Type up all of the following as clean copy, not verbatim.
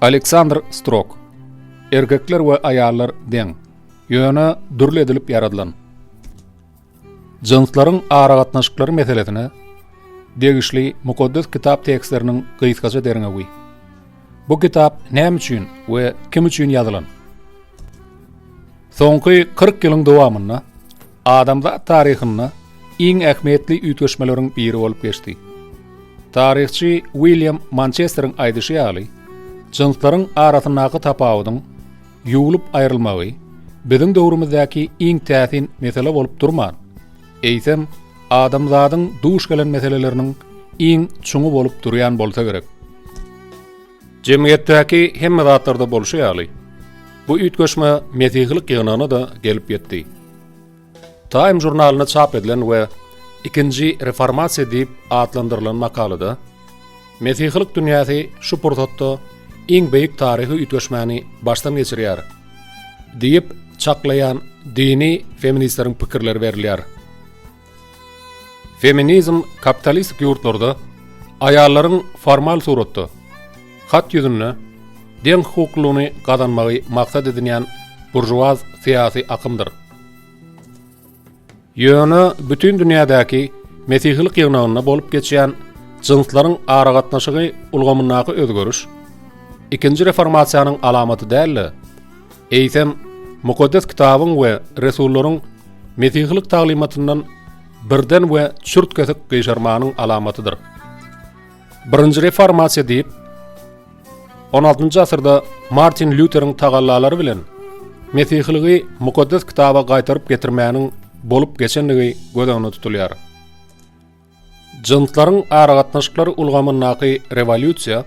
Aleksandr Strok. Erkekler we aýallar deň, ýöne dürli edilip ýaradylan. Jynslaryň aragatnaşyklary meselesine degişli Mukaddes Kitap tekstleriniň gysgaça derňewi. Bu kitap näme üçin we kim üçin ýazylan? Soňky 40 ýylyň dowamynda adamzat taryhynda iň ähmiýetli üýtgeşmeleriň biri bolup geçdi. Taryhçy William Mançesteriň aýdyşy ýaly, jynslaryň arasyndaky tapawudyň ýuwlup aýrylmagy biziň döwrümizdäki iň täsin mesele bolup durman, eýsem, adamzadyň duş gelen meseleleriniň iň çuňy bolup durýan bolsa gerek. Jemgyýetdäki hemme zatlarda bolşy ýaly, bu üýtgeşme mesihilik ýygnagyna-da gelip ýetdi. Time žurnalynda çap edilen we Ikinji reformasiýa diýip atlandyrylan makalada Mesihilik dünýäsi şu pursatda iň beýik taryhy üýtgeşmäni başdan geçirýär diýip çaklaýan dini feministleriň pikirleri berilýär. Feminizm kapitalistik ýurtlarda aýallaryň formal suratda, hat ýüzünde deň hukuklylygyny gazanmagy maksat edinýän buržuaz syýasy akymdyr. Ýöne bütin dünýädäki mesihilik ýygnagynda bolup geçýän jynslaryň aragatnaşygy ulgamyndaky özgeriş ikinji reformasiýanyň alamaty däl-de, eýsem Mukaddes Kitabyň we resullaryň mesihilik taglymatyndan birden we çürt-kesik gyşarmanyň alamatydyr. Birinji reformasiýa diýip, 16-njy asyrda Martin Lýuteriň tagallalary bilen mesihiligi Mukaddes Kitaba gaýtaryp getirmäniň bolup geçendigi göz öňünde tutulýar. Jynslaryň aragatnaşyklary ulgamyndaky rewolýusiýa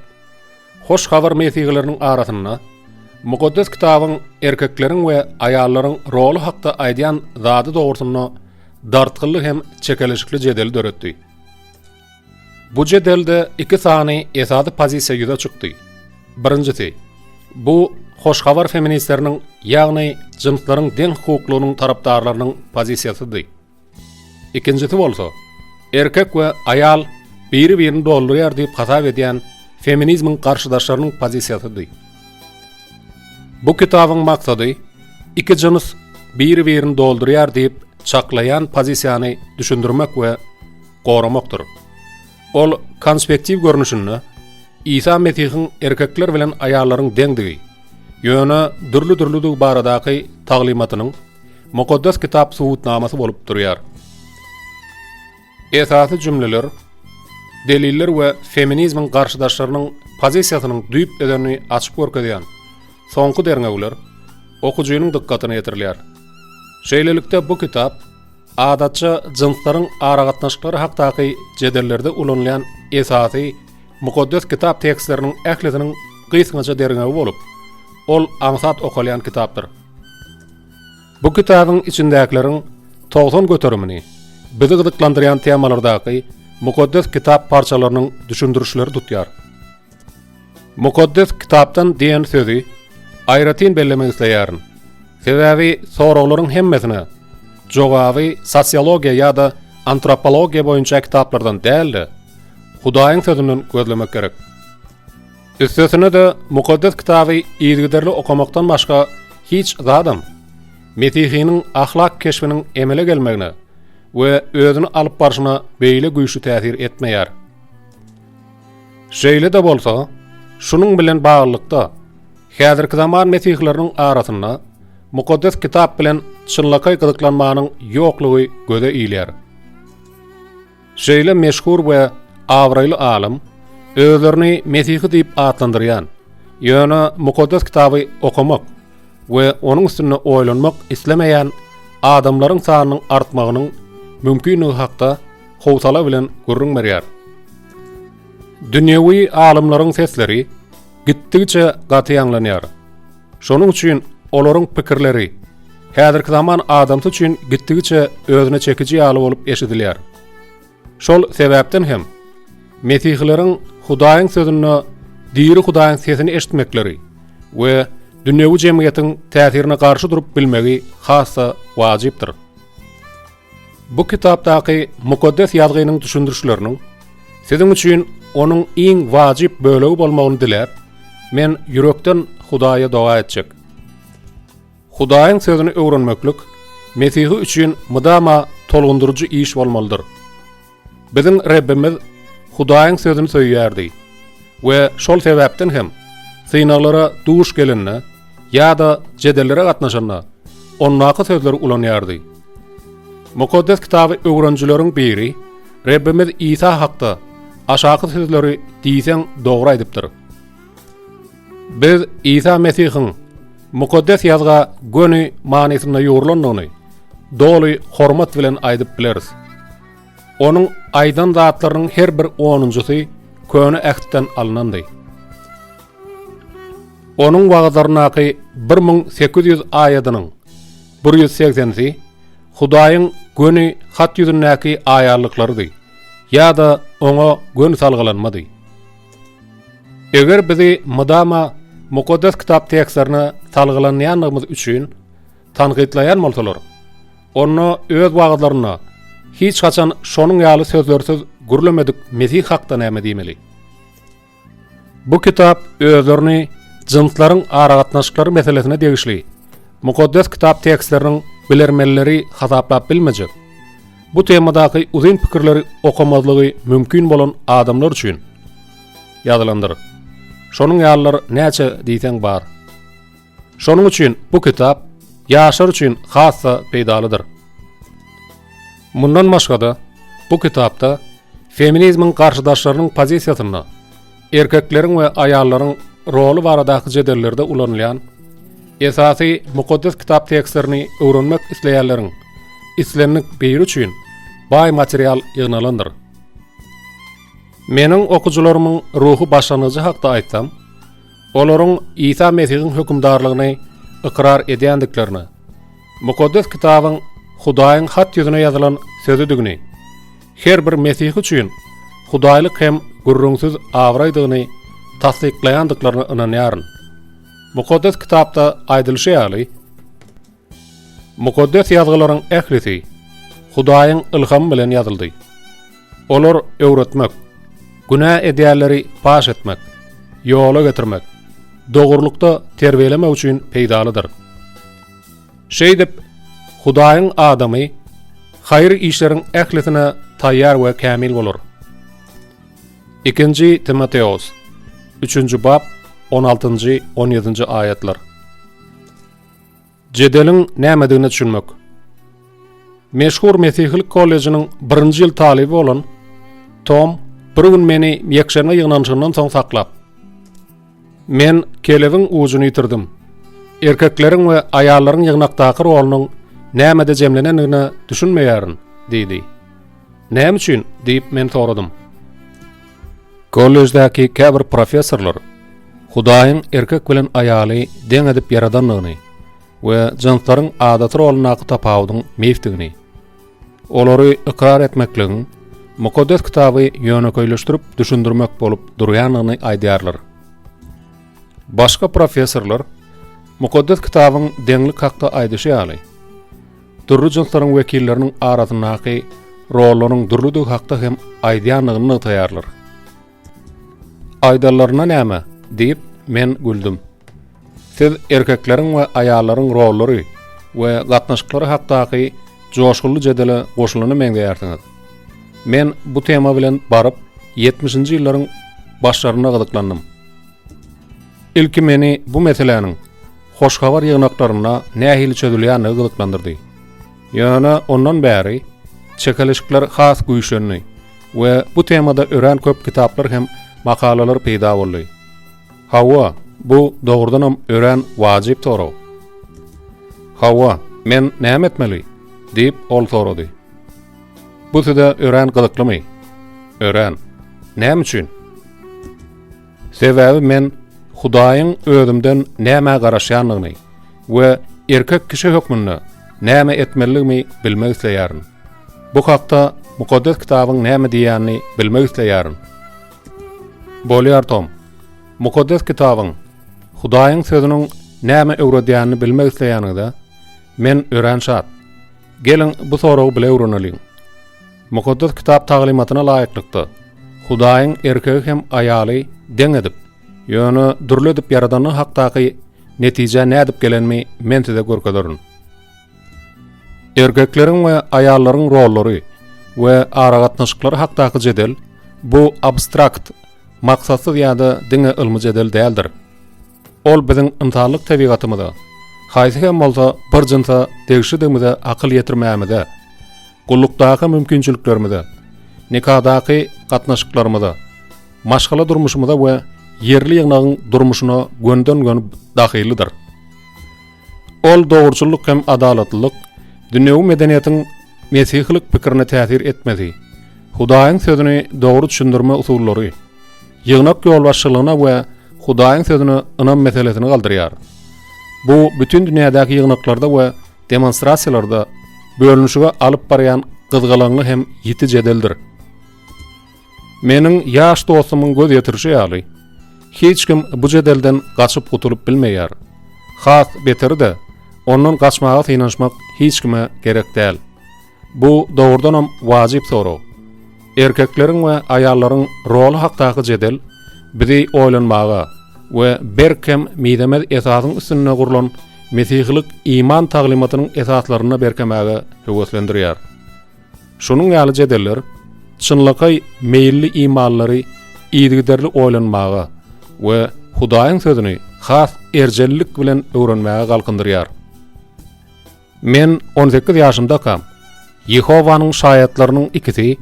Hoş Habar mesihileriniň arasynda Mukaddes Kitabyň erkekleriň we aýallaryň roly hakda aýdýan zady dogrusynda dartgynly hem çekeleşikli jedeli döretdi. Bu jedelde iki sany esasy pozisiýa ýüze çykdy. Birinjisi, bu Hoş Habar feministleriniň, ýagny jynslaryň deň hukuklygynyň tarapdarlarynyň pozisiýasydy. Ikinjisi bolsa, erkek we aýal biri-birini doldurýar diýip hasap edýän feminizmiň garşydaşlarynyň pozisiýasydy. Bu kitabyň maksady iki jyns biri-birini doldurýar diýip çaklaýan pozisiýany düşündirmek we goramakdyr. Ol konspektiw görnüşinde Isa Mesihiň erkekler bilen aýallaryň deňdigi, ýöne dürli-dürlüdigi baradaky taglymatynyň Mukaddes Kitap subutnamasy bolup durýar. Esasy jümleler, deliller we feminizmiň garşydaşlarynyň pozisiýasynyň düýp özenini açyp görkezýän soňky derňewler okyjynyň dykgatyna ýetirilýär. Şeýlelikde, bu kitap Adatça jynslaryň aragatnaşyklary hakdaky jedellerde ulanylýan esasy Mukaddes Kitap tekstleriniň ählisiniň gysgaça derňewi bolup, ol aňsat okalýan kitapdyr. Bu kitabyň içindäkileriň 90 göterimini bizi gyzyklandyrýan temalardaky Mukaddes Kitap parçalarynyň düşündirişleri tutýar. Mukaddes Kitapdan diýen sözi aýratyn bellemek isleýärin. Sebäbi soraglaryň hemmesine jogaby sosiologiýa ýa-da antropologiýa boýunça kitaplardan däl-de, Hudaýyň Sözünden gözlemek gerek. Üstesine-de Mukaddes Kitaby yzygiderli okamakdan başga hiç zadam mesihiniň ahlak keşbiniň emele gelmegine we özüni alyp barşyna beýle güýçli täsir etmeýär. Şeýle-de bolsa, şunuň bilen baglylykda, häzirki zaman mesihileriniň arasynda Mukaddes Kitap bilen çynlakaý gyzyklanmanyň ýoklugy göze ilýär. Şeýle meşhur we abraýly alym özlerini mesihi diýip atlandyrýan, ýöne Mukaddes Kitaby okamak we onuň üstünde oýlanmak islemeýän adamlaryň sanynyň artmagynyň mümkinligi hakda howsala bilen gürrüň berýär. Dünýewi alymlaryň sesleri gitdigiçe gaty ýaňlanýar. Şonuň üçin olaryň pikirleri häzirki zaman adamsy üçin gitdigiçe özüne çekiji ýaly bolup eşidilýär. Şol sebäpden hem mesihileriň Hudaýyň sözünde diri Hudaýyň sesini eşitmekleri we dünýewi jemgyýetiň täsirine garşy durup bilmegi has-da wajypdyr. Bu kitapdaky Mukaddes Ýazgynyň düşündirişleriniň siziň üçin onuň iň wajyp bölegi bolmagyny diläp, Men ýürekden Hudaýa doga etjek. Hudaýyň sözüni öwrenmeklik mesihi üçin mydama tolgundyryjy iş bolmalydyr. Biziň Rebbimiz Hudaýyň sözüni söýýärdi we şol sebäpden hem synaglara duş gelende ýa-da jedellere gatnaşanda ondaky sözleri ulanýardy. Mukaddes Kitaby öwrenijileriň biri Rebbimiz Isa hakda aşaky sözleri diýseň dogry aýdypdyr. Biz Isa Mesihiň Mukaddes Ýazga göni manysynda ýugrulandygyny doly hormat bilen aýdyp bileris. Onuň aýdan zatlarynyň her bir onunjysy Köne Ähtden alnandy. Onuň wagyzlaryndaky 1800 aýadynyň 180-si Hudaýyň göni hat ýüzündäki aýanlyklarydy ýa-da oňa göni salgylanmady. Eger bizi mydama Mukaddes Kitap tekstlerine salgylanýandygymyz üçin tankytlaýan bolsalar, onda öz wagyzlarynda hiç haçan şonuň ýaly sözlersiz gürlemedik Mesih hakda näme diýmeli? Bu kitap özlerini jynslaryň aragatnaşyklary meselesine degişli Mukaddes Kitap tekstleriniň bilermenleri hasaplap bilmejek, bu temadaky uzyn pikirleri okamazlygy mümkin bolan adamlar üçin ýazylandyr. Şonuň ýalylar näçe diýseň bar. Şonuň üçin bu kitap ýaşlar üçin has-da peýdalydyr. Mundan başga-da, bu kitapda feminizmiň garşydaşlarynyň pozisiýasynda erkekleriň we aýallaryň roly baradaky jedellerde ulanylýan esasy Mukaddes Kitap tekstlerini öwrenmek isleýänleriň islendik biri üçin baý material ýygnalandyr. Meniň okyjylarymyň ruhy başlangyjy hakda aýtsam, olaryň Isa Mesihiň hökümdarlygyny ykrar edýändiklerine, Mukaddes Kitabyň Hudaýyň hat ýüzüne ýazylan sözüdigini, her bir mesihi üçin hudaýlyk hem gürrüňsiz abraýdygyny tassyklaýandyklaryna ynanýaryn. Mukaddes Kitapda aýdylyşy ýaly, Mukaddes Ýazgylaryň ählisi Hudaýyň ylhamy bilen ýazyldy. Olar öwretmek, günä edýänleri paş etmek, ýola getirmek, dogrulykda terbiýelemek üçin peýdalydyr. Şeýdip, Hudaýyň adamy haýyr işleriň ählisine taýýar we kämil bolar. Ikinji Timoteos, üçünji bap, on altynjy, on ýedinji aýatlar. Jedeliň nämedigine düşünmek. Meşhur mesihilik kollejiniň birinji ýyl talyby bolan Tom bir gün meni ýekşenbe ýygnanyşygyndan soň saklap, Men kelebiň ujuny ýitirdim. Erkekleriň we aýallaryň ýygnakdaky rolunyň nämede jemlenendigine düşünmeýärin, diýdi. Näme üçin? diýip, men soradym. Kollejdäki käbir professorlar Hudaýyň erkek bilen aýaly deň edip ýaradandygyny we jynslaryň adaty rolundaky tapawudyň mifdigini, olary ykrar etmekligiň Mukaddes Kitaby ýönekeýleşdirip düşündirmek bolup durýandygyny aýdýarlar. Başga professorlar Mukaddes Kitabyň deňlik hakda aýdyşy ýaly, dürli jynslaryň wekilleriniň arasyndaky rollaryň dürlüdigi hakda hem aýdýandygyny nygtaýarlar. Aýdanlaryna näme? diýip, men güldüm. Siz erkekleriň we aýallaryň rollary we gatnaşyklary hakdaky joşgunly jedele goşulana meňzeýärsiňiz. Men bu tema bilen baryp ýetmişinji ýyllaryň başlarynda gyzyklandym. Ilki meni bu meseläniň Hoş Habar ýygnaklarynda nähili çözülýändigi gyzyklandyrdy. Ýöne ondan bäri çekeleşikler has güýçlendi we bu temada örän köp kitaplar hem makalalar peýda boldy. Hawa, bu dogrudanam örän wajyp sorag. Hawa, men näme etmeli? diýip, ol sorady. Bu size örän gyzyklymy? Örän. Näme üçin? Sebäbi men Hudaýyň özümden nämä garaşýandygyny we erkek kişi hökmünde näme etmelidigimi bilmek isleýärin. Bu hakda Mukaddes Kitabyň näme diýýänini bilmek isleýärin. Bolýar, Tom. Mukaddes Kitabyň, Hudaýyň Sözüniň näme öwredýänini bilmek isleýäniňize men örän şat. Geliň, bu soragy bile öwreneliň. Mukaddes Kitap taglymatyna laýyklykda, Hudaýyň erkegi hem aýaly deň edip, Ýöne dürli edip ýaradany hakdaky netijä nädip gelenimi men size görkezerin. Erkekleriň we aýallaryň rollary we aragatnaşyklary hakdaky jedel bu abstrakt, maksatsyz ýa-da diňe ylmy jedel däldir. Ol biziň ynsanlyk tebigatymyza, haýsy hem bolsa bir jynsa degişlidigimize akyl ýetirmämize, gullukdaky mümkinçiliklerimize, nikadaky gatnaşyklarymyza, maşgala durmuşymyza we ýerli ýygnagyň durmuşyna gönden-göni dahyllydyr. Ol dogruçyllyk hem adalatlylyk, dünýewi medeniýetiň mesihilik pikirine täsir etmesi, Hudaýyň Sözüni dogry düşündirme usullary, ýygnak ýolbaşçylygyna we Hudaýyň Sözüne ynam meselesini galdyrýar. Bu bütin dünýädäki ýygnaklarda we demonstrasiýalarda bölünişige alyp barýan gyzgalaňly hem ýiti jedeldir. Meniň ýaş dostumyň göz ýetirişi ýaly, hiç kim bu jedelden gaçyp gutulyp bilmeýär. Has beteri-de, ondan gaçmaga synanyşmak hiç kime gerek däl. Bu dogrudanam wajyp sorag. Erkekleriň we aýallaryň roly hakdaky jedel bizi oýlanmaga we berk hem mizemez esasyň üstünde gurlan mesihilik iman taglymatynyň esaslarynda berkemäge höweslendirýär. Şunuň ýaly jedeller çynlakaý meýilli imanlylary yzygiderli oýlanmaga we Hudaýyň Sözüni has erjellik bilen öwrenmäge galkyndyrýar. Men 18 ýaşymdakam, Ýehowanyň Şaýatlarynyň ikisi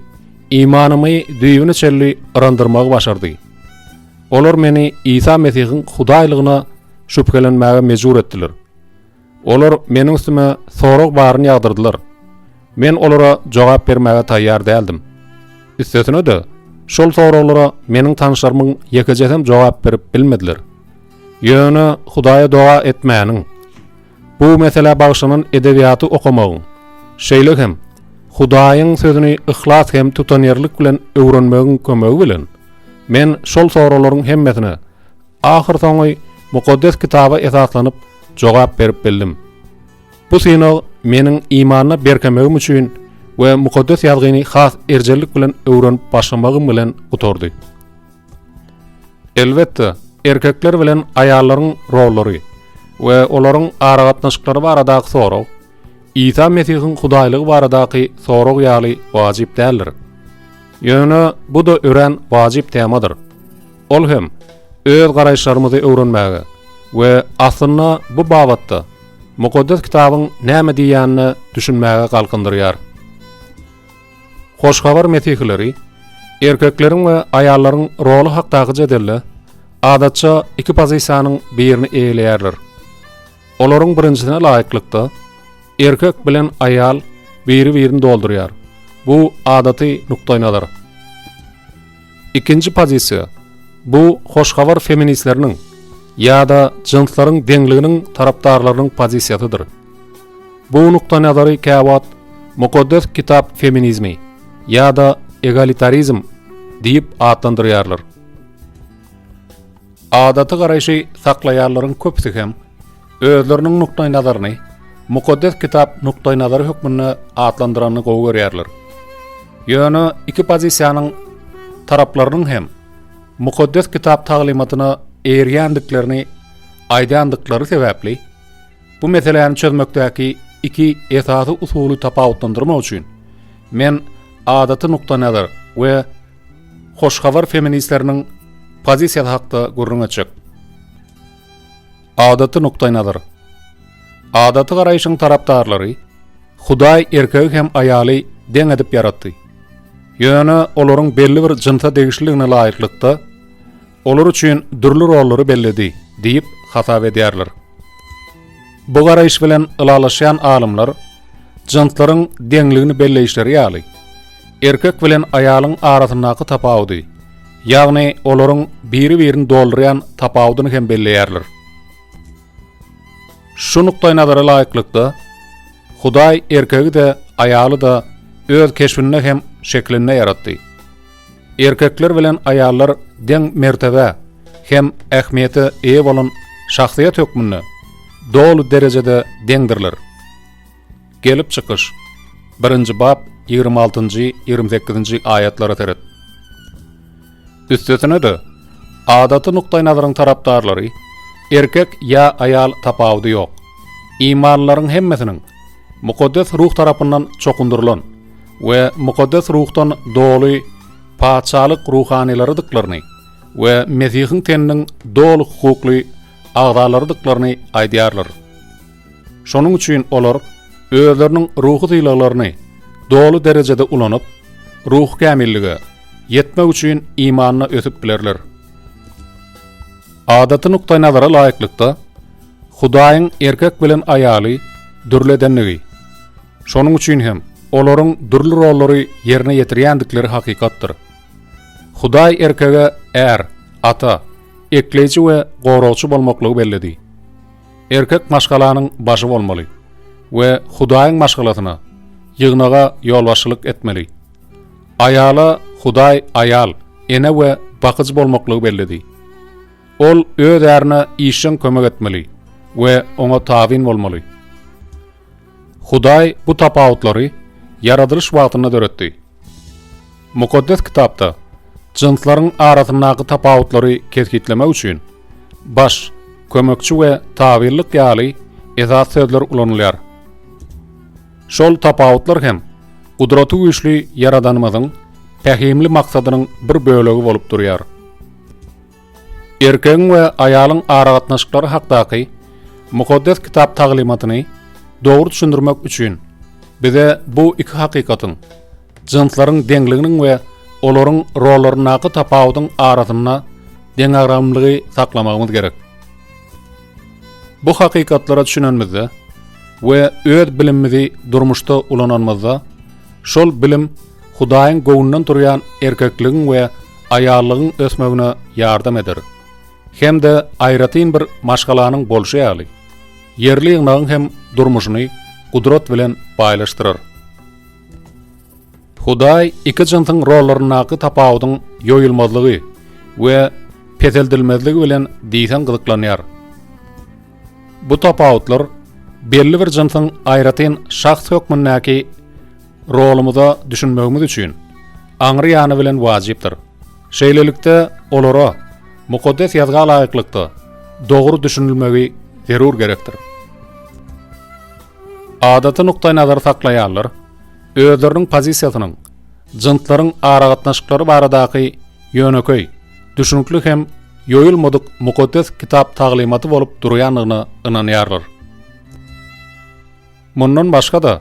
imanymy düýbüne çenli yrandyrmagy başardy. Olar meni Isa Mesihiň Hudaýlygyna şübhelenmäge mejbur etdiler. Olar meniň üstüme sorag baryny ýagdyrdylar. Men olara jogap bermäge taýýar däldim. Üstesine-de, şol soraglara meniň tanyşlarymyň ýekejesem jogap berip bilmediler. Ýöne Hudaýa doga etmäniň, bu meselä bagyşlanan edebiýaty okamagyň, şeýle hem Hudaýyň Sözüni yhlas hem tutanýerlilik bilen öwrenmegiň kömegi bilen, men şol soraglaryň hemmesine Ahyrsoňy Mukaddes Kitaba esaslanyp jogap berip bildim. Bu synag meniň imanda berkemegim üçin we Mukaddes Ýazgyny has erjellik bilen öwrenip başlamagym bilen gutardy. Elbetde, erkekler bilen aýallaryň rollary we olaryň aragatnaşyklary baradaky sorag Isa Mesihiň hudaýlygy baradaky sorag ýaly wajyp däldir. Ýöne bu-da örän wajyp temadyr. Ol hem öz garaýyşlarymyzy öwrenmäge we aslynda bu babatda Mukaddes Kitabyň näme diýýänine düşünmäge galkyndyrýar. Hoş Habar mesihileri erkekleriň we aýallaryň roly hakdaky jedelde adatça iki pozisiýanyň birini eýeleýärler. Olaryň birinjisine laýyklykda, erkek bilen aýal biri-birini doldurýar. Bu adaty nukdaýnazar. Ikinji pozisiýa, bu hoş habar feministleriniň ýa-da jynslaryň deňliginiň tarapdarlarynyň pozisiýasydyr. Bu nukdaýnazary käwagt Mukaddes Kitap feminizmi ýa-da egalitarizm diýip atlandyrýarlar. Adaty garaýşy saklaýanlaryň köpüsi hem özleriniň nukdaýnazaryny Mukaddes Kitap nukdaýnazary hökmünde atlandyranyny gowy görýärler. Ýöne iki pozisiýanyň taraplarynyň hem Mukaddes Kitap taglymatyna eýerýändiklerini aýdýandyklary sebäpli, bu meseläni çözmekdäki iki esasy usuly tapawutlandyrmak üçin men adaty nukdaýnazar we Hoş habar feministleriniň pozisiýasy hakda gürrüň etjek. Adaty nukdaýnazar. Adaty garaýşyň tarapdarlary Hudaý erkegi hem aýaly deň edip ýaratdy. Ýöne olaryň belli bir jynsa degişliligine laýyklykda, olar üçin dürli rollary belledi diýip hasap edýärler. Bu garaýyş bilen ylalaşýan alymlar jynslaryň deňligini belleýişleri ýaly, erkek bilen aýalyň arasyndaky tapawudy, ýagny olaryň biri-birini doldurýan tapawudyny hem belleýärler. Şu nukdaýnazara laýyklykda, Hudaý erkegi-de, aýaly-da öz keşbinde hem şeklinde ýaratdy. Erkekler bilen aýallar deň mertebä hem ähmiýete eýe bolan şahsyýet hökmünde doly derejede deňdirler. Gelip çykyş, birinji bap, 26-nji, 28-nji aýatlara seret. Üstesine-de, Adaty nukdaýnazaryň tarapdarlary erkek ýa aýal tapawudy ýok, imanlylaryň hemmesiniň Mukaddes Ruh tarapyndan çokundyrylan we Mukaddes Ruhdan doly patyşalyk ruhanylarydyklaryny we Mesihiň teniniň doly hukukly agzalarydyklaryny aýdýarlar. Şonuň üçin olar özleriniň ruhy sylaglaryny doly derejede ulanyp, ruhy kämillige ýetmek üçin imanda ösüp bilerler. Adaty nukdaýnazara laýyklykda, Hudaýyň erkek bilen aýaly dürli edendigi, şonuň üçin hem olaryň dürli rollary ýerine ýetirýändikleri hakykatdyr. Hudaý erkege är, ata, ekleýji we goragçy bolmaklygy belledi. Erkek maşgalanyň başy bolmaly we Hudaýyň maşgalasyna, ýygnaga ýolbaşçylyk etmeli. Aýala Hudaý aýal, ene we bakyjy bolmaklygy belledi. Ol öz ärine işjeň kömek etmeli we oňa tabyn bolmaly. Hudaý bu tapawutlary ýaradylyş wagtynda döretdi. Mukaddes Kitapda jynslaryň arasyndaky tapawutlary kesgitlemek üçin baş, kömekçi we tabynlyk ýaly esasy sözler ulanylýar. Şol tapawutlar hem Gudratygüýçli Ýaradanymyzyň pähimli maksadynyň bir bölegi bolup durýar. Erkegiň we aýalyň aragatnaşyklary hakdaky Mukaddes Kitap taglymatyny dogry düşündirmek üçin bize bu iki hakykatyň, jynslaryň deňliginiň we olaryň rollaryndaky tapawudyň arasynda deňagramlylygy saklamagymyz gerek. Bu hakykatlara düşünenimizde we öz bilimimizi durmuşda ulananymyzda, şol bilim Hudaýyň göwnünden turýan erkekligiň we aýallygyň ösmegine ýardam eder hem-de aýratyn bir maşgalanyň bolşy ýaly, ýerli ýygnagyň hem durmuşyny gudrat bilen baýlaşdyrar. Hudaý iki jynsyň rollaryndaky tapawudyň ýoýulmazlygy we peseldilmezligi bilen diýseň gyzyklanýar. Bu tapawutlar belli bir jynsyň aýratyn şahs hökmündäki rolumyza düşünmegimiz üçin aňry ýany bilen wajypdyr. Şeýlelikde, olara Mukaddes Ýazga laýyklykda dogry düşünilmegi zerur gerekdir. Adaty nukdaýnazary saklaýanlar özleriniň pozisiýasynyň jynslaryň aragatnaşyklary baradaky ýönekeý, düşünikli hem ýoýulmadyk Mukaddes Kitap taglymaty bolup durýandygyna ynanýarlar. Mundan başga-da,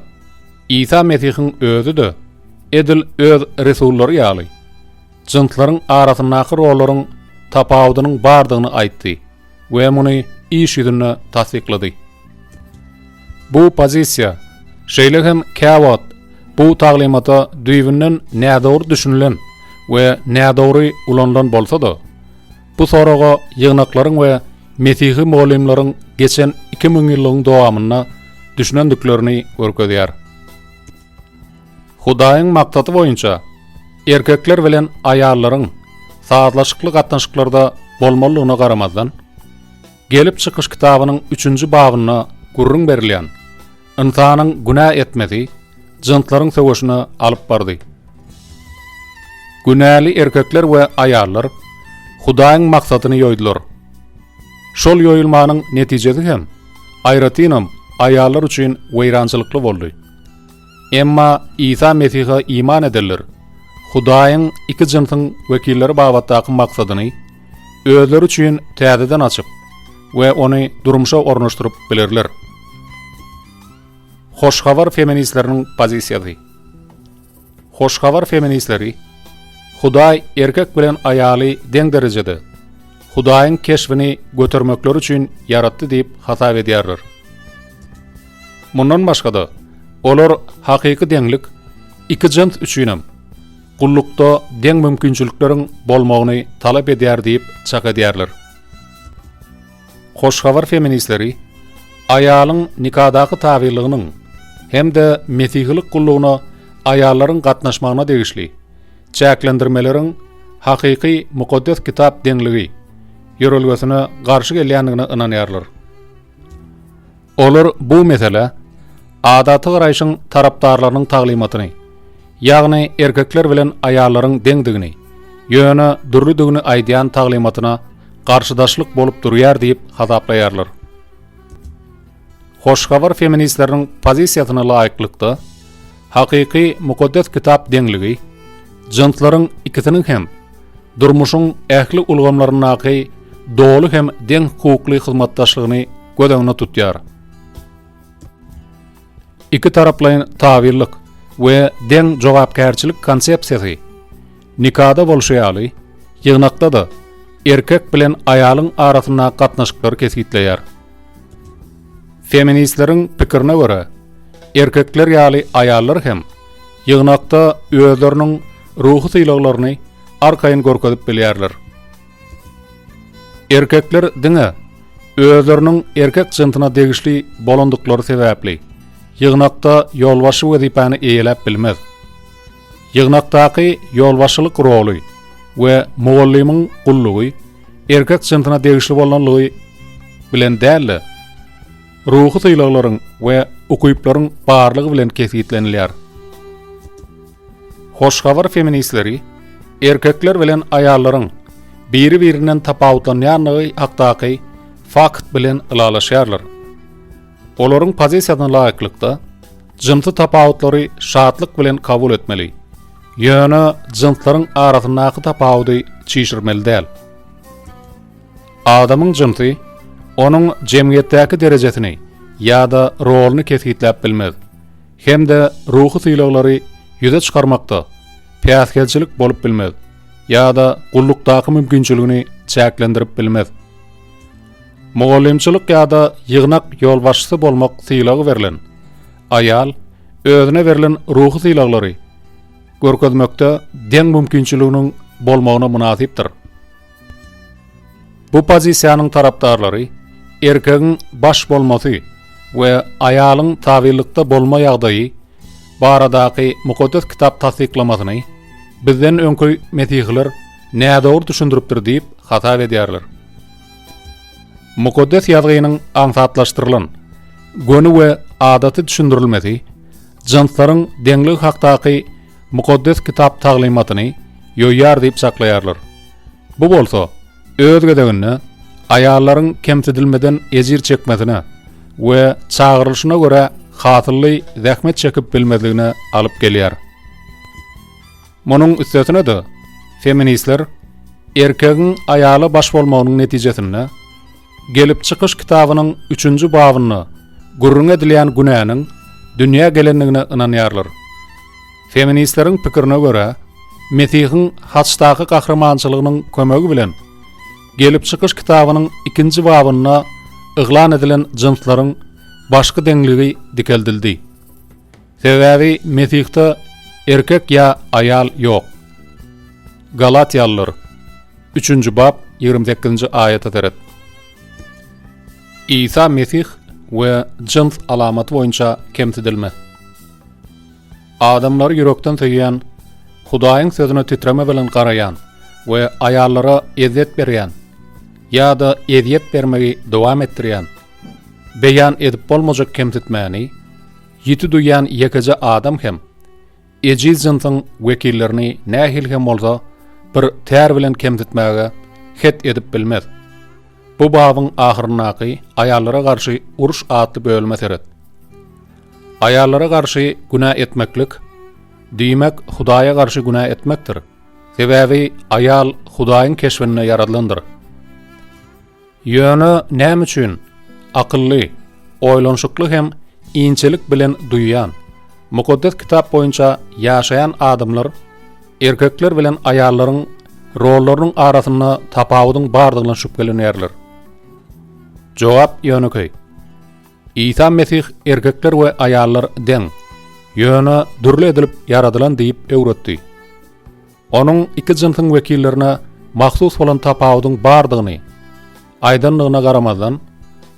Isa Mesihiň özi-de, edil öz resullary ýaly, jynslaryň arasyndaky rollaryň tapawudynyň bardygyny aýtdy we muny iş ýüzünde tassyklady. Bu pozisiýa, şeýle hem käwagt bu taglymata düýbünden nädogry düşünilen we nädogry ulanylan bolsa-da, bu soraga ýygnaklaryň we mesihi mugallymlaryň geçen 2000 ýyllygyň dowamynda düşünendiklerini görkezýär. Hudaýyň maksady boýunça erkekler bilen aýallaryň sazlaşykly gatnaşyklarda bolmalydygyna garamazdan, Gelip çykyş kitabynyň üçünji babynda gürrüň berilýän ynsanyň günä etmesi jynslaryň söweşine alyp bardy. Günäli erkekler we aýallar Hudaýyň maksadyny ýoýdular. Şol ýoýulmanyň netijesi hem, aýratynam, aýallar üçin weýrançylykly boldy. Emma Isa Mesihe iman edenler Hudaýyň iki jynsyň wekilleri babatdaky maksadyny özleri üçin täzeden açyp we ony durmuşa ornaşdyryp bilerler. Hoş Habar feministleriniň pozisiýasy. Hoş Habar feministleri Hudaý erkek bilen aýaly deň derejede Hudaýyň keşbini götermekleri üçin ýaratdy diýip hasap edýärler. Mundan başga-da, olar hakyky deňlik iki jyns üçinem gullukda deň mümkinçilikleriň bolmagyny talap edýär diýip çak edýärler. Hoş Habar feministleri aýalyň nikadaky tabynlygynyň hem-de mesihilik gullugyna aýallaryň gatnaşmagyna degişli çäklendirmeleriň hakyky Mukaddes Kitap deňligi ýörelgesine garşy gelýändigine ynanýarlar. Olar bu meselä adaty garaýşyň tarapdarlarynyň taglymatyny, ýagny erkekler bilen aýallaryň deňdigini, ýöne dürlüdigini aýdýan taglymatyna garşydaşlyk bolup durýar diýip hasaplaýarlar. Hoş Habar feministleriniň pozisiýasyna laýyklykda, hakyky Mukaddes Kitap deňligi jynslaryň ikisiniň hem durmuşyň ähli ulgamlaryndaky doly hem deň hukukly hyzmatdaşlygyny göz öňünde tutýar. Iki taraplaýyn tabynlyk we deň jogapkärçilik konsepsiýasy nikada bolşy ýaly, ýygnakda-da erkek bilen aýalyň arasyndaky gatnaşyklary kesgitleýär. Feministleriň pikirine görä, erkekler ýaly aýallar hem ýygnakda özleriniň ruhy sylaglaryny arkaýyn görkezip bilýärler. Erkekler diňe özleriniň erkek jynsyna degişli bolandyklary sebäpli ýygnakda ýolbaşçy wezipäni eýeläp bilmez. Ýygnakdaky ýolbaşçylyk roly we mugallymyň gullugy erkek jynsyna degişli bolanlygy bilen däl-de, ruhy sylaglaryň we ukyplaryň barlygy bilen kesgitlenilýär. Hoş habar feministleri erkekler bilen aýallaryň biri-birinden tapawutlanýandygy hakdaky fakt bilen ylalaşýarlar. Olaryň pozisiýasyna laýyklykda, jynsy tapawutlary şatlyk bilen kabul etmeli, ýöne jynslaryň arasyndaky tapawudy çişirmeli däl. Adamyň jynsy onuň jemgyýetdäki derejesini ýa-da roluny kesgitläp bilmez hem-de ruhy sylaglary ýüze çykarmakda päsgelçilik bolup bilmez ýa-da gullukdaky mümkinçiligini çäklendirip bilmez. Mugallymçylyk ýa-da ýygnak ýolbaşçysy bolmak sylagy berlen aýal özüne berlen ruhy sylaglary görkezmekde deň mümkinçiliginiň bolmagyna mynasypdyr. Bu pozisiýanyň tarapdarlary erkegiň baş bolmasy we aýalyň tabynlykda bolma ýagdaýy baradaky Mukaddes Kitap tassyklamasyny bizden öňki mesihiler nädogry düşündiripdir diýip hasap edýärler. Mukaddes Ýazgynyň aňsatlaşdyrylan, göni we adaty düşündirilmesi jynslaryň deňligi hakdaky Mukaddes Kitap taglymatyny ýoýýar diýip çaklaýarlar. Bu bolsa, öz gezeginde, aýallaryň kemsidilmeden ejir çekmesine we çagyrylyşyna görä hasylly zähmet çekip bilmezligine alyp gelýär. Munuň üstesine-de, feministler erkegiň aýala baş bolmagynyň netijesinde Gelip çykyş kitabynyň üçünji babynda gürrüň edilýän günäniň dünýä gelendigine ynanýarlar. Feministleriň pikirine görä, Mesihiň haçdaky gahrymançylygynyň kömegi bilen Gelip çykyş kitabynyň ikinji babynda yglan edilen jynslaryň başky deňligi dikeldildi. Sebäbi Mesihde erkek ýa aýal ýok. Galatýalylar, üçünji bap, 28-nji aýata seret. Isa Mesih we jyns alamaty boýunça kemsidilme. Adamlary ýürekden söýýän, Hudaýyň sözüne titreme bilen garaýan we aýallara ezzet berýän ýa-da ezýet bermegi dowam etdirýän, beýan edip bolmajak kemsitmäni ýiti duýýan ýekeje adam hem ejiz jynsyň wekillerini nähili hem bolsa bir tär bilen kemsitmäge het edip bilmez. Bu babyň ahyryndaky Aýallara garşy uruş atly bölüme seret. Aýallara garşy günä etmeklik, diýmek, Hudaýa garşy günä etmekdir. Sebäbi aýal Hudaýyň keşbinde ýaradylandyr. Ýöne näme üçin akylly, oýlanyşykly hem inçelik bilen duýýan, Mukaddes Kitap boýunça ýaşaýan adamlar erkekler bilen aýallaryň rollarynyň arasynda tapawudyň bardygyna şübhelenýärler? Jogap ýönekeý. Isa Mesih erkekler we aýallar deň, ýöne dürli edilip ýaradylan diýip öwretdi. Onuň iki jynsyň wekillerine mahsus bolan tapawudyň bardygyny aýdandygyna garamazdan,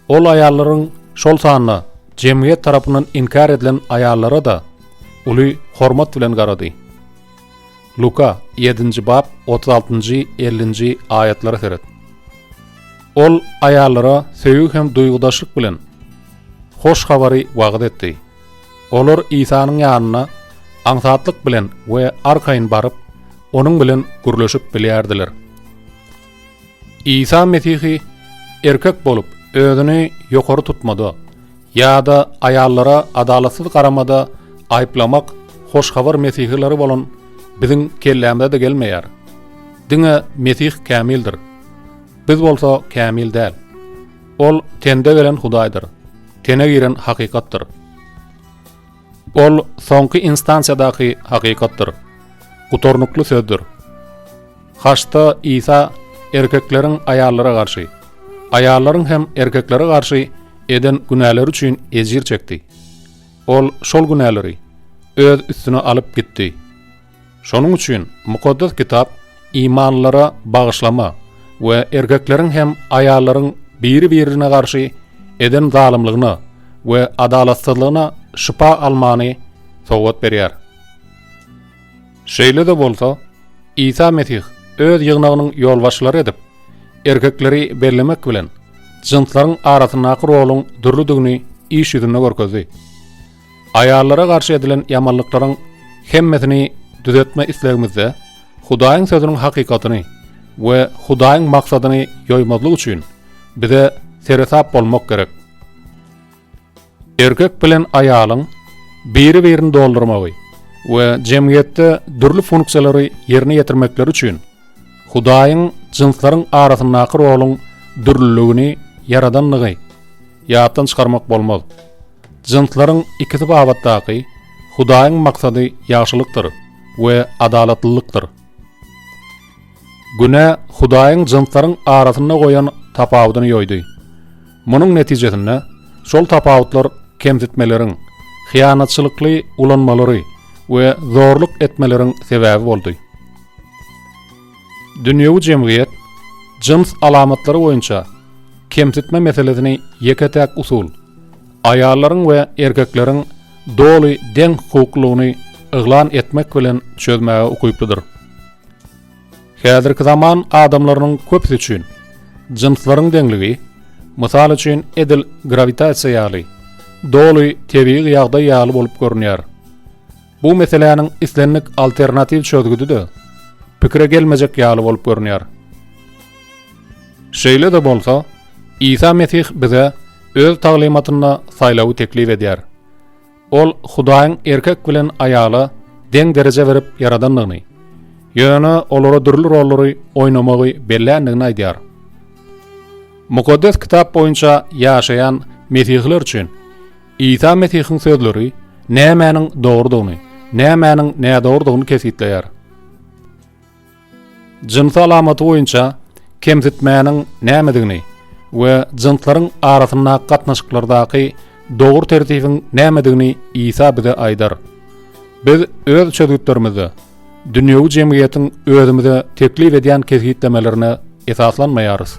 ol aýallaryň, şol sanda jemgyýet tarapyndan inkär edilen aýallara-da uly hormat bilen garady. Luka, ýedinji bap, 36-njy, 50-nji aýatlara seret. Ol aýallara söýgi hem duýgudaşlyk bilen hoş habary wagyz etdi. Olar Isanyň ýanyna aňsatlyk bilen we arkaýyn baryp, Onuň bilen gürleşip bilýärdiler. Isa Mesihi erkek bolup özüni ýokary tutmada ýa-da aýallara adalatsyz garamada aýyplamak Hoş Habar mesihileri bolan biziň kellämize-de gelmeýär. Diňe Mesih kämildir. Biz bolsa kämil däl. Ol tende gelen Hudaýdyr, tene giren hakykatdyr. Ol soňky instansiýadaky hakykatdyr, gutarnykly sözdür. Haçda Isa erkekleriň aýallara garşy, aýallaryň hem erkeklere garşy eden günäleri üçin ejir çekdi. Ol şol günäleri Öz üstüne alyp gitdi. Şonuň üçin Mukaddes Kitap imanlylara bagyşlama we erkekleriň hem aýallaryň biri-birine garşy eden zalymlygyna we adalatsyzlygyna şypa almany sowgat berýär. Şeýle-de bolsa, Isa Mesih öz ýygnagynyň ýolbaşçylary edip, erkekleri bellemek bilen, jynslaryň arasyndaky roluň dürlüdigini iş ýüzünde görkezdi. Aýallara garşy edilen ýamanlyklaryň hemmesini düzetme islegimizde Hudaýyň Sözüniň hakykatyny we Hudaýyň maksadyny ýoýmazlyk üçin bize seresap bolmak gerek. Erkek bilen aýalyň biri-birini doldurmagy we jemgyýetde dürli funksiýalary ýerine ýetirmekleri üçin Hudaýyň jynslaryň arasyndaky roluň dürlüligini ýaradandygy ýatdan çykarmak bolmaz. Jynslaryň ikisi babatdaky Hudaýyň maksady ýagşylykdyr we adalatlylykdyr. Günä Hudaýyň jynslaryň arasynda goýan tapawudyny ýoýdy. Munuň netijesinde şol tapawutlar kemsitmeleriň, hyýanatçylykly ulanmalary we zorluk etmeleriň sebäbi boldy. Dünýewi jemgyýet jyns alamatlary boýunça kemsitme meselesini ýeke-täk usul, aýallaryň we erkekleriň doly deň hukuklylygyny yglan etmek bilen çözmäge ukyplydyr. Häzirki zaman adamlarynyň köpüsi üçin jynslaryň deňligi, mysal üçin edil grawitasiýa ýaly, doly tebigy ýagdaý ýaly bolup görünýär. Bu meseläniň islendik alternatiw çözgüdi-de pikire gelmejek ýaly bolup görünýär. Şeýle-de bolsa, Isa Mesih bize öz taglymatynda saýlawy teklip edýär. Ol Hudaýyň erkek bilen aýala deň dereje berip ýaradandygyny, ýöne olara dürli rollary oýnamagy belländigini aýdýar. Mukaddes Kitap boýunça ýaşaýan mesihiler üçin Isa Mesihiň sözleri nämäniň dogrudygyny, nämäniň nädogrudygyny kesgitleýär. Jynsy alamaty boýunça kemsitmäniň nämedigini we jynslaryň arasyndaky gatnaşyklardaky dogry tertibiň nämedigini Isa bize aýdar. Biz öz çözgütlerimizde dünýewi jemgyýetiň özümize teklip edýän kesgitlemelerine esaslanmaýarys.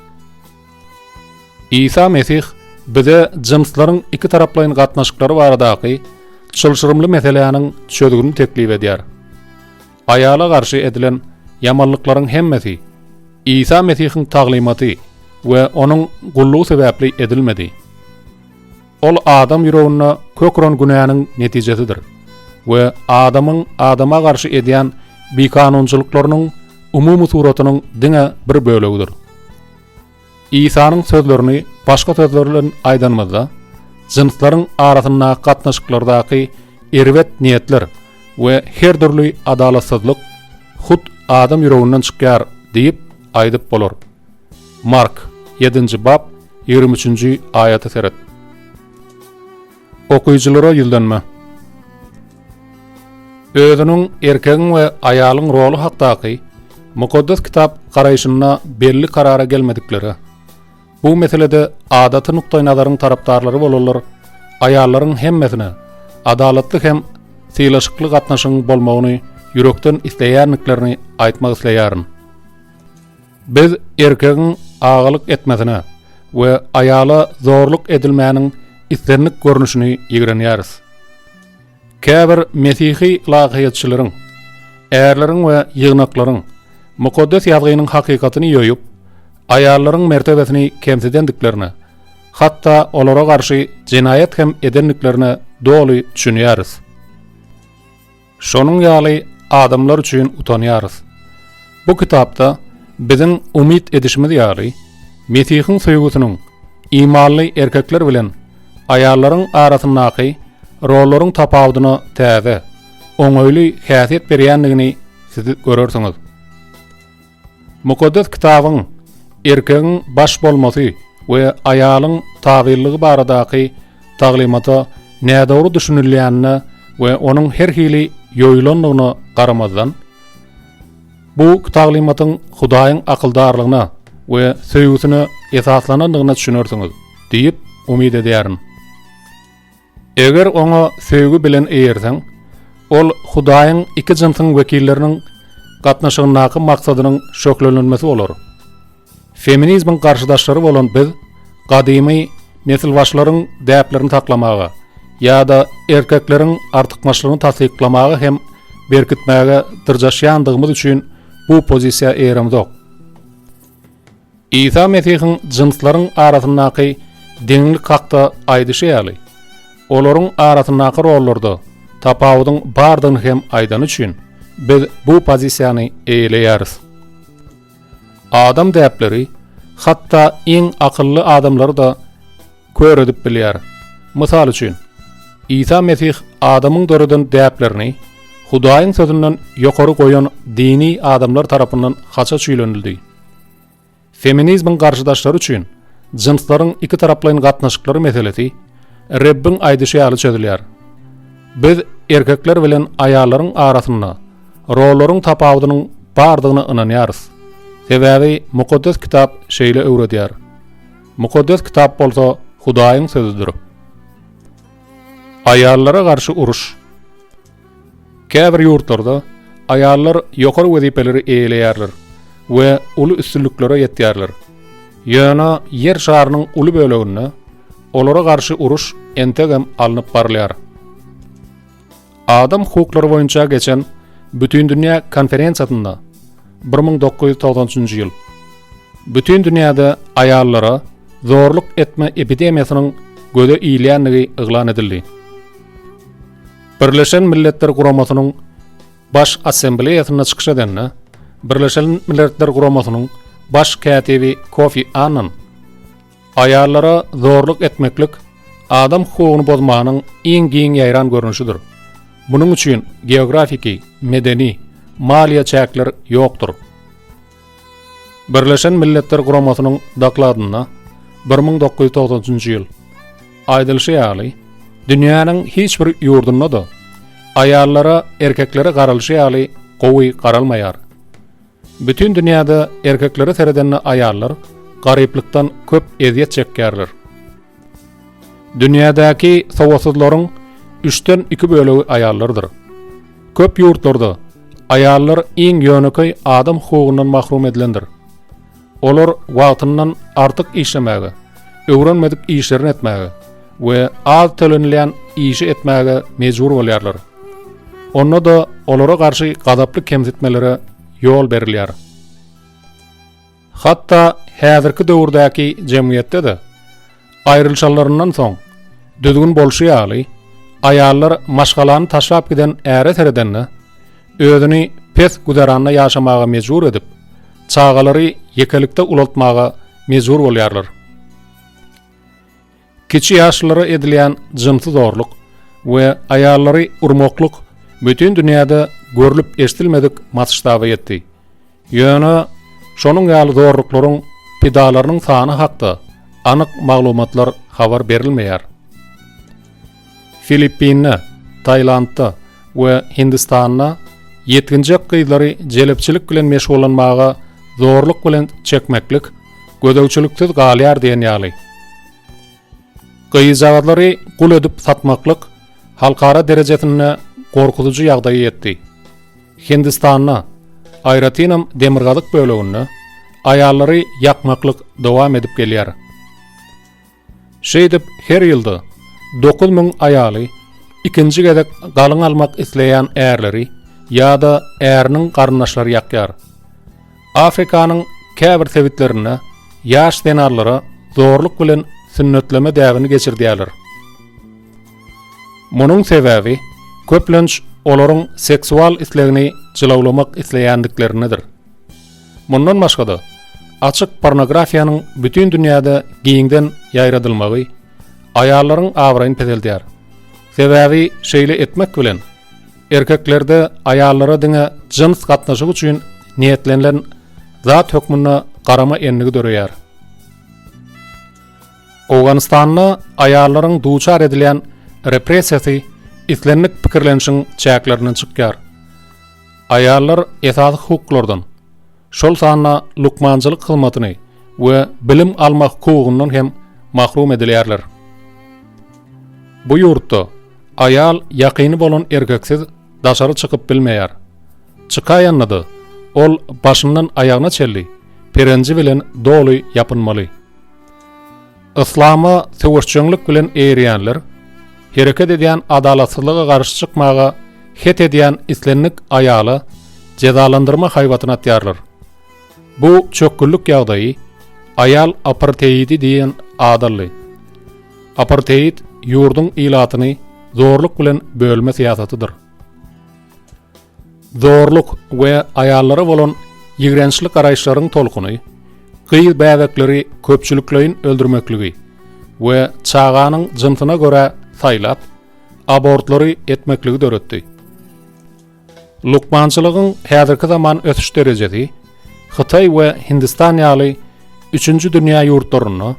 Isa Mesih bize jynslaryň ikitaraplaýyn gatnaşyklary baradaky çylşyrymly meseläniň çözgüdini teklip edýär. Aýala garşy edilen ýamanlyklaryň hemmesi Isa Mesihiň taglymaty we onuň gullugy sebäpli edilmedi. Ol adam ýüreginde kök uran günäniň netijesidir we adamyň adama garşy edýän bikanunçylyklarynyň umumy suratynyň diňe bir bölegidir. Isanyň sözlerini başga sözler bilen aýdanymyzda, jynslaryň arasyndaky gatnaşyklardaky erbet niýetler we her dürli adalatsyzlyk hut adam ýüreginden çykýar diýip aýdyp bolar. Mark, ýedinji bap, 23-nji aýata seret. Okyjylara ýüzlenme. Özüniň erkegiň we aýalyň roly hakdaky Mukaddes Kitap garaýşynda belli karara gelmediklere, bu meselede adaty nukdaýnazaryň tarapdarlary bolanlar aýallaryň hemmesine adalatly hem sylaşykly gatnaşygyň bolmagyny ýürekden isleýändiklerini aýtmak isleýärin. Biz erkegiň agalyk etmesine we aýala zorluk edilmäniň islendik görnüşini ýigrenýäris. Käbir mesihi ylahyýetçileriň, ärleriň we ýygnaklaryň Mukaddes Ýazgynyň hakykatyny ýoýup, aýallaryň mertebesini kemsidendiklerine, hatda olara garşy jenaýat hem edendiklerine doly düşünýäris. Şonuň ýaly adamlar üçin utanýarys. Bu kitapda biziň umyt edişimiz ýaly, Mesihiň söýgüsiniň imanly erkekler bilen aýallaryň arasyndaky rollaryň tapawudyna täze, oňaýly häsiýet berýändigini siz görersiňiz. Mukaddes Kitabyň erkegiň baş bolmasy we aýalyň tabynlygy baradaky taglymata nädogry düşünilýänine we onuň her hili ýoýulandygyna garamazdan, bu taglymatyň Hudaýyň akyldarlygyna we söýgüsine esaslanandygyna düşünersiňiz diýip umyt edýärin. Eger oňa söýgi bilen eýerseň, ol Hudaýyň iki jynsyň wekilleriniň gatnaşygyndaky maksadynyň şöhlelenmesi bolar. Feminizmiň garşydaşlary bolan biz gadymy nesilbaşylaryň däplerini saklamaga ýa-da erkekleriň artykmaçlygyny tassyklamaga hem berkitmäge dyrjaşýandygymyz üçin bu pozisiýa eýeremzok. Isa Mesihiň jynslaryň arasyndaky deňlik hakda aýdyşy ýaly, olaryň arasyndaky rollarda tapawudyň bardygyny hem aýdany üçin, biz bu pozisiýany eýeleýäris. Adam däpleri hatda iň akylly adamlary-da kör edip bilýär. Mysal üçin, Isa Mesih adamyň döreden däplerini Hudaýyň Sözünden ýokary goýan dini adamlar tarapyndan haça çüýlenildi. Feminizmiň garşydaşlary üçin jynslaryň ikitaraplaýyn gatnaşyklary meselesi Rebbiň aýdyşy ýaly çözülýär. Biz erkekler bilen aýallaryň arasynda rollaryň tapawudynyň bardygyna ynanýarys. Sebäbi Mukaddes Kitap şeýle öwredýär. Mukaddes Kitap bolsa Hudaýyň Sözüdir. Aýallara garşy uruş. Käbir ýurtlarda aýallar ýokary wezipeleri eýeleýärler we uly üstünliklere ýetýärler. Ýöne Ýer şarynyň uly böleginde olara garşy uruş entegem alnyp barylýar. Adam hukuklary boýunça geçen Bütindünýä konferensiýasynda, 1993-nji ýyl, bütin dünýäde aýallara zorluk etme epidemiýasynyň göze ilýändigi yglan edildi. Birleşen Milletler Guramasynyň Baş Assambleýasynda çykyş edende, Birleşen Milletler Guramasynyň Baş kätibi Kofi Annan Aýallara zorluk etmeklik adam hukugyny bozmanyň iň giň ýaýran görnüşidir. Munuň üçin geografiki, medeni, maliýe çäkler ýokdur. Birleşen Milletler Guramasynyň dokladynda, 1993-nji ýyl, aýdylyşy ýaly, dünýäniň hiç bir ýurdunda-da aýallara erkeklere garalyşy ýaly gowy garalmaýar. Bütin dünýäde erkeklere seredende aýallar garyplykdan köp ezýet çekýärler. Dünýädäki sowatsyzlaryň üçden iki bölegi aýallardyr. Köp ýurtlarda aýallar iň ýönekeý adam hukugyndan mahrum edilendir. Olar wagtyndan artyk işlemäge, öwrenmedik işlerini etmäge we az tölenilýän işi etmäge mejbur bolýarlar. Onda-da olara garşy gazaply kemsitmelere ýol berilýär. Hatda häzirki döwürdäki jemgyýetde-de aýrylyşanlaryndan soň, düzgün bolşy ýaly, aýallar maşgalany taşlap giden äre seredende, özüni pes güzeranda ýaşamaga mejbur edip, çagalary ýekelikde ulaltmaga mejbur bolýarlar. Kiçi ýaşlylara edilýän jynsy zorluk we aýallary urmaklyk bütin dünýäde görlüp-eşidilmedik masştaba ýetdi. Ýöne şonuň ýaly zorluklaryň pidalarynyň sany hakda anyk maglumatlar habar berilmeýär. Filippinde, Tailandda we Hindistanda ýetginjek gyzlary jelepçilik bilen meşgullanmaga zorluk bilen çekmeklik gözegçiliksiz galýar diýen ýaly. Gyzjagazlary gul edip satmaklyk halkara derejesinde gorkuzyjy ýagdaýa ýetdi. Hindistanda, aýratynam demirgazyk böleginde aýallary ýakmaklyk dowam edip gelýär. Şeýdip, her ýylda 9000 aýaly ikinji gezek galyň almak isleýän ärleri ýa-da äriniň garyndaşlary ýakýar. Afrikanyň käbir sebitlerinde ýaş zenanlara zorluk bilen sünnetleme däbini geçirdýärler. Munuň sebäbi, köplenç olaryň seksual islegini jylawlamak isleýändiklerindedir. Mundan başga-da, açyk pornografiýanyň bütin dünýäde giňden ýaýradylmagy aýallaryň abraýyny peseldýär. Sebäbi şeýle etmek bilen, erkeklerde aýallara diňe jyns gatnaşygy üçin niýetlenilen zat hökmünde garama endigi döreýär. Owganystanda aýallaryň duçar edilýän repressiýasy islendik pikirlenişiň çäklerinden çykýar. Aýallar esasy hukuklardan, şol sanda lukmançylyk hyzmatyny we bilim alma hukugyndan hem mahrum edilýärler. Bu ýurtda aýal ýakyny bolan erkeksiz daşary çykyp bilmeýär. Çykaýanda-da, ol başyndan aýagyna çenli perenji bilen doly ýapynmaly. Yslama söweşjeňlik bilen eýerýänler hereket edýän adalatsyzlyga garşy çykmaga het edýän islendik aýala jezalandyrma haýbatyny atýarlar. Bu çökgünlik ýagdaýy aýal aparteidi diýen at aldy. Aparteid ýurduň ilatyny zorluk bilen bölme syýasatydyr. Zorluk we aýallara bolan ýigrençli garaýyşlaryň tolkuny gyz bäbekleri köpçülikleýin öldürmekligi we çaganyň jynsyna görä saýlap, abortlary etmekligi döretdi. Lukmançylygyň häzirki zaman ösüş derejesi Hytaý we Hindistan ýaly üçünji dünýä ýurtlarynda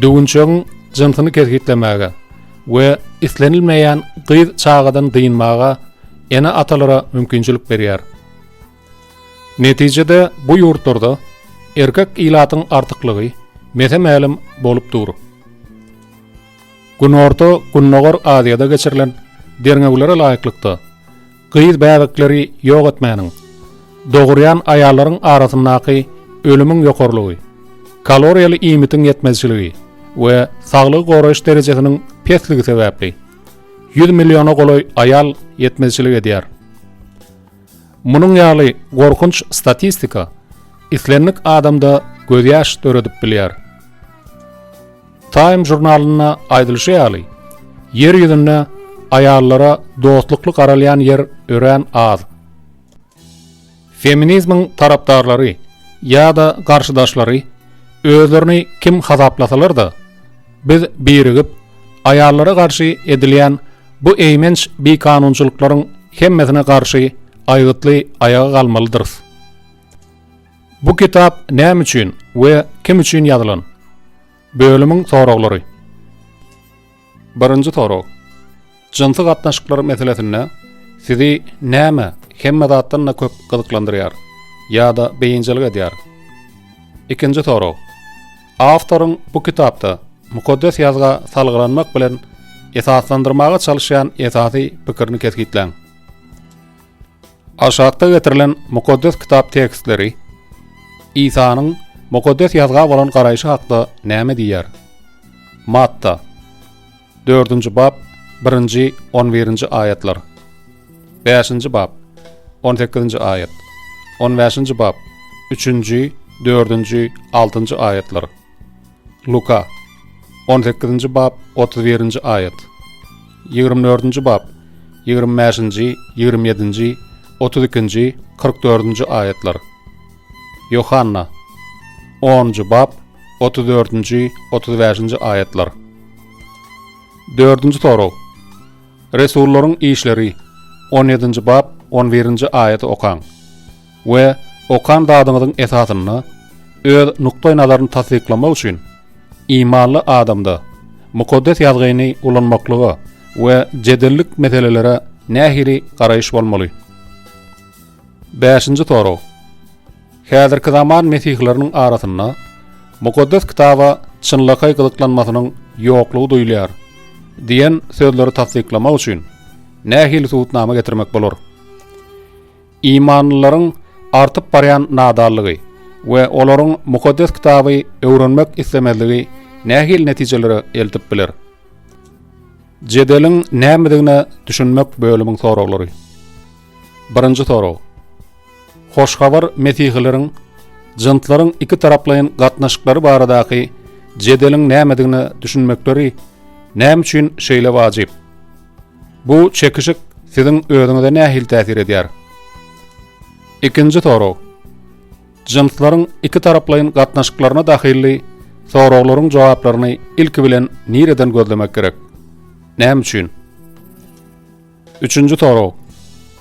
düwünçegiň jynsyny kesgitlemäge we islenilmeýän gyz çagadan dynmaga ene-atalara mümkinçilik berýär. Netijede bu ýurtlarda erkek ilatyň artyklygy mese-mälim bolup dur. Günorta-Gündogar Aziýada geçirilen derňewlere laýyklykda, gyz bäbekleri ýok etmäniň, dogurýan aýallaryň arasyndaky ölümiň ýokarylygy, kaloriýaly iýmitiň ýetmezçiligi we saglygy goraýyş derejesiniň pesligi sebäpli, 100 milliona golaý aýal ýetmezçilik edýär. Munuň ýaly gorkunç statistika islendik adamda gözýaş döredip bilýär. Time žurnalynda aýdylyşy ýaly, Ýer ýüzünde aýallara dostlukly garalýan ýer örän az. Feminizmiň tarapdarlary ýa-da garşydaşlary özlerini kim hasaplasalar-da, biz birigip, aýallara garşy edilýän bu eýmenç bikanunçylyklaryň hemmesine garşy aýgytly aýaga galmalydyrys. Bu kitap näme üçin we kim üçin ýazylan? Bölümiň soraglary. Birinji sorag. Jynsy gatnaşyklar meselesinde sizi näme hemme zatdan-da köp gyzyklandyrýar ýa-da biynjalyk edýär? Ikinji sorag. Awtoryň bu kitapda Mukaddes Ýazga salgylanmak bilen esaslandyrmaga çalyşýan esasy pikirini kesgitläň. Aşakda getirilen Mukaddes Kitap tekstleri Isanyň Mukaddes Ýazga bolan garaýşy hakda näme diýýär? Matta, dördünji bap, birinji, on birinji aýatlar. Bäşinji bap, on sekizinji aýat. On bäşinji bap, üçünji, dördünji, altynjy aýatlar. Luka, on sekizinji bap, 31-nji aýat. 24-nji bap, 25-nji, 27-nji, 32-nji, 44-nji aýatlar. Ýohanna, 10-njy bap, 34-nji, 35-nji aýatlar. Dördünji sorag. Resullaryň işleri, 17-nji bap, 11-nji aýaty okaň. We okan zadyňyzyň esasynda öz nukdaý-nazaryny tassyklamak üçin imanly adamda Mukaddes Ýazgyny ulanmaklyga we jedellik meselelere nähili garaýyş bolmaly? Bäşinji sorag. Häzirki zaman mesihileriniň arasynda Mukaddes Kitaba çynlakaý gyzyklanmasynyň ýoklugy duýulýar diýen sözleri tassyklamak üçin nähili subutnama getirmek bolar? Imanlylaryň artyp barýan nadanlygy we olaryň Mukaddes Kitaby öwrenmek islemezligi nähili netijelere eltip biler? Jedeliň nämedigine düşünmek bölümiň soraglary. Birinji sorag. Hoş Habar mesihileriň jynslaryň iki taraplaýyn gatnaşyklary baradaky jedeliň nämedigine düşünmekleri näme üçin şeýle wajyp? Bu çekişik siziň özüňize nähili täsir edýär? Ikinji sorag. Jynslaryň ikitaraplaýyn gatnaşyklaryna dahylly soraglaryň jogaplaryny ilki bilen nireden gözlemek gerek? Näme üçin? Üçünji sorag.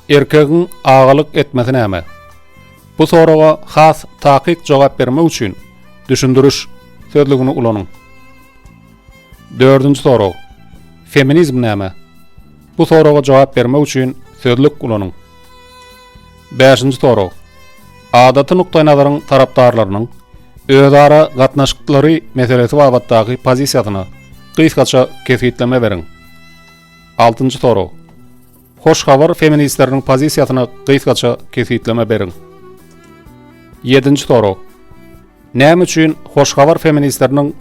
Erkegiň agalyk etmesi näme? Bu soraga has takyk jogap bermek üçin düşündiriş sözlügini ulanyň. Dördünji sorag. Feminizm näme? Bu soraga jogap bermek üçin sözlük ulanyň. Bäşinji sorag. Adaty nukdaýnazaryň tarapdarlarynyň özara gatnaşyklary meselesi babatdaky pozisiýasyna gysgaça kesgitleme beriň. Altynjy sorag. Hoş habar feministleriniň pozisiýasyna gysgaça kesgitleme beriň. Ýedinji sorag. Näme üçin Hoş habar feministleriniň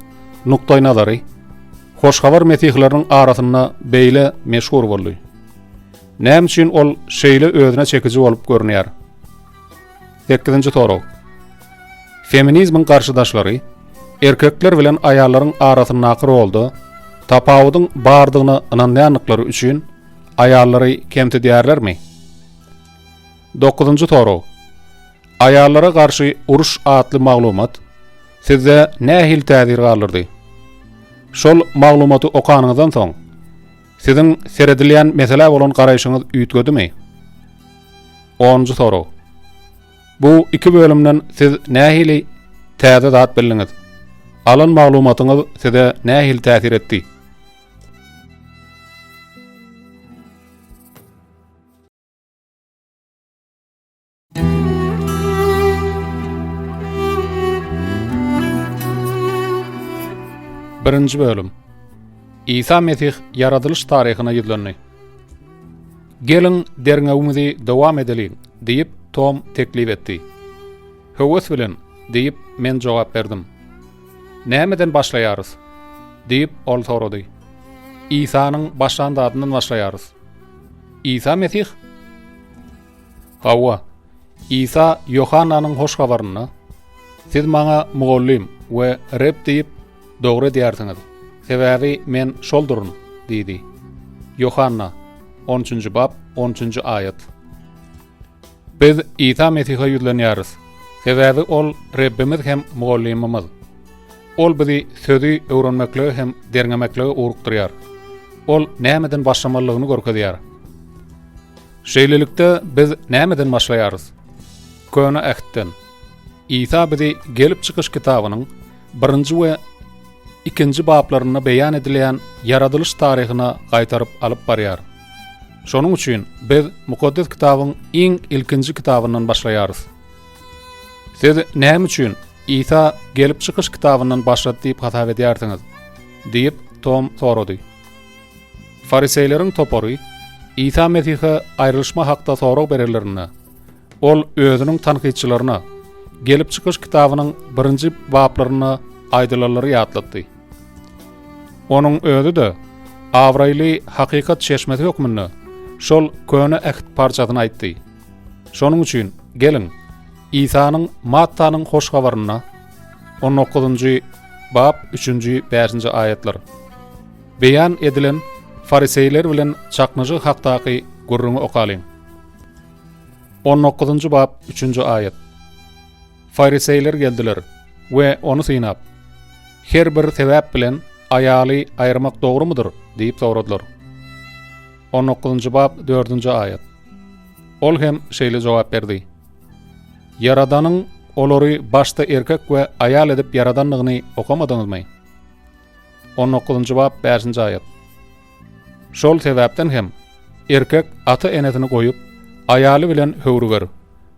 nukdaýnazary Hoş habar mesihileriniň arasynda beýle meşhur boldy? Näme üçin ol şeýle özüne çekiji bolup görünýär? Sekizinji sorag. Feminizmiň garşydaşlary erkekler bilen aýallaryň arasyndaky rolda tapawudyň bardygyna ynanýandyklary üçin aýallary kemsidýärlermi? Dokuzynjy sorag. Aýallara garşy uruş atly maglumat sizde nähili täsir galdyrdy? Şol maglumaty okanyňyzdan soň, siziň seredilýän meselä bolan garaýşyňyz üýtgedimi? Onunjy sorag. Bu iki bölümden siz nähili täze zat bildiňiz? Alan maglumatyňyz size nähili täsir etdi? Birinji bölüm. Isa Mesih ýaradylyş taryhyna ýüzlendi. Geliň, derňewimizi dowam edeliň, diýip, Tom teklip etdi. Höwes bilen, diýip, men jogap berdim. Nämeden başlaýarys? diýip, ol sorady. Isanyň başlan zadyndan başlaýarys. Isa Mesih? Hawa, Isa Ýohannanyň Hoş Habarynda, Siz maňa Mugallym we Reb diýip, dogry edýärsiňiz, sebäbi Men şolduryn diýdi. Ýohanna, on üçünji bap, on üçünji aýat. Biz Isa Mesihe ýüzlenýäris, sebäbi Ol Rebbimiz hem Mugallymymyz. Ol bizi Sözi öwrenmeklige hem derňemeklige ugrukdyrýar. Ol nämeden başlamalydygyny görkezýär. Şeýlelikde, biz nämeden başlaýarys? Köne Ähtden. Isa bizi Gelip çykyş kitabynyň birinji we ikinji baplarynda beýan edilýän ýaradylyş taryhyna gaýtaryp alyp barýar. Şonuň üçin biz Mukaddes Kitabyň iň ilkinji kitabyndan başlaýarys. Siz näme üçin Isa Gelip çykyş kitabyndan başlady diýip hasap edýärsiňiz? diýip, Tom sorady. Fariseýleriň topary Isa Mesihe aýrylyşma hakda sorag berenlerinde, ol özüniň tankytçylaryna Gelip çykyş kitabynyň birinji baplarynda aýdylanlary ýatlatdy. Onuň özi-de abraýly hakykat çeşmesi hökmünde şol Köne Äht parçasyny aýtdy. Şonuň üçin, geliň, Isanyň Mattanyň Hoş Habarynda, on dokuzynjy bap, üçünji, bäşinji aýatlar, beýan edilen fariseýler bilen çaknyşyk hakdaky gürrüňi okalyň. On dokuzynjy bap, üçünji aýat. Fariseýler geldiler we ony synap, Her bir sebäp bilen aýaly aýyrmak dogrumydyr? diýip soradylar. On dokuzynjy bap, dördünji aýat. Ol hem şeýle jogap berdi, Ýaradanyň olary başda erkek we aýal edip ýaradandygyny okamadyňyzmy? On dokuzynjy bap, bäşinji aýat. Şol sebäpden hem erkek ata-enesini goýup, aýaly bilen höwrüger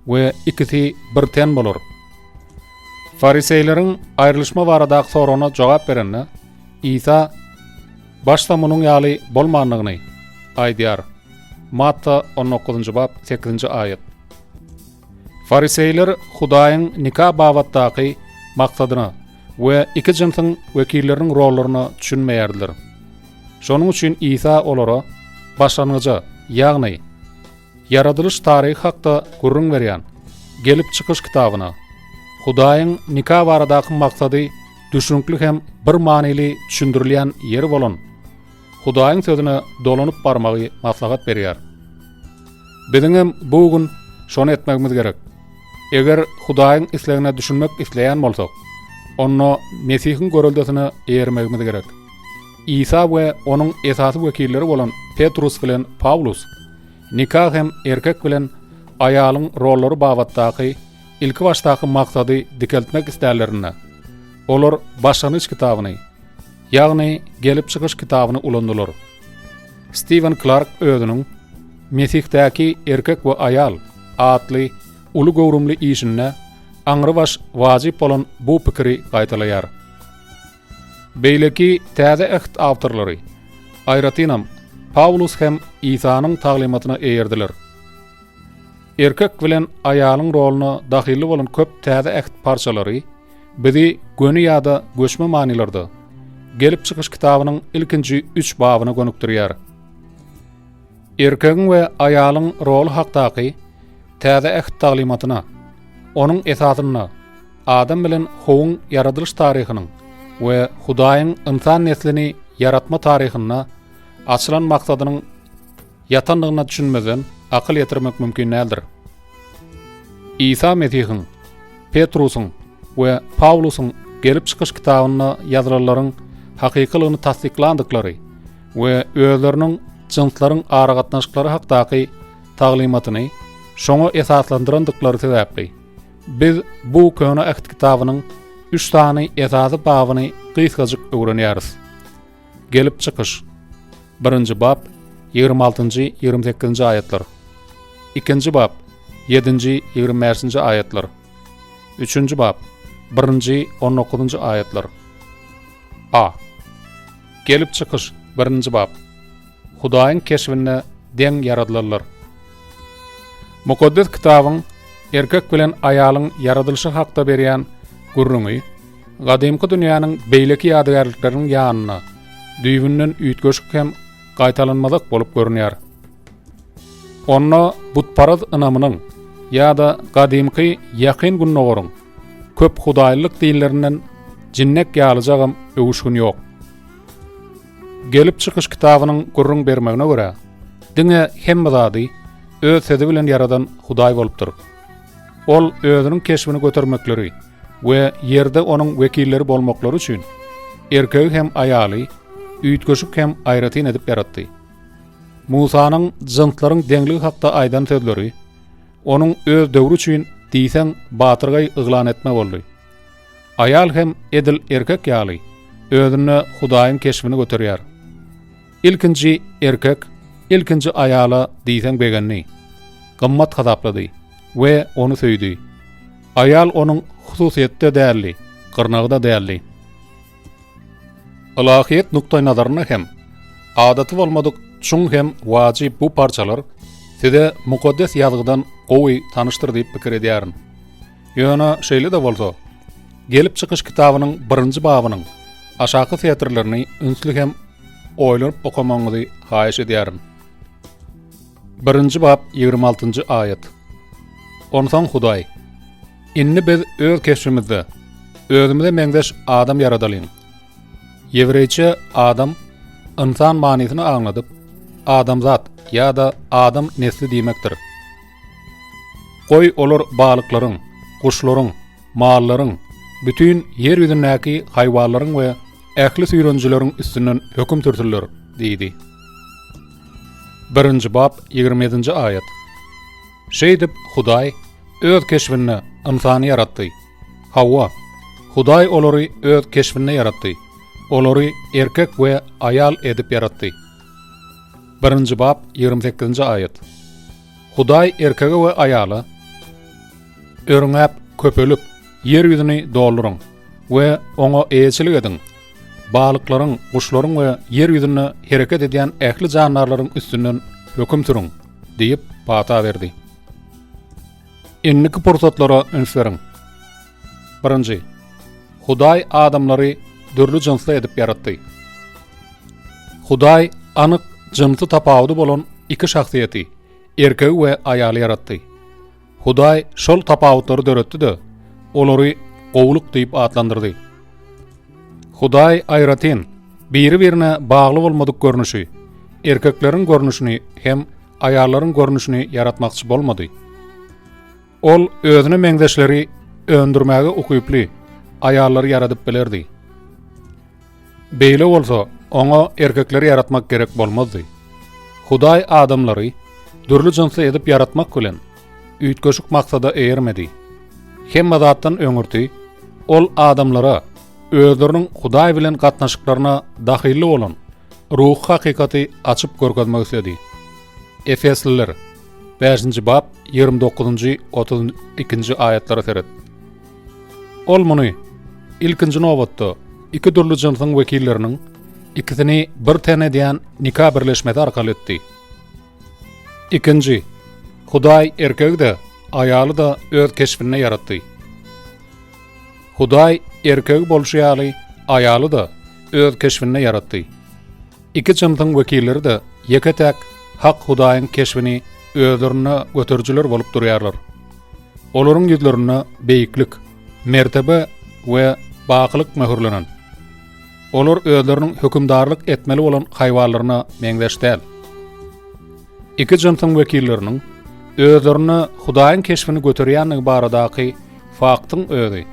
we ikisi bir ten bolar. Fariseýleriň aýrylyşma baradaky soragyna jogap berende, Isa başda munuň ýaly bolmandygyny aýdýar. Matta on dokuzynjy bap, sekizinji aýat. Fariseýler Hudaýyň nika babatdaky maksadyna we iki jynsyň wekilleriniň rollaryna düşünmeýärdiler. Şonuň üçin Isa olara başlangyja, ýagny ýaradylyş taryhy hakda gürrüň berýän Gelip çykyş kitabyna, Hudaýyň nika baradaky maksady düşnükli hem bir manyly düşündirilýän ýeri bolan Hudaýyň Sözüne dolanyp barmagy maslahat berýär. Biziňem bu gün şony etmegimiz gerek. Eger Hudaýyň islegine düşünmek isleýän bolsak, onda Mesihiň göreldesine eýermegimiz gerek. Isa we onuň esasy wekilleri bolan Petrus bilen Pawlus nika hem erkek bilen aýalyň rollary babatdaky ilkibaşdaky maksady dikeltmek islänlerinde, olar Başlangyç kitabyny, ýagny Gelip çykyş kitabyny ulandylar. Stiwen Klark özüniň Mesihdäki erkek we aýal atly uly göwrümli işinde aňrybaş wajyp bolan bu pikiri gaýtalaýar. Beýleki Täze Äht awtorlary, aýratynam, Pawlus hem Isanyň taglymatyna eýerdiler. Erkek bilen aýalyň roluna dahylly bolan köp Täze Äht parçalary bizi göni ýa-da göçme manylarda Gelip çykyş kitabynyň ilkinji üç babyna gönükdirýär. Erkegiň we aýalyň roly hakdaky Täze Äht taglymatyna, onuň esasynda Adam bilen Howuň ýaradylyş taryhynyň we Hudaýyň ynsan neslini ýaratma taryhynda açylan maksadynyň ýatandygyna düşünmezden akyl ýetirmek mümkin däldir. Isa Mesihiň, Petrusyň we Pawlusyň Gelip çykyş kitabynda ýazylanlaryň hakykylygyny tassyklandyklary we özleriniň jynslaryň aragatnaşyklary hakdaky taglymatyny şoňa esaslandyrandyklary sebäpli, biz bu Köne Äht kitabynyň üç sany esasy babyny gysgajyk öwrenýäris. Gelip çykyş. Birinji bap, 26-nji, 28-nji aýatlar. Ikinji bap, 7-nji, 25-nji aýatlar. Üçünji bap, birinji, 19-njy aýatlar. A. Gelip çykyş, birinji bap. Hudaýyň keşbinde deň ýaradylanlar. Mukaddes Kitabyň erkek bilen aýalyň ýaradylyşy hakda berýän gürrüňi gadymky dünýäniň beýleki ýadygärlikleriniň ýanynda düýbünden üýtgeşik hem gaýtalanmazak bolup görünýär. Onda butparaz ynamynyň ýa-da gadymky Ýakyn Gündogaryň köp hudaýlylyk dinlerinden jinnek ýalyjagam öwüşgin ýok. Gelip çykyş kitabynyň gürrüň bermegine görä, diňe hemme zady Öz sözi bilen ýaradan Hudaý bolupdyr. Ol Özüniň keşbini götermekleri we ýerde Onuň wekilleri bolmaklary üçin erkegi hem aýaly üýtgeşik hem aýratyn edip ýaratdy. Musanyň jynslaryň deňligi hakda aýdan sözleri onuň öz döwri üçin diýseň batyrgaý yglan etme boldy. Aýal hem edil erkek ýaly özünde Hudaýyň keşbini göterýär. Ilkinji erkek ilkinji aýala diýseň begendi, gymmat hasaplady we ony söýdi. Aýal onuň hususyýeti-de däldi, gyrnagy-da däldi. Ylahyýet nukdaýnazarynda hem adaty bolmadyk çuň hem wajyp bu parçalar size Mukaddes Ýazgydan gowy tanyşdyr diýip pikir edýärin. Ýöne şeýle-de bolsa, Gelip çykyş kitabynyň birinji babynyň aşaky setirlerini ünsli hem oýlanyp okamagyňyzy haýyş edýärin. Birinji bap 26-njy aýat. Onsoň Hudaý, Indi biz öz keşbimizde, özümize meňzeş adam ýaradalyň. Ýewreýçe adam ynsan manysyny aňladyp, adamzat ýa-da adam nesli diýmekdir. Goý, olar balyklaryň, guşlaryň, mallaryň, bütin ýer ýüzündäki haýwanlaryň we ähli süýrenijileriň üstünden höküm sürsünler diýdi. Birinji bap, 27-nji aýat. Şeýdip, Hudaý Öz keşbinde ynsany ýaratdy. Hawa, Hudaý olary Öz keşbinde ýaratdy. Olary erkek we aýal edip ýaratdy. Birinji bap, 28-nji aýat. Hudaý erkege we aýala, Örňäp, köpelip, ýer ýüzüni dolduryň we oňa eýeçilik ediň, balyklaryň, guşlaryň we ýer ýüzünde hereket edýän ähli jandarlaryň üstünden höküm sürüň diýip pata berdi. Indiki pursatlara üns beriň. Birinji. Hudaý adamlary dürli jynsly edip ýaratdy. Hudaý anyk jynsy tapawudy bolan iki şahsyýeti, erkegi we aýaly ýaratdy. Hudaý şol tapawutlary döretdi-de, olary gowulyk diýip atlandyrdy. Hudaý aýratyn, biri-birine bagly bolmadyk görnüşi, erkekleriň görnüşini hem aýallaryň görnüşini ýaratmakçy bolmady. Ol özüne meňzeşleri öndürmäge ukyply aýallary ýaradyp bilerdi. Beýle bolsa, oňa erkekleri ýaratmak gerek bolmazdy. Hudaý adamlary dürli jynsly edip ýaratmak bilen, üýtgeşik maksada eýermedi. Hemme zatdan öňürti, ol adamlara özleriniň Hudaý bilen gatnaşyklaryna dahylly bolan ruhy hakykaty açyp görkezmek isledi. Efesliler, bäşinji bap, 29-njy, 32-nji aýatlara seret. Ol muny, ilkinji nobatda, iki dürli jynsyň wekilleriniň ikisini bir ten edýän nika birleşmesi arkaly etdi. Ikinji, Hudaý erkegi-de, aýaly-da öz keşbinde ýaratdy. Hudaý erkegi bolşy ýaly, aýaly-da öz keşbinde ýaratdy. Iki jynsyň wekilleri-de ýeke-täk hak Hudaýyň keşbini özlerinde göterijiler bolup durýarlar. Olaryň ýüzlerinde beýiklik, mertebe we bakylyk möhürlenen. Olar özleriniň hökümdarlyk etmeli bolan haýwanlaryna meňzeş däl. Iki jynsyň wekilleriniň özlerinde Hudaýyň keşbini göterýändigi baradaky faktyň özi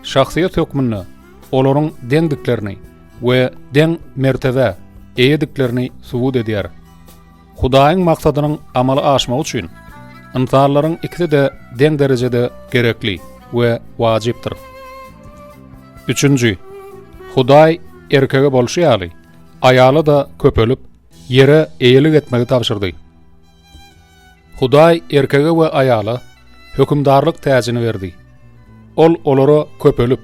şahsyýet hökmünde olaryň deňdiklerini we deň mertebä eýediklerini subut edýär. Hudaýyň maksadynyň amala aşmagy üçin ynsanlaryň ikisi-de deň derejede gerekli we wajypdyr. Üçünji, Hudaý erkege bolşy ýaly, aýala-da köpelip, ýere eýelik etmegi tabşyrdy. Hudaý erkege we aýala hökümdarlyk täjini berdi. Ol olara köpelip,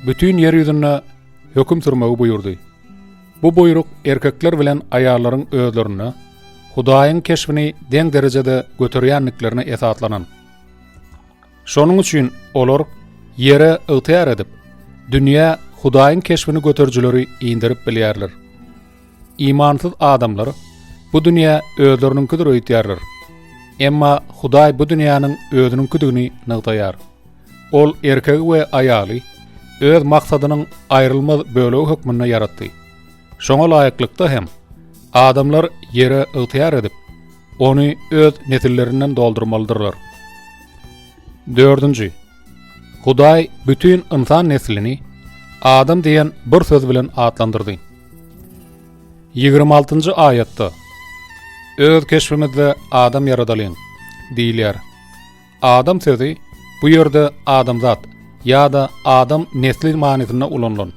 bütin ýer ýüzünde höküm sürmegi buýurdy. Bu buýruk erkekler bilen aýallaryň özlerinde Hudaýyň keşbini deň derejede göterýändiklerine esaslanan. Şonuň üçin olar ýere ygtyýar edip, dünýä Hudaýyň keşbini göterijileri inderip bilýärler. Imansyz adamlar bu dünýä özleriniňkidir öýtýärler. Emma Hudaý bu dünýäniň özüniňkidigini nygtaýar. Ol erkegi we aýaly öz maksadynyň aýrylmaz bölegi hökmünde ýaratdy. Şoňa laýyklykda hem adamlar ýere ygtyýar edip, ony öz nesillerinden doldurmalydyrlar. Dördünji. Hudaý bütin ynsan neslini adam diýen bir söz bilen atlandyrdy. 26-njy aýatda Öz keşbimizde adam ýaradalyň diýilýär. Adam sözi bu ýerde adamzat ýa-da adam nesli manysynda ulanylan.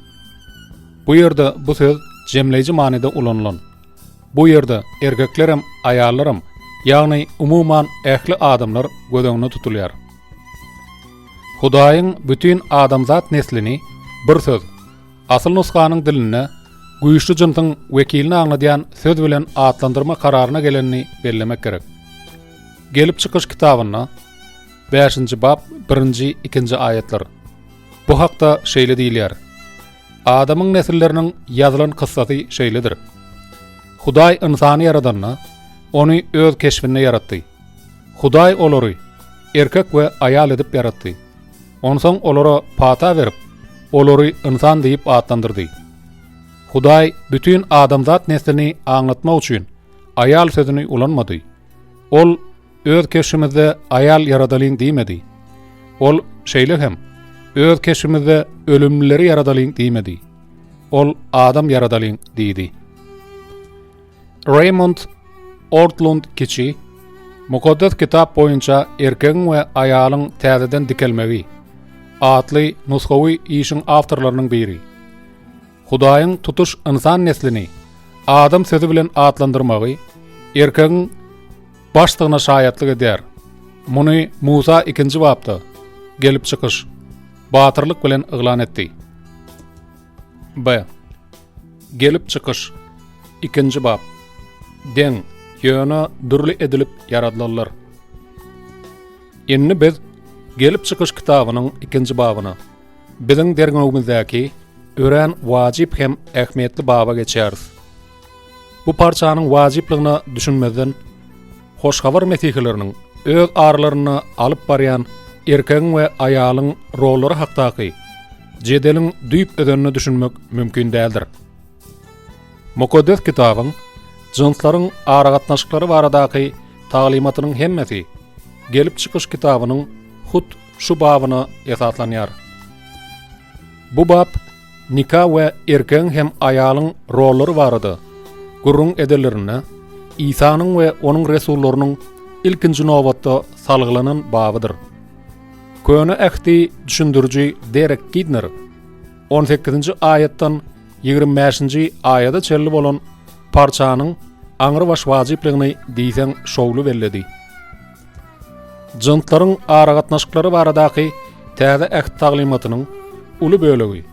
Bu ýerde bu söz jemleýji manyda ulanylan. Bu ýerde erkeklerem, aýallaram, ýagny umuman ähli adamlar göz öňünde tutulýar. Hudaýyň bütin adamzat neslini bir söz, asyl nusganyň dilinde güýçli jynsyň wekilini aňladýan söz bilen atlandyrma kararyna gelenini bellemek gerek. Gelip çykyş kitabynda 5-nji bap 1-nji, 2-nji aýatlar. Bu hakda şeýle diýilýär. Adamyň nesilleriniň ýazylan kyssasy şeýledir. Hudaý ynsany ýaradanda, ony öz keşbinde ýaratdy. Hudaý olary erkek we aýal edip ýaratdy. Onsoň olara pata berip, olary ynsan diýip atlandyrdy. Hudaý bütin adamzat neslini aňlatmak üçin aýal sözüni ulanmady. Ol Öz keşbimizde aýal ýaradalyň diýmedi. Ol şeýle hem Öz keşbimizde ölümlileri ýaradalyň diýmedi. Ol adam ýaradalyň diýdi. Raymond Ortlund kiçi Mukaddes Kitap boýunça erkegiň we aýalyň täzeden dikelmegi atly nusgawy işiň awtorlarynyň biri. Hudaýyň tutuş ynsan neslini adam sözi bilen atlandyrmagy erkegiň başdygyna şaýatlyk edýär. Muny Musa ikinji bapda, Gelip çykyş, batyrlyk bilen yglan etdi. B. Gelip çykyş, ikinji bap. Deň, ýöne dürli edilip ýaradylanlar. Indi biz Gelip çykyş kitabynyň ikinji babyna, biziň derňewimizdäki örän wajyp hem ähmiýetli baba geçýäris. Bu parçanyň wajyplygyna düşünmezden, Hoş Habar mesihileriniň öz aralarynda alyp barýan erkegiň we aýalyň rollary hakdaky jedeliň düýp özenine düşünmek mümkin däldir. Mukaddes Kitabyň jynslaryň aragatnaşyklary baradaky taglymatynyň hemmesi Gelip çykyş kitabynyň. hut şu babyna esaslanýar. Bu bap nika we erkegiň hem aýalyň rollary barada gürrüň edenlerinde Isanyň we onuň resullarynyň ilkinji nobatda salgylanan babydyr. Köne Ähti düşündiriji Derek Gidner on sekizinji aýatdan ýigrimi bäşinji aýada çenli bolan parçanyň aňrybaş wajyplygyny diýseň şowly belledi. Jynslaryň aragatnaşyklary baradaky Täze Äht taglymatynyň uly bölegi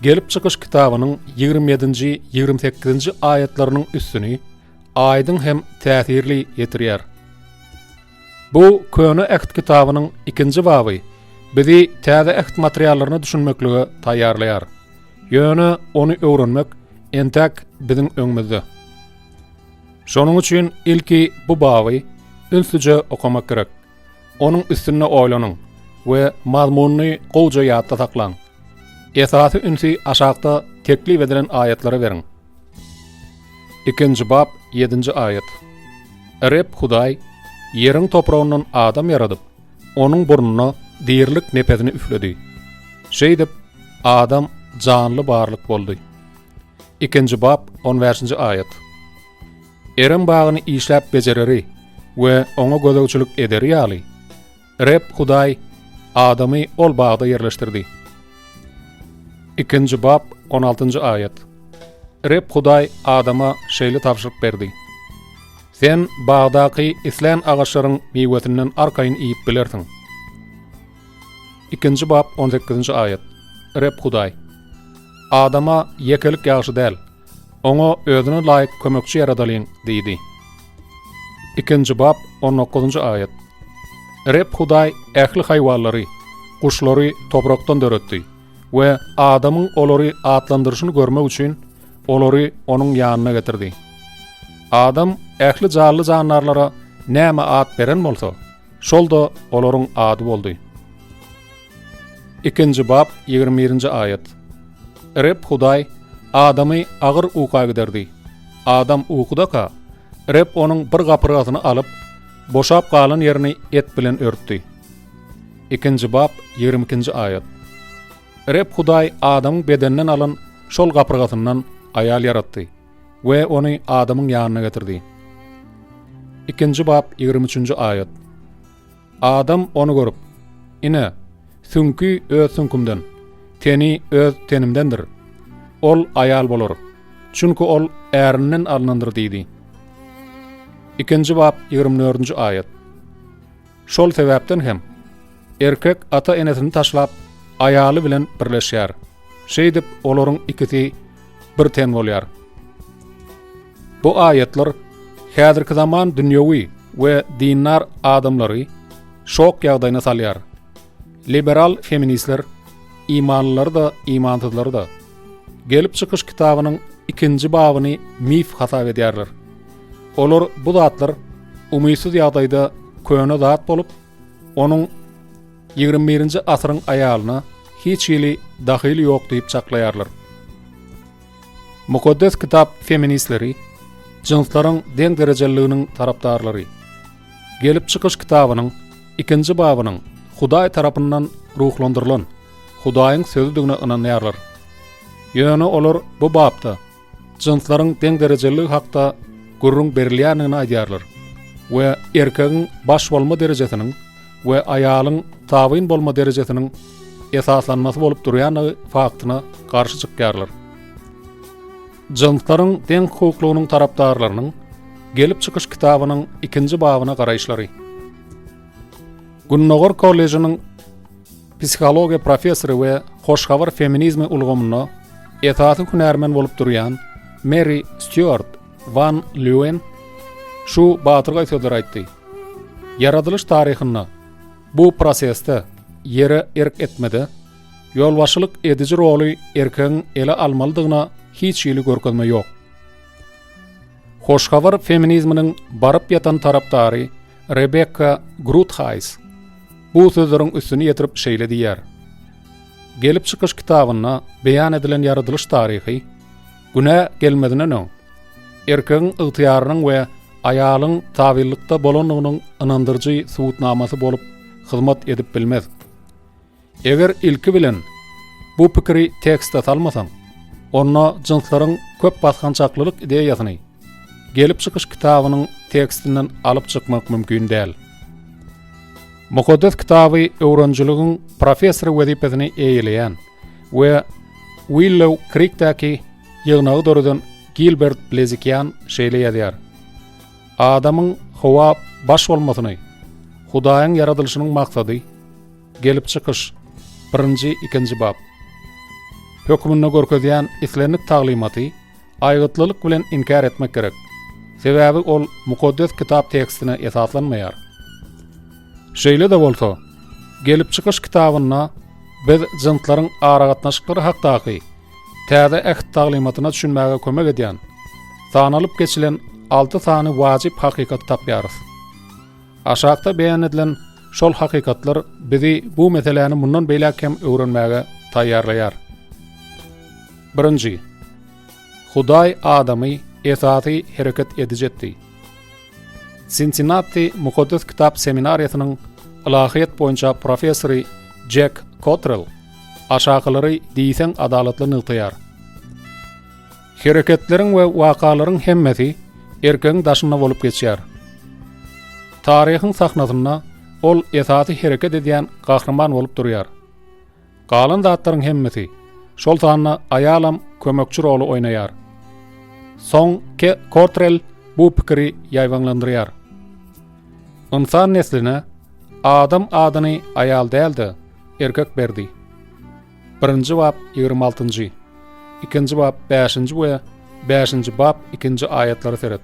Gelip çykyş kitabynyň ýigrimi ýedinji, ýigrimi sekizinji aýatlarynyň üstüni aýdyň hem täsirli ýetirýär. Bu Köne Äht kitabynyň ikinji baby bizi Täze Äht materiallaryna düşünmeklige taýýarlaýar. Ýöne ony öwrenmek entäk biziň öňümizde. Şonuň üçin ilki bu baby ünslüje okamak gerek. Onuň üstünde oýlanyň we mazmunyny gowuja ýatda saklaň. Esasy ünsi aşakda teklip edilen aýatlara beriň. Ikinji bap, ýedinji aýat. Reb Hudaý ýeriň topragyndan adam ýaradyp, onuň burnuna dirilik nepesini üfledi. Şeýdip, adam janly barlyk boldy. Ikinji bap, on bäşinji aýat. Erem bagyny işläp bejereri we oňa gözegçilik ederi ýaly, Reb Hudaý adamy ol bagda ýerleşdirdi. Ikinji bap, on altynjy aýat. Reb Hudaý adama şeýle tabşyryk berdi, Sen bagdaky islän agaçlaryň miwesinden arkaýyn iýip bilersiň. Ikinji bap, on sekizinji aýat. Reb Hudaý, Adama ýekelik ýagşy däl. Oňa özüne laýyk kömekçi ýaradalyň diýdi. Ikinji bap, on dokuzynjy aýat. Reb Hudaý ähli haýwanlary, guşlary toprakdan döretdi we adamyň olary atlandyryşyny görmek üçin olary onuň ýanyna getirdi. Adam ähli janly-jandarlara näme at beren bolsa, şol-da olaryň ady boldy. Ikinji bap, 21-nji aýat. Reb Hudaý adamy agyr uka giderdi. Adam ukudaka, Reb onuň bir gapyrgasyny alyp, boşap galan ýerini et bilen örtdi. Ikinji bap, 22-nji aýat. Reb Hudaý adamyň bedeninden alan şol gapyrgasyndan aýal ýaratdy we ony adamyň ýanyna getirdi. Ikinji bap, 23-nji aýat. Adam ony görüp, Ine, süňki öz süňkümden, teni öz tenimdendir. Ol aýal bolar, çünki ol ärinden alnandyr diýdi. Ikinji bap, 24-nji aýat. Şol sebäpden hem, erkek ata-enesini taşlap, aýaly bilen birleşýär. Şeýdip, olaryň ikisi bir ten bolýar. Bu aýatlar häzirki zaman dünýewi we dindar adamlary şok ýagdaýyna salýar. Liberal feministler, imanlylary-da, imansyzlary-da, Gelip çykyş kitabynyň ikinji babyny mif hasap edýärler. Olar bu zatlar umytsyz ýagdaýda köne zat bolup, onuň 21-nji asyryň aýalyna hiç hili dahyly ýok diýip çaklaýarlar. Mukaddes Kitap feministleri, jynslaryň deň derejeliliginiň tarapdarlary. Gelip çykyş kitabynyň ikinji babynyň Hudaý tarapyndan ruhlandyrylan Hudaýyň sözüdigine ynanýarlar. Ýöne olar bu bapda jynslaryň deň derejeliligi hakda gürrüň berilýändigini aýdýarlar we erkegiň baş bolma derejesiniň we aýalyň tabyn bolma derejesiniň esaslanmasy bolup durýandygy faktyna garşy çykýarlar. Jynslaryň deň hukuklygynyň tarapdarlarynyň Gelip çykyş kitabynyň ikinji babyna garaýyşlary. Gündogar kollejiniň psihologiýa professory we Hoş habar feminizmi ulgamynda esasy hünärmen bolup durýan Meri Stýuart Wan Lýuen şu batyrgaý sözleri aýtdy. Ýaradylyş taryhynda bu prosesde ýere erk etmede ýolbaşçylyk ediji roly erkegiň ele almalydygyna hiç hili görkezme ýok. Hoş habar feminizminiň baryp ýatan tarapdary Rebekka Gruthaýs bu sözleriň üstüni ýetirip şeýle diýýär, Gelip çykyş kitabynda beýan edilen ýaradylyş taryhy günä gelmezinden öň erkegiň ygtyýarynyň we aýalyň tabynlykda bolandygynyň ynandyryjy subutnamasy bolup hyzmat edip bilmez. Eger ilki bilen bu pikiri tekste salmasaň, onda jynslaryň köp basgançaklylyk ideýasyny Gelip çykyş kitabynyň tekstinden alyp çykmak mümkin däl. Mukaddes Kitaby öwrenijiligiň professory wezipesini eýeleýän we Willow Krikdäki ýygnagy döreden Gilbert Blezikýan şeýle ýazýar, Adamyň Howa baş bolmasyny Hudaýyň ýaradylyşynyň maksady, Gelip çykyş, birinji, ikinji bap, hökmünde görkezýän islendik taglymaty aýgytlylyk bilen inkär etmek gerek. Sebäbi ol Mukaddes Kitap tekstine esaslanmaýar. Şeýle-de bolsa, Gelip çykyş kitabynda biz jynslaryň aragatnaşyklary hakdaky Täze Äht taglymatyna düşünmäge kömek edýän, sanalyp geçilen alty sany wajyp hakykaty tapýarys. Aşakda beýan edilen şol hakykatlar bizi bu meseläni mundan beýläk hem öwrenmäge taýýarlaýar. Birinji. Hudaý adamy esasy hereket ediji etdi. Sinsinnati Mukaddes Kitap seminariýasynyň ylahyýet boýunça professory Jek Kotrell aşakylary diýseň adalatly nygtaýar. Hereketleriň we wakalaryň hemmesi erkegiň daşynda bolup geçýär. Taryhyň sahnasynda ol esasy hereket edýän gahryman bolup durýar. Galan zatlaryň hemmesi, şol sanda aýalam kömekçi roly oýnaýar. Soň Ke Kotrell bu pikiri ýaýbaňlandyrýar. Ynsan nesline Adam adyny aýal däl-de, erkek berdi. Birinji bap 26 altynjy, ikinji bap bäşinji we bäşinji bap ikinji aýatlara seret.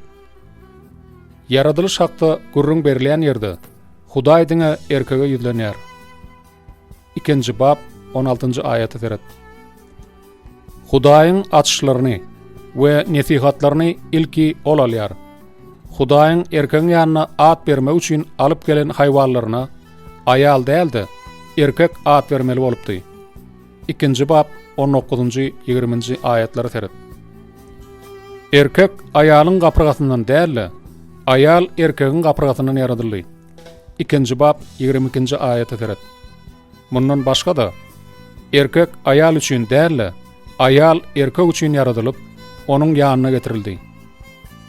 Ýaradylyş hakda gürrüň berilýän ýerde Hudaý diňe erkege ýüzlenýär. Ikinji bap on altynjy aýata seret. Hudaýyň açyşlaryny we nesihatlaryny ilki ol alýar. Hudaýyň erkegiň ýanyna at bermek üçin alyp gelen haýwanlaryna aýal däl-de, erkek at bermeli bolupdy. Ikinji bap on dokuzynjy, ýigriminji aýatlara seret. Erkek aýalyň gapyrgasyndan däl-de, aýal erkegiň gapyrgasyndan ýaradyldy. Ikinji bap 22-nji aýata seret. Mundan başga-da, erkek aýal üçin däl-de, aýal erkek üçin ýaradylyp, onuň ýanyna getirildi.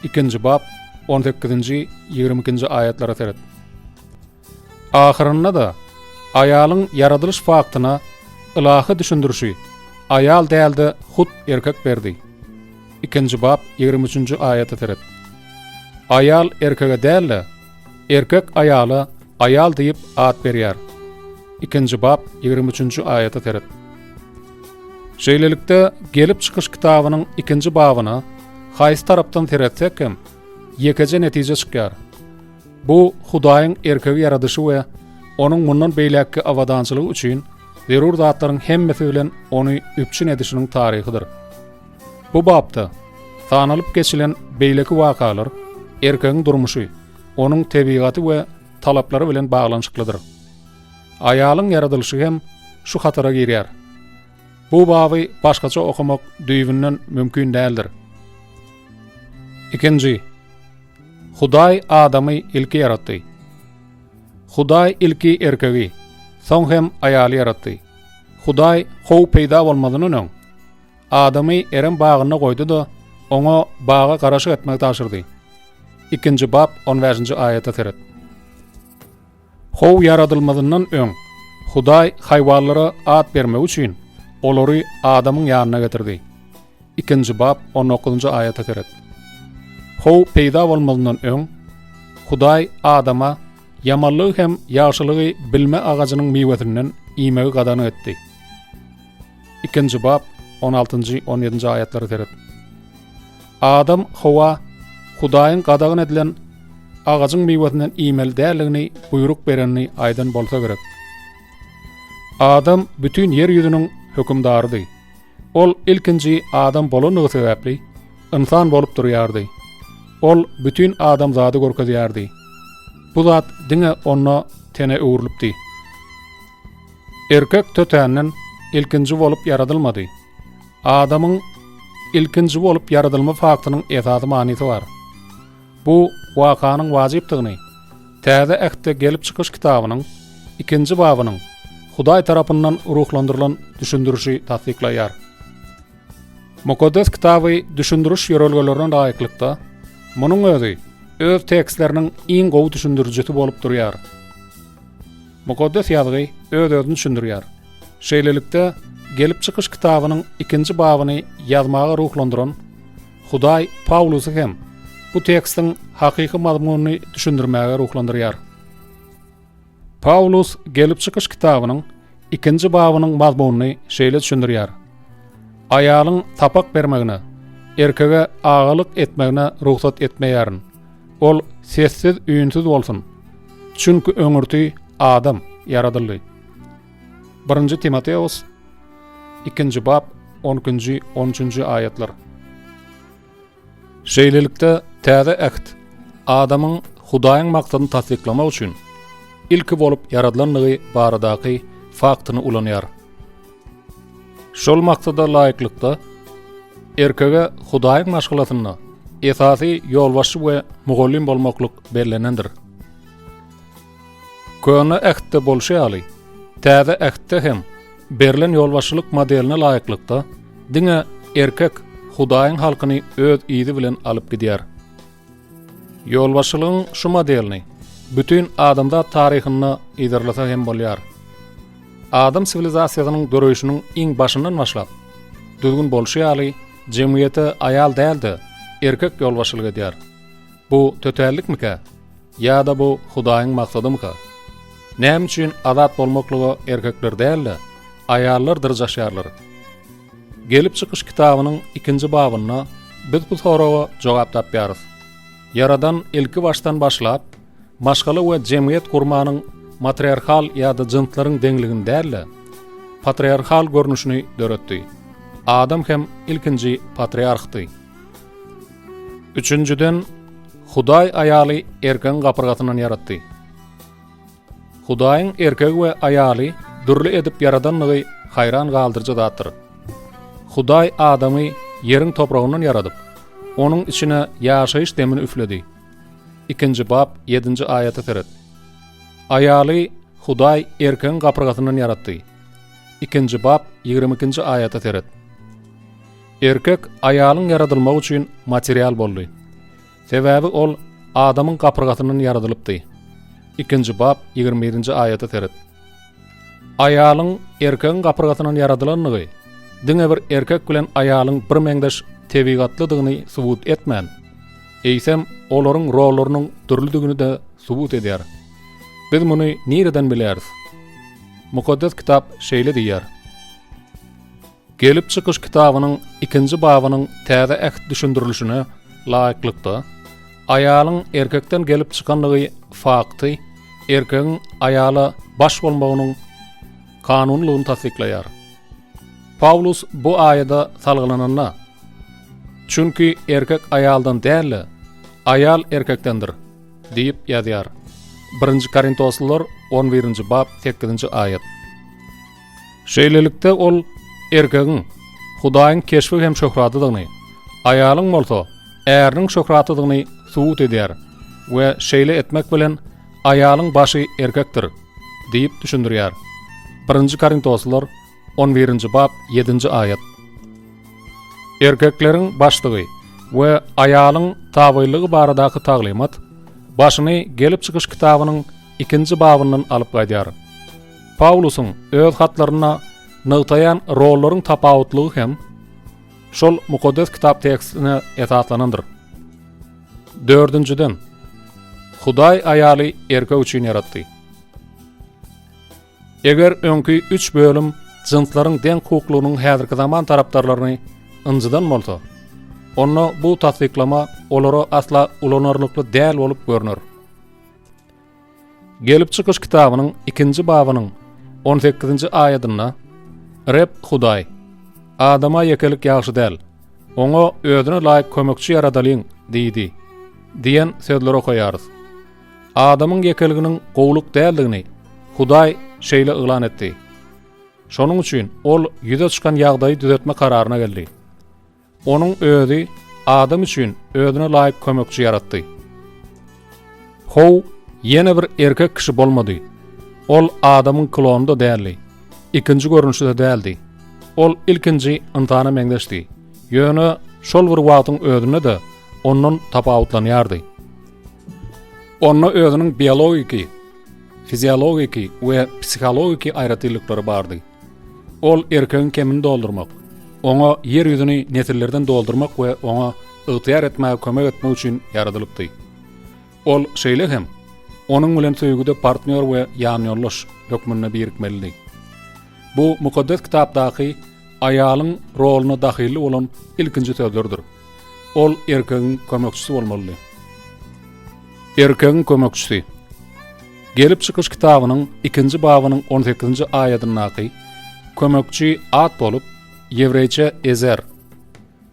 Ikinji bap 18-nji, 22-nji aýatlara seret. Ahyrynda-da, aýalyň ýaradylyş faktyna ylahy düşündirişi aýal däl-de, hut erkek berdi. Ikinji bap 23-nji aýata seret. Aýal erkege däl-de, Erkek aýala aýal diýip at berýär. Ikinji bap 23-nji aýata seret. Şeýlelikde, Gelip çykyş kitabynyň ikinji babyna haýsy tarapdan seretsek hem, ýekeje netije çykýar. Bu Hudaýyň erkegi ýaradyşy we onuň mundan beýläkki abadançylygy üçin zerur zatlaryň hemmesi bilen ony üpjün edişiniň taryhydyr. Bu bapda sanalyp geçilen beýleki wakalar erkegiň durmuşy, onuň tebigaty we talaplary bilen baglanyşyklydyr. Aýalyň ýaradylyşy hem şu hatara girýär. Bu baby başgaça okamak düýbünden mümkin däldir. Ikinji. Hudaý adamy ilki ýaratdy. Hudaý ilki erkegi, soň hem aýaly ýaratdy. Hudaý how peýda bolmazyndan öň, Adamy Erem bagynda goýdy-da, oňa baga garaşyk etmegi tabşyrdy. Ikinji bap on bäşinji aýata seret. How ýaradylmazyndan öň, Hudaý haýwanlara at bermek üçin, olary adamyň ýanyna getirdi. Ikinji bap on dokuzynjy aýata seret. How peýda bolmazyndan öň, Hudaý adama ýamanlygy hem ýagşylygy bilme agajynyň miwesinden iýmegi gadagan etdi. Ikinji bap, on altynjy, on ýedinji aýatlara seret. Adam Howa Hudaýyň gadagan edilen agajyň miwesinden iýmeli däldigini buýruk berenini aýdan bolsa gerek. Adam bütin ýer ýüzüniň hökümdarydy. Ol ilkinji adam bolandygy sebäpli ynsan bolup durýardy. Ol bütin adamzady görkezýärdi. Bu zat diňe onda tene öwrülipdi. Erkek tötänden ilkinji bolup ýaradylmady. Adamyň ilkinji bolup ýaradylma faktynyň esasy manysy bar. Bu wakanyň wajypdygyny Täze Ähtde Gelip çykyş kitabynyň. ikinji babynyň Hudaý tarapyndan ruhlandyrylan düşündirişi tassyklaýar. Mukaddes Kitaby düşündiriş ýörelgelerine laýyklykda, munuň özi öz tekstleriniň iň gowy düşündirijisi bolup durýar. Mukaddes Ýazgy öz-özüni düşündirýär. Şeýlelikde, Gelip çykyş kitabynyň ikinji babyny ýazmaga ruhlandyran Hudaý Pawlusy hem bu tekstiň hakyky mazmunyny düşündirmäge ruhlandyrýar. Pawlus Gelip çykyş kitabynyň ikinji babynyň mazmunyny şeýle düşündirýär, Aýalyň sapak bermegine, erkege agalyk etmegine rugsat etmeýärin. Ol sessiz-üýnsüz bolsun. Çünki öňürti adam ýaradyldy. Birinji Timoteos, ikinji bap, on ikinji, on üçünji aýatlar. Şeýlelikde, Täze Äht adamyň Hudaýyň maksadyny tassyklamak üçin ilki bolup ýaradylandygy baradaky faktyny ulanýar. Şol maksada laýyklykda, erkege Hudaýyň maşgalasynda esasy ýolbaşçy we mugallym bolmaklyk bellenendir. Köne Ähtde bolşy ýaly, Täze Ähtde hem berlen ýolbaşçylyk modeline laýyklykda, diňe erkek Hudaýyň halkyny öz yzy bilen alyp gidýär. Ýolbaşçylygyň şu modelini bütin adamzat taryhynda yzarlasa hem bolýar. Adam siwilizasiýasynyň döreýşiniň iň başyndan başlap, düzgün bolşy ýaly, jemgyýete aýal däl-de, erkek ýolbaşçylyk edýär. Bu tötänlikmikä? Ýa-da bu Hudaýyň maksadymyka? Näme üçin azat bolmaklyga erkekler däl-de, aýallar dyrjaşýarlar? Gelip çykyş kitabynyň ikinji babynda biz bu soraga jogap tapýarys. Ýaradan ilki başdan başlap, maşgala we jemgyýet gurmanyň matriarhal ýa-da jynslaryň deňligini däl-de, patriarhal görnüşini döretdi. Adam hem ilkinji patriarhdy. Üçünjiden, Hudaý aýaly erkegiň gapyrgasyndan ýaratdy. Hudaýyň erkegi we aýaly dürli edip ýaradanlygy haýran galdyryjy zatdyr. Hudaý adamy ýeriň topragyndan ýaradyp, onuň içine ýaşaýyş demini üfledi. Ikinji bap, ýedinji aýata seret. Aýaly Hudaý erkegiň gapyrgasyndan ýaratdy. Ikinji bap, 22-nji aýata seret. Erkek aýalyň ýaradylmagy üçin material boldy. Sebäbi ol adamyň gapyrgasyndan ýaradylypdy. Ikinji bap, 21-nji aýata seret. Aýalyň erkegiň gapyrgasyndan ýaradylandygy diňe bir erkek bilen aýalyň birmeňzeş tebigatlydygyny subut etmän, eýsem, olaryň rollarynyň dürlüdigini-de subut edýär. Biz muny nireden bilýäris? Mukaddes Kitap şeýle diýýär. Gelip çykyş kitabynyň ikinji babynyň Täze Äht düşündirilişine laýyklykda, aýalyň erkekden gelip çykanlygy fakty erkegiň aýala baş bolmagynyň kanunylygyny tassyklaýar. Pawlus bu aýada salgylananda, Çünki erkek aýaldan däl-de, aýal erkekdendir diýip ýazýar. Birinji Korintoslylar on birinji bap sekizinji aýat. Şeýlelikde, ol erkegiň Hudaýyň keşbi hem şöhratydygyny, aýalyň bolsa äriniň şöhratydygyny subut edýär we şeýle etmek bilen aýalyň başy erkekdir diýip düşündirýär. Birinji Korintoslylar on birinji bap ýedinji aýat. Erkekleriň başdygy we aýalyň tabylygy baradaky taglymat başyny Gelip çykyş kitabynyň ikinji babyndan alyp gaýdýar. Pawlusyň öz hatlarynda nygtaýan rollaryň tapawutlygy hem şol Mukaddes Kitap tekstine esaslanandyr. Dördünjiden, Hudaý aýaly erkek üçin ýaratdy. Eger öňki üç bölüm jynslaryň deň hukuklygynyň häzirki zaman tarapdarlaryny ynjydan bolsa, onda bu tassyklama olara asla ulanarlykly däl bolup görner. Gelip çykyş kitabynyň ikinji babynyň on sekizinji aýadynda Reb Hudaý, Adama ýekelik ýagşy däl, oňa özüne laýyk kömekçi ýaradalyň diýdi diýen sözleri okaýarys. Adamyň ýekeliginiň gowulyk däldigini Hudaý şeýle yglan etdi. Şonuň üçin ol ýüze çykan ýagdaýy düzetme kararyna geldi. Onuň özi adam üçin özüne laýyk kömekçi ýaratdy. How ýene bir erkek kişi bolmady. Ol adamyň klony-da däldi, ikinji görnüşi-de däldi. Ol ilkinji ynsana meňzeşdi, ýöne şol bir wagtyň özünde-de ondan tapawutlanýardy. Onda özüniň biologiki, fiziologiki we psihologiki aýratynlyklary bardy. Ol erkegiň kemini doldurmak, oňa ýer ýüzüni nesillerden doldurmak we oňa ygtyýar etmäge kömek etmek üçin ýaradylypdy. Ol şeýle hem, onuň bilen söýgüde partnýor we ýanýoldaş hökmünde birikmelidi. Bu Mukaddes Kitapdaky aýalyň roluna dahylly bolan ilkinji sözlerdir. Ol erkegiň kömekçisi bolmalydy. Erkegiň kömekçisi. Gelip çykyş kitabynyň ikinji babynyň on sekizinji aýadyndaky kömekçi at bolup, ýewreýçe ezer,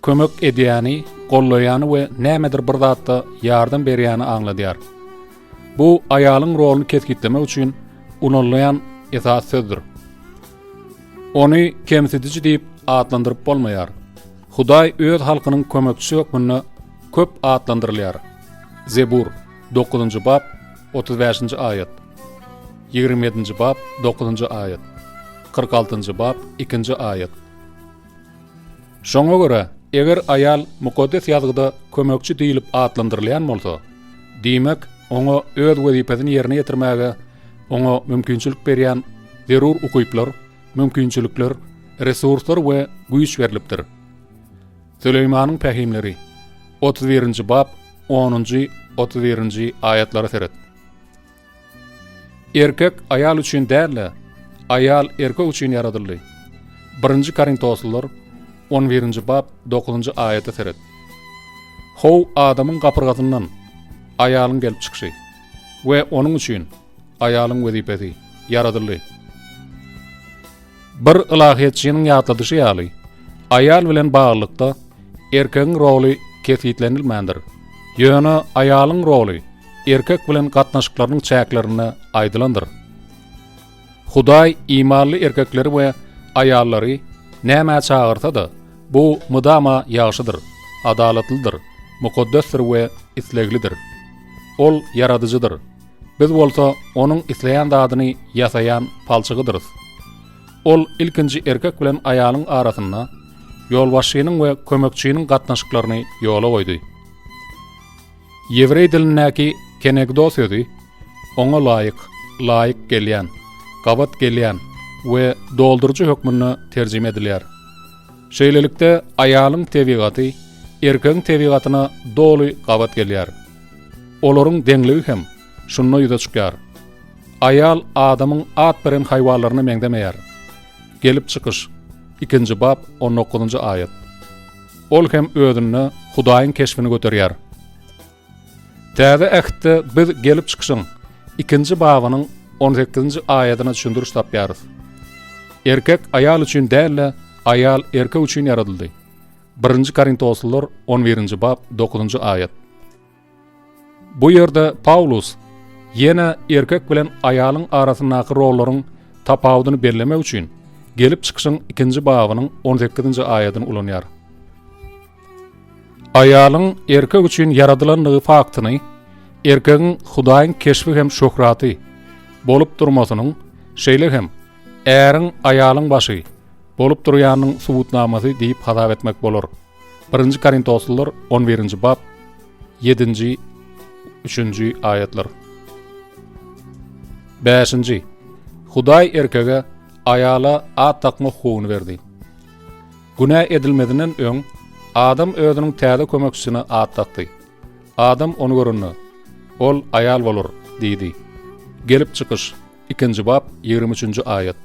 kömek edýäni, gollaýany we nämedir bir zatda ýardam berýäni aňladýar. Bu aýalyň roluny kesgitlemek üçin ulanylýan esasy sözdür. Ony kemsidiji diýip atlandyryp bolmaýar. Hudaý öz halkynyň kömekçisi hökmünde köp atlandyrylýar. Zebur, dokuzynjy bap, 35-nji aýat. 27-nji bap, 9-njy aýat. 46-njy bap, 2-nji aýat. Şoňa görä, eger aýal Mukaddes Ýazgyda kömekçi diýlip atlandyrylýan bolsa, diýmek, oňa öz wezipesini ýerine ýetirmäge oňa mümkinçilik berýän zerur ukyplar, mümkinçilikler, resurslar we güýç berlipdir. Süleýmanyň pähimleri, 31-nji bap, onunjy, 31-nji aýatlara seret. Erkek aýal üçin däl-de, aýal erkek üçin ýaradyldy. Birinji Korintoslylar, on birinji bap, dokuzynjy aýata seret. How adamyň gapyrgasyndan aýalyň gelip çykyşy we onuň üçin aýalyň wezipesi ýaradyldy. Bir ylahyýetçiniň ýatladyşy ýaly, aýal bilen baglylykda erkegiň roly kesgitlenilmändir. Ýöne aýalyň roly erkek bilen gatnaşyklarynyň çäklerinde aýdylandyr. Hudaý imanly erkekleri we aýallary nämä çagyrsa-da, bu mydama ýagşydyr, adalatlydyr, mukaddesdir we isleglidir. Ol Ýaradyjydyr. Biz bolsa onuň isleýän zadyny ýasaýan palçygydyrys. Ol ilkinji erkek bilen aýalyň arasynda ýolbaşçynyň we kömekçiniň gatnaşyklaryny ýola goýdy. Ýewreý dilindäki kenegdo sözi oňa laýyk, laýyk gelýän, gabat gelýän we dolduryjy hökmünde terjime edilýär. Şeýlelikde, aýalyň tebigaty erkegiň tebigatyna doly gabat gelýär. Olaryň deňligi hem şunda ýüze çykýar. Aýal adamyň at beren haýwanlaryna meňzemeýär. Gelip çykyş, ikinji bap, on dokuzynjy aýat. Ol hem özünde Hudaýyň keşbini göterýär. Täze Ähtde biz Gelip çykyşyň ikinji babynyň on sekizinji aýadyna düşündiriş tapýarys. Erkek aýal üçin däl-de, aýal erkek üçin ýaradyldy. Birinji Korintoslylar on birinji bap, dokuzynjy aýat. Bu ýerde Pawlus ýene erkek bilen aýalyň arasyndaky rollaryň tapawudyny bellemek üçin Gelip çykyşyň ikinji babynyň on sekizinji aýadyny ulanýar. Aýalyň erkek üçin ýaradylandygy faktyny erkegiň Hudaýyň keşbi hem şöhraty bolup durmasynyň, şeýle hem äriň aýalyň başy bolup durýanynyň subutnamasy diýip hasap etmek bolar. Birinji Korintoslylar on birinji bap, ýedinji, üçünji aýatlar. Bäşinji. Hudaý erkege aýala at dakma hukugyny berdi. Günä edilmezinden öň, Adam özüniň täze kömekçisine at dakdy. Adam ony görende, Ol aýal bolar diýdi. Gelip çykyş, ikinji bap, 23-nji aýat.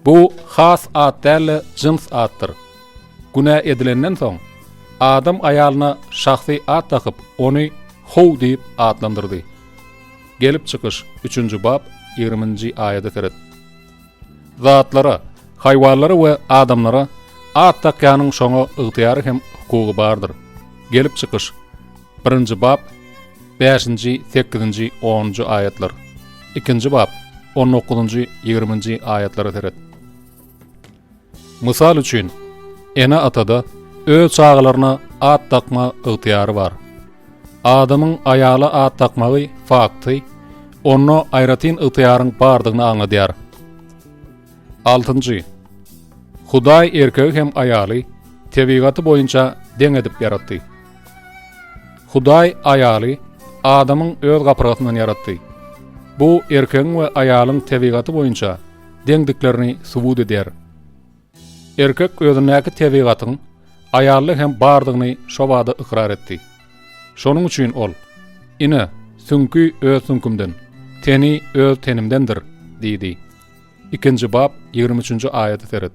Bu has at däl-de, jyns atdyr. Günä edilenden soň, Adam aýalyna şahsy at dakyp, ony How diýip atlandyrdy. Gelip çykyş, üçünji bap, ýigriminji aýada seret. Zatlara, haýwanlara we adamlara at dakýanyň şoňa ygtyýary hem hukugy bardyr. Gelip çykyş, birinji bap, bäşinji, sekizinji, onunjy aýatlar. Ikinji bap, on dokuzynjy, ýigriminji aýatlara seret. Mysal üçin, ene-atada öz çagalaryna at dakma ygtyýary bar. Adamyň aýala at dakmagy fakty. Onda aýratyn ygtyýaryň bardygyny aňladýar. Altynjy. Hudaý erkegi hem aýaly tebigaty boýunça deň edip ýaratdy. Hudaý aýaly adamyň öz gapyrgasyndan ýaratdy. Bu erkegiň we aýalyň tebigaty boýunça deňdiklerini subut edýär. Erkek özündäki tebigatyň aýalda hem bardygyny şobada ykrar etdi. Şonuň üçin ol, Ine, süňki öz süňkümden, teni öz tenimdendir diýdi. Ikinji bap, 23-nji aýata seret.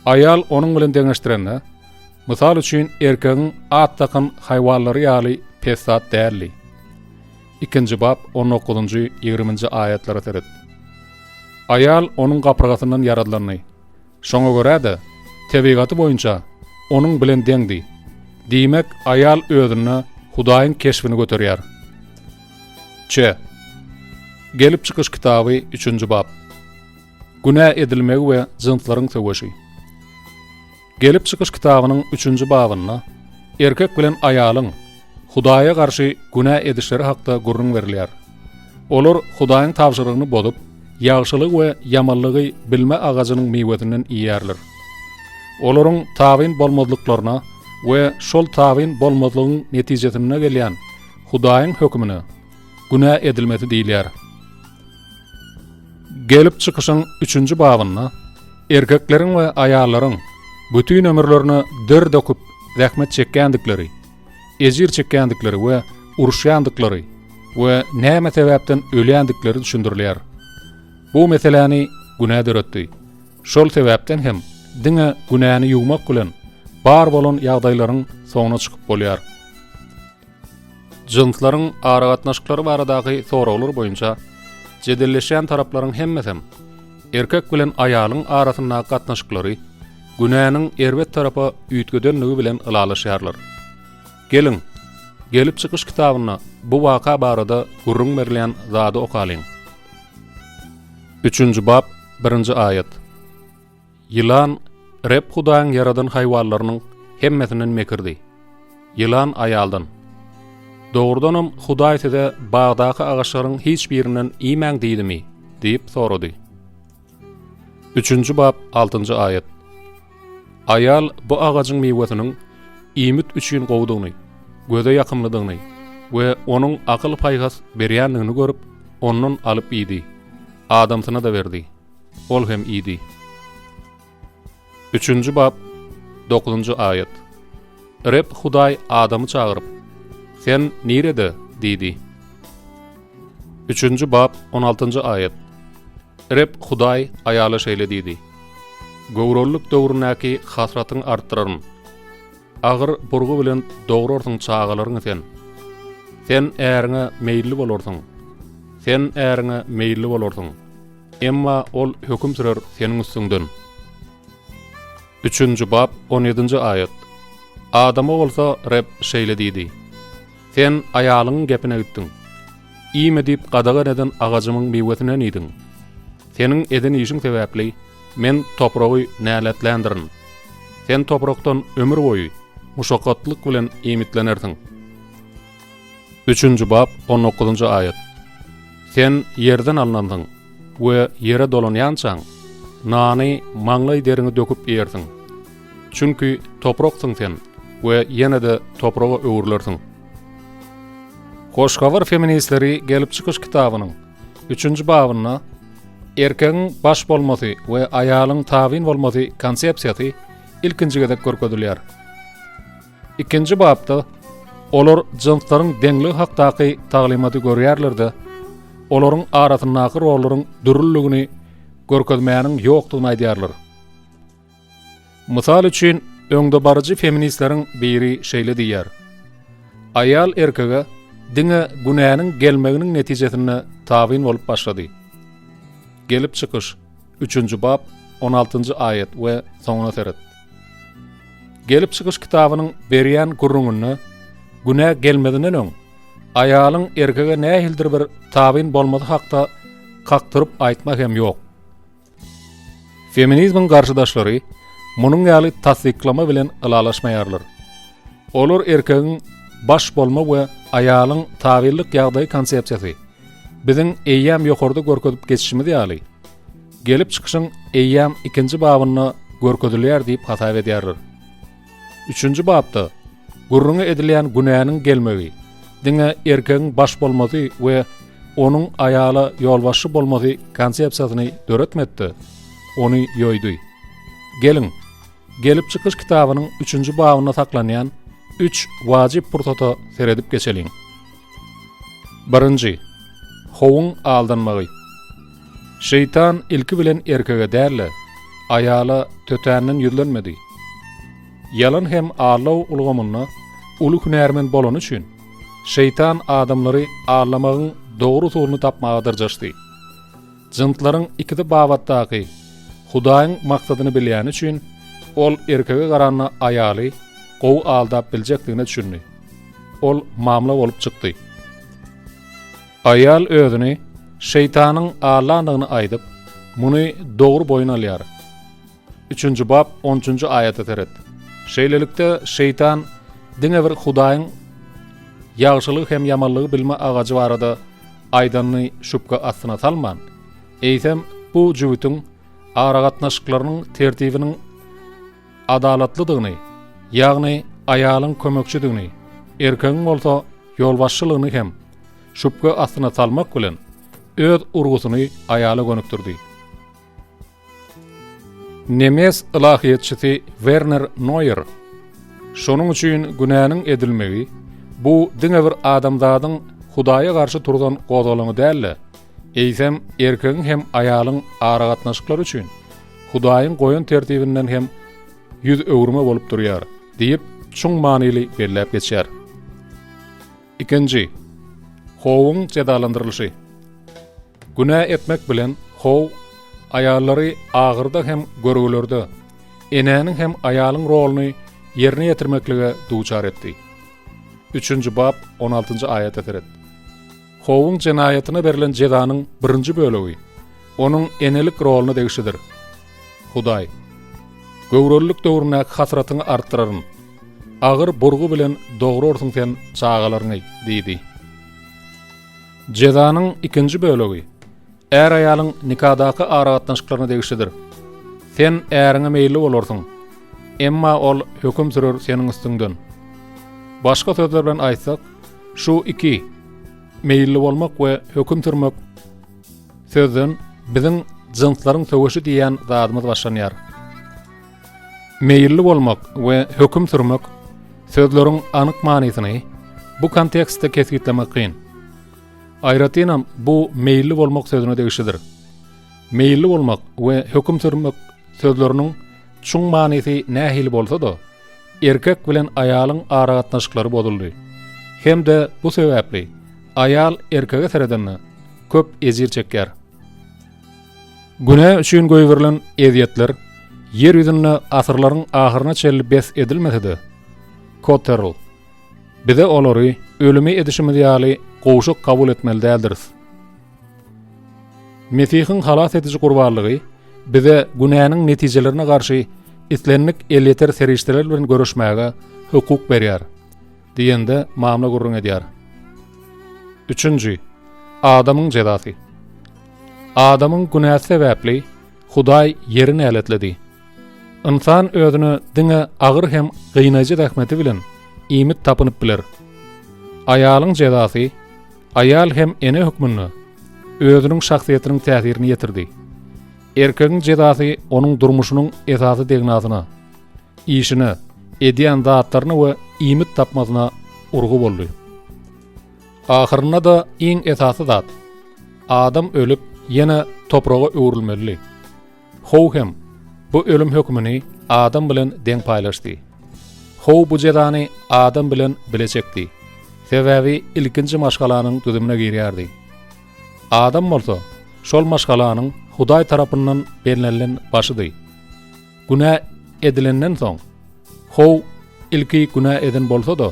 Aýal onuň bilen deňeşdirende, mysal üçin, erkegiň at dakan haýwanlary ýaly pes zat däldi. Ikinji bap, on dokuzynjy, ýigriminji aýatlara seret. Aýal onuň gapyrgasyndan ýaradylandy. Şoňa görä-de, tebigaty boýunça onuň bilen deňdi. Diýmek, aýal özünde Hudaýyň keşbini göterýär. Ç. Gelip çykyş kitaby, üçünji bap. Günä edilmegi we jynslaryň söweşi. Gelip çykyş kitabynyň üçünji babynda erkek bilen aýalyň Hudaýa garşy günä edişleri hakda gürrüň berilýär. Olar Hudaýyň tabşyrygyny bozup, ýagşylygy we ýamanlygy bilme agajynyň miwesinden iýýärler. Olaryň tabyn bolmazlyklaryna we şol tabyn bolmazlygyň netijesinde gelýän Hudaýyň hökümine günä edilmesi diýilýär. Gelip çykyşyň üçünji babynda erkekleriň we aýallaryň bütin ömürlerine der döküp zähmet çekýändikleri, ejir çekýändikleri we uruşýandyklary we näme sebäpden ölýändikleri düşündirilýär. Bu meseläni günä döretdi. Şol sebäpden hem diňe günäni ýuwmak bilen bar bolan ýagdaýlaryň soňuna çykyp bolýar. Jynslaryň aragatnaşyklary baradaky soraglar boýunça jedelleşýän taraplaryň hemmesem erkek bilen aýalyň arasyndaky gatnaşyklary günäniň erbet tarapa üýtgedenligi bilen ylalaşýarlar. Geliň, Gelip çykyş kitabynda bu waka barada gürrüň berilýän zady okalyň. Üçünji bap, birinji aýat. Ýylan Reb Hudaýyň ýaradan haýwanlarynyň hemmesinden mekirdi. Ýylan aýaldan, Dogrudanam, Hudaý size bagdaky agaçlaryň hiç birinden iýmäň diýdimi? diýip sorady. Üçünji bap, altynjy aýat. Aýal bu agajyň miwesiniň iýmit üçin gowudygyny, göze ýakymlydygyny we onuň akyl-paýhas berýändigini görüp, ondan alyp iýdi. Adamsyna-da berdi. Ol hem iýdi. Üçünji bap, dokuzynjy aýat. Reb Hudaý Adamy çagyryp, Sen nirede? diýdi. Üçünji bap, on altynjy aýat. Reb Hudaý aýala şeýle diýdi, Göwrelilik döwründäki hasratyňy artdyraryn. Agyr burgy bilen dograrsyň çagalaryňy sen. Sen äriňe meýilli bolarsyň. Sen äriňe meýilli bolarsyň. Emma ol höküm sürer seniň üstüňden. Üçünji bap, on ýedinji aýat. Adama bolsa Reb şeýle diýdi, Sen aýalyňyň gepine gitdiň. Iýme diýip gadagan eden agajymyň miwesinden iýdiň. Seniň eden işiň sebäpli Men topragy näletländirin. Sen toprakdan ömür boýy muşakgatlyk bilen iýmitlenersiň. Üçünji bap, on dokuzynjy aýat. Sen ýerden alnansyň we ýere dolanýançaň, nany maňlaý deriňi döküp iýersiň. Çünki topraksyň sen we ýene-de topraga öwrülersiň. Hoş habar feministleri Gelip çykyş kitabynyň üçünji babynda erkegiň baş bolmasy we aýalyň tabyn bolmasy konsepsiýasy ilkinji gezek görkezilýär. Ikinji bapda olar jynslaryň deňligi hakdaky taglymaty görýärler-de, olaryň arasyndaky rollaryň dürlüligini görkezmäniň ýokdugyny aýdýarlar. Mysal üçin, öňdebaryjy feministleriň biri şeýle diýýär, Aýal erkege diňe günäniň gelmeginiň netijesinde tabyn bolup başlady. Gelip çykyş, üçünji bap, on altynjy aýat we soňuna seret. Gelip çykyş kitabynyň berýän gürrüňinde günä gelmezinden öň aýalyň erkege nähilidir bir tabyn bolmasy hakda kakdyryp aýtma hem ýok. Feminizmiň garşydaşlary munuň ýaly tassyklama bilen ylalaşmaýarlar. Olar erkegiň baş bolma we aýalyň tabynlyk ýagdaýy konsepsiýasy. Biziň eýýäm ýokarda görkezip geçişimiz ýaly, Gelip çykyşyň eýýäm ikinji babynda görkezilýär diýip hasap edýärler. Üçünji bapda gürrüňi edilýän günäniň gelmegi diňe erkegiň baş bolmasy we onuň aýala ýolbaşçy bolmasy konsepsiýasyny döretmedi-de, ony ýoýdy. Geliň, Gelip çykyş kitabynyň üçünji babynda saklanýan üç wajyp pursata seredip geçeliň. Birinji, Howuň aldanmagy. Şeýtan ilki bilen erkege däl-de, aýala tötänden ýüzlenmedi. Ýalan hem aldaw ulgamynda uly hünärmen bolany üçin, şeýtan adamlary aldamagyň dogry usulyny tapmaga dyrjaşdy. Jynslaryň ikisi babatdaky Hudaýyň maksadyny bilýäni üçin, ol erkege garanda aýaly gowy aldap biljekdigine düşündi. Ol mamla bolup çykdy. Aýal özüni şeýtanyň aldandygyny aýdyp, muny dogry boýun alýar. Üçünji bap on üçünji aýata seret. Şeýlelikde, şeýtan diňe bir Hudaýyň ýagşylygy hem ýamanlygy bilme agajy barada aýdanyny şübhe astyna salman, eýsem, bu jübütiň aragatnaşyklarynyň tertibiniň adalatlydygyny, ýagny aýalyň kömekçidigini, erkegiň bolsa ýolbaşçylygyny hem şübhe astyna salmak bilen, öz urgusyny aýala gönükdirdi. Nemes ylahyýetçisi Werner Noýer, Şonuň üçin günäniň edilmegi, bu diňe bir adamzadyň Hudaýa garşy turzan gozgalaňy däl-de, eýsem erkegiň hem aýalyň aragatnaşyklary üçin Hudaýyň goýan tertibinden hem ýüz öwürme bolup durýar diýip, çuň manyly belläp geçýär. Ikinji, Howuň jezalandyrylyşy. Günä etmek bilen How aýallary agyrda hem görgülerde, enäniň hem aýalyň roluny ýerine ýetirmeklige duçar etdi. Üçünji bap, on altynjy aýata seret. Howuň jenaýatyna berlen jezanyň birinji bölegi onuň enelik roluna degişlidir. Hudaý, Göwrelilik döwründäki hasratyňy artdyraryn. Agyr burgy bilen dograrsyň sen çagalaryňy diýdi. Jezanyň ikinji bölegi är-aýalyň nikadaky aragatnaşyklaryna degişlidir. Sen äriňe meýilli bolarsyň, emma ol höküm sürer seniň üstüňden. Başga sözler bilen aýtsak, şu iki, meýilli bolmak we höküm sürmek sözden biziň jynslaryň söweşi diýýän zadymyz başlanýar. Meýilli bolmak we höküm sürmek sözleriň anyk manysyny bu kontekstde kesgitlemek kyn. Aýratynam bu meýilli bolmak sözüne degişlidir. Meýilli bolmak we höküm sürmek sözleriniň çuň manysy nähili bolsa-da, erkek bilen aýalyň aragatnaşyklary bozuldy. Hem-de bu sebäpli aýal erkege seredende köp ejir çekýär. Günä üçin goýberilen ezýetler ýer ýüzünde asyrlaryň ahyryna çenli bes edilmese-de, Kotterl, Bize olary ölümi edişimiz ýaly gowşak kabul etmeli däldiris. Mesihiň halas ediji gurbanlygy bize günäniň netijelerine garşy islendik elýeter serişdeler bilen göreşmäge hukuk berýär. Diýende mamla gürrüň edýär. Üçünji, Adamyň jezasy. Adamyň günäsi sebäpli Hudaý ýeri näletledi. Ynsan özüne diňe agyr hem gynaýjy zähmeti bilen iýmit tapynyp biler. Aýalyň jezasy aýal hem ene hökmünde özüniň şahsyýetiniň täsirini ýetirdi. Erkegiň jezasy onuň durmuşynyň esasy degnasyna, işine, edýän zatlaryna we iýmit tapmasyna urgy boldy. Ahyrynda-da iň esasy zat, adam ölüp, ýene topraga öwrülmelidi. How hem bu ölüm hökümini Adam bilen deň paýlaşdy. How bu jezany Adam bilen bile çekdi. Sebäbi ilkinji maşgalanyň düzümine girýärdi. Adam bolsa şol maşgalanyň Hudaý tarapyndan bellenilen başydy. Günä edilenden soň, How ilki günä eden bolsa-da,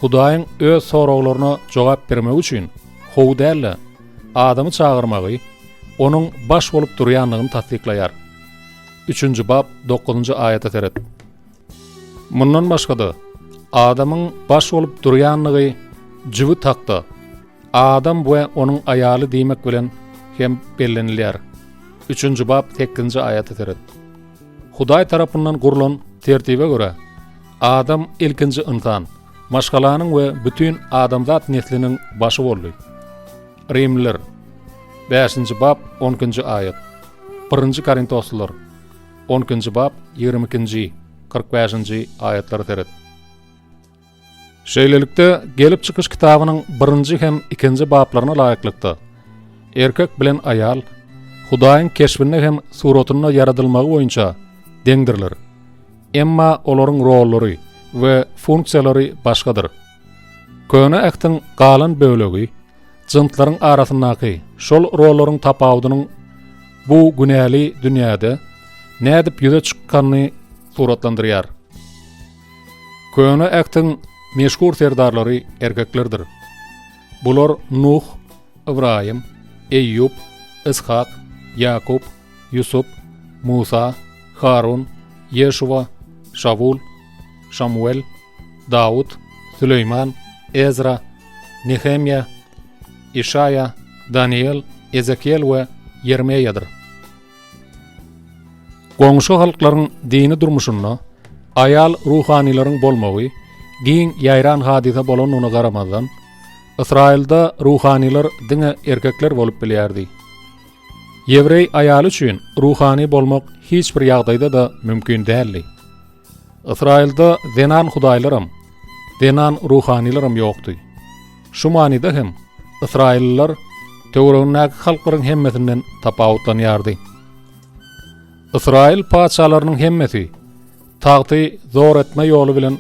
Hudaýyň öz soraglaryna jogap bermegi üçin How däl-de, Adamy çagyrmagy onuň baş bolup durýandygyny tassyklaýar. Üçünji bap, dokuzynjy aýata seret. Mundan başga-da, Adamyň baş bolup durýandygy jübüt hakda. Adam we onuň aýaly diýmek bilen hem bellenilýär. Üçünji bap sekizinji aýata seret. Hudaý tarapyndan gurlan tertibe görä, Adam ilkinji ynsan, maşgalanyň we bütin adamzat nesliniň başy boldy. Rimliler, bäşinji bap, on ikinji aýat. Birinji Korintoslylar, on ikinji bap, 22-nji, 45-nji aýatlara seret. Şeýlelikde, Gelip çykyş kitabynyň birinji hem ikinji baplaryna laýyklykda, erkek bilen aýal Hudaýyň keşbinde hem suratynda ýaradylmagy boýunça deňdirler. Emma olaryň rollary we funksiýalary başgadyr. Köne Ähtiň galan bölegi jynslaryň arasyndaky şol rollaryň tapawudynyň bu günäli dünýäde nädip ýüze çykanyny suratlandyrýar. Köne Ähtiň meşhur serdarlary erkeklerdir. Bular Nuh, Ybraýym, Eýýup, Yshak, Ýakup, Ýusup, Musa, Harun, Ýeşuwa, Şawul, Şamuwel, Dawut, Süleýman, Ezra, Nehemýa, Işaýa, Daniýel, Ezekiýel we Ýermeýadyr. Goňşy halklaryň dini durmuşynda aýal ruhanylaryň bolmagy giň ýaýran hadysa bolandygyna garamazdan, Ysraýylda ruhanylar diňe erkekler bolup bilýärdi. Ýewreý aýaly üçin ruhany bolmak hiç bir ýagdaýda-da mümkin däldi. Ysraýylda zenan hudaýlaram, zenan ruhanylaram ýokdy. Şu manyda hem ysraýyllylar töweregindäki halklaryň hemmesinden tapawutlanýardy. Ysraýyl patyşalarynyň hemmesi tagty zor etme ýoly bilen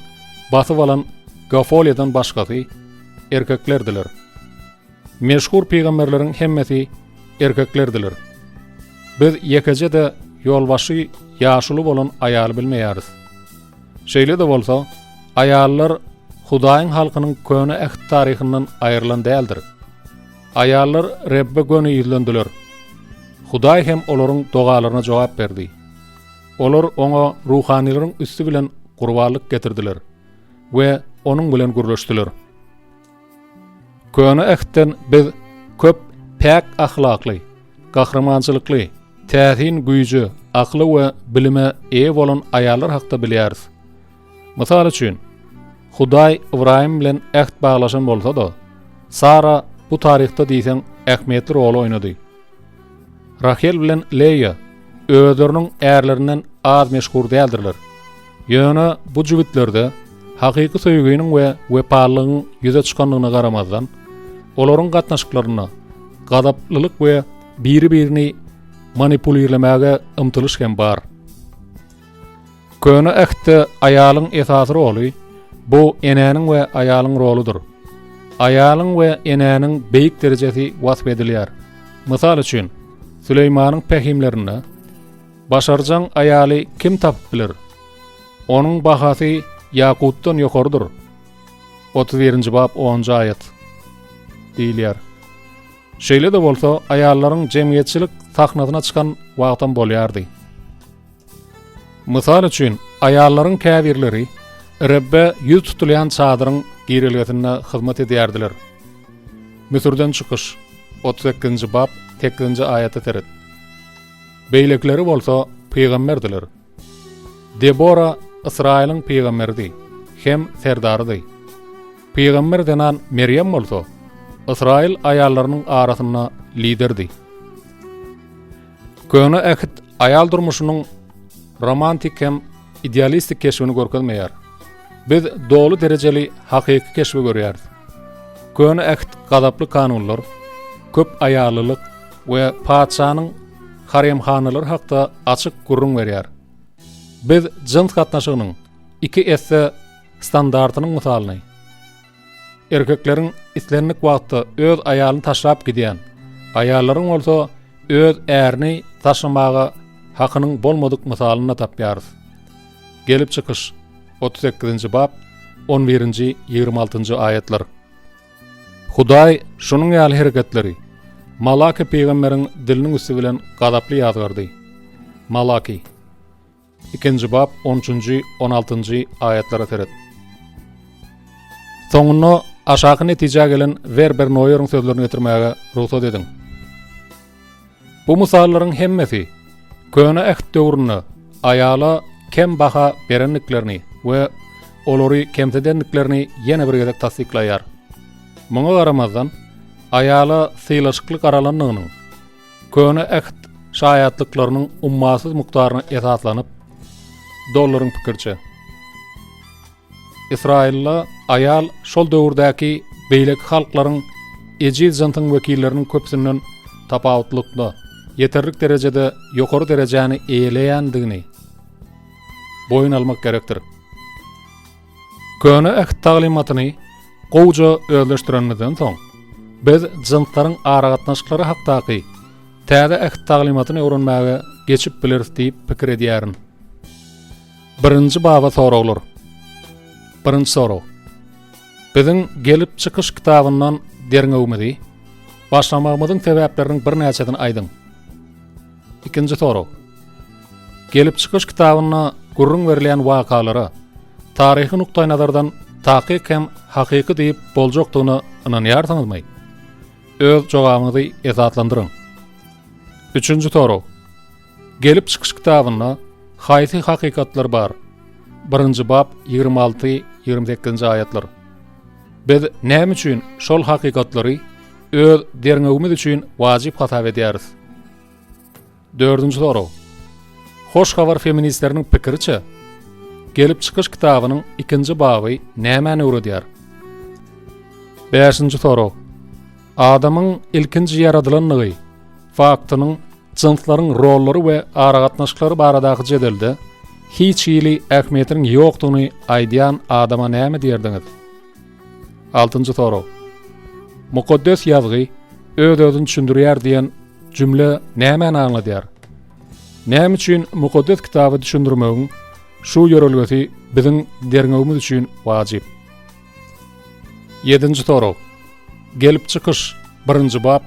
basyp alan Gofoliýadan başgasy erkeklerdiler. Meşhur pygamberleriň hemmesi erkeklerdiler. Biz ýekeje-de ýolbaşçy ýaşuly bolan aýaly bilmeýäris. Şeýle-de bolsa, aýallar Hudaýyň halkynyň Köne Äht taryhyndan aýrylan däldir. Aýallar Rebbe göni ýüzlendiler. Hudaý hem olaryň dogalaryna jogap berdi. Olar Oňa ruhanylaryň üsti bilen gurbanlyk getirdiler we Onuň bilen gürleşdiler. Köne Ähtden biz köp päk ahlakly, gahrymançylykly, täsin güýje, akyla we bilime eýe bolan aýallar hakda bilýäris. Mysal üçin, Hudaý Ybraýym bilen äht baglaşan bolsa-da, Sara bu taryhda diýseň ähmiýetli roly oýnady. Rahel bilen Leýa özleriniň ärlerinden az meşhur däldirler. Ýöne bu jübütlerde hakyky söýginiň we wepalylygyň ýüze çykandygyna garamazdan, olaryň gatnaşyklarynda gazaplylyk we biri-birini manipulirlemäge ymtylyş hem bar. Köne Ähtde aýalyň esasy roly bu enäniň we aýalyň roludyr. Aýalyň we enäniň beýik derejesi wasp edilýär. Mysal üçin, Süleýmanyň pähimlerinde Başarjaň aýaly kim tapyp biler? Onuň bahasy ýakutdan ýokarydyr. 31-nji bap 10-njy aýat diýilýär. Şeýle-de bolsa, aýallaryň jemgyýetçilik sahnasyna çykan wagtam bolýardy. Mysal üçin, aýallaryň käbirleri Rebbe ýüz tutulýan çadyryň girelgesinde hyzmat edýärdiler. Müsürden çykyş, 38-nji bap, 8-nji aýata seret. Beýlekileri bolsa pygamberdiler. Debora Ysraýylyň pygamberidi hem serdarydy. Pygamber zenan Merýem bolsa Ysraýyl aýallarynyň arasynda liderdi. Köne Ähit aýal durmuşynyň romantik hem idealistik keşbini görkezmeýär. Biz doly derejeli hakyky keşbi görýäris. Köne Äht gazaply kanunlar, köp aýallylyk we patyşanyň haremhanalary hakda açyk gürrüň berýär. Biz jyns gatnaşygynyň iki esse standartynyň mysalyny, erkekleriň islendik wagtda öz aýalyny taşlap gidýän, aýallaryň bolsa öz ärini taşlamaga hakynyň bolmadyk mysalyny tapýarys. Gelip çykyş, 38-nji bap, 11-nji, 26-njy aýatlar. Hudaý şunuň ýaly hereketleri Malaki pygamberiň diliniň üsti bilen gazaply ýazgardy. Malaki, ikinji bap, on üçünji, on altynjy aýatlara seret. Soňunda. Aşaky netijä gelen Werber Noýeriň sözlerini getirmäge rugsat ediň. Bu mysallaryň hemmesi Köne Äht döwründe aýala kem baha berendiklerini we olary kemsidendiklerini ýene bir gezek tassyklaýar. Muňa garamazdan, aýala sylaşykly garalandygynyň Köne Äht şaýatlyklarynyň ummasyz mukdaryna esaslanyp, Dollaryň pikiriçe, Ysraýylda aýal şol döwürdäki beýleki halklaryň ejiz jynsyň wekilleriniň köpüsinden tapawutlykda, ýeterlik derejede ýokary derejäni eýeleýändigini boýun almak gerekdir. Köne Äht taglymatyny gowuja özleşdirenimizden soň, biz jynslaryň aragatnaşyklary hakdaky Täze Äht taglymatyny öwrenmäge geçip bileris diýip pikir edýärin. Birinji baba soraglar. Birinji sorag. Biziň Gelip çykyş kitabyndan derňewimizi başlamagymyzyň sebäpleriniň birnäçesini aýdyň. Ikinji sorag. Gelip çykyş kitabynda gürrüň berilýän wakalara taryhy nukdaýnazardan takyk hem hakyky diýip boljakdygyna ynanýarsyňyzmy? Öz jogabyňyzy esaslandyryň. Üçünji sorag. Gelip çykyş kitabynda haýsy hakykatlar bar? Birinji bap 26, 28-nji aýatlar. Biz näme üçin şol hakykatlary öz derňewimiz üçin wajyp hasap edýäris? Dördünji sorag. Hoş habar feministleriniň pikiriçe, Gelip çykyş kitabynyň ikinji baby nämäni öwredýär? Bäşinji sorag. Adamyň ilkinji ýaradylandygy faktynyň jynslaryň rollary we aragatnaşyklary baradaky jedelde hiç hili ähmiýetiniň ýokdugyny aýdýan adama näme diýerdiňiz? Altynjy sorag. Mukaddes Ýazgy öz-özüni düşündirýär diýen jümle nämäni aňladýar? Näme üçin Mukaddes Kitaby düşündirmegiň şu ýörelgesi biziň derňewimiz üçin wajyp? Ýedinji sorag. Gelip çykyş, birinji bap,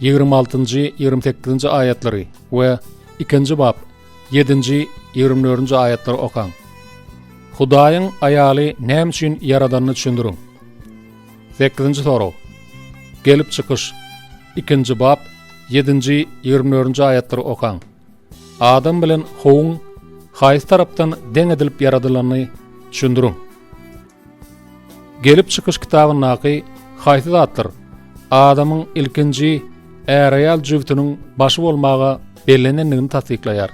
26-njy, 28-nji aýatlary we ikinji bap, ýedinji, 24-nji aýatlary okaň. Hudaýyň aýaly näme üçin ýaradanyny düşündiriň. Sekizinji sorag. Gelip çykyş, ikinji bap, ýedinji, 24-nji aýatlary okaň. Adam bilen Howuň haýsy tarapdan deň edilip ýaradylanyny düşündiriň. Gelip çykyş kitabyndaky haýsy zatlar adamyň ilkinji är-aýal jübtüniň başy bolmaga bellenendigini tassyklaýar?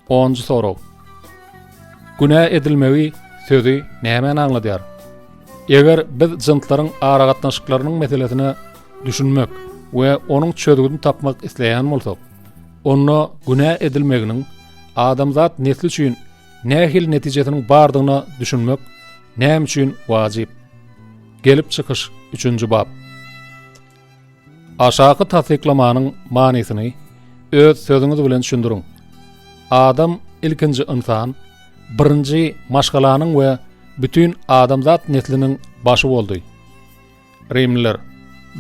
Onunjy sorag. Günä edilmegi sözi nämäni aňladýar? Eger biz jynslaryň aragatnaşyklarynyň meselesine düşünmek we onuň çözgüdini tapmak isleýän bolsak, onda günä edilmeginiň adamzat nesli üçin nähili netijesiniň bardygyna düşünmek näme üçin wajyp? Gelip çykyş, üçünji bap. Aşaky tassyklamanyň manysyny öz sözüňiz bilen düşündiriň. Adam ilkinji ynsan, birinji maşgalanyň we bütin adamzat nesliniň başy boldy. Rimliler,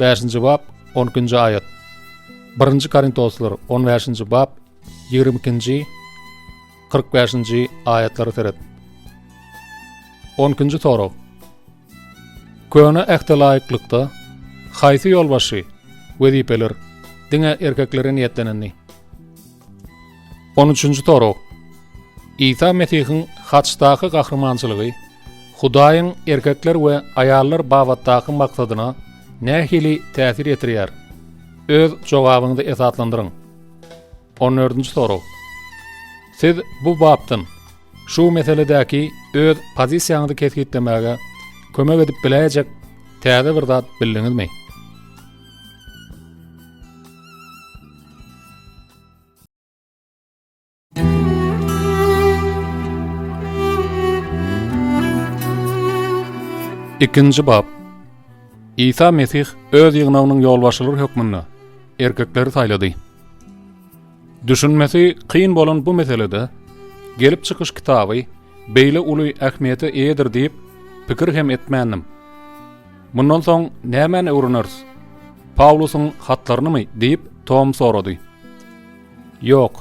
bäşinji bap, on ikinji aýat. Birinji Korintoslar, on bäşinji bap, 22-nji, 45-nji aýatlara seret. On ikinji sorag. Köne Ähte laýyklykda haýsy ýolbaşçy wezipeler diňe erkeklere niýetlenendi? On üçünji sorag. Isa Mesihiň haçdaky gahrymançylygy Hudaýyň erkekler we aýallar babatdaky maksadyna nähili täsir ýetirýär? Öz jogabyňyzy esaslandyryň. On dördünji sorag. Siz bu bapdan şu meseledäki öz pozisiýaňyzy kesgitlemäge kömek edip biläýjek täze bir zat bildiňizmi? Ikinji bap. Isa Mesih öz ýygnagynyň ýolbaşçylary hökmünde erkekleri saýlady. Düşünmesi kyn bolan bu meselede Gelip çykyş kitaby beýle uly ähmiýete eýedir diýip pikir hem etmändim. Mundan soň nämäni öwreneris? Pawlusyň hatlarynymy? diýip, Tom sorady. Ýok.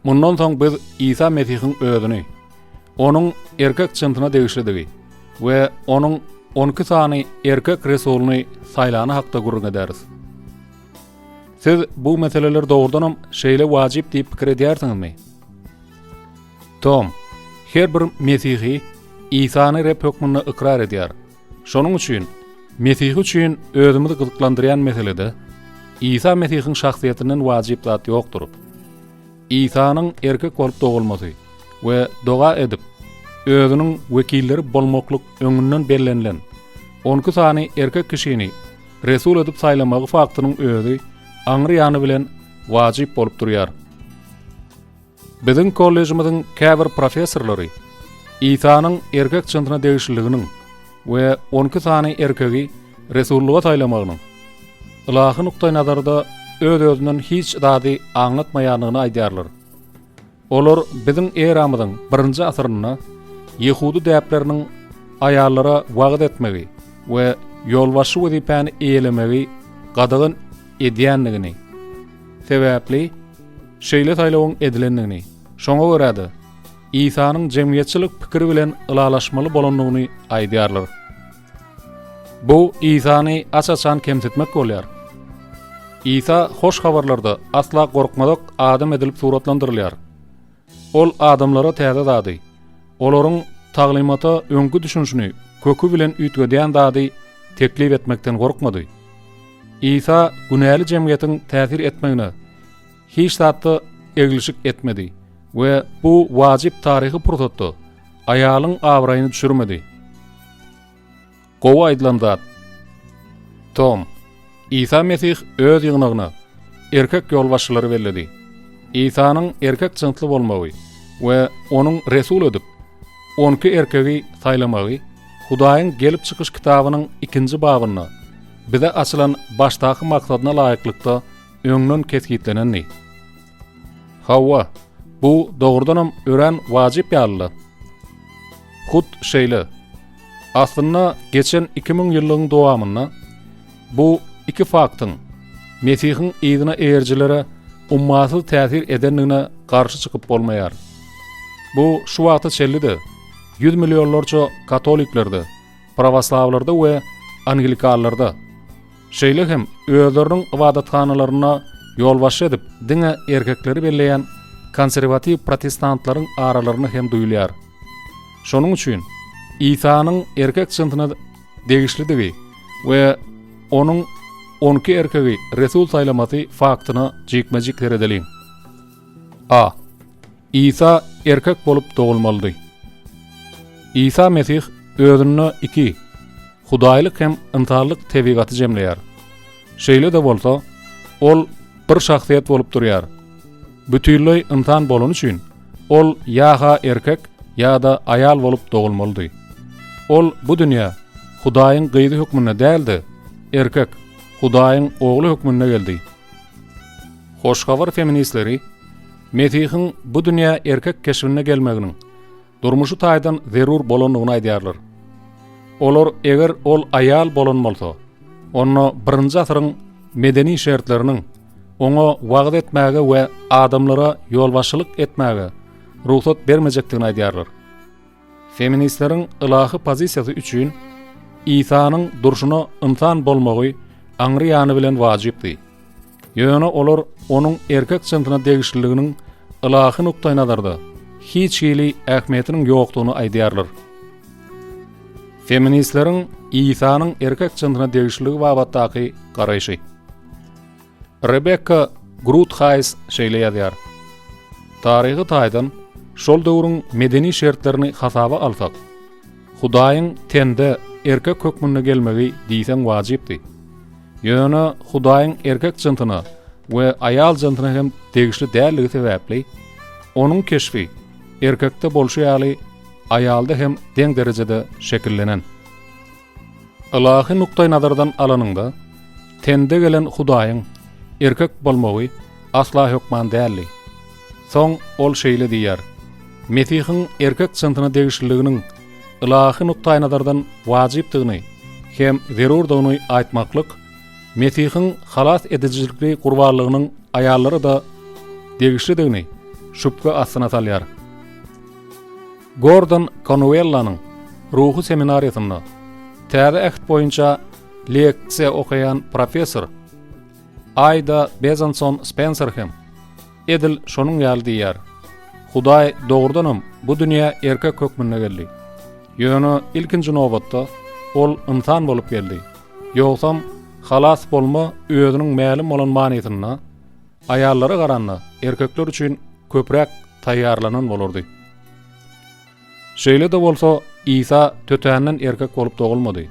Mundan soň biz Isa Mesihiň özüni, onuň erkek jynsyna degişlidigi we onuň. 12 sany erkek resulyny saýlany hakda gürrüň ederis. Siz bu meseleler dogrudanam şeýle wajyp diýip pikir edýärsiňizmi? Tom, her bir mesihi Isany Reb hökmünde ykrar edýär. Şonuň üçin mesihi üçin özümizi gyzyklandyrýan meselede Isa Mesihiň şahsyýetinden wajyp zat ýokdur. Isanyň erkek bolup dogulmasy we doga edip, özüniň wekilleri bolmaklyk öňünden bellenilen 12 sany erkek kişini resul edip saýlamagy faktynyň özi aňry ýany bilen wajyp bolup durýar. Biziň kollejimiziň käbir professorlary Isanyň erkek jynsyna degişliliginiň we 12 sany erkegi resullyga saýlamagynyň ylahy nukdaýnazarda öz-özünden hiç zady aňlatmaýandygyny aýdýarlar. Olar biziň eramyzyň birinji asyrynda ýehudy däpleriniň aýallara wagyz etmegi we ýolbaşçy wezipäni eýelemegi gadagan edýändigini sebäpli şeýle saýlawyň edilendigini, şoňa görä-de, Isanyň jemgyýetçilik pikiri bilen ylalaşmaly bolandygyny aýdýarlar. Bu Isany aç-açan kemsitmek bolýar. Isa hoş habarlarda asla gorkmazak adam edilip suratlandyrylýar. Ol adamlara täze zady, olaryň taglymata öňki düşünişini köki bilen üýtgedýän zady teklip etmekden gorkmady. Isa günäli jemgyýetiň täsir etmegine hiç zatda eglişik etmedi we bu wajyp taryhy pursatda aýalyň abraýyny düşürmedi. Gowy aýdylan zat. Tom, Isa Mesih öz ýygnagyna erkek ýolbaşçylary belledi. Isanyň erkek jynsly bolmagy we onuň resul edip, 12 erkegi saýlamagy Hudaýyň Gelip çykyş kitabynyň ikinji babynda bize açylan başdaky maksadyna laýyklykda öňden kesgitlenendi. Hawa, bu dogrudanam örän wajyp ýaly-la. Hut şeýle. Aslynda geçen 2000 ýyllygyň dowamynda bu iki faktyň Mesihiň yzyna eýerijilere ummasyz täsir edendigine garşy çykyp bolmaýar. Bu şu wagta çenli-de ýüz millionlarça katoliklerde, prawoslawlarda we anglikanlarda, şeýle hem özleriniň ybadathanalarynda ýolbaşçy edip diňe erkekleri belleýän konserwatiw protestantlaryň aralarynda hem duýulýar. Şonuň üçin Isanyň erkek jynsyna degişlidigi we onuň 12 erkegi resul saýlamasy faktyna jikme-jik seredeliň. A. Isa erkek bolup dogulmalydy. Isa Mesih özünde iki, hudaýlyk hem ynsanlyk tebigaty jemleýär. Şeýle-de bolsa, ol bir şahsyýet bolup durýar. Bütinleý ynsan bolany üçin, ol ýa-ha erkek, ýa-da aýal bolup dogulmalydy. Ol bu dünýä Hudaýyň gyzy hökmünde däl-de, erkek, Hudaýyň Ogly hökmünde geldi. Hoş Habar feministleri Mesihiň bu dünýä erkek keşbinde gelmeginiň durmuşy taýdan zerur bolandygyny aýdýarlar. Olar eger ol aýal bolan bolsa, onda birinji asyryň medeni şertleriniň oňa wagyz etmäge we adamlara ýolbaşçylyk etmäge rugsat bermejekdigini aýdýarlar. Feministleriň ylahy pozisiýasy üçin Isanyň durşuna ynsan bolmagy aňry ýany bilen wajypdy. Ýöne olar onuň erkek jynsyna degişliliginiň ylahy nukdaýnazarda hiç hili ähmiýetiniň ýokdugyny aýdýarlar. Feministleriň Isanyň erkek jynsyna degişliligi babatdaky garaýşy. Rebekka Gruthaýs şeýle ýazýar, Taryhy taýdan şol döwrüň medeni şertlerini hasaba alsak, Hudaýyň tende erkek hökmünde gelmegi diýseň wajypdy. Ýöne Hudaýyň erkek jynsyna we aýal jynsyna hem degişli dälligi sebäpli, onuň keşbi erkekde bolşy ýaly aýalda hem deň derejede şekillenen. Ylahy nukdaýnazardan alanyňda, tende gelen Hudaýyň erkek bolmagy asla hökman däldi. Soň ol şeýle diýýär, Mesihiň erkek jynsyna degişliliginiň ylahy nukdaýnazardan wajypdygyny hem zerurdygyny aýtmaklyk Mesihiň halas edijilikli gurbanlygynyň aýallara-da degişlidigini şübhe astyna salýar. Gordon Konuellanyň ruhy seminariýasynda. Täze Äht boýunça leksiýa okaýan professor Aýda Bezanson Spenser hem edil şonuň ýaly diýýär. Hudaý dogrudanam bu dünýä erkek hökmünde geldi. Ýöne ilkinji nobatda ol ynsan bolup geldi. Ýogsam halas bolma özüniň mälim bolan manysynda aýallara garanda erkekler üçin köpräk taýýarlanan bolardy. Şeýle-de bolsa, Isa tötänden erkek bolup dogulmady.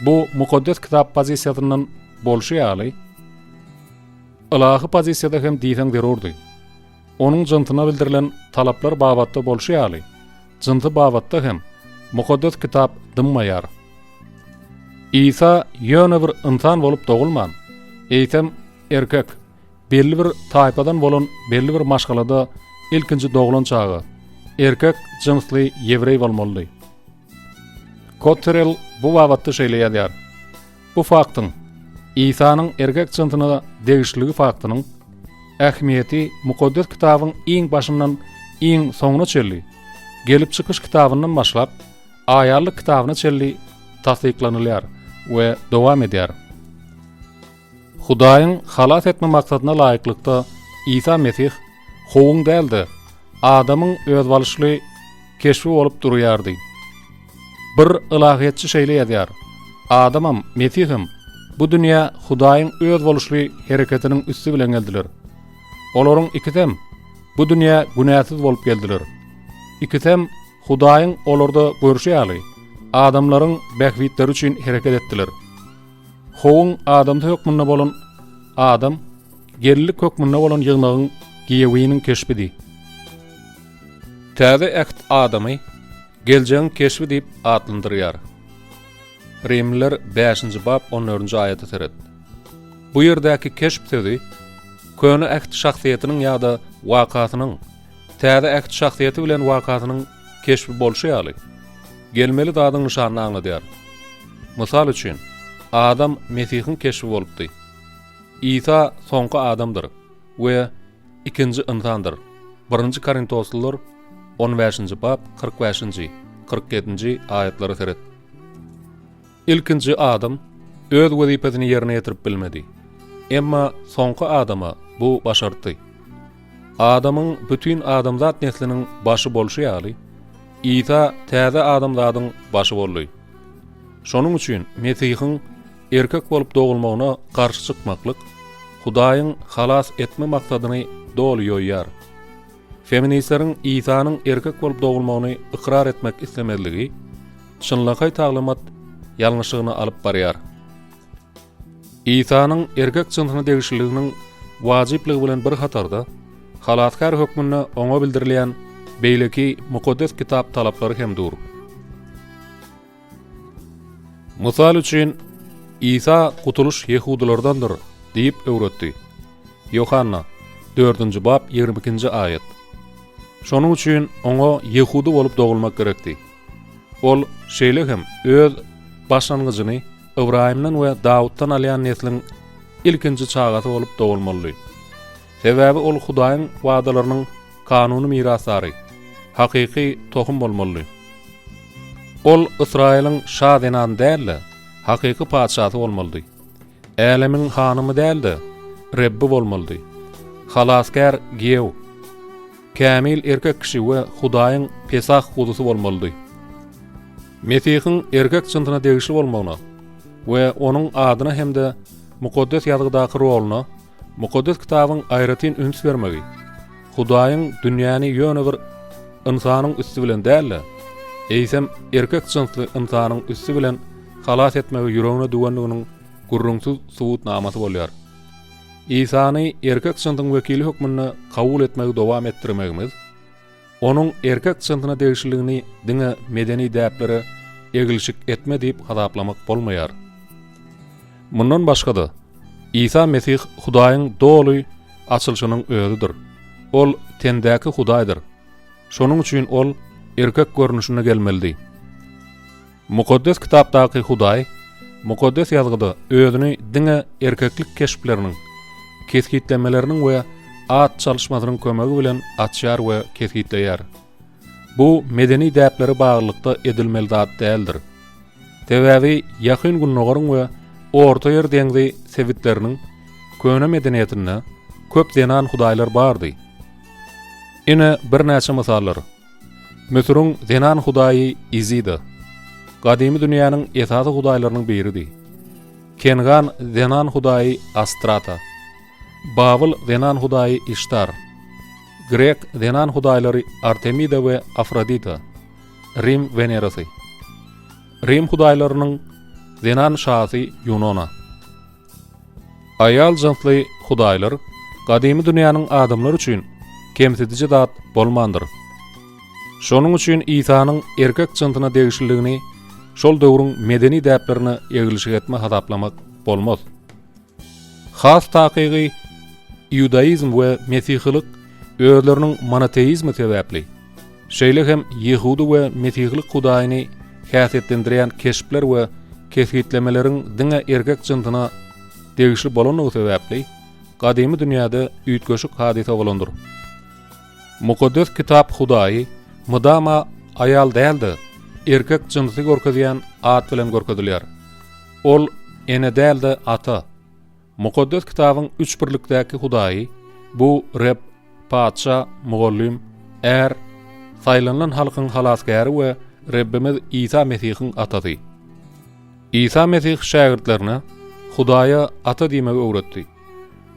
Bu Mukaddes Kitap pozisiýasyndan bolşy ýaly, ylahy pozisiýada hem diýseň zerurdy. Onuň jynsyna bildirilen talaplar babatda bolşy ýaly, jynsy babatda hem Mukaddes Kitap dymmaýar. Isa ýöne bir ynsan bolup dogulman, eýsem erkek, Belli bir taýpadan bolan belli bir maşgalada ilkinji doglan çaga, erkek jynsly ýewreý bolmalydy. Kotterel bu babatda şeýle ýazýar, Bu faktyň, Isanyň erkek jynsyna degişliligi faktynyň, ähmiýeti Mukaddes Kitabyň iň başyndan iň soňuna çenli, Gelip çykyş kitabyndan başlap, Aýanlyk kitabyna çenli tassyklanylýar we dowam edýär. Hudaýyň halas etme maksadyna laýyklykda Isa Mesih howuň däl-de, adamyň özboluşly keşbi bolup durýardy. Bir ylahyýetçi şeýle ýazýar, Adamam, Mesihem bu dünýä Hudaýyň özboluşly hereketiniň üsti bilen geldiler. Olaryň ikisem bu dünýä günäsiz bolup geldiler. Ikisem Hudaýyň olarda görşi ýaly, adamlaryň bähbitleri üçin hereket etdiler. Howuň adamsy hökmünde bolan Adam, gelinlik hökmünde bolan ýygnagyň giýewiniň keşbidi. Täze Äht Adamy geljegiň keşbi diýip atlandyrýar. Rimliler bäşinji bap on dördünji aýata seret. Bu ýerdäki keşp sözi Köne Äht şahsyýetiniň ýa-da wakasynyň Täze Äht şahsyýeti bilen wakasynyň keşbi bolşy ýaly, gelmeli zadyň nyşanyny aňladýar. Mysal üçin, Adam Mesihiň keşbi bolupdy. Isa soňky Adamdyr we ikinji ynsandyr, Birinji Korintoslylar on bäşinji bap 45-nji, 47-nji aýatlara seret. Ilkinji adam öz wezipesini ýerine ýetirip bilmedi. Emma soňky adama bu başartdy. Adamyň bütin adamzat nesliniň başy bolşy ýaly, Isa täze adamzadyň başy boldy. Şonuň üçin Mesihiň erkek bolup dogulmagyna garşy çykmaklyk Hudaýyň halas etme maksadyny doly ýoýýar. Feministleriň Isanyň erkek bolup dogulmagyny ykrar etmek islemezligi çynlakaý taglymat ýalňyşlygyna alyp barýar. Isanyň erkek jynsyna degişliliginiň wajyplygy bilen bir hatarda, Halasgär hökmünde oňa bildirilýän beýleki Mukaddes Kitap talaplary hem dur. Mysal üçin, Isa gutulyş ýehudylardandyr diýip öwretdi. Ýohanna, dördünji bap, 22-nji aýat. Şonuň üçin oňa ýehudy bolup dogulmak gerekdi. Ol şeýle hem öz başlangyjyny Ybraýymdan we Dawutdan alýan nesliň ilkinji çagasy bolup dogulmalydy. Sebäbi ol Hudaýyň wadalarynyň kanuny mirasdary, hakyky tohum bolmalydy. Ol Ysraýylyň şa zenany däl-de, hakyky patyşasy bolmalydy. Älemiň hanymy däl-de, Rebbi bolmalydy. Halasgär giýew, kämil erkek kişi we Hudaýyň Pesah guzusy bolmalydy. Mesihiň erkek jynsyna degişli bolmagyna we onuň adyna hem-de Mukaddes Ýazgydaky roluna Mukaddes Kitabyň aýratyn üns bermegi, Hudaýyň dünýäni ýöne bir ynsanyň üsti bilen däl-de, eýsem erkek jynsly ynsanyň üsti bilen halas etmegi ýüregine düwendiginiň gürrüňsiz subutnamasy bolýar. Isany erkek jynsyň wekili hökmünde kabul etmegi dowam etdirmegimiz, Onuň erkek jynsyna degişliligini diňe medeni däplere eglişik etme diýip hasaplamak bolmaýar. Mundan başga-da, Isa Mesih Hudaýyň doly açylyşynyň özüdir. Ol tendäki Hudaýdyr. Şonuň üçin Ol erkek görnüşinde gelmelidi. Mukaddes Kitapdaky Hudaý Mukaddes Ýazgyda özüni diňe erkeklik keşpleriniň, kesgitlemeleriniň we at çalyşmasynyň kömegi bilen açýar we kesgitleýär. Bu medeni däplere baglylykda edilmeli zat däldir. Sebäbi Ýakyn Gündogaryň we Orta ýer deňzi sebitleriniň köne medeniýetinde köp zenan hudaýlar bardy. Ine birnäçe mysallar. Müsüriň zenan hudaýy Izida, gadymy dünýäniň esasy hudaýlarynyň biridi. Kengan zenan hudaýy Astrata, Babyl zenan hudaýy Iştar, grek zenan hudaýlary Artemida we Afrodita, Rim Wenerasy. Rim hudaýlarynyň zenan şasy Ýunona. Aýal jynsly hudaýlar gadymy dünýäniň adamlary üçin kemsidiji zat bolmandyr. Şonuň üçin Isanyň erkek jynsyna degişliligini şol döwrüň medeni däplerine eglişik etme hasaplamak bolmaz. Has takygy, iudaizm we mesihilik özleriniň monoteizmi sebäpli, şeýle hem ýehudy we mesihilik hudaýyny häsiýetlendirýän keşpler we kesgitlemeleriň diňe erkek jynsyna degişli bolandygy sebäpli, gadymy dünýäde üýtgeşik hadysa bolandyr. Mukaddes Kitap Hudaýy mydama aýal däl-de, erkek jynsy görkezýän at bilen görkezilýär. Ol ene däl-de, ata. Mukaddes Kitabyň üç birlikdäki Hudaýy, bu Reb, Patyşa, Mugallym, Är, saýlanylan halkyň Halasgäri we Rebbimiz Isa Mesihiň Atasy. Isa Mesih şägirtlerine Hudaýa Ata diýmegi öwretdi.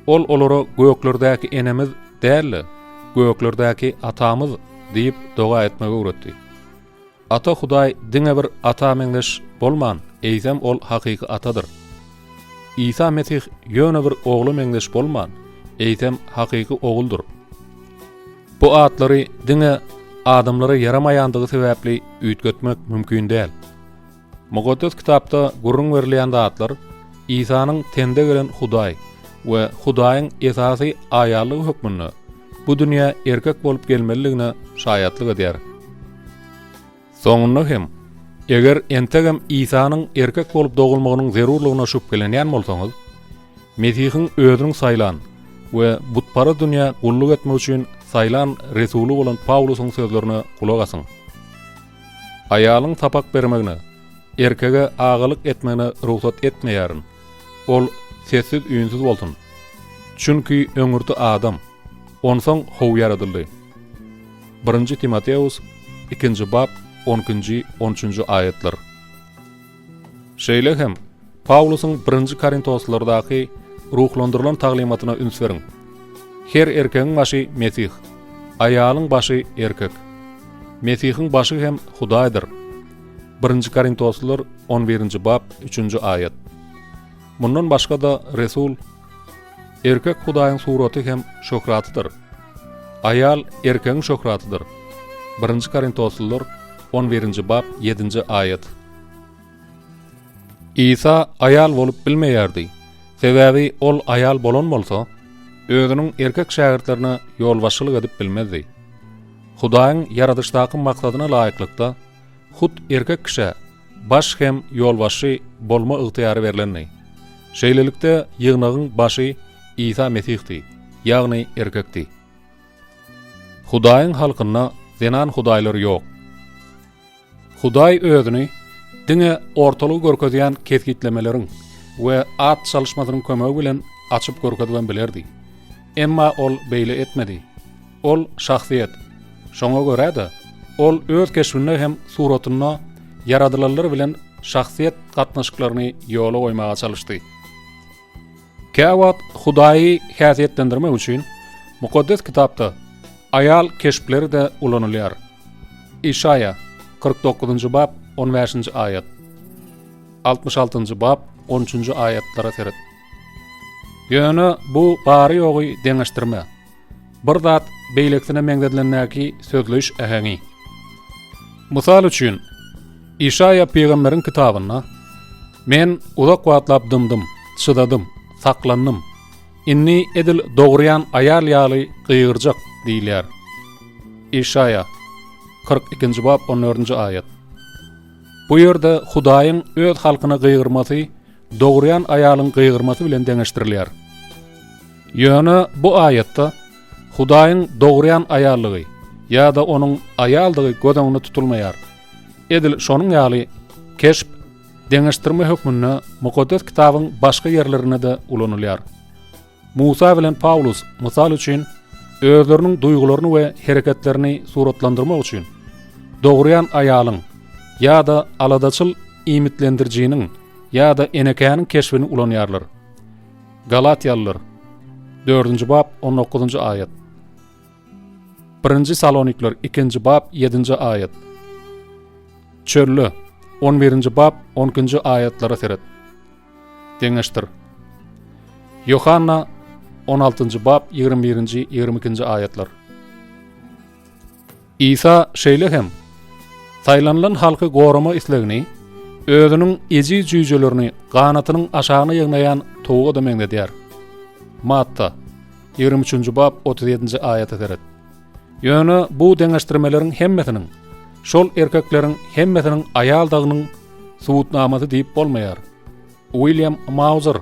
Ol olara göklerdäki Enemiz däl-de, göklerdäki Atamyz diýip doga etmegi öwretdi. Ata Hudaý diňe bir ata meňzeş bolman, eýsem ol hakyky Atadyr. Isa Mesih ýöne bir ogla meňzeş bolman, eýsem hakyky Oguldyr. Bu atlary diňe adamlara ýaramaýandygy sebäpli üýtgetmek mümkin däl. Mukaddes Kitapda gürrüň berilýän zatlar Isanyň tende gelen Hudaý we Hudaýyň esasy aýallygy hökmünde bu dünýä erkek bolup gelmelidigine şaýatlyk edýär. Soňunda hem, eger entegem Isanyň erkek bolup dogulmagynyň zerurlygyna şübhelenýän bolsaňyz, Mesihiň özüniň saýlan we butparaz dünýä gulluk etmek üçin saýlan resuly bolan Pawlusyň sözlerine gulak asyň. Aýalyň sapak bermegine, erkege agalyk etmegine rugsat etmeýärin. Ol sessiz-üýnsüz bolsun. Çünki öňürti Adam, onsoň How ýaradyldy. Birinji Timoteos, ikinji bap, on ikinji, on üçünji aýatlar. Şeýle hem, Pawlusyň birinji Korintoslardaky ruhlandyrylan taglymatyna üns beriň. Her erkegiň başy Mesih, aýalyň başy erkek. Mesihiň başy hem Hudaýdyr. Birinji Korintoslylar on birinji bap, üçünji aýat. Mundan başga-da resul, Erkek Hudaýyň suraty hem şöhratydyr. Aýal erkegiň şöhratydyr. Birinji Korintoslylar on birinji bap, ýedinji aýat. Isa aýal bolup bilmeýärdi, sebäbi ol aýal bolan bolsa, özüniň erkek şägirtlerine ýolbaşçylyk edip bilmezdi. Hudaýyň ýaradyşdaky maksadyna laýyklykda, hut erkek kişä baş hem ýolbaşçy bolma ygtyýary berlendi. Şeýlelikde, ýygnagyň başy Isa Mesihdi, ýagny erkekdi. Hudaýyň halkynda zenan hudaýlar ýok. Hudaý özüni diňe ortalygy görkezýän kesgitlemeleriň we at çalyşmasynyň kömegi bilen açyp görkezibem bilerdi. Emma ol beýle etmedi. Ol şahsyýet. Şoňa görä-de, ol öz keşbinde hem suratynda ýaradylanlar bilen şahsyýet gatnaşyklaryny ýola goýmaga çalyşdy. Käwagt Hudaýy häsiýetlendirmek üçin Mukaddes Kitapda aýal keşpleri-de ulanylýar. Işaýa, 49-njy bap, on bäşinji aýat, 66-njy bap, on üçünji aýatlara seret. Ýöne bu bary-ýogy deňeşdirme. Bir zat beýlekisine meňzedilendäki sözleýiş äheňi. Mysal üçin, Işaýa pygamberiň kitabynda, Men uzak wagtlap dymdym, çydadym, saklandym. Indi edil dogurýan aýal ýaly gygyrjak diýilýär. Işaýa, 42-nji bap, on dördünji aýat. Bu ýerde Hudaýyň öz halkyna gygyrmasy dogurýan aýalyň gygyrmasy bilen deňeşdirilýär. Ýöne bu aýatda Hudaýyň dogurýan aýallygy ýa-da onuň aýaldygy göz öňünde tutulmaýar. Edil şonuň ýaly keşp. deňeşdirme hökmünde Mukaddes Kitabyň başga ýerlerinde-de ulanylýar. Musa bilen Pawlus, mysal üçin, özleriniň duýgularyny we hereketlerini suratlandyrmak üçin, dogurýan aýalyň ýa-da aladaçyl iýmitlendirijiniň ýa-da enekäniň keşbini ulanýarlar. Galatýalylar, dördünji bap, on dokuzynjy aýat. Birinji Salonikler, ikinji bap, ýedinji aýat. Çölde, on birinji bap, on ikinji aýatlara seret. Deňeşdir. Ýohanna, on altynjy bap, ýigrimi birinji, ýigrimi ikinji aýatlar. Isa şeýle hem saýlanylan halky gorama islegini özüniň ejiz jüýjelerini ganatynyň aşagyna ýygnaýan towuga-da meňzedýär. Matta, 23-nji bap, 37-nji aýata seret. Ýöne bu deňeşdirmeleriň hemmesiniň şol erkekleriň hemmesiniň aýaldygynyň subutnamasy diýip bolmaýar. Uilýam Mauzer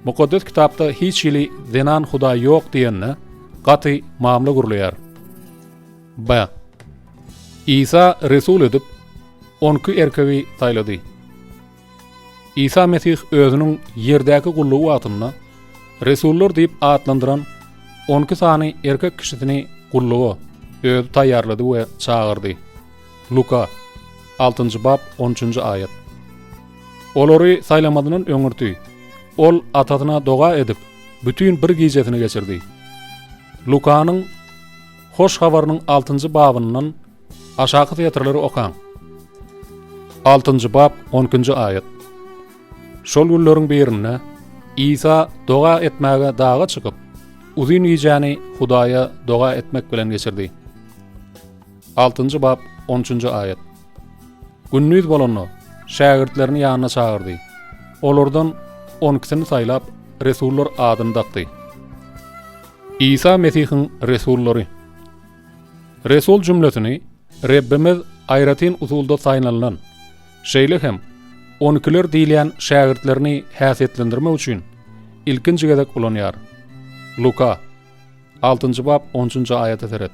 Mukaddes Kitapda hiç hili zenan hudaý ýok diýende gaty mamla gürleýär. B. Isa resul edip, on iki erkegi saýlady. Isa Mesih özüniň ýerdäki gullugy wagtynda resullar diýip atlandyran 12 sany erkek kişisini gulluga özi taýýarlady we çagyrdy. Luka, altynjy bap, on üçünji aýat. Olary saýlamazyndan öňürti, ol Atasyna doga edip, bütin bir gijesini geçirdi. Lukanyň Hoş Habarynyň altynjy babyndan aşaky setirleri okaň. Altynjy bap, on ikinji aýat. Şol günleriň birinde Isa doga etmäge daga çykyp, uzyn gijäni Hudaýa doga etmek bilen geçirdi. Altynjy bap, on üçünji aýat. Gündiz bolanda, şägirtlerini ýanyna çagyrdy. Olardan on ikisini saýlap, resullar adyny dakdy. Isa Mesihiň resullary. Resul jümlesini Rebbimiz aýratyn usulda saýlanylan, şeýle hem on ikiler diýilýän şägirtlerini häsiýetlendirmek üçin ilkinji gezek ulanýar. Luka. Altynjy bap, on üçünji aýata seret.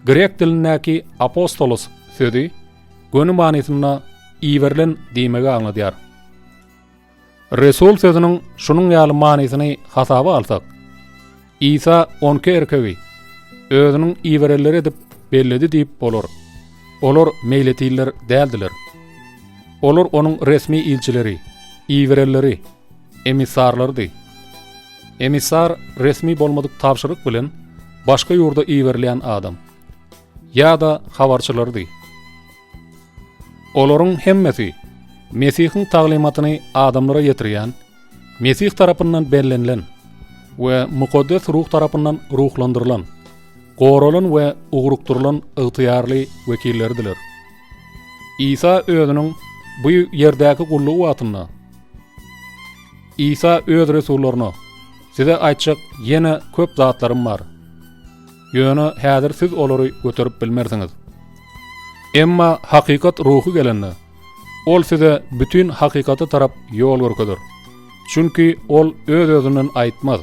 Grek dilindäki apostolos sözi göni manysynda iberilen diýmegi aňladýar. Resul sözüniň şunuň ýaly manysyny hasaba alsak, Isa on iki erkegi özüniň iberenleri edip belledi diýip bolar. Olar meýletinler däldiler. Olar onuň resmi ilçileri, iberenleri, emissarlarydy. Emissar resmi bolmadyk tabşyryk bilen başga ýurda iberilýän adam ýa-da habarçylarydy. Olaryň hemmesi Mesihiň taglymatyny adamlara ýetirýän, Mesih tarapyndan bellenilen we Mukaddes Ruh tarapyndan ruhlandyrylan, goralan we ugrukdyrylan ygtyýarly wekilleridiler. Isa özüniň bu ýerdäki gullugy wagtynda Isa öz resullaryna, Size aýtjak ýene köp zatlarym bar. Ýöne häzir siz olary göterip bilmersiňiz. Emma hakykat ruhy gelende, ol size bütin hakykata tarap ýol görkezer. Çünki ol öz-özünden aýtmaz.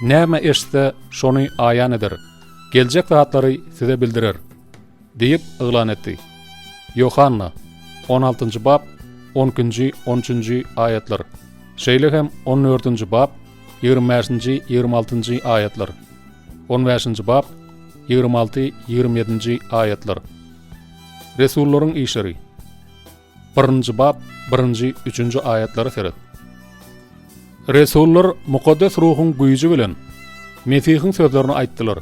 Näme eşitse, şony aýan eder. Geljek zatlary size bildirer. Diýip yglan etdi. Ýohanna, on altynjy bap, on ikinji, on üçünji aýatlar. Şeýle hem on dördünji bap, ýigrimi bäşinji, ýigrimi altynjy aýatlar. On bäşinji bap, ýigrimi alty, ýigrimi ýedinji aýatlar. Resullaryň işleri. Birinji bap, birinji, üçünji aýatlara seret. Resullar Mukaddes Ruhuň güýji bilen Mesihiň sözlerini aýtdylar.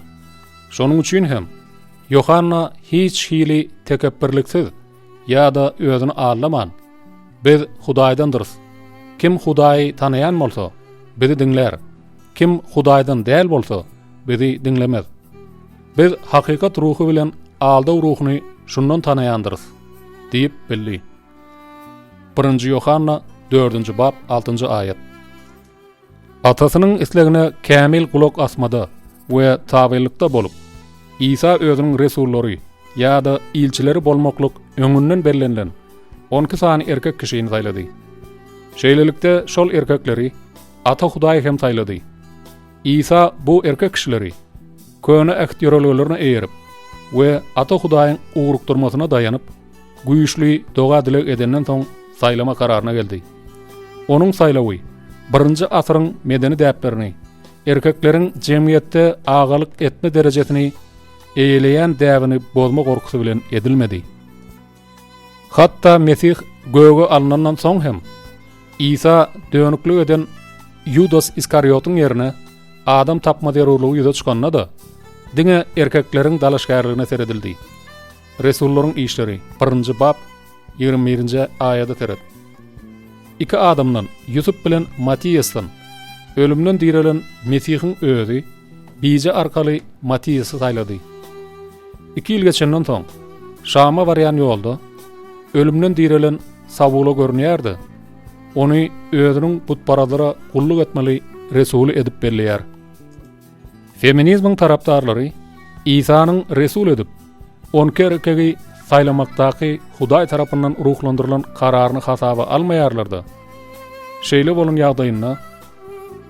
Şonuň üçin hem Ýohanna hiç hili tekepbirliksiz ýa-da özüni aldaman, Biz Hudaýdandyrys. Kim Hudaýy tanaýan bolsa, bizi diňlär. Kim Hudaýdan däl bolsa, bizi diňlemez. Biz hakykat ruhy bilen aldaw ruhuny şundan tanaýandyrys diýip bildi. Birinji Ýohanna, dördünji bap, altynjy aýat. Atasynyň islegine kämil gulak asmada we tabynlykda bolup, Isa özüniň resullary ýa-da ilçileri bolmaklyk öňünden bellenilen 12 sany erkek kişini saýlady. Şeýlelikde, şol erkekleri Ata Hudaý hem saýlady. Isa bu erkek kişileri Köne Äht ýörelgelerine eýerip we Ata Hudaýyň ugrukdyrmasyna daýanyp, güýçli doga-dileg edenden soň. saýlama kararyna geldi. Onuň saýlawy birinji asyryň medeni däplerini, erkekleriň jemgyýetde agalyk etme derejesini eýeleýän däbini bozma gorkusy bilen edilmedi. Hatda Mesih göge alnandan soň hem, Isa dönüklik eden Ýudas Iskariotyň ýerine adam tapma zerurlygy ýüze çykanda-da, diňe erkekleriň dalaşgärligine seredildi. Resullaryň işleri, birinji bap, 21-nji aýada seret. Iki adamdan, Ýusup bilen Matiýasdan, ölümden direlen Mesihiň özi bije arkaly Matiýasy saýlady. Iki ýyl geçenden soň, Şama barýan ýolda ölümden direlen Sawula görünýär-de, ony özüniň butparazlara gulluk etmeli resuly edip belleýär. Feminizmiň tarapdarlary Isanyň resul edip, on iki erkegi saýlamakdaky Hudaý tarapyndan ruhlandyrylan kararyny hasaba almaýarlar-da, şeýle bolan ýagdaýynda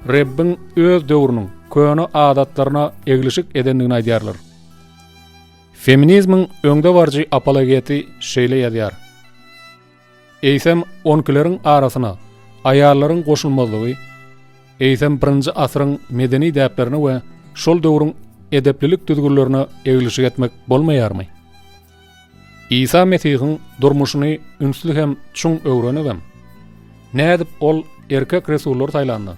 Rebbiň öz döwrüniň köne adatlaryna eglişik edendigini aýdýarlar. Feminizmiň öňdebaryjy apologeti şeýle ýazýar, Eýsem, onkileriň arasyna aýallaryň goşulmazlygy, eýsem birinji asyryň medeni däplerine we şol döwrüň edeplilik düzgünlerine eglişik etmek bolmaýarmy? Isa Mesihiň durmuşyny ünsli hem çuň öwrenibem, nädip ol erkek resullary saýlanda,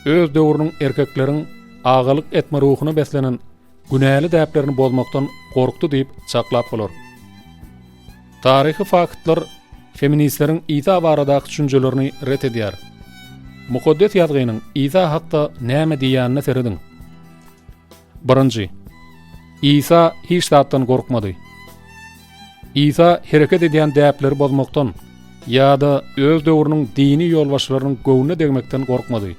öz döwrüniň erkekleriň agalyk etme ruhuna beslenen günäli däplerini bozmakdan gorkdy diýip çaklap bolar. Taryhy faktlar feministleriň Isa baradaky düşünjelerini ret edýär. Mukaddes Ýazgynyň Isa hakda näme diýýänine serediň. Birinji. Isa hiç zatdan gorkmady. Isa hereket edýän däpleri bozmakdan ýa-da öz döwrüniň dini ýolbaşçylarynyň göwnüne degmekden gorkmady.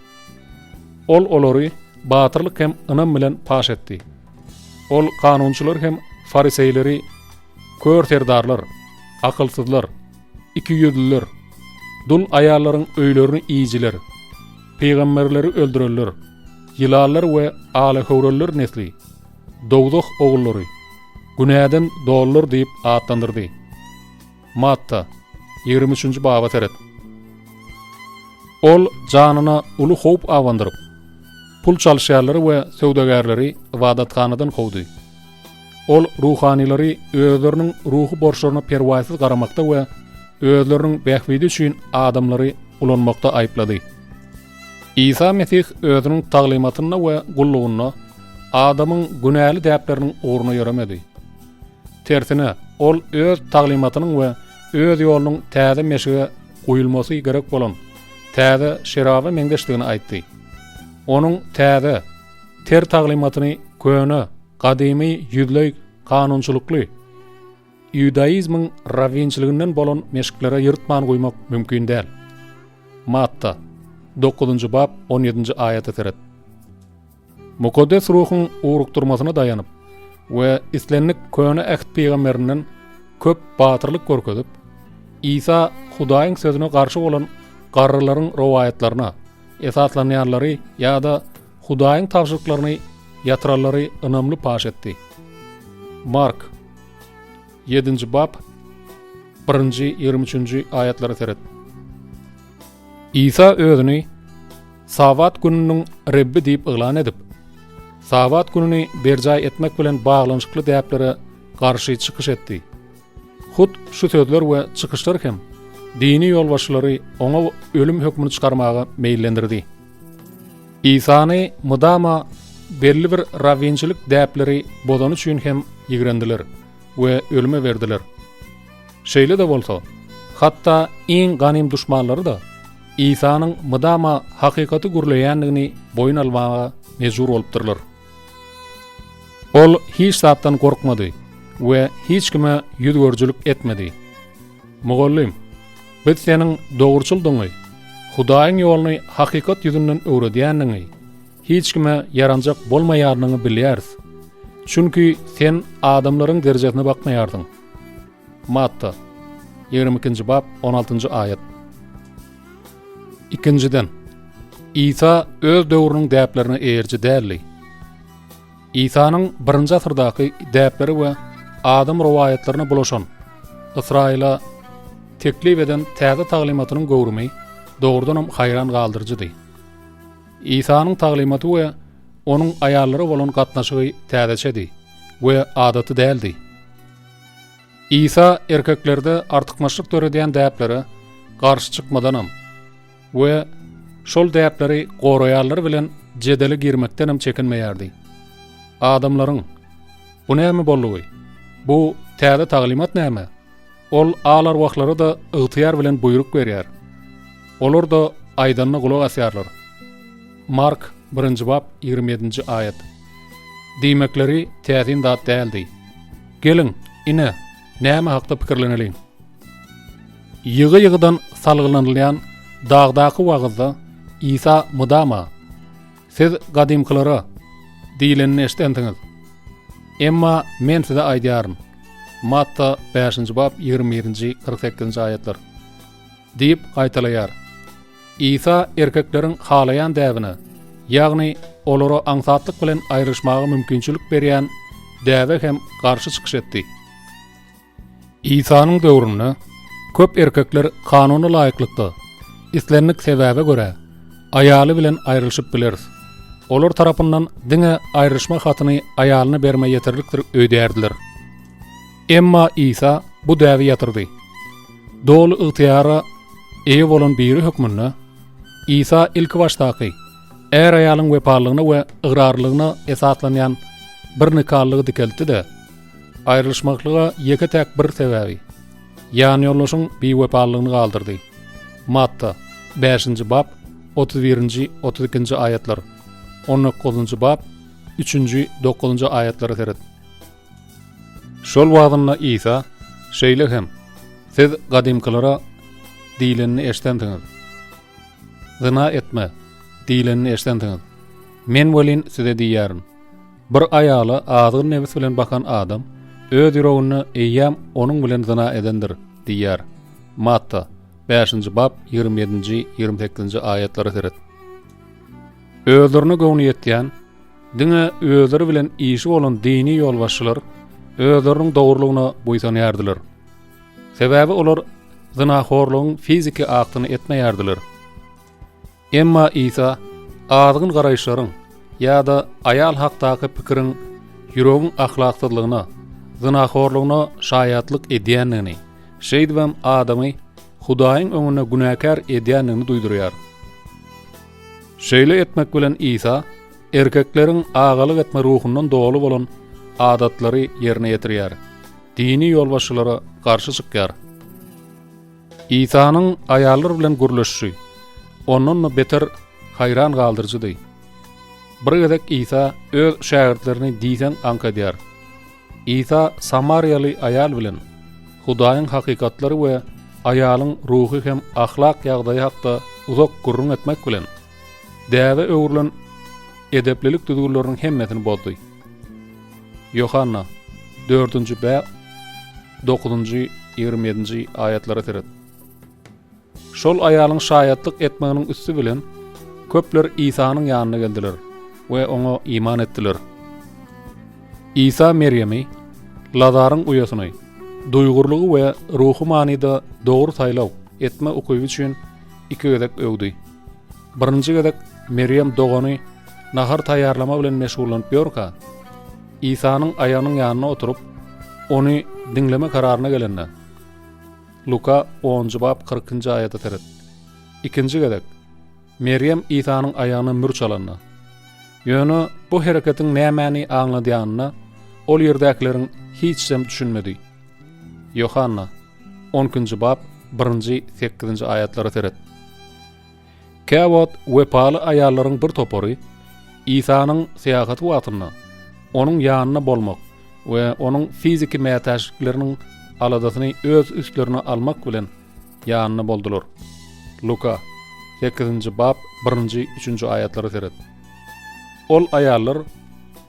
Ol olary batyrlyk hem ynam bilen paş etdi. Ol kanunçylary hem fariseýleri kör serdarlar, akylsyzlar, ikiýüzlüler, dul aýallaryň öýlerini iýijiler, pygamberleri öldürenler, ýylanlar we alahöwreliler nesli, dowzah ogullary, günäden dolular diýip atlandyrdy. Matta, 23-nji baba seret. Ol janyna uly howp abandyryp, pul çalyşýanlary we söwdagärleri ybadathanadan kowdy. Ol ruhanylary özleriniň ruhy borçlaryna perwaýsyz garamakda we özleriniň bähbidi üçin adamlary ulanmakda aýyplady. Isa Mesih özüniň taglymatynda we gullugynda adamyň günäli däpleriniň ugruna ýöremedi. Tersine, ol öz taglymatynyň we öz ýolunyň täze meşige guýulmasy gerek bolan täze şeraba meňzeşdigini aýtdy. Onuň täze, ter taglymatyny köne, gadymy ýüzleý kanunçylykly iudaizmiň rawwinçiliginden bolan meşiklere ýyrtman guýmak mümkin däl. Matta, dokuzynjy bap, on ýedinji aýata seret. Mukaddes Ruhuň ugrukdyrmasyna daýanyp we islendik Köne Äht pygamberinden köp batyrlyk görkezip, Isa Hudaýyň Sözüne garşy bolan garrylaryň rowaýatlaryna esaslanýanlary ýa-da Hudaýyň tabşyryklaryny ýatyranlary ynamly paş etdi. Mark, ýedinji bap, birinji, 23-nji aýatlara seret. Isa özüni Sabat gününiň Rebbi diýip yglan edip, Sabat gününi berjaý etmek bilen baglanyşykly däplere garşy çykyş etdi. Hut şu sözler we çykyşlar hem dini ýolbaşçylary oňa ölüm hökmüni çykarmaga meýillendirdi. Isany mydama belli bir rawwinçilik däpleri bozany üçin hem ýigrendiler we ölüme berdiler. Şeýle-de bolsa, hatda iň ganym duşmanlary-da Isanyň mydama hakykaty gürleýändigini boýun almaga mejbur bolupdyrlar. Ol hiç zatdan gorkmady we hiç kime ýüz görüjilik etmedi. Mugallym, biz seniň dogruçyldygyňy, Hudaýyň ýoluny hakykat ýüzünden öwredýändigiňi, hiç kime ýaranjak bolmaýanyňy bilýäris. Çünki sen adamlaryň derejesine bakmaýarsyň. Matta, 22-nji bap, 16-njy aýat. Ikinjiden, Isa öz döwrüniň däplerine eýeriji däldi. Isanyň birinji asyrdaky däpleri we adam rowaýatlaryna bulaşan Ysraýyla. teklip eden täze taglymatynyň göwrümi dogrudanam haýran galdyryjydy. Isanyň taglymaty we onuň aýallara bolan gatnaşygy täzeçedi we adaty däldi. Isa erkeklerde artykmaçlyk döredýän däplere garşy çykmadanam we şol däpleri goraýanlar bilen jedele girmekdenem çekinmeýärdi. Adamlaryň, Bu näme boldugy? Bu täze taglymat näme? Ol al-arwahlara-da ygtyýar bilen buýruk berýär. Olar-da aýdanyna gulak asýarlar. Mark, birinji bap, 27-nji aýat. Diýmekleri täsin zat däldi. Geliň, ine, näme hakda pikirleneliň. Ýygy-ýygydan salgylanylýan Dagdaky wagyzda Isa mydama, Siz gadymkylara diýlenini eşidensiňiz. Emma men size aýdýaryn. Matta bäşinji bap ýigrimi birinji, 48 sekizinji aýatlar. Diýip gaýtalaýar. Isa erkekleriň halaýan däbine, ýagny olara aňsatlyk bilen aýrylyşmaga mümkinçilik berýän däbe hem garşy çykyş etdi. Isanyň döwründe köp erkekler kanuna laýyklykda, islendik sebäbe görä, aýaly bilen aýrylyşyp bileris. Olar tarapyndan diňe aýrylyşma hatyny aýalyna berme ýeterlikdir öýdýärdiler. Emma Isa bu däbi ýatyrdy. Doly ygtyýara eýe bolan biri hökmünde Isa ilkibaşdaky är-aýalyň wepalylygyna we ygrarlylygyna esaslanýan bir nikalylygy dikeltdi-de, aýrylyşmaklyga ýeke-täk bir sebäbi, ýanýoldaşyň biwepalylygyny galdyrdy. Matta, bäşinji bap, 31-nji, 32-nji aýatlar, on dokuzynjy bap, üçünji, dokuzynjy aýatlara seret. Şol wagtynda Isa şeýle hem, Siz gadymkylara diýlenini eşidensiňiz. Zyna etme diýlenini eşidensiňiz. Men welin size diýýärin, bir aýala azgyn nebis bilen bakan adam öz ýüreginde eýýäm onuň bilen zyna edendir diýýär. Matta, bäşinji bap, 27-nji, 28-nji aýatlara seret. Özlerine göwni ýetýän Diňe özleri bilen işi bolan dini ýolbaşçylar özleriniň dogrulygyna buýsanýardylar. Sebäbi olar zynahorlugyň fiziki aktyny etmeýärdiler. Emma Isa azgyn garaýyşlaryň ýa-da aýal hakdaky pikiriň ýüregiň ahlaksyzlygyna, zynahorlugyna şaýatlyk edýändigini, şeýdibem adamy Hudaýyň öňünde günäkär edýändigini duýdurýar. Şeýle etmek bilen Isa erkekleriň agalyk etme ruhundan doly bolan adatlary ýerine ýetirýär, dini ýolbaşçylara garşy çykýar. Isanyň aýallar bilen gürleşişi ondan-da beter haýran galdyryjydy. Bir gezek Isa öz şägirtlerini diýseň aňk edýär. Isa samariýaly aýal bilen Hudaýyň hakykatlary we aýalyň ruhy hem ahlak ýagdaýy hakda uzak gürrüň etmek bilen, däbe öwrülen edeplilik düzgünleriniň hemmesini bozdy. Ýohanna, dördünji bap, dokuzynjy, 27-nji aýatlara seret. Şol aýalyň şaýatlyk etmeginiň üsti bilen köpler Isanyň ýanyna geldiler we oňa iman etdiler. Isa Merýemi, Lazaryň uýasyny, duýgurlygy we ruhy manyda dogry saýlaw etme ukyby üçin iki gezek öwdi. Birinji gezek Merýem dogany nahar taýýarlama bilen meşgullanyp ýörkä, Isanyň aýagynyň ýanynda oturyp, ony diňleme kararyna gelende, Luka onunjy bap kyrkynjy aýata seret. Ikinji gezek, Merýem Isanyň aýagyna mür çalanda. Ýöne bu hereketiň nämäni aňladýanyna ol ýerdäkileriň hiçsem düşünmedi. Ýohanna, on ikinji bap, birinji, sekizinji aýatlara seret. Käwagt wepaly aýallaryň bir topary Isanyň syýahaty wagtynda onuň ýanynda bolmak we onuň fiziki mätäçlikleriniň aladasyny öz üstlerine almak bilen ýanynda boldular. Luka, sekizinji bap, birinji, üçünji aýatlara seret. Ol aýallar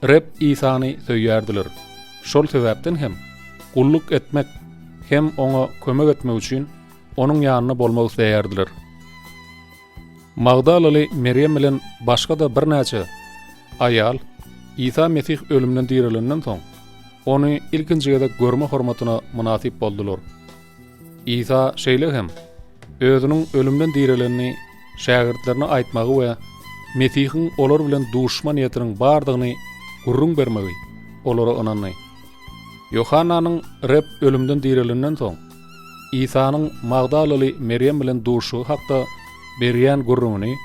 Reb Isany söýýärdiler. Şol sebäpden hem gulluk etmek hem oňa kömek etmek üçin onuň ýanynda bolmak isleýärdiler. Magdalaly Merýem bilen başga-da birnäçe aýal Isa Mesih ölümden direlenden soň, ony ilkinji gezek görme hormatyna mynasyp boldular. Isa şeýle hem Özüniň ölümden direlenini şägirtlerine aýtmagy we Mesihiň olar bilen duşuşma niýetiniň bardygyny gürrüň bermegi olara ynandy. Ýohannanyň Reb ölümden direlenden soň, Isanyň magdalaly Merýem bilen duşuşygy hakda berýän gürrüňini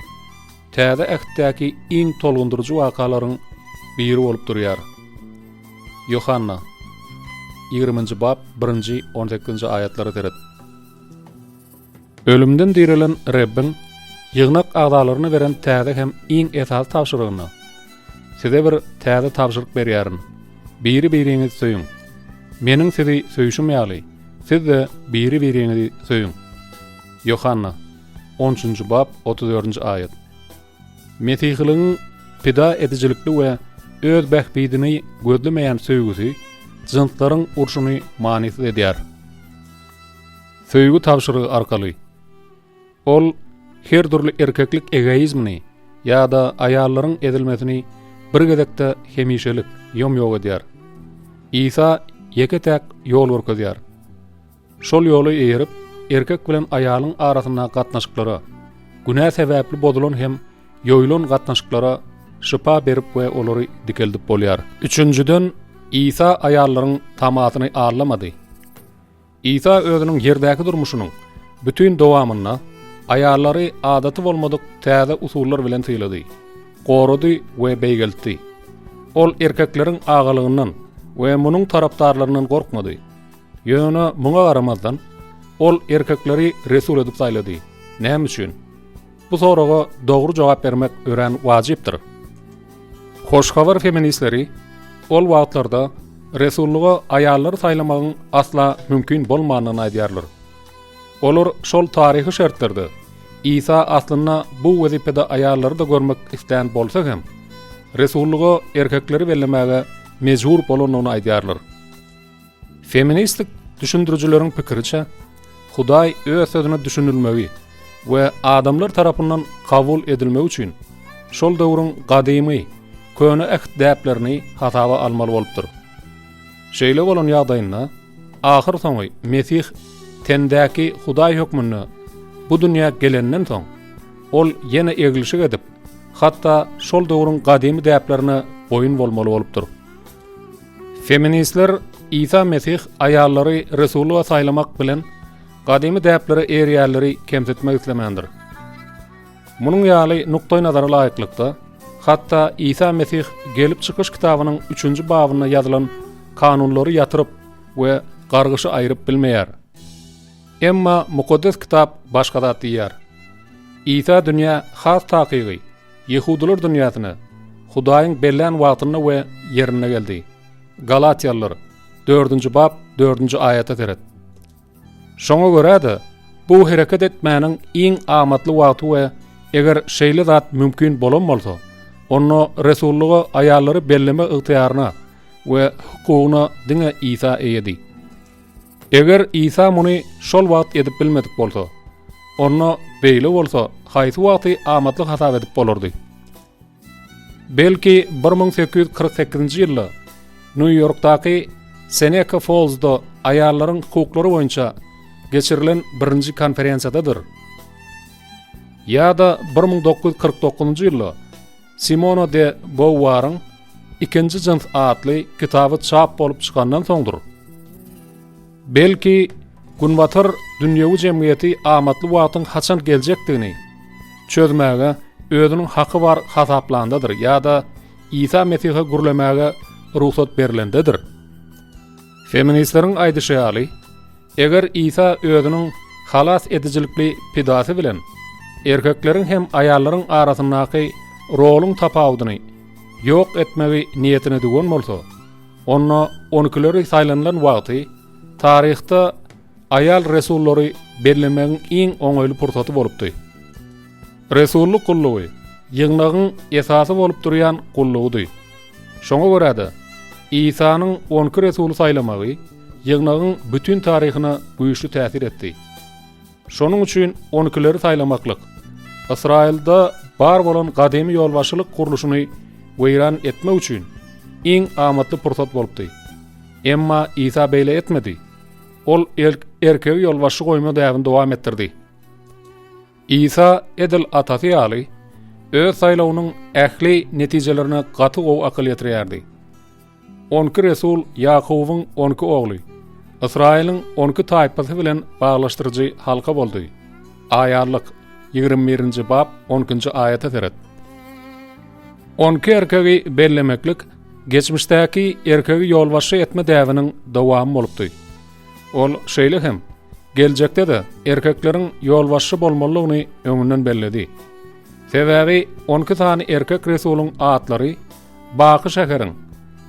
Täze Ähtdäki iň tolgundyryjy wakalaryň biri bolup durýar. Ýohanna, ýigriminji bap, birinji, on sekizinji aýatlara seret. Ölümden direlen Rebbiň ýygnak agzalaryna beren täze hem iň esasy tabşyrygynda, Size bir täze tabşyryk berýärin, biri-biriňizi söýüň. Meniň sizi söýşüm ýaly, siz-de biri-biriňizi söýüň. Ýohanna, on üçünji bap, 34-nji aýat. Mesihiligiň pida edijilikli we öz bähbidini gözlemeýän söýgüsi jynslaryň urşuny manysyz edýär. Söýgi tabşyrygy arkaly Ol her dürli erkeklik egoizmini ýa-da aýallaryň ezilmesini bir gezekde hemişelik ýom-ýok edýär. Isa ýeke-täk ýol görkezýär. Şol ýola eýerip, erkek bilen aýalyň arasyndaky gatnaşyklara, günä sebäpli bozulan hem ýoýulan gatnaşyklara şypa berip we olary dikeldip bolýar. Üçünjiden, Isa aýallaryň tamasyny aldamady. Isa özüniň ýerdäki durmuşynyň bütin dowamynda aýallary adaty bolmadyk täze usullar bilen sylady, gorady we beýgeltdi. Ol erkekleriň agalygyndan we munuň tarapdarlaryndan gorkmady. Ýöne muňa garamazdan, ol erkekleri resul edip saýlady. Näme üçin? Bu soraga dogry jogap bermek örän wajypdyr. Hoş habar feministleri ol wagtlarda resullyga aýallary saýlamagyň asla mümkin bolmandygyny aýdýarlar. Olar şol taryhy şertlerde Isa aslynda bu wezipede aýallary-da görmek islän bolsa hem, resullyga erkekleri bellemäge mejbur bolandygyny aýdýarlar. Feministik düşündirijileriň pikiriçe, Hudaý öz sözüne düşünilmegi we adamlar tarapyndan kabul edilmegi üçin şol döwrüň gadymy Köne Äht däplerini hasaba almaly bolupdyr. Şeýle bolan ýagdaýynda, ahyrsoňy Mesih tendäki Hudaý hökmünde bu dünýä gelenden soň, ol ýene eglişik edip, hatda şol döwrüň gadymy däplerine boýun bolmaly bolupdyr. Feministler Isa Mesih aýallary resullyga saýlamak bilen gadymy däplere eýerýänleri kemsitmek islemändir. Munuň ýaly nukdaýnazara laýyklykda, hatda Isa Mesih Gelip çykyş kitabynyň üçünji babynda ýazylan kanunlary ýatyryp we gargyşy aýryp bilmeýär. Emma Mukaddes Kitap başga zat diýýär. Isa dünýä has takygy Ýehudylar dünýäsine Hudaýyň bellän wagtynda we ýerinde geldi. Galatýalylar, dördünji bap, dördünji aýata seret. Şoňa görä-de, bu hereket etmäniň iň amatly wagty we eger şeýle zat mümkin bolan bolsa, onda resullyga aýallary belleme ygtyýaryna we hukugyna diňe Isa eýedi. Eger Isa muny şol wagt edip bilmedik bolsa, onda beýle bolsa haýsy wagty amatly hasap edip bolardy? Belki 1848-nji ýylda Nýu-Ýorkdaky Seneka Follsda aýallaryň hukuklary boýunça geçirilen birinji konferensiýadadyr? Ýa-da 1949-njy ýylda Simona de Bowuaryň Ikinji jyns atly kitaby çap bolup çykandan soňdur. Belki, Günbatar dünýewi jemgyýeti amatly wagtyň haçan geljekdigini çözmäge özüniň haky bar hasaplandadyr ýa-da Isa Mesihe gürlemäge rugsat berlendedir. Feministleriň aýdyşy ýaly, Eger Isa özüniň halas edijilikli pidasy bilen erkekleriň hem aýallaryň arasyndaky roluň tapawudyny ýok etmegi niýetine düwen bolsa, onda on ikileri saýlanylan wagty taryhda aýal resullary bellemegiň iň oňaýly pursaty bolupdy. Resullyk gullugy ýygnagyň esasy bolup durýan gullugydy. Şoňa görä-de, Isanyň on iki resuly saýlamagy ýygnagyň bütin taryhyna güýçli täsir etdi. Şonuň üçin on ikileri saýlamaklyk Ysraýylda bar bolan gadymy ýolbaşçylyk gurluşyny weýran etmek üçin iň amatly pursat bolupdy. Emma Isa beýle etmedi. Ol erkegi ýolbaşçy goýma däbini dowam etdirdi. Isa edil Atasy ýaly, öz saýlawynyň ähli netijelerine gaty gowy akyl ýetirýärdi. On iki resul Ýakubyň on iki ogly, Ysraýylyň on iki taýpasy bilen baglaşdyryjy halka boldy. Aýanlyk, 21-nji bap, on ikinji aýata seret. On iki erkegi bellemeklik geçmişdäki erkegi ýolbaşçy etme däbiniň dowamy bolupdy. Ol şeýle hem geljekde-de erkekleriň ýolbaşçy bolmalydygyny öňünden belledi. Sebäbi on iki sany erkek resulyň atlary Baky şäheriň,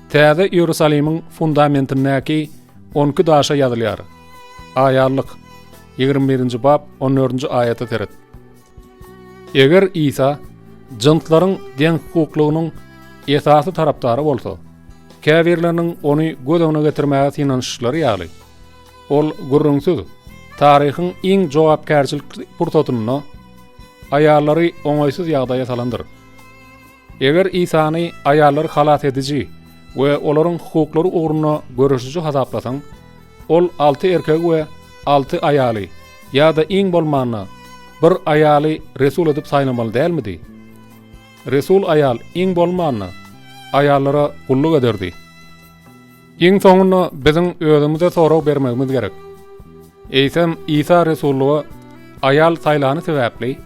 Täze Iýerusalimiň fundamentindäki on iki daşa ýazylýar. Aýanlyk, 21-nji bap, on dördünji aýata seret. Eger Isa jynslaryň deňhukuklygynyň esasy tarapdary bolsa, käbirleriniň ony göz öňüne getirmäge synanyşyşlary ýaly, ol gürrüňsiz, taryhyň iň jogapkärçilikli pursatynda aýallary oňaýsyz ýagdaýa salandyr. Eger Isany aýallary halas ediji we olaryň hukuklary ugrunda göreşiji hasaplasaň, ol alty erkegi we alty aýaly ýa-da iň bolmanda bir aýaly resul edip saýlamaly dälmidi? Resul aýal iň bolmanda aýallara gulluk ederdi. Iň soňunda biziň özümize sorag bermegimiz gerek. Eýsem Isa resullyga aýal saýlany sebäpli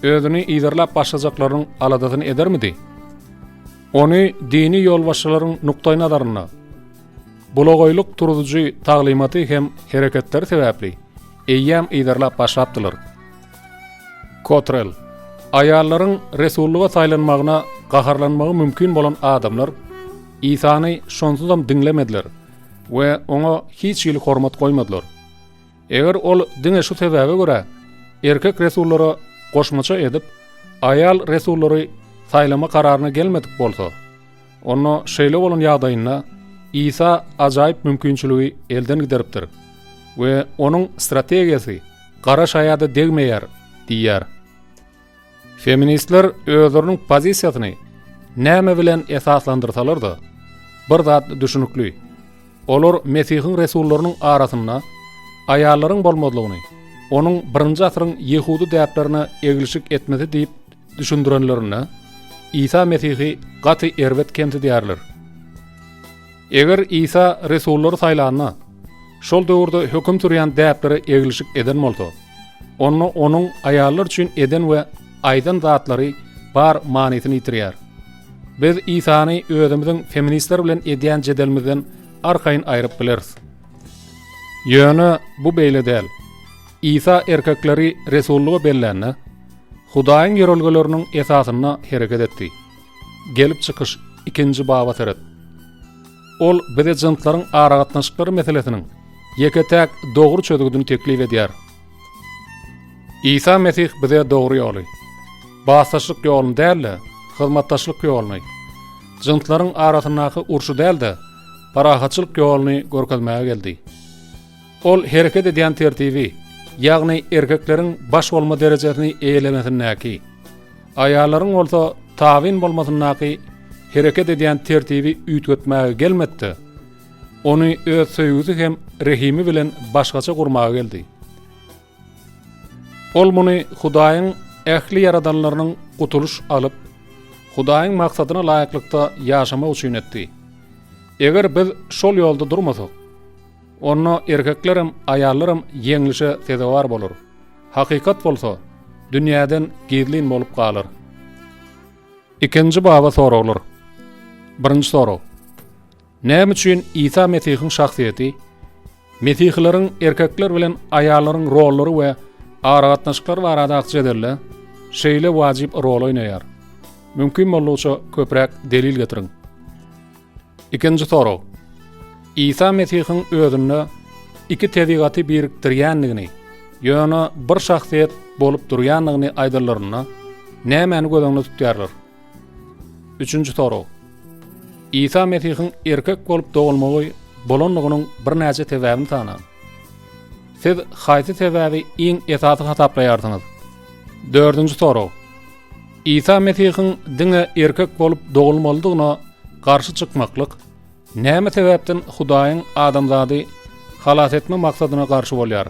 özüni yzarlap başlajaklarynyň aladasyny edermidi? Ony dini ýolbaşçylaryň nukdaýnazarynda bulagaýlyk turuzujy taglymaty hem hereketleri sebäpli eýýäm yzarlap başlapdylar. Kotrel, aýallaryň resullyga saýlanmagyna gaharlanmagy mümkin bolan adamlar Isany şonsuzam diňlemediler we oňa hiç hili hormat goýmadylar. Eger ol diňe şu sebäbe görä erkek resullara goşmaça edip, aýal resullary saýlama kararyna gelmedik bolsa, onda şeýle bolan ýagdaýynda Isa ajaýyp mümkinçiligi elden gideripdir we onuň strategiýasy gara şaýa-da degmeýär diýýär. Feministler özleriniň pozisiýasyny näme bilen esaslandyrsalar-da, bir zat düşünikli, olar Mesihiň resullarynyň arasynda aýallaryň bolmazlygyny onuň birinji asyryň ýehudy däplerine eglişik etmesi diýip düşündirenlerinde, Isa Mesihi gaty erbet kemsidýärler. Eger Isa resullary saýlanda, şol döwürde höküm sürýän däplere eglişik eden bolsa, onda onuň aýallar üçin eden we aýdan zatlary bar manysyny ýitirýär. Biz Isany özümiziň feministler bilen edýän jedelimizden arkaýyn aýryp bileris. Ýöne bu beýle däl. Isa erkekleri resullyga bellände, Hudaýyň ýörelgeleriniň esasynda hereket etdi. Gelip çykyş, ikinji baba seret. Ol bize jynslaryň aragatnaşyklary meselesiniň ýeke-täk dogry çözgüdini teklip edýär. Isa Mesih bize dogry ýoly, basdaşlyk ýoluny däl-de, hyzmatdaşlyk ýoluny, jynslaryň arasyndaky urşy däl-de, parahatçylyk ýoluny görkezmäge geldi. Ol hereket edýän tertibi, ýagny erkekleriň baş bolma derejesini eýelemesindäki, aýallaryň bolsa tabyn bolmasyndaky hereket edýän tertibi üýtgetmäge gelmedi-de, ony öz söýgüsi hem rehimi bilen başgaça gurmaga geldi. Ol muny Hudaýyň ähli ýaradanlarynyň gutulyş alyp, Hudaýyň maksadyna laýyklykda ýaşamak üçin etdi. Eger biz şol ýolda durmasak, Onda erkeklerem, aýallaram ýeňlişe sezewar bolar. Hakykat bolsa, dünýäden gizlin bolup galar. Ikinji baba soraglar. Birinji sorag. Näme üçin Isa Mesihiň şahsyýeti mesihileriň erkekler bilen aýallaryň rollary we aragatnaşyklary baradaky jedelde şeýle wajyp rol oýnaýar? Mümkin boldugyça köpräk delil getiriň. Ikinji sorag. Isa Mesihiň özünde iki tebigaty birikdirýändigini, ýöne bir şahsyýet bolup durýandygyny aýdanlarynda nämäni göz öňünde tutýarlar? Üçünji sorag. Isa Mesihiň erkek bolup dogulmagy bolandygynyň birnäçe sebäbini sanaň. Siz haýsy sebäbi iň esasy hasaplaýarsyňyz? Dördünji sorag. Isa Mesihiň diňe erkek bolup dogulmalydygyna garşy çykmaklyk näme sebäpden Hudaýyň adamzady halas etme maksadyna garşy bolýar?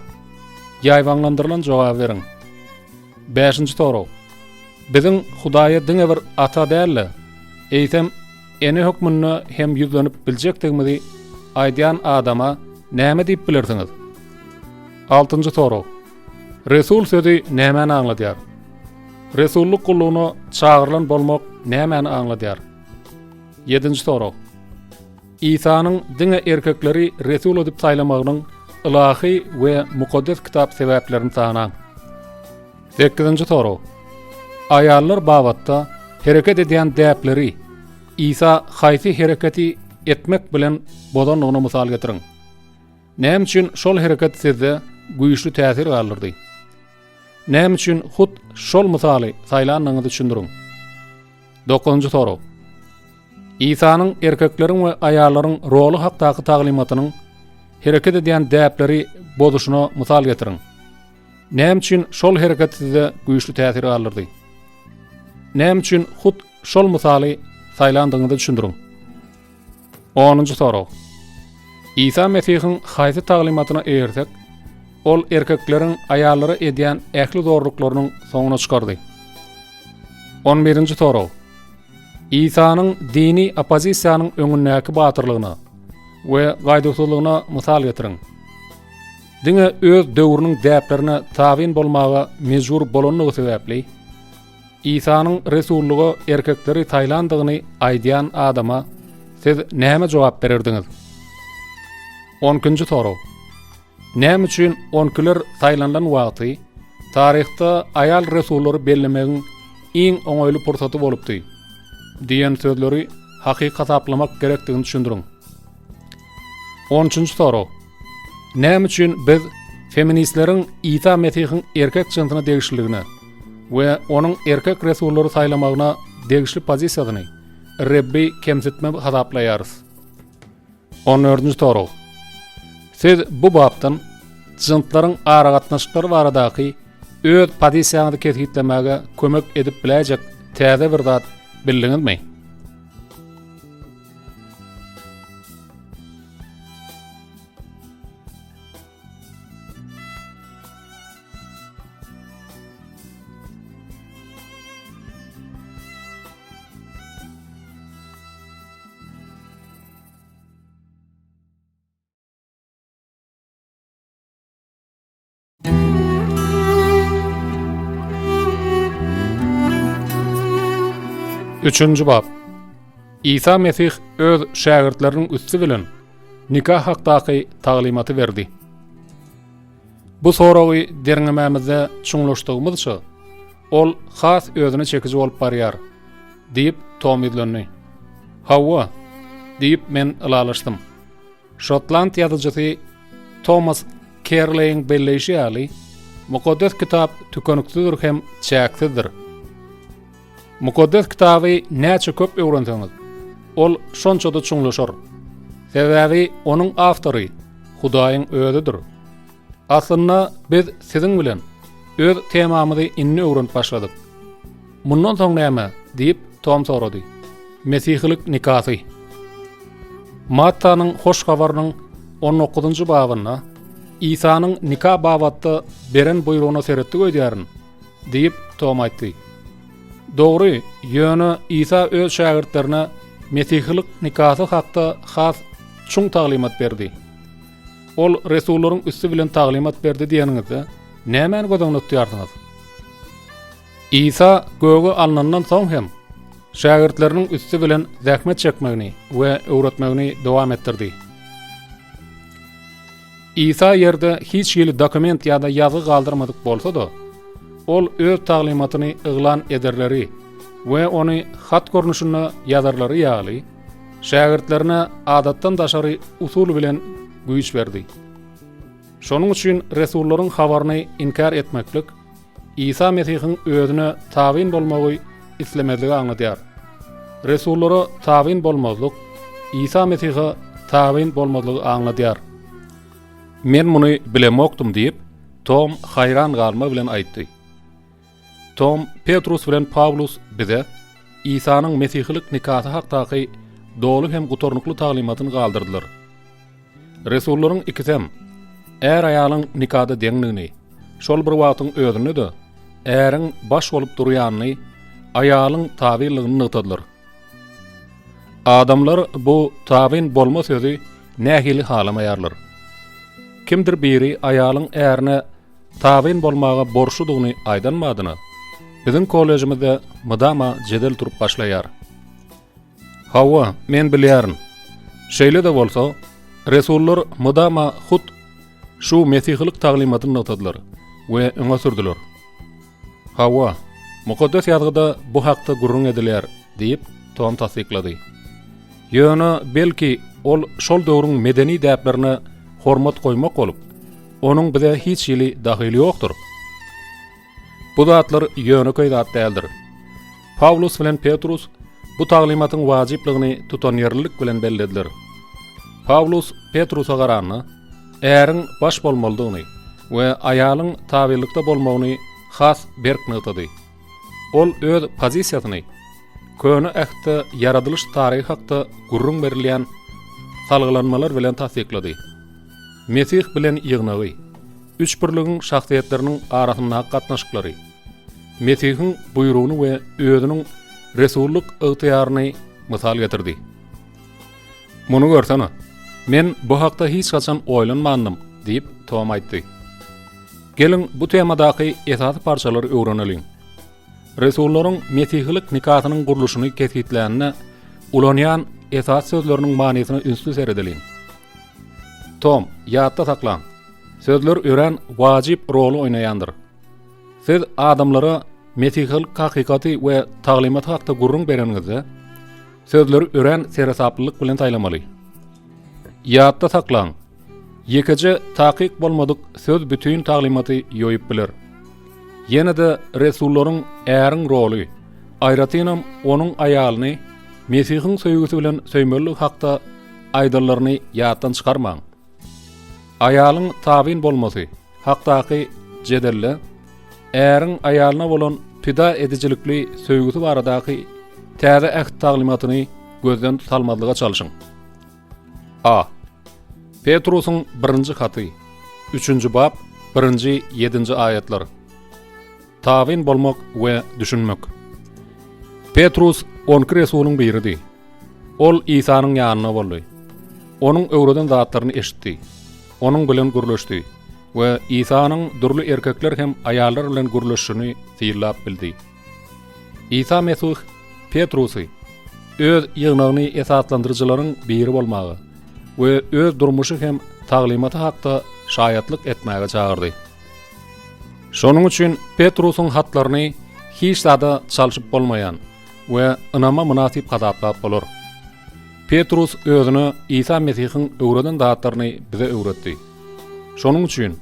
Ýaýbaňlandyrylan jogaby beriň. Bäşinji sorag. Biziň Hudaýa diňe bir Ata däl-de, eýsem, Ene hökmünde hem ýüzlenip biljekdigimizi aýdýan adama näme diýip bilersiňiz? Altynjy sorag. Resul sözi nämäni aňladýar? Resullyk gullugyna çagyrylan bolmak nämäni aňladýar? Ýedinji sorag. Isanyň diňe erkekleri resul edip saýlamagynyň ylahy we Mukaddes Kitap sebäplerini sanaň. Sekizinji sorag. Aýallar babatda hereket edýän däpleri Isa haýsy hereketi etmek bilen bozandygyna mysal getiriň. Näme üçin şol hereket sizde güýçli täsir galdyrdy? Näme üçin hut şol mysaly saýlandygyňyzy düşündiriň. Dokuzynjy sorag. Isanyň erkekleriň we aýallaryň roly hakdaky taglymatynyň hereket edýän däpleri bozuşyna mysal getiriň. Näme üçin şol hereket sizde güýçli täsir galdyrdy? Näme üçin hut şol mysaly saýlandygyňyzy düşündiriň. Onunjy sorag. Isa Mesihiň haýsy taglymatyna eýersek, ol erkekleriň aýallara edýän ähli zorluklarynyň soňuna çykardy? On birinji sorag. Isanyň dini oppozisiýanyň öňündäki batyrlygyna we gaýduwsyzlygyna mysal getiriň. Diňe öz döwrüniň däplerine tabyn bolmaga mejbur bolandygy sebäpli, Isanyň resullyga erkekleri saýlandygyny aýdýan adama siz näme jogap bererdiňiz? On ikinji sorag. Näme üçin onkiler saýlanylan wagty taryhda aýal resullary bellemegiň iň oňaýly pursaty bolupdy diýen sözleri hakyky hasaplamak gerekdigini düşündiriň. On üçünji sorag. Näme üçin biz feministleriň Isa Mesihiň erkek jynsyna degişliligine we onuň erkek resullary saýlamagyna degişli pozisiýasyny Rebbi kemsitme hasaplaýarys? On dördünji sorag. Siz bu bapdan jynslaryň aragatnaşyklary baradaky öz pozisiýaňyzy kesgitlemäge kömek edip biläýjek täze bir zat bildiňizmi? Üçünji bap. Isa Mesih öz şägirtleriniň üsti bilen nika hakdaky taglymaty berdi. Bu soragy derňemämizde çuňlaşdygymyzça, ol has özüne çekiji bolup barýar, diýip, Tom ýüzlendi. Hawa, diýip, men ylalaşdym. Şotland ýazyjysy Tomas Kerleýiň belleýşi ýaly, Mukaddes Kitap tükeniksizdir hem çäksizdir. Mukaddes Kitaby näçe köp öwrenseňiz, ol şonça-da çuňlaşar. Sebäbi onuň awtory Hudaýyň Özüdir. Aslynda biz siziň bilen öz temamyzy indi öwrenip başladyk. Mundan soň näme? diýip, Tom sorady. Mesihilik nikasy. Mattanyň Hoş Habarynyň on dokuzynjy babynda Isanyň nika babatda beren buýrugyna seretdik öýdýärin, diýip, Tom aýtdy. Dogry, ýöne Isa öz şägirtlerine mesihilik nikasy hakda has çuň taglymat berdi. Ol resullaryň üsti bilen taglymat berdi diýeniňizde, nämäni göz öňünde tutýarsyňyz? Isa göge alnandan soň hem, şägirtleriniň üsti bilen zähmet çekmegini we öwretmegini dowam etdirdi. Isa ýerde hiç hili dokument ýa-da ýazgy galdyrmadyk bolsa-da, ol öz taglymatyny yglan ederleri we ony hat görnüşinde ýazarlary ýaly, şägirtlerine adatdan daşary usul bilen güýç berdi. Şonuň üçin resullaryň habaryny inkär etmeklik Isa Mesihiň özüne tabyn bolmagy islemezligi aňladýar. Resullara tabyn bolmazlyk Isa Mesihe tabyn bolmazlygy aňladýar. Men muny bilemokdym diýip, Tom haýran galma bilen aýtdy. Tom, Petrus bilen Pawlus bize Isanyň mesihilik nikasy hakdaky doly hem gutarnykly taglymatyny galdyrdylar. Resullaryň ikisem är-aýalyň nikada deňligini, şol bir wagtyň özünde-de äriň baş bolup durýanyny, aýalyň tabynlygyny nygtadylar. Adamlar bu tabyn bolma sözi nähili halamaýarlar. Kimdir biri aýalyň ärine tabyn bolmaga borçludygyny aýdan badyna, biziň kollejimizde mydama jedel turup başlaýar. Hawa, men bilýärin. Şeýle-de bolsa, resullar mydama hut şu mesihilik taglymatyny nygtadylar we öňe sürdüler. Hawa, Mukaddes Ýazgyda bu hakda gürrüň edilýär, diýip, Tom tassyklady. Ýöne, belki, ol şol döwrüň medeni däplerine hormat goýmak bolup, onuň bize hiç hili dahyly ýokdur. Bu zatlar ýönekeý zat däldir. Pawlus bilen Petrus bu taglymatyň wajyplygyny tutanýerlilik bilen bellediler. Pawlus Petrusa garanda, äriň baş bolmalydygyny we aýalyň tabynlykda bolmagyny has berk nygtady. Ol öz pozisiýasyny Köne Ähtde ýaradylyş taryhy hakda gürrüň berilýän salgylanmalar bilen tassyklady. Mesih bilen ýygnagy, Üçbirligiň şahsyýetleriniň arasyndaky gatnaşyklary, Mesihiň buýrugyny we özüniň resullyk ygtyýaryny mysal getirdi. Muny görsene, men bu hakda hiç haçan oýlanmandym, diýip, Tom aýtdy. Geliň, bu temadaky esasy parçalary öwreneliň. Resullaryň mesihilik nikasynyň gurluşyny kesgitlände ulanýan esasy sözleriniň manysyna ünsli seredeliň. Tom, ýatda saklaň, sözler örän wajyp roly oýnaýandyr. Siz adamlara mesihilik hakykaty we taglymaty hakda gürrüň bereniňizde, Sözleri örän seresaplylyk bilen saýlamaly. Ýatda saklaň, ýekeje takyk bolmadyk söz bütin taglymaty ýoýup biler. Ýene-de resullaryň äriň roly, aýratynam onuň aýalyny Mesihiň söýgüsi bilen söýmelidigi hakda aýdanlaryny ýatdan çykarmaň. Aýalyň tabyn bolmasy hakdaky jedelde äriň aýalyna bolan pida edijilikli söýgüsi baradaky Täze Äht taglymatyny gözden salmazlyga çalşyň. A. Petrusyň birinji haty, üçünji bap, birinji, ýedinji aýatlar. Tabyn bolmak we düşünmek. Petrus onki resulyň biridi. Ol Isanyň ýanynda boldy. Onuň öwreden zatlaryny eşitdi. Onuň bilen gürleşdi we Isanyň dürli erkekler hem aýallar bilen gürleşişini synlap bildi. Isa Mesih Petrusy öz ýygnagyny esaslandyryjylaryň biri bolmaga we öz durmuşy hem taglymaty hakda şaýatlyk etmäge çagyrdy. Şonuň üçin Petrusyň hatlaryny hiç zada çalşyp bolmaýan we ynama mynasyp hasaplap bolar. Petrus özüne Isa Mesihiň öwreden zatlaryny bize öwretdi. Şonuň üçin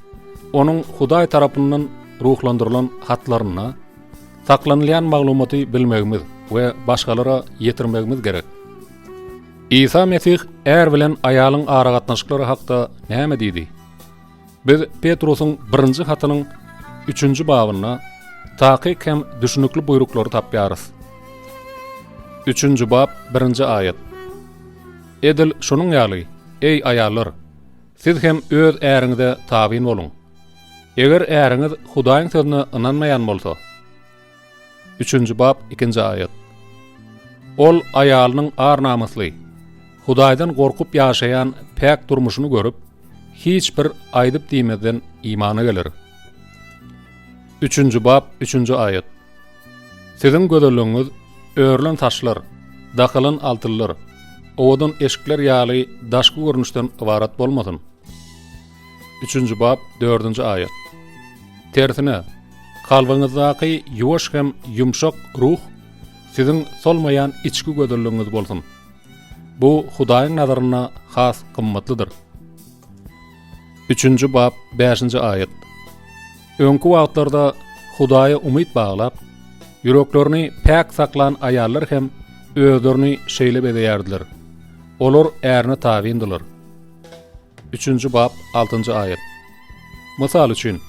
onuň Hudaý tarapyndan ruhlandyrylan hatlarynda saklanylýan maglumaty bilmegimiz we başgalara ýetirmegimiz gerek. Isa Mesih är bilen aýalyň aragatnaşyklary hakda näme diýdi? Biz Petrusyň birinji hatynyň üçünji babynda takyk hem düşünikli buýruklary tapýarys. Üçünji bap, birinji aýat. Edil şunuň ýaly, eý aýallar, siz hem öz äriňize tabyn boluň. Eger äriňiz Hudaýyň sözüne ynanmaýan bolsa, Üçünji bap, ikinji aýat. Ol aýalynyň ar-namysly, Hudaýdan gorkup ýaşaýan päk durmuşyny görüp, hiç bir aýdyp diýmezden imana geler. Üçünji bap, üçünji aýat. Siziň gözelligiňiz örülen saçlar, dakylan altynlar, owadan eşikler ýaly daşky görnüşden ybarat bolmasyn. Üçünji bap, dördünji aýat. Tersine, kalbyňyzdaky ýuwaş hem ýumşak ruh siziň solmaýan içki gözelligiňiz bolsun. Bu Hudaýyň nazarynda has gymmatlydyr. Üçünji bap, bäşinji aýat. Öňki wagtlarda Hudaýa umyt baglap, ýüreklerini päk saklan aýallar hem özlerini şeýle bezeýärdiler. Olar ärine tabyndylar. Üçünji bap, altynjy aýat. Mysal üçin,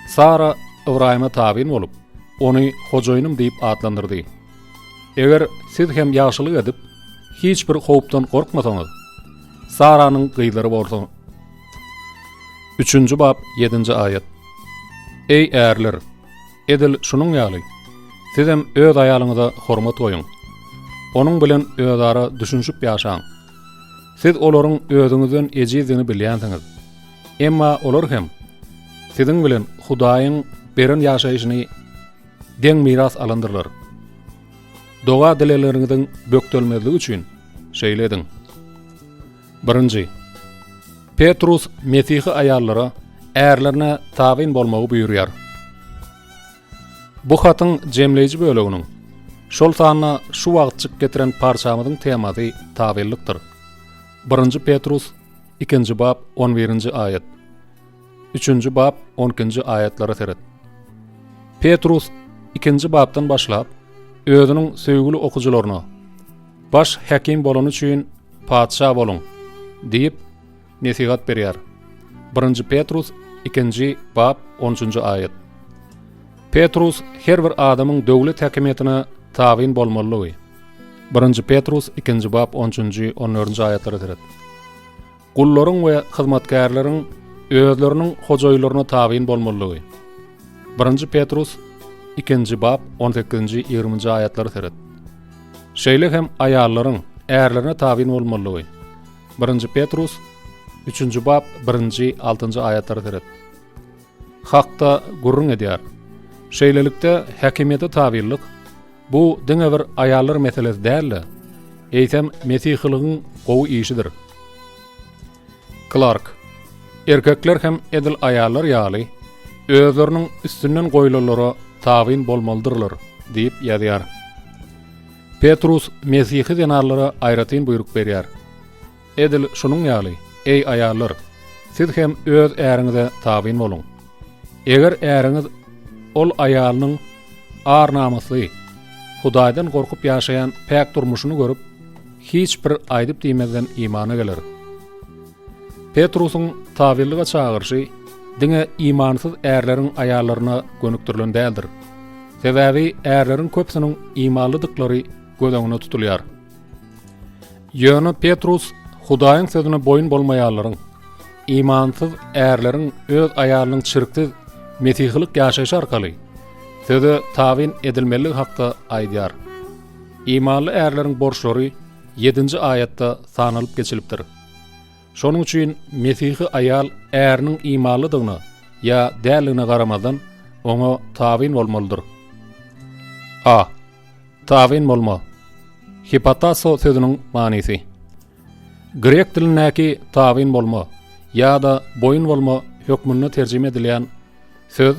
Sara Ybraýyma tabyn bolup, ony hojaýynym diýip atlandyrdy. Eger siz hem ýagşylyk edip, hiç bir howpdan gorkmasaňyz, Sara. Saranyň gyzlary bolsa. Üçünji bap, ýedinji aýat. Eý ärler, edil şunuň ýaly, sizem öz aýalyňyza hormat goýuň. Onuň bilen özara düşünişip ýaşaň. Siz olaryň özüňizden ejizdigini bilýänsiňiz. Emma olar hem siziň bilen Hudaýyň beren ýaşaýşyny deň miras alandyrlar. Doga-dilegleriňiziň bökdelmezligi üçin şeýle ediň. Birinji. Petrus mesihi aýallara ärlerine tabyn bolmagy buýurýar. Bu hatyň jemleýji böleginiň, şol sanda şu wagtjyk getiren parçamyzyň temasy tabynlykdyr. Birinji Petrus, ikinji bap, on birinji aýat. Üçünji bap, on ikinji aýatlara seret. Petrus ikinji bapdan başlap, özüniň söýgüli okyjylaryna, Baş häkim bolany üçin patyşa boluň diýip, nesihat berýär. Birinji Petrus, ikinji bap, on üçünji aýat. Petrus her bir adamyň döwlet häkimiýetine tabyn bolmalydygy. Birinji Petrus, ikinji bap, on üçünji, on dördünji aýatlara seret. Gullaryň we hyzmatkärleriň özleriniň hojaýylaryna tabyn bolmalydygy. Birinji Petrus, ikinji bap, on sekizinji, ýigriminji aýatlara seret. Şeýle hem aýallaryň ärlerine tabyn bolmalydygy. Birinji Petrus, üçünji bap, birinji, altynjy aýatlara seret. Hakda gürrüň edýär. Şeýlelikde, häkimiýete tabynlyk, bu diňe bir aýallar meselesi däl-de, eýsem mesihylygyň gowy işidir. Klark, Erkekler hem edil aýallar ýaly, özleriniň üstünden goýlanlara tabyn bolmalydyrlar diýip ýazýar. Petrus mesihi zenanlara aýratyn buýruk berýär. Edil şunuň ýaly, eý aýallar, siz hem öz äriňize tabyn boluň. Eger äriňiz ol aýalynyň ar-namysly, Hudaýdan gorkup ýaşaýan päk durmuşyny görüp, hiç bir aýdyp diýmezden imana geler. Petrusyň tabynlyga çagyryşy diňe imansyz ärleriň aýallaryna gönükdirilen däldir. Sebäbi ärleriň köpüsiniň imanlydyklary göz öňünde tutulýar. Ýöne Petrus Hudaýyň sözüne boýun bolmaýanlaryň, imansyz ärleriň öz aýalynyň çirksiz mesihilik ýaşaýşy arkaly söze tabyn edilmeliligi hakda aýdýar. Imanly ärleriň borçlary ýedinji aýatda sanalyp geçilipdir. Şonuň üçin mesihi aýal äriniň imanlydygyna ýa däldigine garamazdan, oňa tabyn bolmalydyr. A. Tabyn bolma. Hipatasso sözüniň manysy. Grek dilindäki tabyn bolma ýa-da boýun bolma hökmünde terjime edilýän söz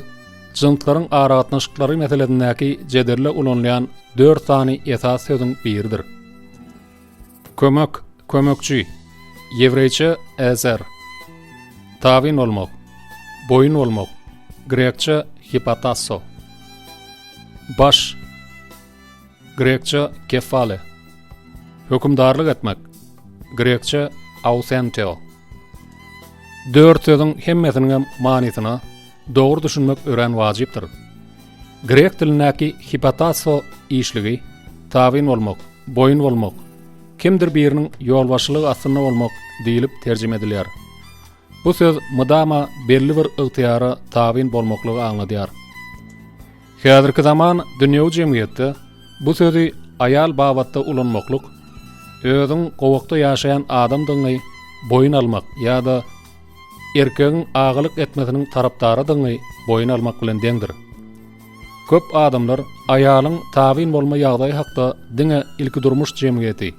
jynslaryň aragatnaşyklary meselesindäki jedelde ulanylýan dört sany esas sözüň biridir. Kömek, kömekçi, ýewreýçe ezer. Tabyn bolmak, boýun bolmak, grekçe hipatasso. Baş, grekçe kefale. Hökümdarlyk etmek, grekçe ausenteo. Dört sözüň hemmesiniňem manysyna dogry düşünmek örän wajypdyr. Grek dilindäki hipatasso işligi tabyn bolmak, boýun bolmak, kimdir biriniň ýolbaşçylygy astynda bolmak diýlip terjime edilýär. Bu söz mydama belli bir ygtyýara tabyn bolmaklygy aňladýar. Häzirki zaman dünýewi jemgyýetde bu sözi aýal babatda ulanmaklyk, özüň gowakda ýaşaýan adamdygyňy boýun almak ýa-da erkegiň agalyk etmesiniň tarapdarydygyňy boýun almak bilen deňdir. Köp adamlar aýalyň tabyn bolma ýagdaýy hakda diňe ilkidurmuş jemgyýeti,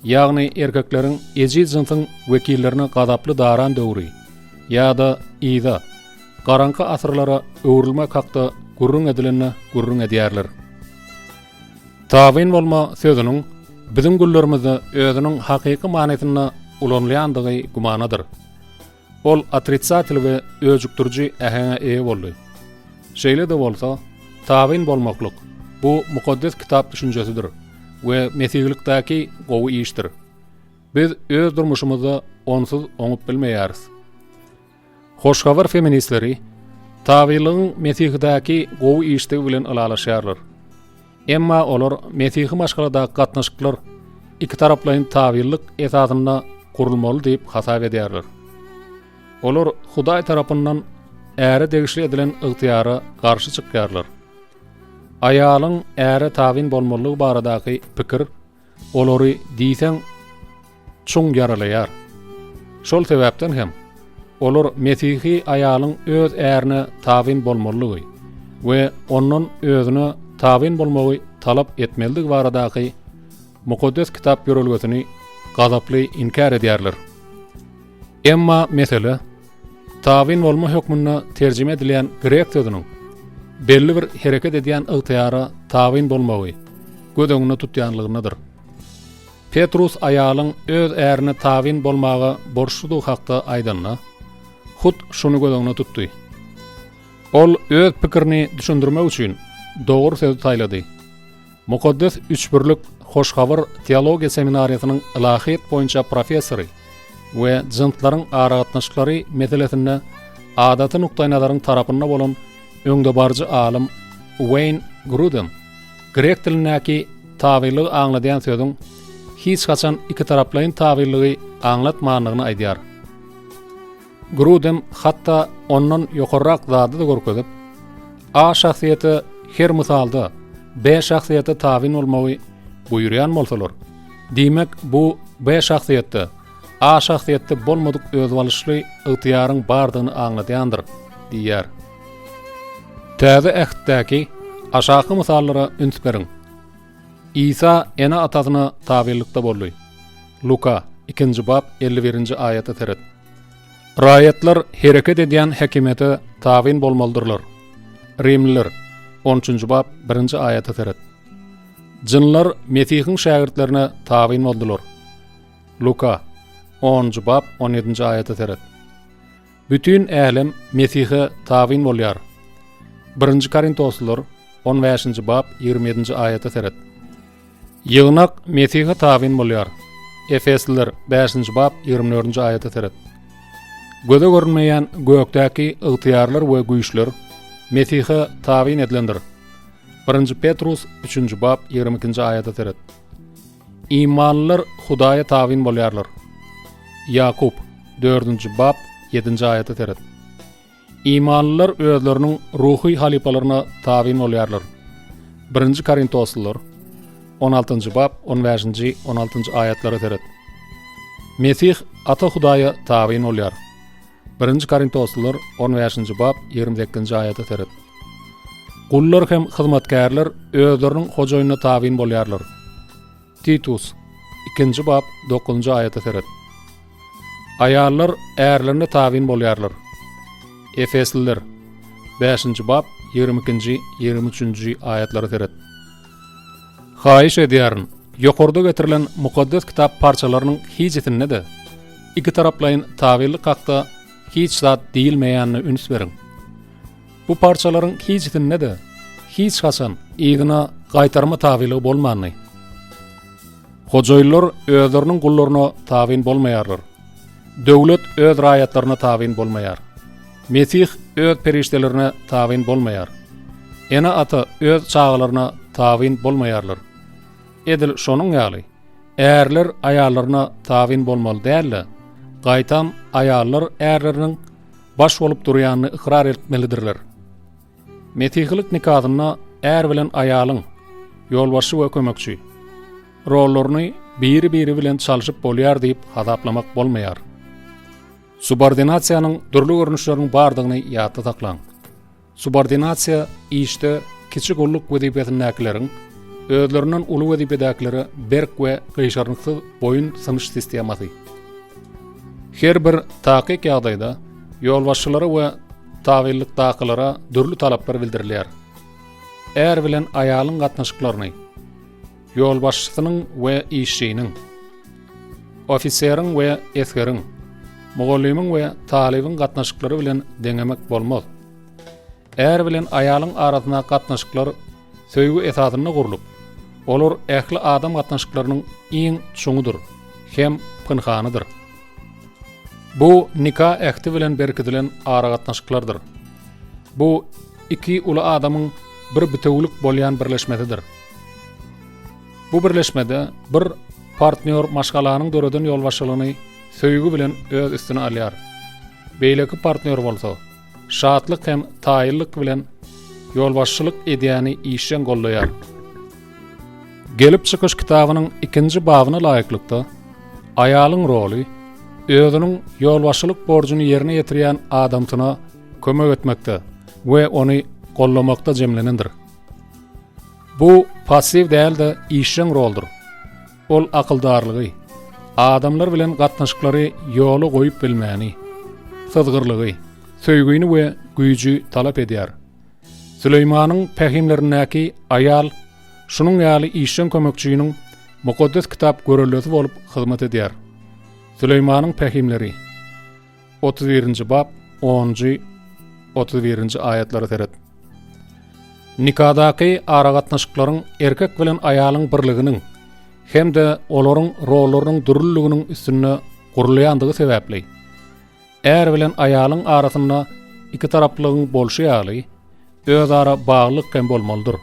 ýagny erkekleriň ejiz jynsyň wekillerine gazaply daran döwri ýa-da yza, garaňky asyrlara öwrülmek hakda gürrüň edilende gürrüň edýärler. Tabyn bolma sözüniň biziň günlerimizde özüniň hakyky manysynda ulanylýandygy gümanadyr. Ol otrisatel we öjükdiriji äheňe eýe boldy. Şeýle-de bolsa, tabyn bolmaklyk, bu Mukaddes Kitap düşünjesidir we mesihilikdäki gowy işdir. Biz öz durmuşymyzda onsuz oňup bilmeýäris. Hoş Habar feministleri tabynlygyň mesihidäki gowy işdigi bilen ylalaşýarlar. Emma olar mesihi maşgaladaky gatnaşyklar ikitaraplaýyn tabynlyk esasynda. gurulmaly diýip hasap edýärler. Olar Hudaý tarapyndan äre degişli edilen ygtyýara garşy çykýarlar. Aýalyň äre tabyn bolmalydygy baradaky pikir olary diýseň çuň ýaralaýar. Şol sebäpden hem olar mesihi aýalyň öz ärine tabyn bolmalydygy we ondan özüne tabyn bolmagy talap etmelidigi baradaky Mukaddes Kitap ýörelgesini gazaply inkär edýärler. Emma mesele tabyn bolma hökmünde terjime edilýän grek sözüniň belli bir hereket edýän ygtyýara tabyn bolmagy göz öňünde tutýanlygyndadyr. Petrus aýalyň öz ärine tabyn bolmaga borçludygy hakda aýdanda, hut şuny göz öňünde tutdy. Ol öz pikirini düşündirmek üçin dogry sözi saýlady. Mukaddes Üçbirlik Hoş Habar teologiýa seminariýasynyň ylahyýet boýunça professory we jynslaryň aragatnaşyklary meselesinde adaty nukdaýnazaryň tarapynda bolan öňdebaryjy alym Ueýn Grudem grek dilindäki tabynlygy aňladýan sözüň hiç haçan ikitaraplaýyn tabynlygy aňlatmandygyny aýdýar. Grudem hatda ondan ýokarrak zady-da görkezip, A şahsyýete her mysalda B şahsyýete tabyn bolmagy buýurýan bolsalar, diýmek bu B şahsyýetde A şahsyýetde bolmadyk özboluşly ygtyýaryň bardygyny aňladýandyr diýýär. Täze Ähtdäki aşaky mysallara üns beriň. Isa ene-atasyna tabynlykda boldy. Luka, ikinji bap, 51-nji aýata seret. Raýatlar hereket edýän häkimiýete tabyn bolmalydyrlar. Rimliler, on üçünji bap, birinji aýata seret. Jynlar Mesihiň şägirtlerine tabyn boldular. Luka, onunjy bap, on ýedinji aýata seret. Bütin älem Mesihe tabyn bolýar. Birinji Korintoslylar, on bäşinji bap, 27 ýedinji aýata seret. Ýygnak Mesihe tabyn bolýar. Efesliler, bäşinji bap, 24-nji aýata seret. Göze görünmeýän gökdäki ygtyýarlar we güýçler Mesihe tabyn edilendir. Birinji Petrus, üçünji bap, 22-nji aýata seret. Imanlylar Hudaýa tabyn bolýarlar. Ýakup, dördünji bap, ýedinji aýata seret. Imanlylar özleriniň ruhy halypalaryna tabyn bolýarlar. Birinji Korintoslylar, on altynjy bap, on bäşinji, on altynjy aýatlara seret. Mesih Ata Hudaýa tabyn bolýar. Birinji Korintoslylar, on bäşinji bap, 28-nji aýata seret. Gullar hem hyzmatkärler özleriniň hojaýynyna tabyn bolýarlar. Titus, ikinji bap, dokuzynjy aýata seret. Aýallar ärlerine tabyn bolýarlar. Efesliler, bäşinji bap, 22-nji, 23-nji aýatlara seret. Haýyş edýärin, ýokarda getirilen Mukaddes Kitap parçalarynyň hijisinde-de ikitaraplaýyn tabynlyk hakda hiç zat diýilmeýänine üns beriň. Bu parçalaryň hijisinde-de hiç haçan yzyna gaýtarma tabylygy bolmandy. Hojaýynlar özleriniň gullaryna tabyn bolmaýarlar. Döwlet öz raýatlaryna tabyn bolmaýar. Mesih öz perişdelerine tabyn bolmaýar. Ene-ata öz çagalaryna tabyn bolmaýarlar. Edil şonuň ýaly, ärler aýallaryna tabyn bolmaly däl-de, gaýtam aýallar ärleriniň baş bolup durýanyny ykrar etmelidirler. Mesihilik nikasynda är bilen aýalyň, ýolbaşçy we kömekçi, rollaryny biri-biri bilen çalşyp bolýar diýip hasaplamak bolmaýar. Subordinasiýanyň dürli görnüşleriniň bardygyny ýatda saklaň. Subordinasiýa işde kiçi gulluk wezipesindäkileriň özlerinden uly wezipedäkilere berk we gyşarnyksyz boýun synyş sistemasy. Her bir takyk ýagdaýda ýolbaşçylara we tabynlykdakylara dürli talaplar bildirilýär. Är bilen aýalyň gatnaşyklaryny ýolbaşçysynyň we işçiniň, ofiseriň we esgeriň, mugallymyň we talybyň gatnaşyklary bilen deňemek bolmaz. Är bilen aýalyň arasyndaky gatnaşyklar söýgi esasynda gurlup, olar ähli adam gatnaşyklarynyň iň çuňudyr hem pynhanydyr. Bu nika ähti bilen berkidilen aragatnaşyklardyr. Bu iki uly adamyň bir bitewülik bolýan birleşmesidir. Bu birleşmede bir partnýor maşgalanyň döreden ýolbaşçylygyny. söýgi bilen öz üstüne alýar. Beýleki partnýor bolsa, şatlyk hem taýynlyk bilen ýolbaşçylyk edýäni işjeň goldaýar. Gelip çykyş kitabynyň ikinji babyna laýyklykda, aýalyň roly özüniň ýolbaşçylyk borjuny ýerine ýetirýän adamsyna kömek etmekde we ony goldamakda jemlenendir. Bu passiw däl-de işjeň roldur. Ol akyldarlygy, adamlar bilen gatnaşyklary ýola goýup bilmäni, syzgyrlygy, söýgini we güýji talap edýär. Süleýmanyň pähimlerindäki aýal şunuň ýaly işjeň kömekçiniň Mukaddes Kitap göreldesi bolup hyzmat edýär. Süleýmanyň pähimleri. 31-nji bap, onunjy, 31-nji aýatlara seret. Nikadaky aragatnaşyklaryň erkek bilen aýalyň birliginiň hem-de olaryň rollarynyň dürlüliginiň üstünde gurulýandygy sebäpli, är bilen aýalyň arasynda ikitaraplygyň bolşy ýaly, özara baglylyk hem bolmalydyr.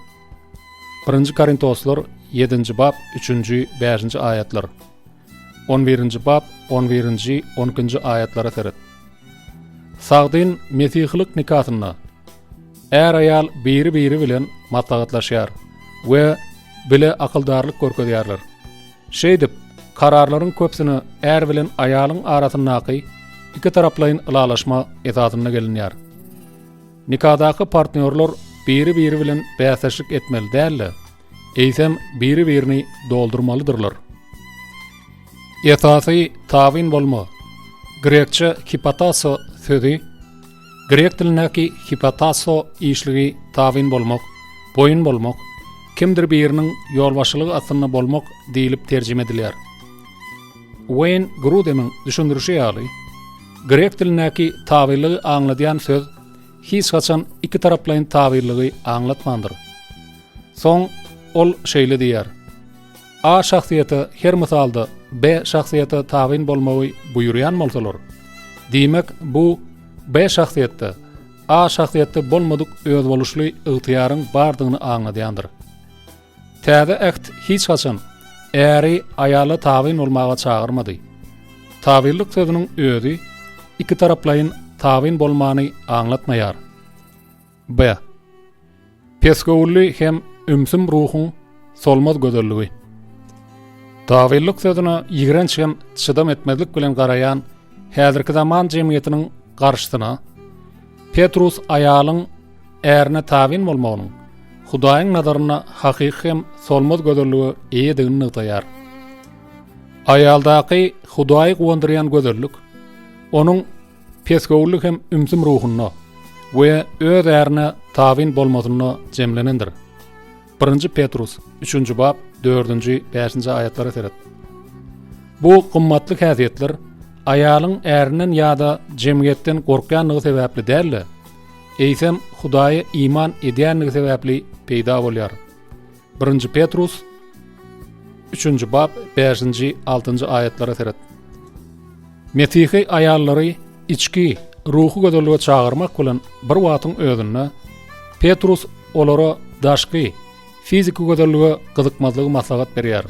Birinji Korintoslar ýedinji bap, üçünji, bäşinji aýatlar. On birinji bap, on birinji, on ikinji aýatlara seret. Sagdyn mesihilik nikasynda är-aýal biri-biri bilen maslahatlaşýar we bile akyldarlyk görkezýärler. Şeýdip, kararlaryň köpüsine är bilen aýalyň arasyndaky ikitaraplaýyn ylalaşma esasynda gelinýär. Nikadaky partnýorlar biri-biri bilen bäsdeşlik etmeli däl-de, eýsem biri-birini doldurmalydyrlar. Esasy tabyn bolma, grekçe hipotasso sözi grek dilindäki hipotasso işligi tabyn bolmak, boýun bolmak, kimdir biriniň ýolbaşçylygy astynda bolmak diýlip terjime edilýär. Ueýn Grudemiň düşündirişi ýaly, grek dilindäki tabynlygy aňladýan söz hiç haçan ikitaraplaýyn tabynlygy aňlatmandyr. Soň ol şeýle diýýär, A şahsyýete her mysalda B şahsyýete tabyn bolmagy buýurýan bolsalar, diýmek, bu B şahsyýetde A şahsyýetde bolmadyk özboluşly ygtyýaryň bardygyny aňladýandyr. Täze Äht hiç haçan äri aýala tabyn bolmaga çagyrmady. Tabynlyk sözüniň özi ikitaraplaýyn tabyn bolmany aňlatmaýar. B. Pesgöwünli hem ümsüm ruhuň solmaz gözelligi. Tabynlyk sözüne ýigrenç hem çydam etmezlik bilen garaýan häzirki zaman jemgyýetiniň garşysyna Petrus aýalyň ärine tabyn bolmagynyň Hudaýyň nazarynda hakyky hem solmaz gözellige eýedigini nygtaýar. Aýaldaky Hudaýy guwandyrýan gözellik onuň pesgöwünli hem ümsüm ruhunda we öz ärine tabyn bolmasynda jemlenendir. Birinji Petrus, üçünji bap, dördünji, bäşinji aýatlara seret. Bu gymmatly häsiýetler aýalyň ärinden ýa-da jemgyýetden gorkýanlygy sebäpli däl-de, eýsem Hudaýa iman edýänligi sebäpli peýda bolýar. Birinji Petrus, üçünji bap, bäşinji, altynjy aýatlara seret. Mesihi aýallary içki ruhy gözellige çagyrmak bilen bir wagtyň özünde Petrus olara daşky fiziki gözellige gyzykmazlygy maslahat berýär.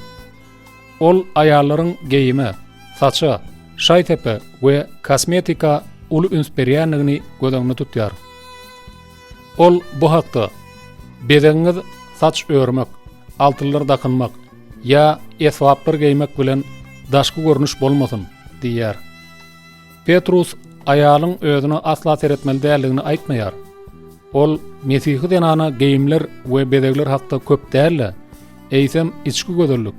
Ol aýallaryň geýime, saça, şaý-sepe we kosmetika uly üns berýändigini göz öňünde tutýar. Ol bu hakda, Bezegiňiz saç örmek, altynlar dakynmak ýa esbaplar geýmek bilen daşky görnüş bolmasyn diýýär. Petrus aýalyň özüne asla seretmeli däldigini aýtmaýar. Ol mesihi zenana geýimler we bezegler hakda köp däl-de, eýsem içki gözellik,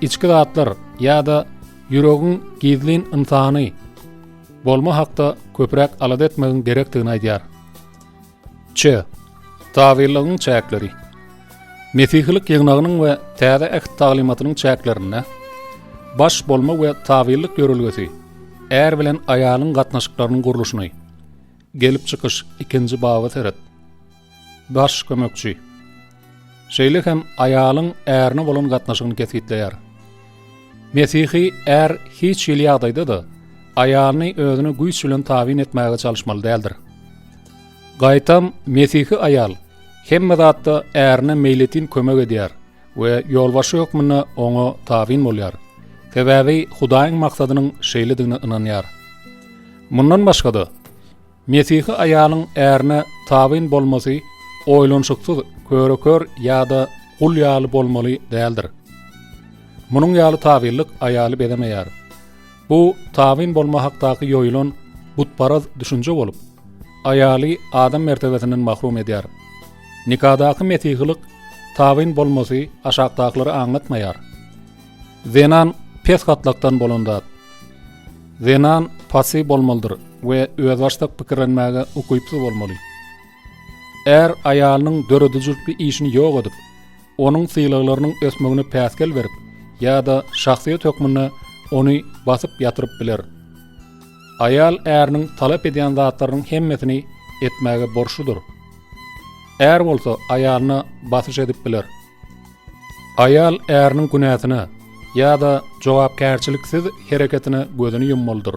içki zatlar ýa-da ýüregiň gizlin ynsany bolma hakda köpräk alada etmegiň gerekdigini aýdýar. Ç. Tabynlygyň çäkleri. Mesihilik ýygnagynyň we Täze Äht taglymatynyň çäklerinde baş bolma we tabynlyk ýörelgesi är bilen aýalyň gatnaşyklarynyň gurluşyny, Gelip çykyş ikinji baba seret. Baş kömekçi. Şeýle hem aýalyň ärine bolan gatnaşygyny kesgitleýär. Mesihi är hiç hili ýagdaýda-da aýalyny özüne güýç bilen tabyn etmäge çalyşmaly däldir. Gaýtam, mesihi aýal hemme zatda ärine meýletin kömek edýär we ýolbaşçy hökmünde oňa tabyn bolýar. Sebäbi Hudaýyň maksadynyň şeýledigine ynanýar. Mundan başga-da, mesihi aýalyň ärine tabyn bolmasy oýlanyşyksyz köre-kör ýa-da gul ýaly bolmaly däldir. Munuň ýaly tabynlyk aýaly bezemeýär. Bu tabyn bolma hakdaky ýoýulan butparaz düşünje bolup, aýaly adam mertebesinden mahrum edýär. Nikadaky mesihilik tabyn bolmasy aşakdakylary aňlatmaýar. Zenan pes gatlakdan bolan zat. Zenan passiw bolmalydyr we özbaşdak pikirlenmäge ukypsyz bolmaly. Är aýalynyň döredijilikli işini ýok edip, onuň sylaglarynyň ösmegine päsgel berip ýa-da şahsyýet hökmünde ony basyp ýatyryp biler. Aýal äriniň talap edýän zatlarynyň hemmesini etmäge borçludyr. Är bolsa aýalyna basyş edip biler. Aýal äriniň günäsine ýa-da jogapkärçiliksiz hereketine gözüni ýummalydyr.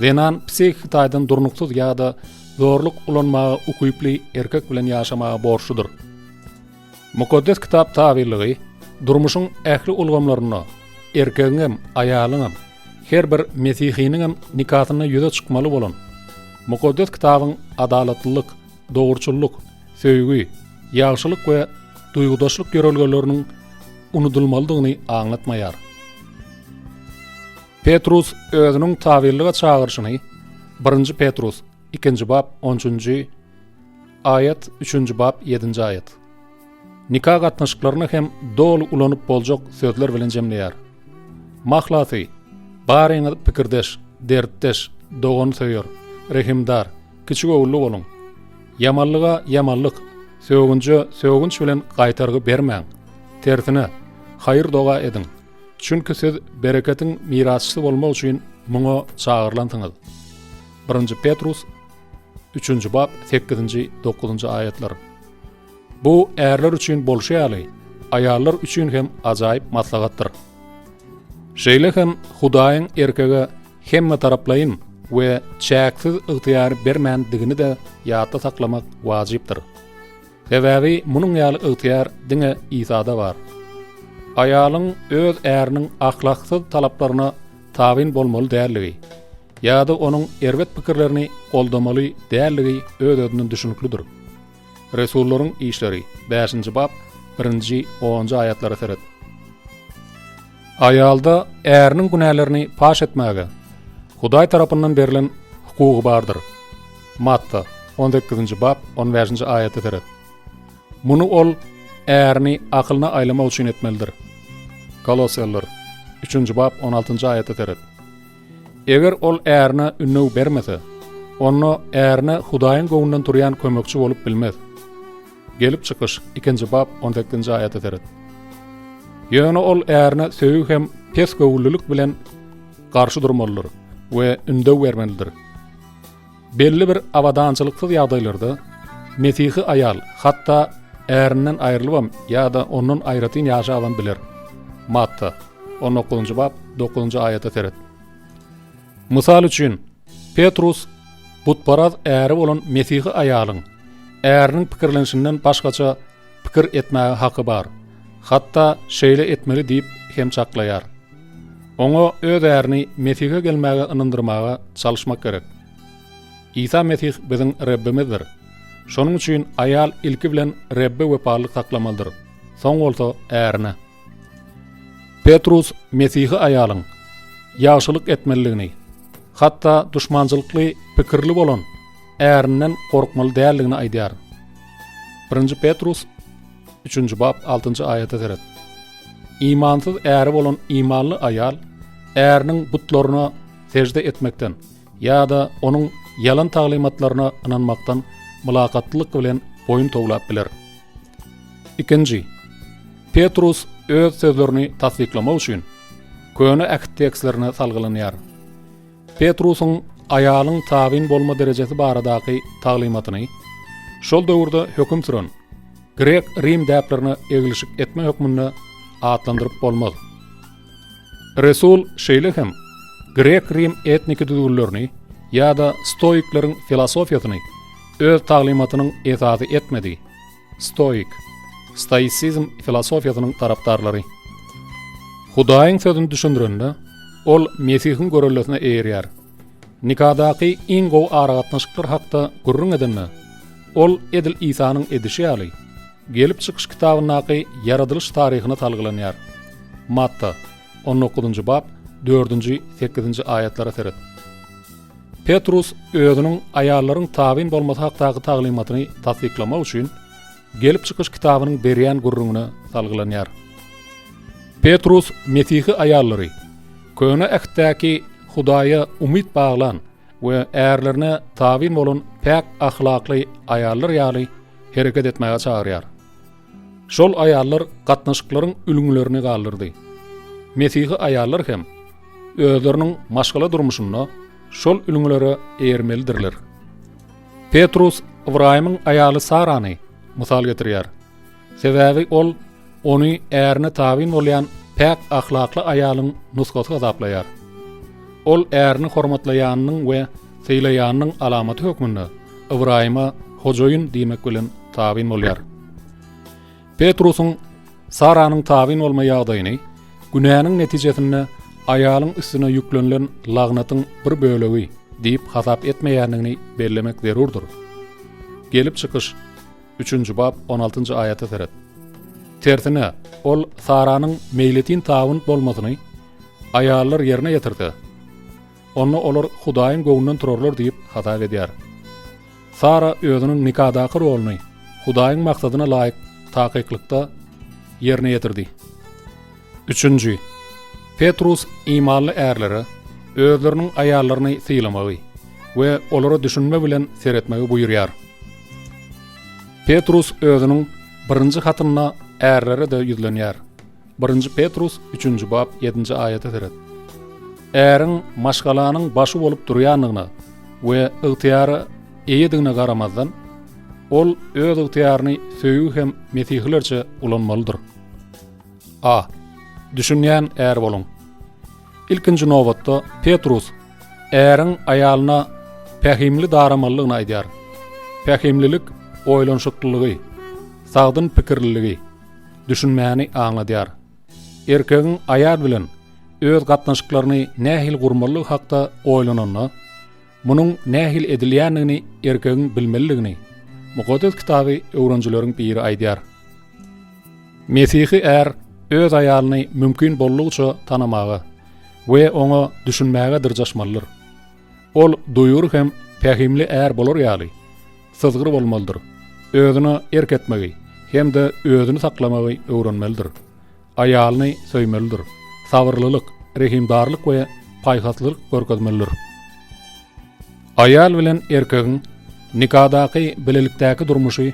Zenan psihiki taýdan durnuksyz ýa-da zorluk ulanmaga ukyply erkek bilen ýaşamaga borçludyr. Mukaddes Kitap tabynlygy durmuşyň ähli ulgamlarynda erkegiňem, aýalyňam, her bir mesihiniňem nikasynda ýüze çykmaly bolan Mukaddes Kitabyň adalatlylyk, dogruçyllyk, söýgi, ýagşylyk we duýgudaşlyk ýörelgeleriniň unudylmalydygyny aňlatmaýar. Petrus özüniň tabynlyga çagyryşyny Birinji Petrus, ikinji bap, onunjy aýat, üçünji bap, ýedinji aýat. Nika gatnaşyklaryny hem doly ulanyp boljak sözler bilen jemleýär. Mahlasy, baryňyz pikirdeş, dertdeş, dogan söýer, rehimdar, kiçigöwünli boluň. Ýamanlyga ýamanlyk, sögünje sögünç bilen gaýtargy bermäň. Tersine, haýyr-doga ediň. Çünki siz bereketiň mirasçysy bolmak üçin muňa çagyrylansyňyz. Birinji Petrus, üçünji bap, sekizinji, dokuzynjy aýatlar. Bu ärler üçin bolşy ýaly, aýallar üçin hem ajaýyp maslahatdyr. Şeýle hem Hudaýyň erkege hemmetaraplaýyn we çäksiz ygtyýary bermändigini-de ýatda saklamak wajypdyr. Sebäbi munuň ýaly ygtyýar diňe Isada bar. Aýalyň öz äriniň ahlaksyz talaplaryna tabyn bolmaly däldigi ýa-da onuň erbet pikirlerini goldamaly däldigi öz-özünden düşüniklidir. Resullaryň işleri, bäşinji bap, birinji, onunjy aýatlara seret. Aýalda äriniň günälerini paş etmäge Hudaý tarapyndan berlen hukugy bardyr. Matta, on sekizinji bap, on bäşinji aýata seret. Muny ol ärini akylyna aýlamak üçin etmelidir. Kolossalylar, üçünji bap, on altynjy aýata seret. Eger ol ärine ündew bermese, onda ärine Hudaýyň göwnünden turýan kömekçi bolup bilmez. Gelip çykyş, ikinji bap, on sekizinji aýata seret. Ýöne ol ärine söýgi hem pesgöwünlilik bilen garşy durmalydyr we ündew bermelidir. Belli bir abadançylyksyz ýagdaýlarda mesihi aýal hatda ärinden aýrylybam ýa-da ondan aýratyn ýaşabam biler. Matta, on dokuzynjy bap, dokuzynjy aýata seret. Mysal üçin, Petrus butparaz äri bolan mesihi aýalyň äriniň pikirlenişinden başgaça pikir etmäge haky bar, hatda şeýle etmeli diýip hem çaklaýar. Oňa öz ärini Mesihe gelmäge ynandyrmaga çalyşmak gerek. Isa Mesih biziň Rebbimizdir. Şonuň üçin aýal ilki bilen Rebbe wepalylyk saklamalydyr, soň bolsa ärine. Petrus mesihi aýalyň ýagşylyk etmelidigini, hatda duşmançylykly pikirli bolan ärinden gorkmaly däldigini aýdýar. Birinji Petrus, üçünji bap, altynjy aýata seret. Imansyz äri bolan imanly aýal äriniň butlaryna sežde etmekden ýa-da onuň ýalan taglymatlaryna ynanmakdan mylakatlylyk bilen boýun towlap biler. Ikinji, Petrus öz sözlerini tassyklamak üçin Köne Äht tekstlerine salgylanýar. Petrusyň aýalyň tabyn bolma derejesi baradaky taglymatyny şol döwürde höküm süren grek-rim däplerine eglişik etme hökmünde atlandyryp bolmaz. Resul şeýle hem grek-rim etniki düzgünlerini ýa-da stoikleriň filosofiýasyny öz taglymatynyň esasy etmedi. Stoik, stoisizm filosofiýasynyň tarapdarlary. Hudaýyň sözüni düşündirende, ol Mesihiň göreldesine eýerýär. Nikadaky iň gowy aragatnaşyklar hakda gürrüň edende, ol edil Isanyň edişi ýaly, Gelip çykyş kitabyndaky ýaradylyş taryhyna salgylanýar. Matta, on dokuzynjy bap, dördünji, sekizinji aýatlara seret. Petrus özüniň aýallaryň tabyn bolmasy hakdaky taglymatyny tassyklamak üçin Gelip çykyş kitabynyň berýän gürrüňine salgylanýar. Petrus mesihi aýallary Köne Ähtdäki Hudaýa umyt baglan we ärlerine tabyn bolan päk ahlakly aýallar ýaly hereket etmäge çagyrýar. Şol aýallar gatnaşyklaryň ülňülerini galdyrdy. Mesihi aýallar hem özleriniň maşgala durmuşynda şol ülňülere eýermelidirler. Petrus Ybraýymyň aýaly Sarany mysal getirýär. Sebäbi ol ony ärine tabyn bolýan päk ahlakly aýalyň nusgasy hasaplaýar. Ol ärini hormatlaýanynyň we sylaýanynyň alamaty hökmünde Ybraýyma hojaýyn diýmek bilen tabyn bolýar. Petrusyň Saranyň tabyn bolma ýagdaýyny günäniň netijesinde aýalyň üstüne ýüklenilen lagnatyň bir bölegi diýip hasap etmeýändigini bellemek zerurdyr. Gelip çykyş, üçünji bap, on altynjy aýata seret. Tersine, ol Saranyň meýletin tabyn bolmasyny aýallar ýerine ýetirse, onda olar Hudaýyň göwnünden turarlar diýip hasap edýär. Sara özüniň nikadaky roluny Hudaýyň maksadyna laýyk takyklykda ýerine ýetirdi. Üçünji, Petrus imanly ärlere özleriniň aýallaryny sylamagy we olara düşünme bilen seretmegi buýurýar. Petrus özüniň birinji hatynda ärlere-de ýüzlenýär. Birinji Petrus, üçünji bap, ýedinji aýata seret. Äriň maşgalanyň başy bolup durýandygyna we ygtyýara eýedigine garamazdan, ol öz ygtyýaryny söýgi hem mesihilerçe ulanmalydyr. A. Düşünýän är boluň. Ilkinji nobatda Petrus äriň aýalyna pähimli daramalydygyny aýdýar. Pähimlilik oýlanyşyklylygy, sagdyn pikirliligi, düşünmäni aňladýar. Erkegiň aýal bilen öz gatnaşyklaryny nähili gurmalydygy hakda oýlananda, munuň nähili edilýändigini erkegiň bilmelidigini Mukaddes Kitaby öwrenijileriň biri aýdýar. Mesihi är öz aýalyny mümkin boldugyça tanamaga we oňa düşünmäge dyrjaşmalydyr. Ol duýgur hem pähimli är bolar ýaly, syzgyr bolmalydyr, özüne erk etmegi hem-de özüni saklamagy öwrenmelidir, aýalyny söýmelidir, sabyrlylyk, rehimdarlyk we paýhaslylyk görkezmelidir. Aýal bilen erkegiň nikadaky bilelikdäki durmuşy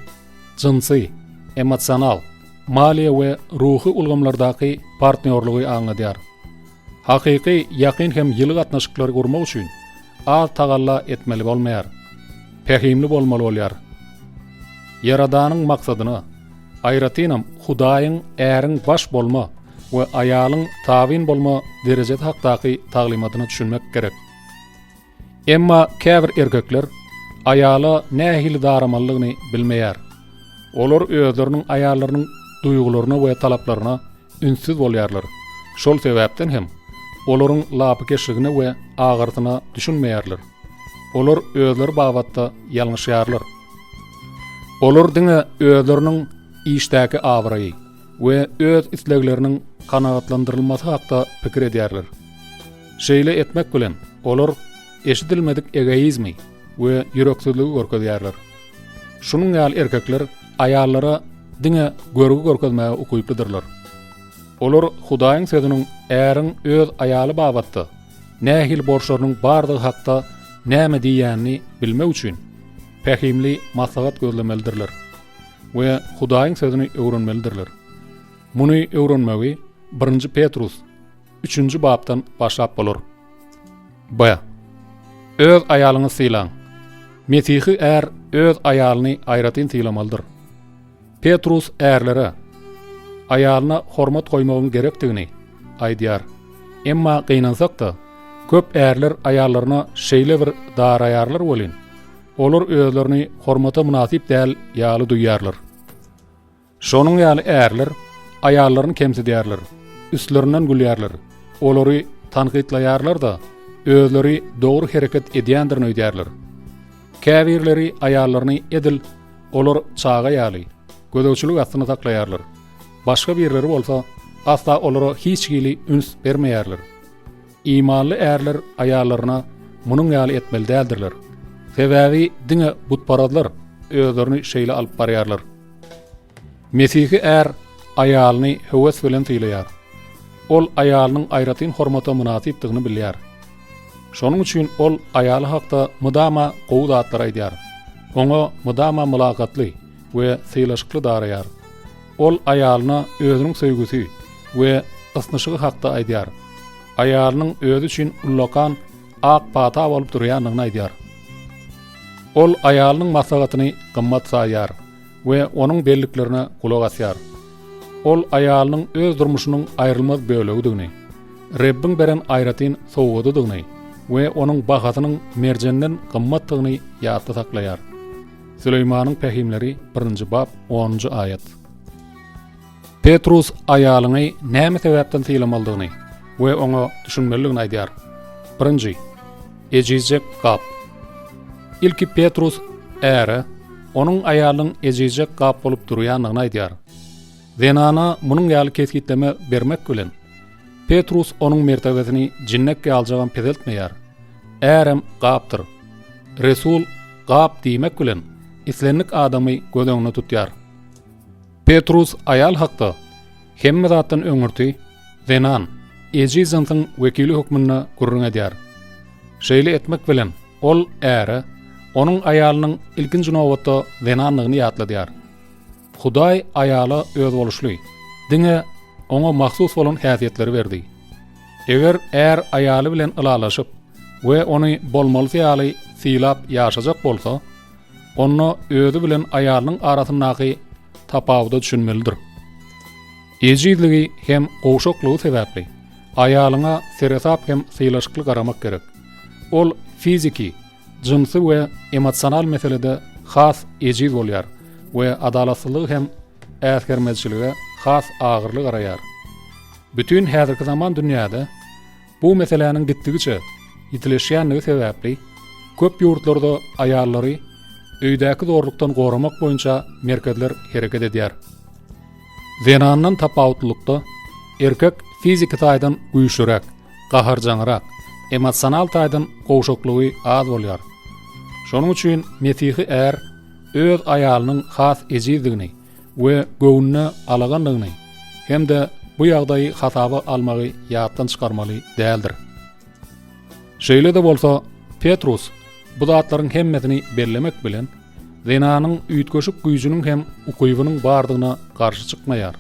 jynsy, emosional, maliýe we ruhy ulgamlardaky partnýorlygy aňladýar. Hakyky ýakyn hem ýyly gatnaşyklary gurmak üçin az tagalla etmeli bolmaýar. Pähimli bolmaly bolýar. Ýaradanyň maksadyna, aýratynam Hudaýyň äriň baş bolma we aýalyň tabyn bolma derejesi hakdaky taglymatyna düşünmek gerek. Emma käbir erkekler aýala nähili daramalydygyny bilmeýär. Olar özleriniň aýallarynyň duýgularyna we talaplaryna ünssüz bolýarlar. Şol sebäpden hem olaryň lapykeçligine we agyrsyna düşünmeýärler. Olar özleri babatda ýalňyşýarlar. Olar diňe özleriniň işdäki abraýy we öz islegleriniň kanagatlandyrylmasy hakda pikir edýärler. Şeýle etmek bilen, olar eşidilmedik egoizmi we ýüreksizligi görkezýärler. Şunuň ýaly erkekler aýallara diňe görgi görkezmäge ukyplydyrlar. Olar Hudaýyň Sözüniň äriň öz aýaly babatda nähili borçlarynyň bardygy hakda näme diýýänini bilmek üçin pähimli maslahat gözlemelidirler we Hudaýyň Sözüni öwrenmelidirler. Muny öwrenmegi Birinji Petrus Üçünji bapdan başlap bolar. B. Öz aýalyňyzy sylaň. Mesihi är öz aýalyny aýratyn sylamalydyr. Petrus ärlere aýalyna hormat goýmagyň gerekdigini aýdýar. Emma gynansak-da, köp ärler aýallaryna şeýle bir daraýarlar welin, olar özlerini hormata mynasyp däl ýaly duýýarlar. Şonuň ýaly ärler aýallaryny kemsidýärler. üstlerinden gülýärler, olary tankytlaýarlar-da, özleri dogry hereket edýändirin öýdýärler. Käbirleri aýallaryny edil olar çaga ýaly, gözegçilik astynda saklaýarlar. Başga birleri bolsa asla olara hiç hili üns bermeýärler. Imanly ärler aýallaryna munuň ýaly etmeli däldirler. Sebäbi diňe butparazlar özlerini şeýle alyp barýarlar. Mesihi är aýalyny höwes bilen sylaýar. Ol aýalynyň aýratyn hormata mynasypdygyny bilýär. Şonuň üçin ol aýaly hakda mydama gowy zatlar aýdýar. Oňa mydama mylakatly we sylaşykly daraýar. Ol aýalyna özüniň söýgüsi we ysnyşygy hakda aýdýar. Aýalynyň özi üçin ullakan ak pata bolup durýandygyny aýdýar. Ol aýalynyň maslahatyny gymmat saýýar we onuň belliklerine gulak asýar. Ol aýalynyň öz durmuşynyň aýrylmaz bölegidigini, Rebbiň beren aýratyn sowgadydygyny we onuň bahasynyň merjenden gymmatdygyny ýatda saklaýar. Süleýmanyň pähimleri birinji bap onunjy aýat. Petrus aýalyňy näme sebäpden sylamalydygyny we oňa düşünmelidigini aýdýar. Birinji, ejizjek gap. Ilki Petrus äre onuň aýalynyň ejizjek gap bolup durýandygyny aýdýar. Zenana munuň ýaly kesgitleme bermek bilen, Petrus onuň mertebesini jinnek ýaljagam peseltmeýär. Ärem gapdyr. Resul gap diýmek bilen, islendik adamy göz öňünde tutýar. Petrus aýal hakda, hemme zatdan öňürti, zenan, ejiz jynsyň wekili hökmünde gürrüň edýär. Şeýle etmek bilen, ol äre onuň aýalynyň ilkinji nobatda zenandygyny ýatladýar. Hudaý aýala özboluşly, diňe oňa mahsus bolan häsiýetleri berdi. Eger är aýaly bilen ylalaşyp we ony bolmalysy ýaly sylap ýaşajak bolsa, onda özi bilen aýalynyň arasyndaky tapawuda düşünmelidir. Ejizligi hem gowşaklygy sebäpli aýalyňa seresap hem sylaşykly garamak gerek. Ol fiziki, jynsy we emosional meselede has ejiz bolýar we adalatsyzlygy hem äsgermezçilige has agyrly garaýar. Bütin häzirki zaman dünýäde bu meseläniň gitdigiçe ýitileşýänligi sebäpli, köp ýurtlarda aýallary öýdäki zorlukdan goramak boýunça merkezler hereket edýär. Zenandan tapawutlylykda, erkek fiziki taýdan güýçlüräk, gaharjaňrak, emosional taýdan gowşaklygy az bolýar. Şonuň üçin mesihi är öz aýalynyň has ejizdigini we göwnüne alagandygyny hem-de bu ýagdaýy hasaba almagy ýatdan çykarmaly däldir. Şeýle-de bolsa, Petrus bu zatlaryň hemmesini bellemek bilen, zenanyň üýtgeşik güýjüniň hem ukybynyň bardygyna garşy çykmaýar.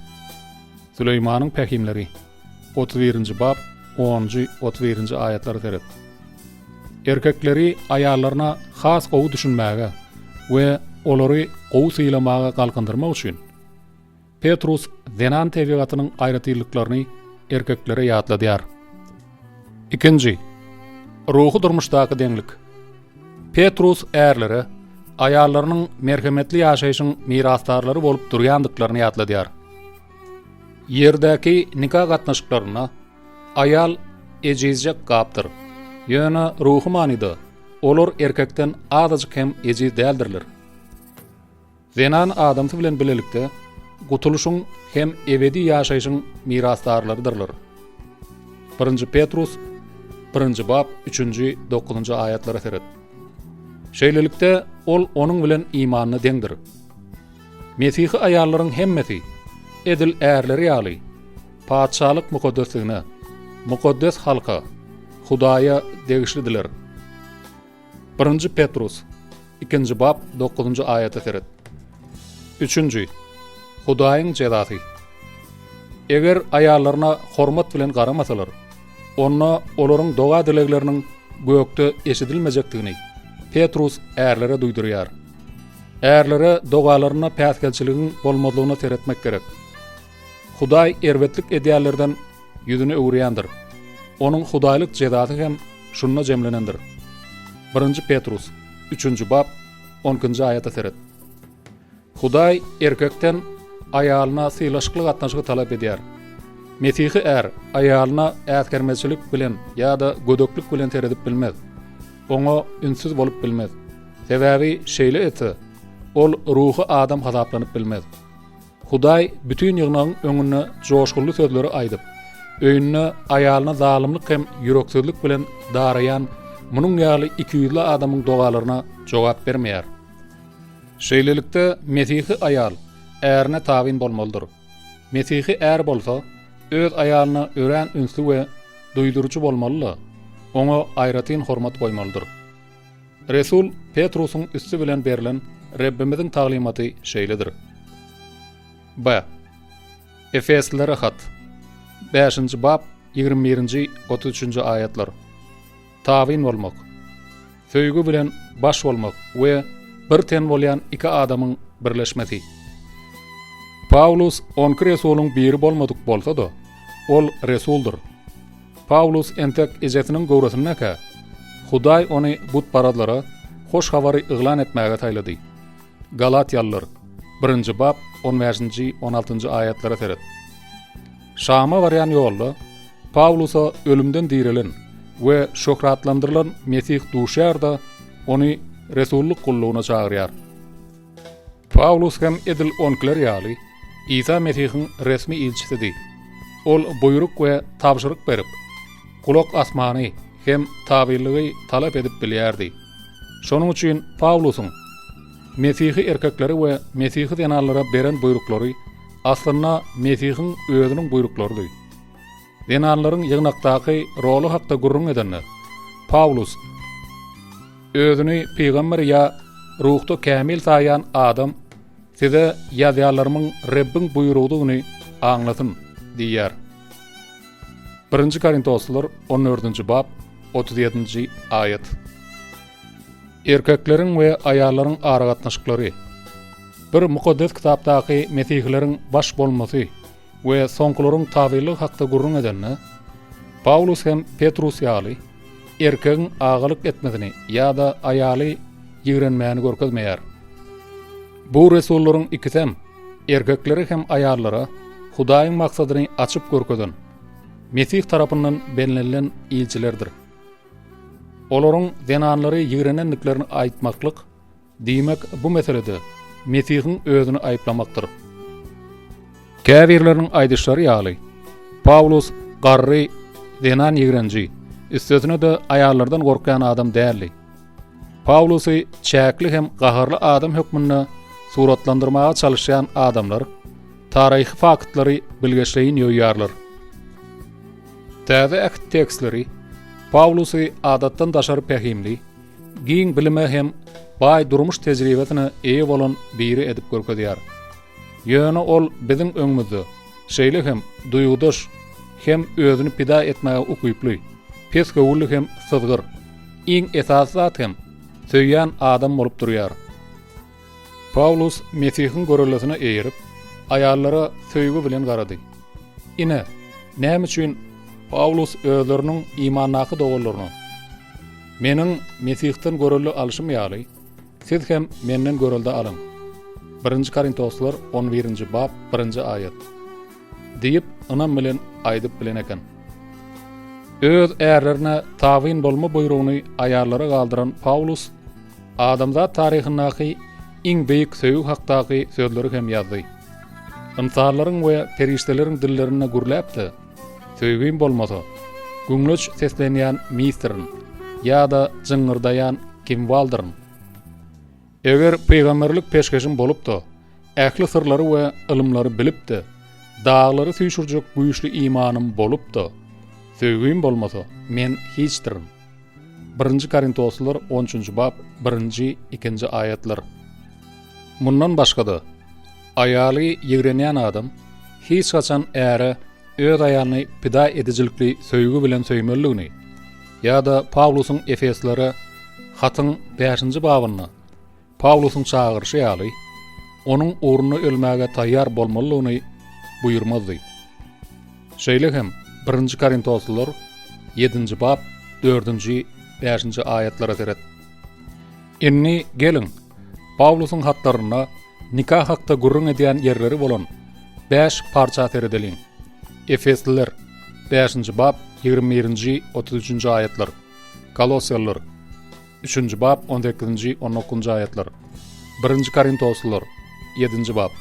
Süleýmanyň pähimleri. 31-nji bap, onunjy, 31-nji aýatlara seret. Erkekleri aýallaryna has gowy düşünmäge we olary gowy sylamaga galkyndyrmak üçin, Petrus zenan tebigatynyň aýratynlyklaryny erkeklere ýatladýar. Ikinji, ruhy durmuşdaky deňlik. Petrus ärlere aýallarynyň merhemetli ýaşaýşyň mirasdarlary bolup durýandyklaryny ýatladýar. Ýerdäki nika gatnaşyklarynda aýal ejizjek gapdyr. Ýöne ruhy manyda olar erkekden azajyk hem ejiz däldirler. Zenan adamsy bilen bilelikde gutulyşyň hem ebedi ýaşaýşyň mirasdarlarydyrlar. Birinji Petrus, birinji bap, üçünji, dokuzynjy aýatlara seret. Şeýlelikde, ol onuň bilen imanda deňdir. Mesihi aýallaryň hemmesi, edil ärleri ýaly, patyşalyk mukaddesligine, mukaddes halka, Hudaýa degişlidiler. Birinji Petrus, ikinji bap, dokuzynjy aýata seret. Üçünji, Hudaýyň jezasy. Eger aýallaryna hormat bilen garamasalar, onda olaryň doga-dilegleriniň gökde eşidilmejekdigini Petrus ärlere duýdurýar. Ärlere dogalarynda päsgelçiligiň bolmazlygyna seretmek gerek. Hudaý erbetlik edýänlerden ýüzüni öwürýändir. Onuň hudaýlyk jezasy hem şunda jemlenendir. Birinji Petrus, üçünji bap, on ikinji aýata seret. Hudaý erkekden aýalyna sylaşykly gatnaşygy talap edýär. Mesihi är aýalyna äsgermezçilik bilen ýa-da gödeklik bilen seredip bilmez. Oňa ünssüz bolup bilmez. Sebäbi şeýle etse, ol ruhy adam hasaplanyp bilmez. Hudaý bütin ýygnagyň öňünde joşgunly sözleri aýdyp, öýünde aýalyna zalymlyk hem ýüreksizlik bilen daraýan munuň ýaly ikiýüzli adamyň dogalaryna jogap bermeýär. Şeýlelikde, mesihi aýal ärine tabyn bolmalydyr. Mesihi är bolsa, öz aýalyna örän ünsli we duýduryjy bolmaly-da, oňa aýratyn hormat goýmalydyr. Resul Petrusyň üsti bilen berlen Rebbimiziň taglymaty şeýledir. B. Efeslilere hat, bäşinji bap, 21-nji, 33-nji aýatlar. Tabyn bolmak, söýgi bilen baş bolmak we bir ten bolýan iki adamyň birleşmesi. Pawlus onki resulyň biri bolmadyk bolsa-da, ol resuldyr. Pawlus entek ejesiniň göwresindekä, Hudaý ony butparazlara hoş habary yglan etmäge saýlady. Galatýalylar, birinji bap, on bäşinji, on altynjy aýatlara seret. Şama barýan ýolda Pawlusa ölümden direlen we şöhratlandyrylan Mesih duşýar-da, ony resullyk gullugyna çagyrýar. Pawlus hem edil onkiler ýaly, Isa Mesihiň resmi ilçisidi. Ol buýruk we tabşyryk berip, gulak asmany hem tabynlygy talap edip bilýärdi. Şonuň üçin Pawlusyň mesihi erkeklere we mesihi zenanlara beren buýruklary aslynda Mesihiň özüniň buýruklarydy. Zenanlaryň ýygnakdaky roly hakda gürrüň edende, Pawlus özüni pygamber ýa ruhda kämil saýýan adam size ýazýanlarymyň Rebbiň buýrugydygyny aňlasyn diýýär. Birinji Korintoslylar on dördünji bap, 37-nji aýat. Erkekleriň we aýallaryň aragatnaşyklary. Bir Mukaddes Kitapdaky mesihileriň baş bolmasy we soňkularyň tabynlygy hakda gürrüň edende, Pawlus hem Petrus ýaly, erkegiň agalyk etmesini ýa-da aýaly ýigrenmäni görkezmeýär. Bu resullaryň ikisem erkeklere hem aýallara Hudaýyň maksadyny açyp görkezen, Mesih tarapyndan bellenilen ilçilerdir. Olaryň zenanlary ýigrenendiklerini aýtmaklyk Diýmek, bu meselede Mesihiň özüni aýyplamakdyr. Käbirleriniň aýdyşlary ýaly, Pawlus garry, zenan ýigrenji, üstesine-de aýallardan gorkýan adam däldi. Pawlusy çäkli hem gaharly adam hökmünde suratlandyrmaga çalyşýan adamlar taryhy faktlary bilgeşleýin ýoýýarlar. Täze Äht tekstleri Pawlusy adatdan daşary pähimli, giň bilime hem baý durmuş tejribesine eýe bolan biri edip görkezýär. Ýöne ol biziň öňümizde şeýle hem duýgudaş hem özüni pida etmäge ukyply, pesgöwünli hem syzgyr, iň esasy zat hem söýýän adam bolup durýar. Pawlus Mesihiň görellesine eýerip, aýallara söýgi bilen garady. Ine, näme üçin Pawlus özleriniň imandaky doganlaryna, Meniň Mesihden görelde alşym ýaly, siz hem menden görelde alyň. Birinji Korintoslar on birinji bap, birinji aýat. Diýip, ynam bilen aýdyp bilen eken. Öz ärlerine tabyn bolma buýrugyny aýallara galdyran Pawlus adamzat taryhyndaky iň beýik söýgi hakdaky sözleri hem ýazdy. Ynsanlaryň we perişdeleriň dillerinde gürläp-de, söýgim bolmasa, güňleç seslenýän misdirin ýa-da jyňňyrdaýan kimwaldyryn. Eger pygamberlik peşgeşim bolup-da, ähli syrlary we ylymlary bilip-de, daglary süýşürjek güýçli imanym bolup-da, söýgim bolmasa, men hiçdirin. Birinji Korintoslylar on üçünji bap, birinji, ikinji aýatlar. Mundan başga-da, aýaly ýigrenýän adam hiç haçan äre öz aýalyny pida edijilikli söýgi bilen söýmelidigini ýa-da Pawlusyň Efeslere hatyň bäşinji babynda Pawlusyň çagyryşy ýaly, onuň ugrunda ölmäge taýýar bolmalydygyny buýurmazdy. Şeýle hem Birinji Korintoslylar ýedinji bap, dördünji, bäşinji aýatlara seret. Indi geliň, Pawlusyň hatlarynda nika hakda gürrüň edýän ýerleri bolan bäş parça seredeliň. Efesliler, bäşinji bap, 21-nji, 33-nji aýatlar. Kolossalylar, üçünji bap, 18-nji, 19-njy aýatlar. Birinji Korintoslylar, ýedinji bap.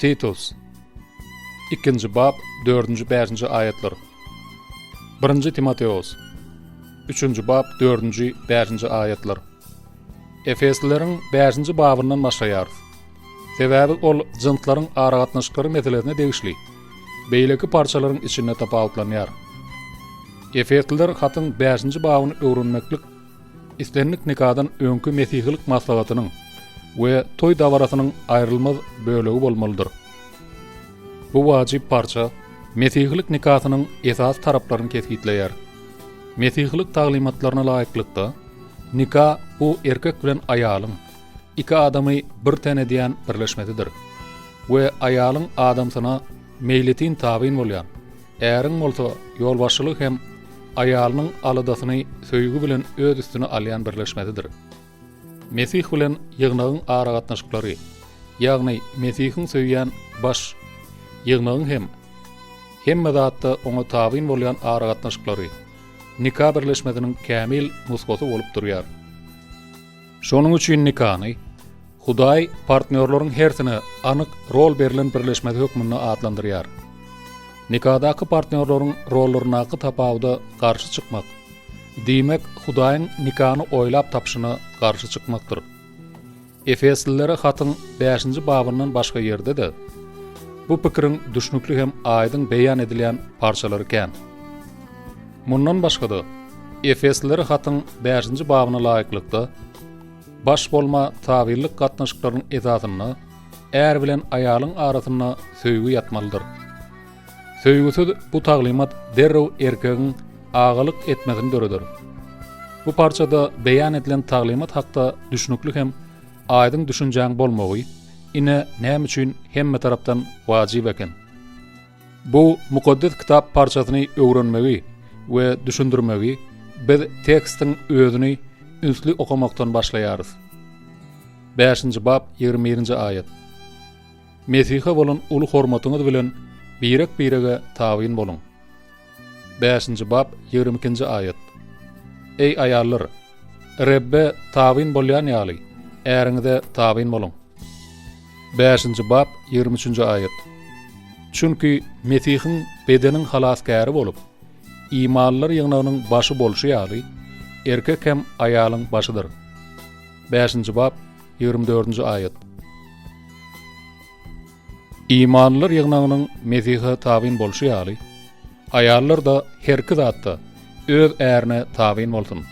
Titus, ikinji bap, dördünji, bäşinji aýatlar. Birinji Timoteos, üçünji bap, dördünji, bäşinji aýatlar. Efeslileriň bäşinji babyndan başlaýarys. Sebäbi ol jynslaryň aragatnaşyklary meselesine degişli beýleki parçalaryň içinde tapawutlanýar. Efesliler hatyň bäşinji babyny öwrenmeklik islendik nikadan öňki mesihilik maslahatynyň we toý dabarasynyň aýrylmaz bölegi bolmalydyr. Bu wajyp parça mesihilik nikasynyň esasy taraplaryny kesgitleýär. Mesihilik taglymatlaryna laýyklykda, nika bu erkek bilen aýalyň, iki adamy bir ten edýän birleşmesidir we aýalyň adamsyna meýletin tabyn bolýan, äriň bolsa ýolbaşçylygy hem aýalynyň aladasyny söýgi bilen öz üstüne alýan birleşmesidir. Mesih bilen ýygnagyň aragatnaşyklary, ýagny Mesihiň söýýän baş ýygnagyň hem hemme zatda oňa tabyn bolýan aragatnaşyklary nika birleşmesiniň kämil nusgasy bolup durýar. Şonuň üçin nikany Hudaý partnýorlaryň hersine anyk rol berlen birleşmesi hökmünde atlandyrýar. Nikadaky partnýorlaryň rollaryndaky tapawuda garşy çykmak, diýmek, Hudaýyň nikany oýlap tapyşyna garşy çykmakdyr. Efeslilere hatyň bäşinji babyndan başga ýerde-de bu pikiriň düşnükli hem aýdyň beýan edilýän parçalary kän. Mundan başga-da, Efeslilere hatyň bäşinji babyna laýyklykda, baş bolma tabynlyk gatnaşyklarynyň esasynda är bilen aýalyň arasynda söýgi ýatmalydyr. Söýgüsiz bu taglymat derrew erkegiň agalyk etmesini döreder. Bu parçada beýan edilen taglymat hakda düşnükli hem aýdyň düşünjäň bolmagy, ine, näme üçin hemme tarapdan wajyp eken. Bu Mukaddes Kitap parçasyny öwrenmegi we düşündirmegi biz tekstiň özüni ünsli okamakdan başlaýarys. Bäşinji bap, 21-nji aýat. Mesihe bolan uly hormatyňyz bilen birek-birege tabyn boluň. Bäşinji bap, 22-nji aýat. Eý aýallar, Rebbe tabyn bolýan ýaly, äriňize tabyn boluň. Bäşinji bap, 23-nji aýat. Çünki Mesihiň bedeniň halasgäri bolup, imanlylar ýygnagynyň başy bolşy ýaly, erkek hem aýalyň başydyr. Bäşinji bap, 24-nji aýat. Imanlylar ýygnagynyň Mesihe tabyn bolşy ýaly, aýallar-da herki zatda öz ärine tabyn bolsun.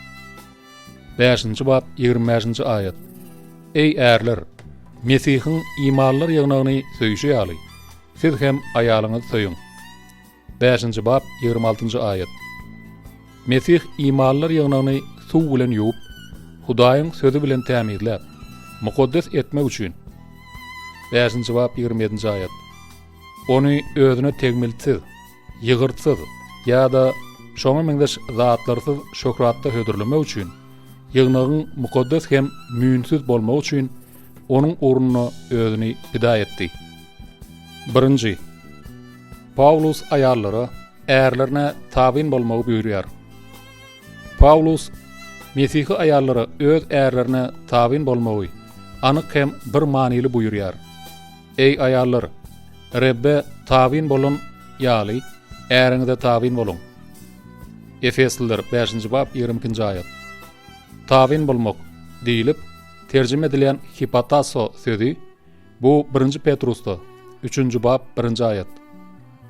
Bäşinji bap, 25-nji aýat. Eý ärler, Mesihiň imanlylar ýygnagyny söýşi ýaly, siz hem aýalyňyzy söýüň. Bäşinji bap, 26-njy aýat. Mesih imanlylar ýygnagyny suw bilen ýuwup, Hudaýyň sözi bilen tämizläp, mukaddes etmek üçin. Bäşinji bap, 27-nji aýat. Ony özüne tegmiltsiz, ýygyrtsyz ýa-da şoňa meňzeş zatlarsyz şöhratda hödürlemek üçin, ýygnagyň mukaddes hem müýnsüz bolmagy üçin onuň ugrunda özüni pida etdi. Birinji. Pawlus aýallara ärlerine tabyn bolmagy buýurýar. Pawlus mesihi aýallara öz ärlerine tabyn bolmagy anyk hem bir manyly buýurýar. Eý aýallar, Rebbe tabyn bolan ýaly, äriňize tabyn boluň. Efesliler, bäşinji bap, 22-nji aýat. Tabyn bolmak diýlip terjime edilýän hipotasso sözi Bu Birinji Petrusda, üçünji bap, birinji aýat,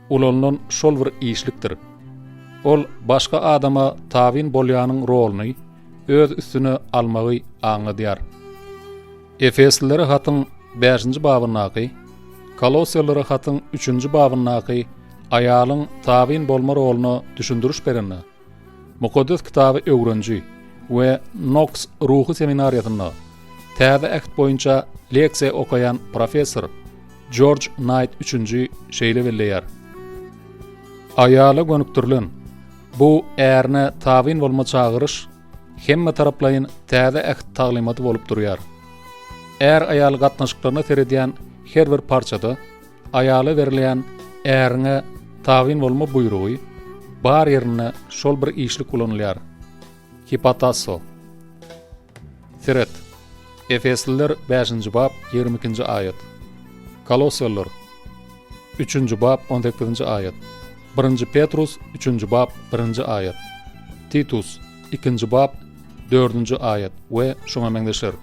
ulanylan şol bir işlikdir. Ol başga adama tabyn bolýanyň roluny öz üstüne almagy aňladýar. Efeslilere hatyň bäşinji babyndaky, Kolossalara hatyň üçünji babyndaky aýalyň tabyn bolma roluna düşündiriş berende, Mukaddes Kitaby öwreniji we Noks ruhy seminariýasynda Täze Äht boýunça leksiýa okaýan professor Jorj Naýt üçünji şeýle belleýär, Aýala gönükdirilen bu ärine tabyn bolma çagyryş hemme taraplaýyn Täze Äht taglymaty bolup durýar. Är-aýal gatnaşyklaryna seredýän her bir parçada aýala berilýän. Äriňe tabyn bolma buýrugy bar ýerinde şol bir işlik ulanylýar. Hipatasso. Seret. Efesliler bäşinji bap 22-nji aýat. Kolossalylar üçünji bap 18-nji aýat. Birinji Petrus üçünji bap birinji aýat. Titus ikinji bap dördünji aýat we şuňa meňzeşler.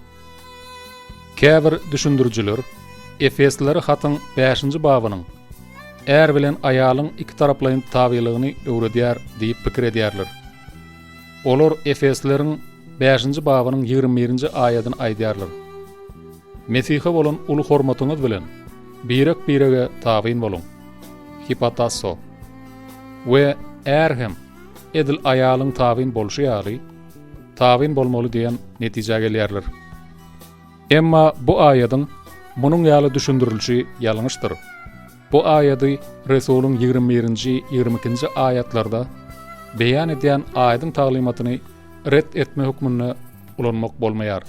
Käbir düşündirijiler Efeslilere hatyň bäşinji babynyň är bilen aýalyň ikitaraplaýyn tabylygyny öwredýär diýip pikir edýärler. Olar Efeslileriň bäşinji babynyň 21-nji aýadyny aýdýarlar. Mesihe bolan uly hormatyňyz bilen birek-birege tabyn boluň. Hipatasso. We är hem edil aýalyň tabyn bolşy ýaly, tabyn bolmaly diýen netijä gelýärler. Emma bu aýadyň munuň ýaly düşündirilişi ýalňyşdyr. Bu aýady Resulyň 21-nji, 22-nji aýatlarda beýan edýän aýdyň taglymatyny ret etme hökmünde ulanmak bolmaýar.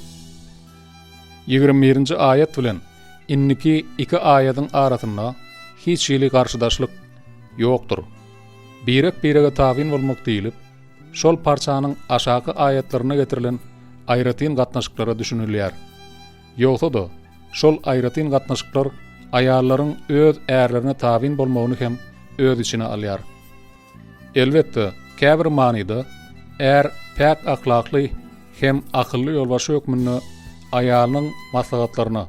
21-nji aýat bilen indiki iki aýadyň arasynda hiç hili garşydaşlyk ýokdur. Birek-birege tabyn bolmak diýlip, şol parçanyň aşaky aýatlarynda getirilen aýratyn gatnaşyklara düşünilýär. Ýogsa-da, şol aýratyn gatnaşyklar aýallaryň öz ärlerine tabyn bolmagyny hem öz içine alýar. Elbetde, käbir manyda är päk ahlakly hem akylly ýolbaşçy hökmünde aýalynyň maslahatlaryna,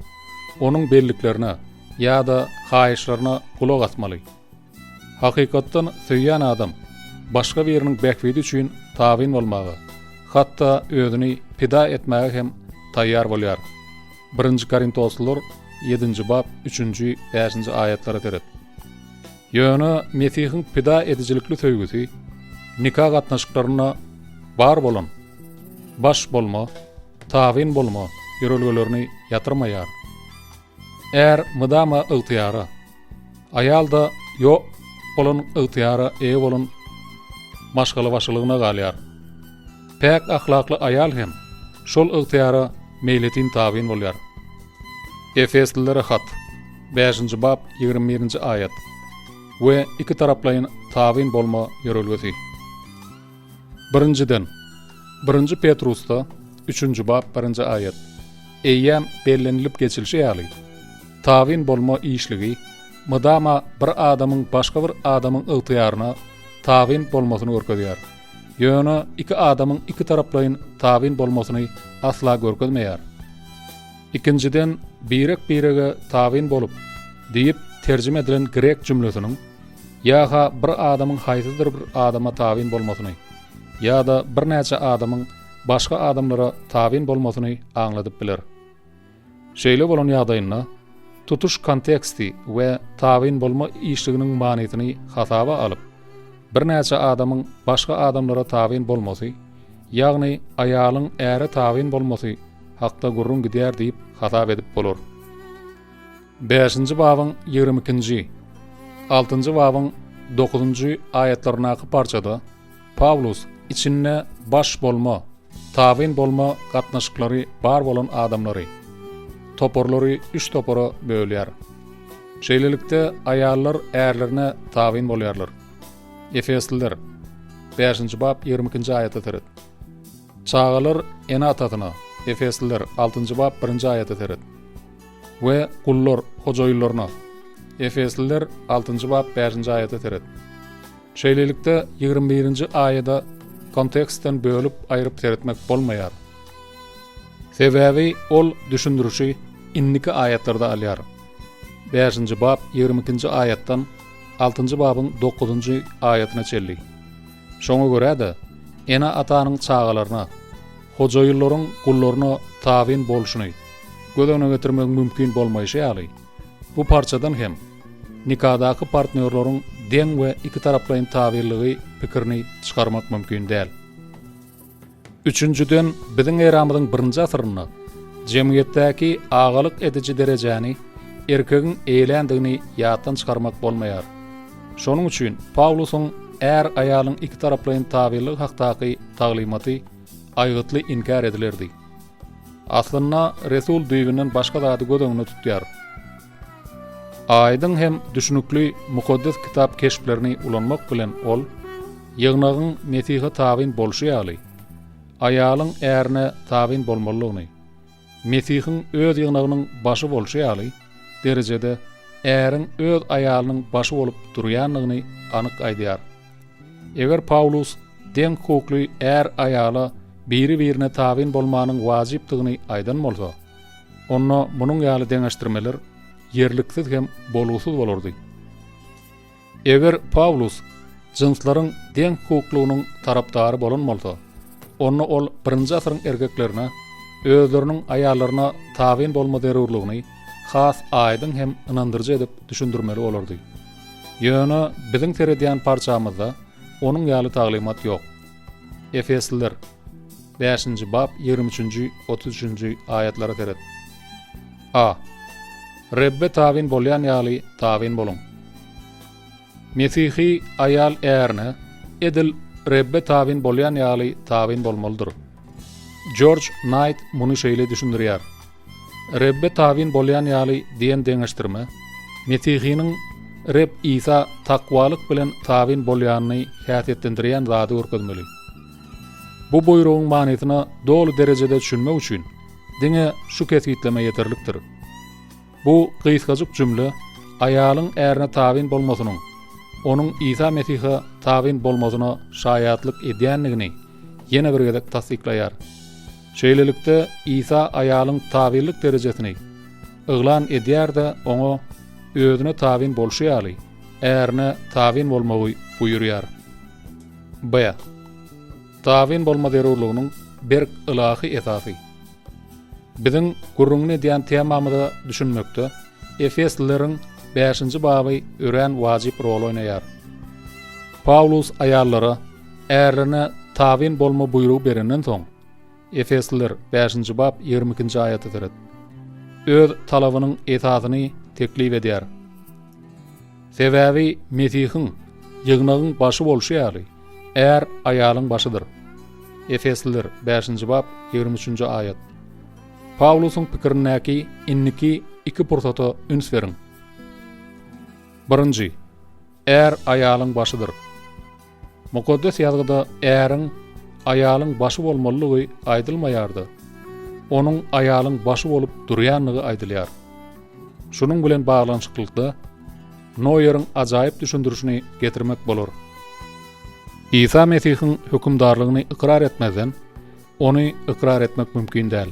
onuň belliklerine ýa-da haýyşlaryna gulak asmaly. Hakykatdan söýýän adam başga biriniň bähbidi üçin tabyn bolmaga, hatda özüni pida etmäge hem taýýar bolýar. Birinji Korintoslylar ýedinji bap üçünji, bäşinji aýatlara seret. Ýöne Mesihiň pida edijilikli söýgüsi nika gatnaşyklarynda bar bolan baş bolma, tabyn bolma ýörelgelerini ýatyrmaýar. Är mydama ygtyýara, aýal-da ýok bolan ygtyýara eýe bolan maşgalabaşylygyna galýar. Päk ahlakly aýal hem şol ygtyýara meýletin tabyn bolýar. Efeslilere hat, bäşinji bap, 21-nji aýat, we ikitaraplaýyn tabyn bolma ýörelgesi. Birinjiden, Birinji Petrusda, üçünji bap, birinji aýat, eýýäm bellenilip geçilişi ýaly, tabyn bolma işligi mydama bir adamyň başga bir adamyň ygtyýaryna tabyn bolmasyny görkezýär. Ýöne iki adamyň ikitaraplaýyn tabyn bolmasyny asla görkezmeýär. Ikinjiden, birek-birege tabyn bolup diýip terjime edilen grek jümlesiniň Ýa-ha bir adamyň haýsydyr bir adama tabyn bolmasyny, ýa-da birnäçe adamyň başga adamlara tabyn bolmasyny aňladyp biler. Şeýle bolan ýagdaýynda, tutuş konteksti we tabyn bolma işliginiň manysyny hasaba alyp, birnäçe adamyň başga adamlara tabyn bolmasy, ýagny aýalyň äre tabyn bolmasy hakda gürrüň gidýär diýip hasap edip bolar. Bäşinji babyň 22-nji, altynjy babyň dokuzynjy aýatlaryndaky parçada Pawlus içinde baş bolma, tabyn bolma gatnaşyklary bar bolan adamlary, toparlary üç topara bölýär. Şeýlelikde, aýallar ärlerine tabyn bolýarlar. Efesliler, bäşinji bap 22-nji aýata seret. Çagalar ene-atasyna, Efesliler, altynjy bap birinji aýata seret. We gullar hojaýynlaryna. Efesliler altynjy bap bäşinji aýata seret. Şeýlelikde, 21-nji aýada kontekstden bölüp aýryp seretmek bolmaýar. Sebäbi ol düşündirişi indiki aýatlarda alýar. Bäşinji bap 22-nji aýatdan altynjy babyň dokuzynjy aýatyna çenli. Şoňa görä-de, ene-atanyň çagalaryna, hojaýynlaryň gullaryna tabyn bolşuny göz öňüne getirmegiň mümkin bolmaýşy ýaly, bu parçadan hem nikadaky partnýorlaryň deň we ikitaraplaýyn tabynlygy pikirini çykarmak mümkin däl. Üçünjiden, biziň eramyzyň birinji asyrynda jemgyýetdäki agalyk ediji derejäni erkegiň eýeländigini ýatdan çykarmak bolmaýar. Şonuň üçin Pawlusyň är-aýalyň ikitaraplaýyn tabynlygy hakdaky taglymaty aýgytly inkär edilerdi. Aslynda, resul düýbünden başga zady göz öňünde tutýar. Aýdyň hem düşünikli Mukaddes Kitap keşplerini ulanmak bilen ol, Ýygnagyň Mesihe tabyn bolşy ýaly, aýalyň ärine tabyn bolmalydygyny, Mesihiň Öz Ýygnagynyň başy bolşy ýaly, derejede äriň öz aýalynyň başy bolup durýandygyny anyk aýdýar. Eger Pawlus deň hukukly är-aýala biri-birine tabyn bolmanyň wajypdygyny aýdan bolsa, onda munuň ýaly deňeşdirmeler ýerliksiz hem bolgusyz bolardy. Eger Pawlus jynslaryň deň hukuklygynyň tarapdary bolan bolsa, onda ol birinji asyryň erkeklerine özleriniň aýallaryna tabyn bolma zerurlygyny has aýdyň hem ynandyryjy edip düşündirmeli bolardy. Ýöne biziň seredýän parçamyzda onuň ýaly taglymat ýok. Efesliler, bäşinji bap, 23-nji, 33-nji aýatlara seret. A. Rebbe tabyn bolýan ýaly tabyn boluň. Mesihi aýal ärine edil Rebbe tabyn bolýan ýaly tabyn bolmalydyr. Jorj Naýt muny şeýle düşündirýär, Rebbe tabyn bolýan ýaly diýen deňeşdirme mesihiniň Reb Isa takwalyk bilen tabyn bolýanyny häsiýetlendirýän zady görkezmeli. Bu buýrugyň manysyna doly derejede düşünmek üçin diňe şu kesgitleme ýeterlikdir. Bu gysgajyk jümle aýalyň ärine tabyn bolmasynyň, onuň Isa Mesihe tabyn bolmasyna şaýatlyk edýändigini ýene bir gezek tassyklaýar. Şeýlelikde, Isa aýalyň tabynlyk derejesini yglan edýär-de, oňa özüne tabyn bolşy ýaly, ärine tabyn bolmagy buýurýar. B. Tabyn bolma zerurlygynyň berk ylahy esasy. Biziň gürrüňini edýän temamyza düşünmekde Efeslileriň bäşinji baby örän wajyp rol oýnaýar. Pawlus aýallara ärlerine tabyn bolma buýrugy berenden soň, Efesliler, bäşinji bap, 22-nji aýata seret, öz talabynyň esasyny teklip edýär. Sebäbi Mesihiň ýygnagyň başy bolşy ýaly, är aýalyň başydyr. Efesliler, bäşinji bap, 23-nji aýat. Pawlusyň pikirindäki indiki iki pursata üns beriň. Birinji, är aýalyň başydyr. Mukaddes Ýazgyda äriň aýalyň başy bolmalydygy aýdylmaýar-da, onuň aýalyň başy bolup durýandygy aýdylýar. Şunuň bilen baglanyşyklykda Noýeriň ajaýyp düşündirişini getirmek bolar. Isa Mesihiň hökümdarlygyny ykrar etmezden, Ony ykrar etmek mümkin däl.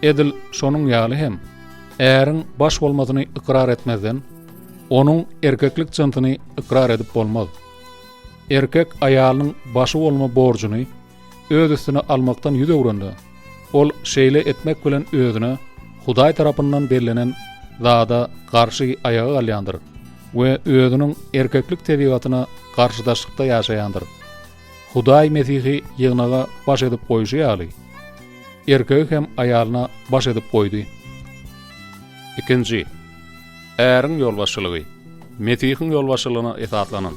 Edil şonuň ýaly hem, äriň baş bolmasyny ykrar etmezden, onuň erkeklik jynsyny ykrar edip bolmaz. Erkek aýalynyň başy bolma borjuny öz üstüne almakdan ýüz öwrende, ol şeýle etmek bilen özüne Hudaý tarapyndan bellenen zada garşy aýaga galýandyr we özüniň erkeklik tebigatyna garşydaşlykda ýaşaýandyr. Hudaý Mesihi ýygnaga baş edip goýşy ýaly, erkegi hem aýalyna baş edip goýdy. Ikinji, äriň ýolbaşçylygy, Mesihiň ýolbaşçylygyna esaslanan.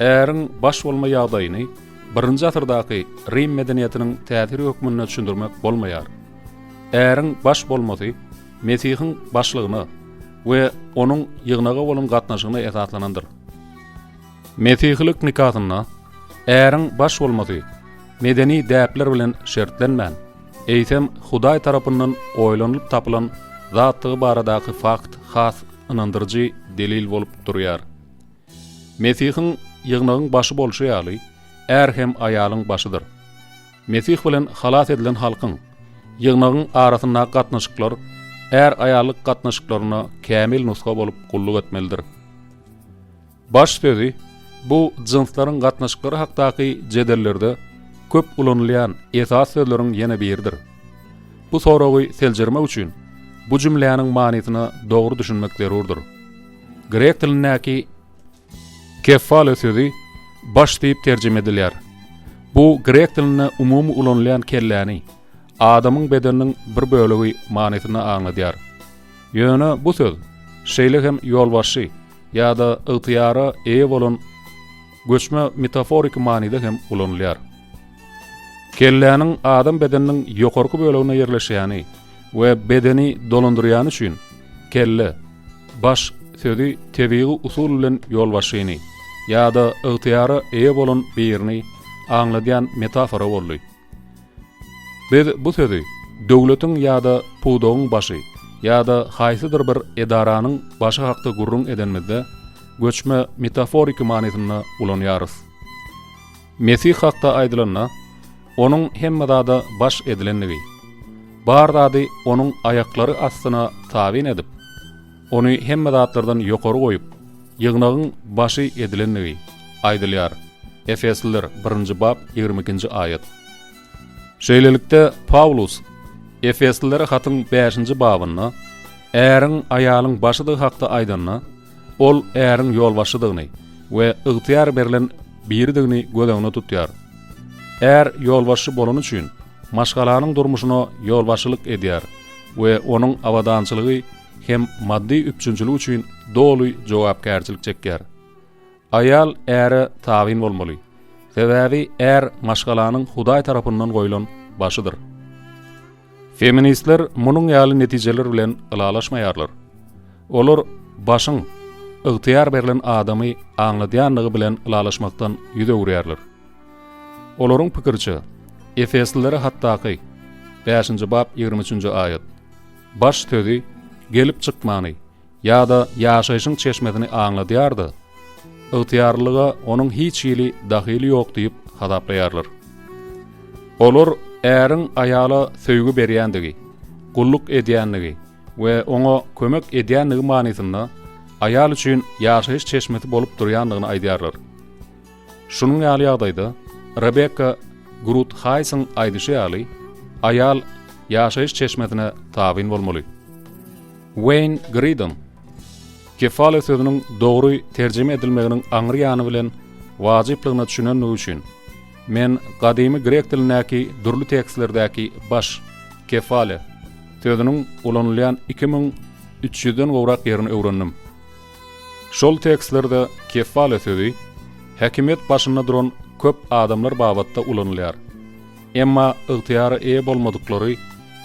Äriň baş bolma ýagdaýyny birinji asyrdaky Rim medeniýetiniň täsiri hökmünde düşündirmek bolmaýar. Äriň baş bolmasy Mesihiň başlygyna we onuň ýygnaga bolan gatnaşygyna esaslanandyr. Mesihilik nikasynda äriň baş bolmasy medeni däpler bilen şertlenmän, eýsem Hudaý tarapyndan oýlanylyp tapylan zatdygy baradaky fakt has ynandyryjy delil bolup durýar. Mesihiň ýygnagyň başy bolşy ýaly, är hem aýalyň başydyr. Mesih bilen halas edilen halkyň, ýygnagyň arasyndaky gatnaşyklar är-aýallyk gatnaşyklaryna kämil nusga bolup gulluk etmelidir. Baş sözi bu jynslaryň gatnaşyklary hakdaky jedellerde köp ulanylýan esasy sözleriň ýene biridir. Bu soragy seljermek üçin bu jümläniň manysyna dogry düşünmek zerurdyr. Grek dilindäki kefale sözi baş diýip terjime edilýär. Bu grek dilinde umumy ulanylýan kelläni, adamyň bedeniniň bir bölegi manysynda aňladýar. Ýöne bu söz şeýle hem ýolbaşçy ýa-da ygtyýara eýe bolan göçme metaforiki manyda hem ulanylýar. Kelläniň adam bedeniniň ýokarky böleginde ýerleşýäni we bedeni dolandyrýany üçin kelle, Baş sözi tebigy usul bilen ýolbaşçyny ýa-da ygtyýara eýe bolan birini aňladýan metafora boldy. Biz bu sözi döwletiň ýa-da pudagyň başy ýa-da haýsydyr bir edaranyň başy hakda gürrüň edenimizde göçme metaforiki manysynda ulanýarys. Mesih hakda aýdylanda, Onuň hemme zada baş edilendigi, bar zady Onuň aýaklary astyna tabyn edip, Ony hemme zatlardan ýokary goýup, ýygnagyň başy edilendigi aýdylýar, Efesliler, birinji bap, 22-nji aýat. Şeýlelikde, Pawlus Efeslilere hatyň bäşinji babynda äriň aýalyň başydygy hakda aýdanda, ol äriň ýolbaşçydygyny we ygtyýar berlen biridigini göz öňünde tutýar. Är ýolbaşçy bolany üçin, maşgalanyň durmuşyna ýolbaşçylyk edýär we onuň abadançylygy hem maddy üpjünçiligi üçin doly jogapkärçilik çekýär. Aýal äre tabyn bolmaly. Sebäbi är maşgalanyň Hudaý tarapyndan goýlan başydyr. Feministler munuň ýaly netijeler bilen ylalaşmaýarlar. Olar başyň ygtyýar berlen adamy aňladýandygy bilen ylalaşmakdan ýüz öwürýärler. Olaryň pikiriçe, Efeslilere hatdaky, bäşinji bap, 23-nji aýat, baş sözi gelip çykmany ýa-da ýaşaýşyň çeşmesini aňladýar-da, ygtyýarlylyga onuň hiç hili dahyly ýok diýip hasaplaýarlar. Olar äriň aýala söýgi berýändigi, gulluk edýändigi we oňa kömek edýändigi manysynda aýal üçin ýaşaýyş çeşmesi bolup durýandygyny aýdýarlar. Şunuň ýaly ýagdaýda, Rebekka Grut Haýsyň aýdyşy ýaly, aýal ýaşaýyş çeşmesine tabyn bolmaly. Weýn Gridon kefale sözüniň dogry terjime edilmeginiň aňry ýany bilen wajyplygyna düşünenligi üçin, men gadymy grek dilindäki dürli tekstlerdäki baş, kefale, sözüniň ulanylýan 2300-den gowrak ýerini öwrendim. Şol tekstlerde kefale sözi häkimiýet başynda duran köp adamlar babatda ulanylýar. Emma ygtyýara eýe bolmadyklary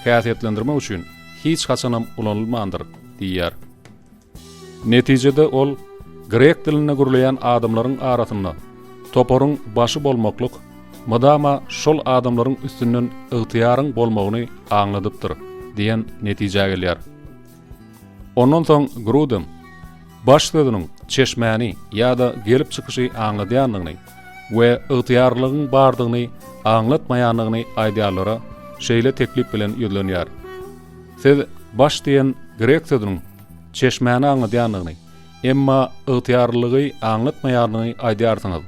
häsiýetlendirmek üçin hiç haçanam ulanylmandyr diýýär. Netijede ol grek dilinde gürleýän adamlaryň arasynda toparyň başy bolmaklyk mydama şol adamlaryň üstünden ygtyýaryň bolmagyny aňladypdyr diýen netijä gelýär. Ondan soň Grudem baş sözüniň çeşmäni ýa-da gelip çykyşy aňladýandygyny we ygtyýarlylygyň bardygyny aňlatmaýandygyny aýdýanlara şeýle teklip bilen ýüzlenýär, Siz baş diýen grek sözüniň çeşmäni aňladýandygyny, emma ygtyýarlylygy aňlatmaýandygyny aýdýarsyňyz.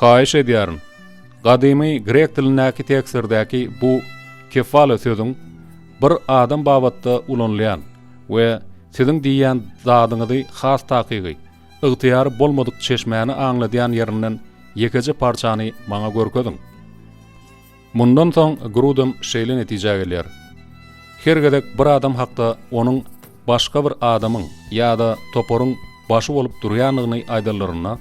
Haýyş edýärin, gadymy grek dilindäki tekstlerdäki bu kefale sözüň bir adam babatda ulanylýan we siziň diýýän zadyňyzy has takygy, ygtyýary bolmadyk çeşmäni aňladýan ýerinden ýekeje parçany maňa görkeziň. Mundan soň Grudem şeýle netijä gelýär, Her gezek bir adam hakda onuň başga bir adamyň ýa-da toparyň başy bolup durýandygyny aýdanlarynda,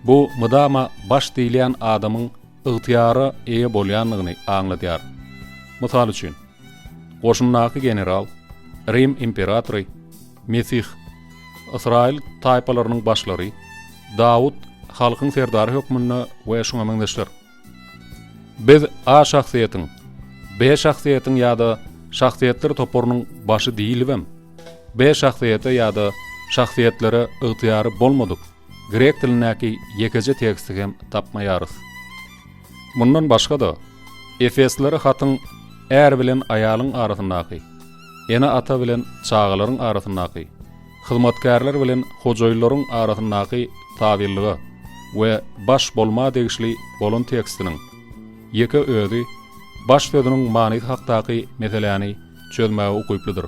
bu mydama baş diýilýän adamyň ygtyýara eýe bolýandygyny aňladýar. Mysal üçin, goşundaky general, Rim imperatory, Mesih, Ysraýyl taýpalarynyň başlary, Dawut halkyň serdary hökmünde we şuňa meňzeşler. Biz A şahsyýetiň, B şahsyýetiň ýa-da şahsyýetler toparynyň başy diýlibem, B şahsyýete ýa-da şahsyýetlere ygtyýary bolmadyk grek dilindäki ýekeje teksti hem tapmaýarys. Mundan başga-da, Efeslilere hatyň är bilen aýalyň arasyndaky, ene-ata bilen çagalaryň arasyndaky, hyzmatkärler bilen hojaýynlaryň arasyndaky tabynlyga we baş bolma degişli bolan tekstiniň ýeke özi baş sözüniň manysy hakdaky meseläni çözmäge ukyplydyr.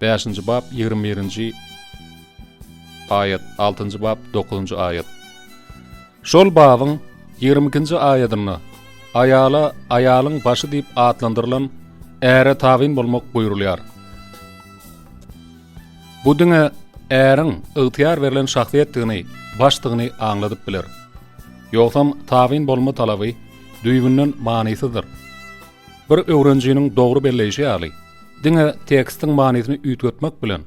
Bäşinji bap 21-nji aýat, altynjy bap dokuzynjy aýat. Şol babyň 22-nji aýadynda aýala aýalyň başy diýip atlandyrylan äre tabyn bolmak buýrulýar. Bu diňe äriň ygtyýar berlen şahsyýetdigini, başdygyny aňladyp biler. Ýogsam tabyn bolma talaby düýbünden manysyzdyr. Bir öwrenijiniň dogry belleýşi ýaly, Diňe tekstiň manysyny üýtgetmek bilen,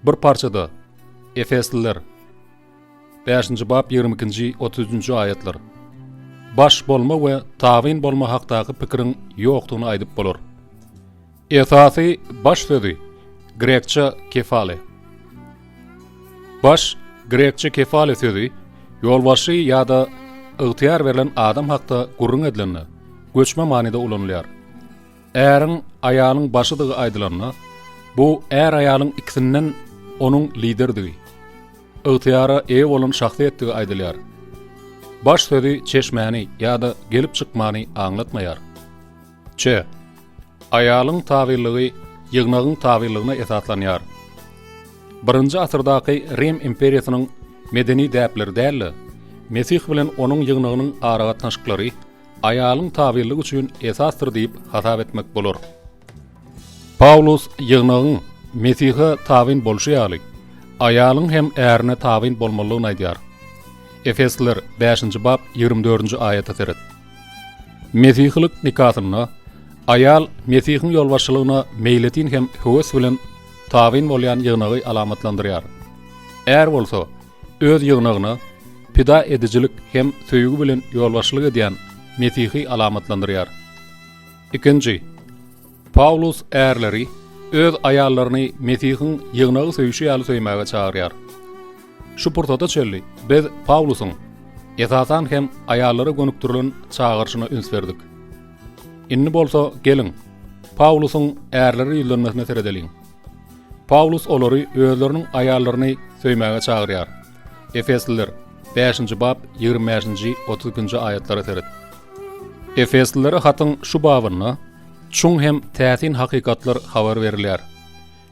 bir parçada Efesliler, bäşinji bap 22-nji, 33-nji aýatlar, baş bolma we tabyn bolma hakdaky pikiriň ýokdugyny aýdyp bolar. Esasy baş sözi grekçe kefale. Baş grekçe kefale sözi ýolbaşçy ýa-da ygtyýar berlen adam hakda gürrüň edilende göçme manyda ulanylýar. Äriň aýalyň başydygy aýdylanda, bu är-aýalyň ikisinden onuň liderdigi, ygtyýara eýe bolan şahsyýetdigi aýdylýar. Baş sözi çeşmäni ýa-da gelip çykmany aňlatmaýar. Ç. Aýalyň tabynlygy ýygnagyň tabynlygyna esaslanýar. Birinji asyrdaky Rim imperiýasynyň medeni däpleri däl-de, Mesih bilen onuň ýygnagynyň aragatnaşyklary aýalyň tabynlygy üçin esasdyr diýip hasap etmek bolar. Pawlus ýygnagyň Mesihe tabyn bolşy ýaly, aýalyň hem ärine tabyn bolmalydygyny aýdýar. Efesliler bäşinji bap 24-nji aýata seret. Mesihilik nikasynda aýal Mesihiň ýolbaşçylygyna meýletin hem höwes bilen tabyn bolýan ýygnagy alamatlandyrýar. Är bolsa öz ýygnagyna pida edijilik hem söýgi bilen ýolbaşçylyk edýän Mesihi alamatlandyrýar. Ikinji, Pawlus ärleri öz aýallaryny Mesihiň ýygnagy söýşi ýaly söýmäge çagyrýar. Şu pursata çenli biz Pawlusyň, esasan hem, aýallara gönükdirilen çagyryşyna üns berdik. Indi bolsa, geliň, Pawlusyň ärlere ýüzlenmesine seredeliň. Pawlus olary özleriniň aýallaryny söýmäge çagyrýar. Efesliler, bäşinji bap, 25-nji, 32-nji aýatlara seret. Efeslilere hatyň şu babynda çuň hem täsin hakykatlar habar berilýär.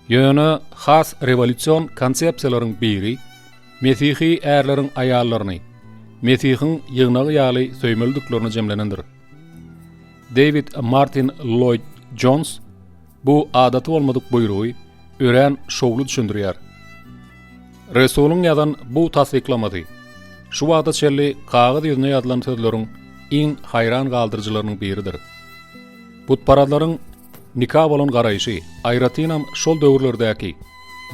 Ýöne has rewolýusion konsepsiýalaryň biri mesihi ärleriň aýallaryny Mesihiň ýygnagy ýaly söýmelidiklerine jemlenendir. Deýwid Martin Lloýd Jons bu adaty bolmadyk buýrugy örän şowly düşündirýär. Resulyň ýazan bu tassyklamasy şu wagta çenli kagyz ýüzüne ýazylan sözleriň iň haýran galdyryjylarynyň biridir. Butparazlaryň nika bolan garaýşy, aýratynam şol döwürlerdäki,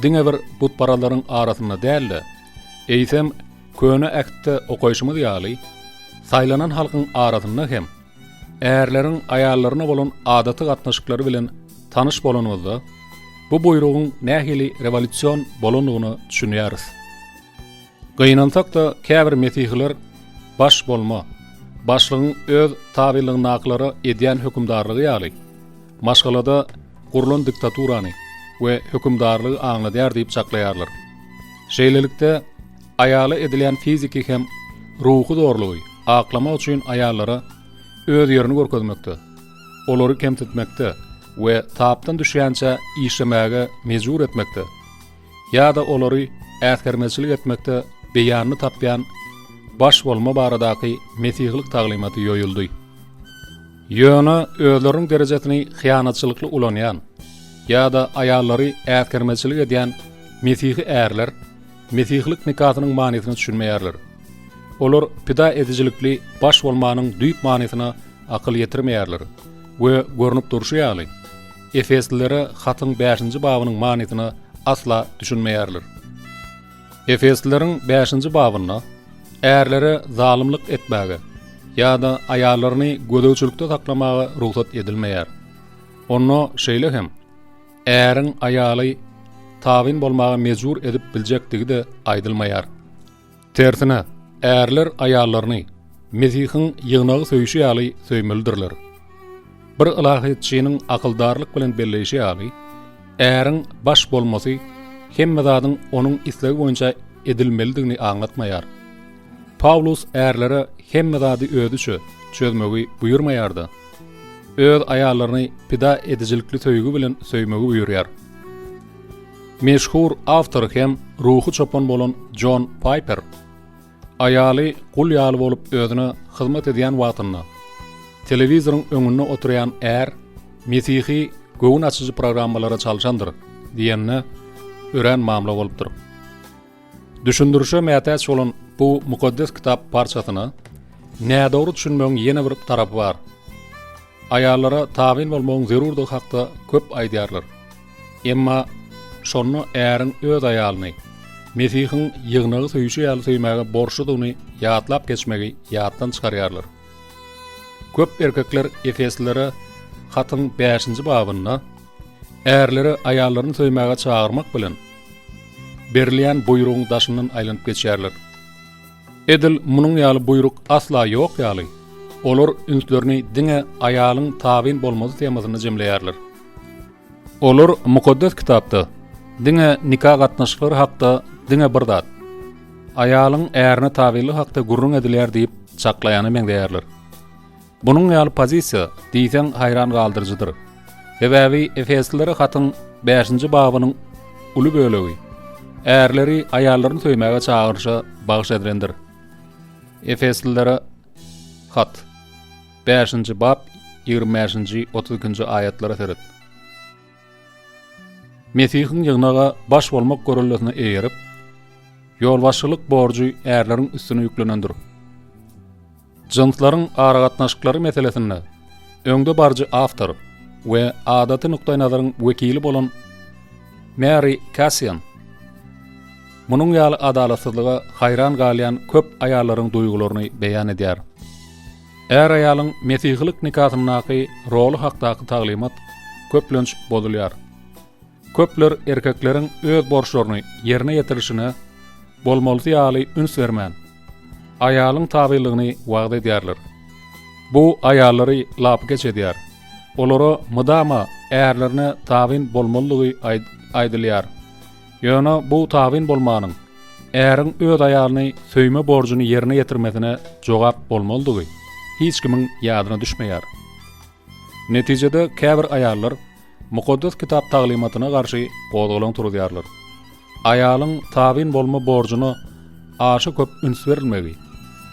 diňe bir butparazlaryň arasynda däl-de, eýsem, Köne Ähtde okaýşymyz ýaly, saýlanan halkyň arasynda hem, ärleriň aýallaryna bolan adaty gatnaşyklary bilen tanyş bolanymyzda, bu buýrugyň nähili rewolýusion bolandygyna düşünýäris. Gynansak-da, käbir mesihiler baş bolma, başlygyň öz tabynlygyndakylara edýän hökümdarlygy ýaly, maşgalada gurlan diktaturany we hökümdarlygy aňladýar diýip çaklaýarlar. Şeýlelikde, aýala edilýän fiziki hem ruhy zorlugy aklamak üçin aýallara öz ýerini görkezmekde, olary kemsitmekde we tapdan düşýänçä işlemäge mejbur etmekde, ýa-da olary äsgermezçilik etmekde beýanyny tapýan baş bolma baradaky mesihilik taglymaty ýoýuldy. Ýöne özleriniň derejesini hyýanatçylykly ulanýan ýa-da aýallary äsgermezçilik edýän mesihi ärler mesihilik nikasynyň manysyna düşünmeýärler. Olar pida edijilikli baş bolmanyň düýp manysyna akyl ýetirmeýärler we görnüp durşy ýaly, Efeslilere hatyň bäşinji babynyň manysyna asla düşünmeýärler. Efeslileriň bäşinji babynda ärlere zalymlyk etmäge ýa-da aýallaryny gözegçilikde saklamaga rugsat edilmeýär. Onda şeýle hem äriň aýaly tabyn bolmaga mejbur edip biljekdigi-de aýdylmaýar. Tersine, ärler aýallaryny Mesihiň ýygnagy söýşi ýaly söýmelidirler. Bir ylahyýetçiniň akyldarlyk bilen belleýşi ýaly, äriň baş bolmasy hemme zadyň onuň islegi boýunça edilmelidigini aňlatmaýar. Pawlus ärlere hemme zady özüçe çözmegi buýurmaýar-da, öz aýallaryny pida edijilikli söýgi bilen söýmegi buýurýar. Meşhur awtor hem ruhy çopan bolan Jon Paýper aýaly gul ýaly bolup özüne hyzmat edýän wagtynda telewizoryň öňünde oturýan är mesihi göwün açyjy programmalara çalşandyr diýende örän mamla bolupdyr. Düşündirişe mätäç bolan bu Mukaddes Kitap parçasyna nädogry düşünmegiň ýene bir tarapy bar. Aýallara tabyn bolmagyň zerurdygy hakda köp aýdýarlar. Emma şonda äriň öz aýalyny Mesihiň ýygnagy söýşi ýaly söýmäge borçludygyny ýatlap geçmegi ýatdan çykarýarlar. Köp erkekler Efeslilere hatyň bäşinji babynda ärleri aýallaryny söýmäge çagyrmak bilen berilýän buýrugyň daşyndan aýlanyp geçýärler. Edil munuň ýaly buýruk asla ýok ýaly, olar ünslerini diňe aýalyň tabyn bolmazy temasynda jemleýärler. Olar Mukaddes Kitapda diňe nika gatnaşyklary hakda diňe bir zat, aýalyň ärine tabynlygy hakda gürrüň edilýär diýip çaklaýana meňzeýärler. Munuň ýaly pozisiýa diýseň haýran galdyryjydyr. Sebäbi Efeslilere hatyň bäşinji babynyň uly bölegi ärleri aýallaryny söýmäge çagyryşa bagyş edilendir. Efeslilere hat, bäşinji bap, 25-nji, 32-nji aýatlara seret. Mesihiň ýygnaga baş bolmak görellesine eýerip, ýolbaşçylyk borjy ärleriň üstüne ýüklenendir. Jynslaryň aragatnaşyklary meselesinde öňde baryjy awtor we adaty nukdaýnazaryň wekili bolan Mary Kassian munuň ýaly adalatsyzlyga haýran galýan köp aýallaryň duýgularyny beýan edýär. Är-aýalyň mesihilik nikasyndaky roly hakdaky taglymat köplenç bozulýar. Köpler erkekleriň öz borçlaryny ýerine ýetirişine bolmalysy ýaly üns bermän, aýalyň tabynlygyny wagyz edýärler. Bu aýallary lapykeç edýär. Olara mydama ärlerine tabyn bolmalydygy aýdylýar. Ýöne bu tabyn bolmanyň äriň öz aýalyny söýme borjuny ýerine ýetirmesine jogap bolmalydygy hiç kimiň ýadyna düşmeýär. Netijede käbir aýallar Mukaddes Kitap taglymatyna garşy gozgalaň turuzýarlar. Aýalyň tabyn bolma borjuna aşa köp üns berilmegi,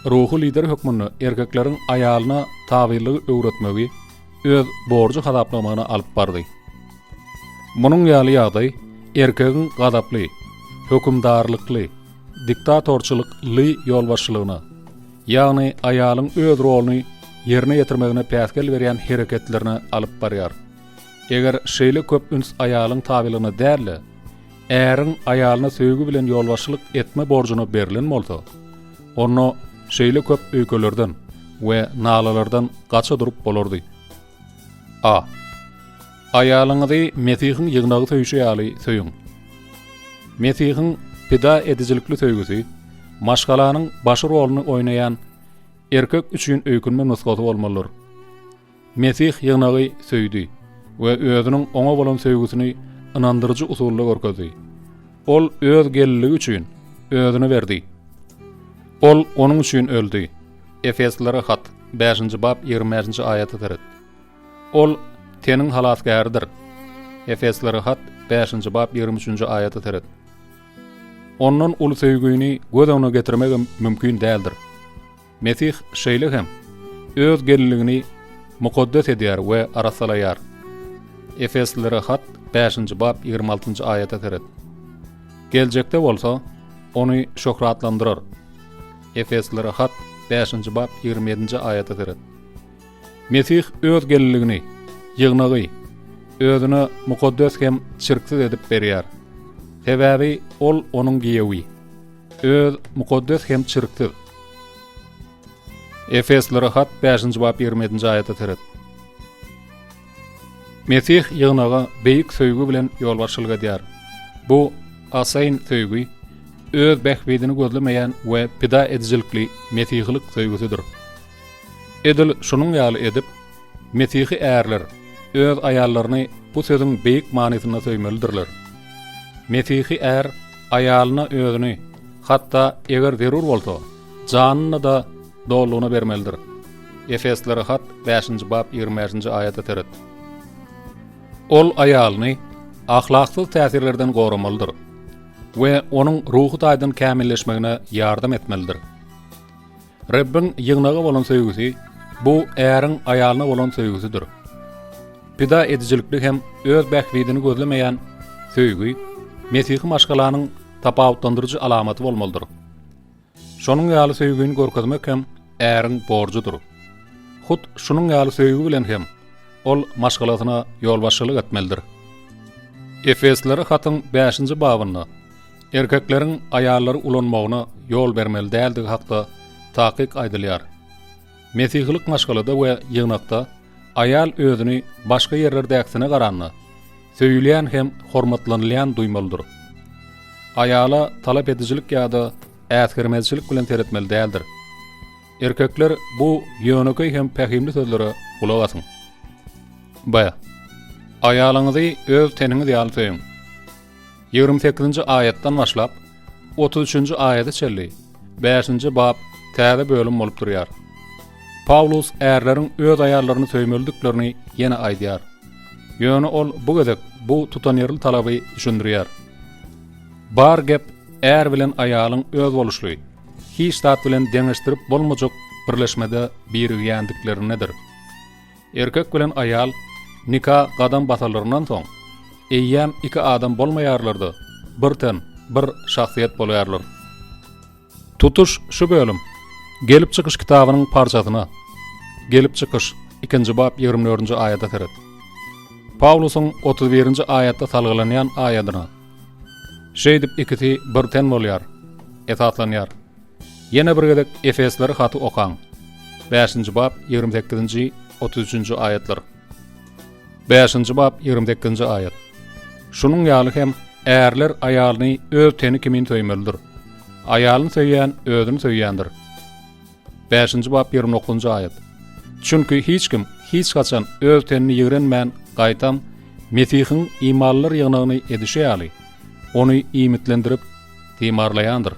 ruhy lider hökmünde erkekleriň aýalyna tabynlygy öwretmegi öz borjy hasaplamagyna alyp bardy. Munuň ýaly ýagdaý erkegiň gazaply, hökümdarlykly, diktatorçylyk ly ýolbaşçylygyna, ýagny aýalyň öz roluny ýerine ýetirmegine päsgel berýän hereketlerine alyp barýar. Eger şeýle köp üns aýalyň tabylygyna däl-de, äriň aýalyna söýgi bilen ýolbaşçylyk etme borjuna berlen bolsa, onda şeýle köp öýkelerden we nalalardan gaça durup bolardy. A. Aýalyňyzy Mesihiň ýygnagy söýşi ýaly söýüň. Mesihiň pida edijilikli söýgüsi maşgalanyň başy roluny oýnaýan erkek üçin öýkünme nusgasy bolmalydyr. Mesih ýygnagy söýdi we özüniň oňa bolan söýgüsini ynandyryjy usulda görkezdi. Ol öz gelinligi üçin özüni berdi. Ol onuň üçin öldi. Efeslilere hat, bäşinji bap, 25-nji aýata seret. Ol teniň halasgäridir. Efeslilere hat, bäşinji bap, 23-nji aýata seret. Ondan uly söýgüni göz öňüne getirmegem mümkin däldir. Mesih şeýle hem Öz gelinligini mukaddes edýär we arassalaýar. Efeslilere hat, bäşinji bap, 26-njy aýata seret. Geljekde bolsa, ony şöhratlandyrar. Efeslilere hat, bäşinji bap, 27-nji aýata seret. Mesih Öz gelinligini, ýygnagy, Özüne mukaddes hem çirksiz edip berýär. Sebäbi Ol onuň giýewi. Öz mukaddes hem çirksiz. Efeslilere hat, bäşinji bap, 27-nji aýata seret. Mesih ýygnaga beýik söýgi bilen ýolbaşçylyk edýär. Bu asaýyn söýgi öz bähbidini gözlemeýän we pida edijilikli mesihilik söýgüsidir. Edil şunuň ýaly edip, mesihi ärler öz aýallaryny bu sözüň beýik manysynda söýmelidirler. Mesihi är aýalyna özüni, hatda eger zerur bolsa, janyny-da dolulygyna bermelidir. Efeslilere hat, bäşinji bap, 25-nji aýata seret. Ol aýalyny ahlaksyz täsirlerden goramalydyr we onuň ruhy taýdan kämilleşmegine ýardam etmelidir. Rebbiň ýygnaga bolan söýgüsi, bu äriň aýalyna bolan söýgüsidir. Pida edijilikli hem öz bähbidini gözlemeýän söýgi mesihi maşgalanyň tapawutlandyryjy alamaty bolmalydyr. Şonuň ýaly söýgini görkezmek hem äriň borjudyr. Hut şunuň ýaly söýgi bilen hem. Ol maşgalasyna ýolbaşçylyk etmelidir. Efeslilere hatyň bäşinji babynda erkekleriň aýallary ulanmagyna ýol bermeli däldigi hakda takyk aýdylýar. Mesihilik maşgalada we ýygnakda aýal özüni başga ýerlerdäkisine garanda söýülýän hem hormatlanylýan duýmalydyr. Aýala talap edijilik ýa-da äsgermezçilik bilen seretmeli däldir. Erkekler bu ýönekeý hem pähimli sözlere gulak asyň. B. Aýalyňyzy öz teniňiz ýaly söýüň. 28-nji aýatdan başlap, 33-nji aýata çenli bäşinji bap täze bölüm bolup durýar. Pawlus ärleriň öz aýallaryny söýmelidiklerini ýene aýdýar. Ýöne ol bu gezek bu tutanýerli talaby düşündirýär. Bar gep är bilen aýalyň özboluşly, hiç zat bilen deňeşdirip bolmajak birleşmede birigýändiklerindedir. Erkek bilen aýal nika gadam basalaryndan soň, eýýäm iki adam bolmaýarlar-da, bir ten, bir şahsyýet bolýarlar. Tutuş şu bölüm Gelip çykyş kitabynyň parçasyna, Gelip çykyş, ikinji bap 24-nji aýata seret. Pawlusyň 31-nji aýatda salgylanýan aýadyna, Şeýdip ikisi bir ten bolýar, esaslanýar. Ýene bir gezek Efeslere haty okaň. Bäşinji bap 28-nji, 33-nji aýatlar. Bäşinji bap 28-nji aýat. Şunuň ýaly hem ärler aýalyny öz teni kimin söýmelidir. Aýalyny söýýän özüni söýýändir. Bäşinji bap 29-njy aýat. Çünki hiç kim hiç haçan öz tenini ýigrenmän, gaýtam, Mesihiň imanlylar ýygnagyny edişi ýaly, ony iýmitlendirip, timarlaýandyr.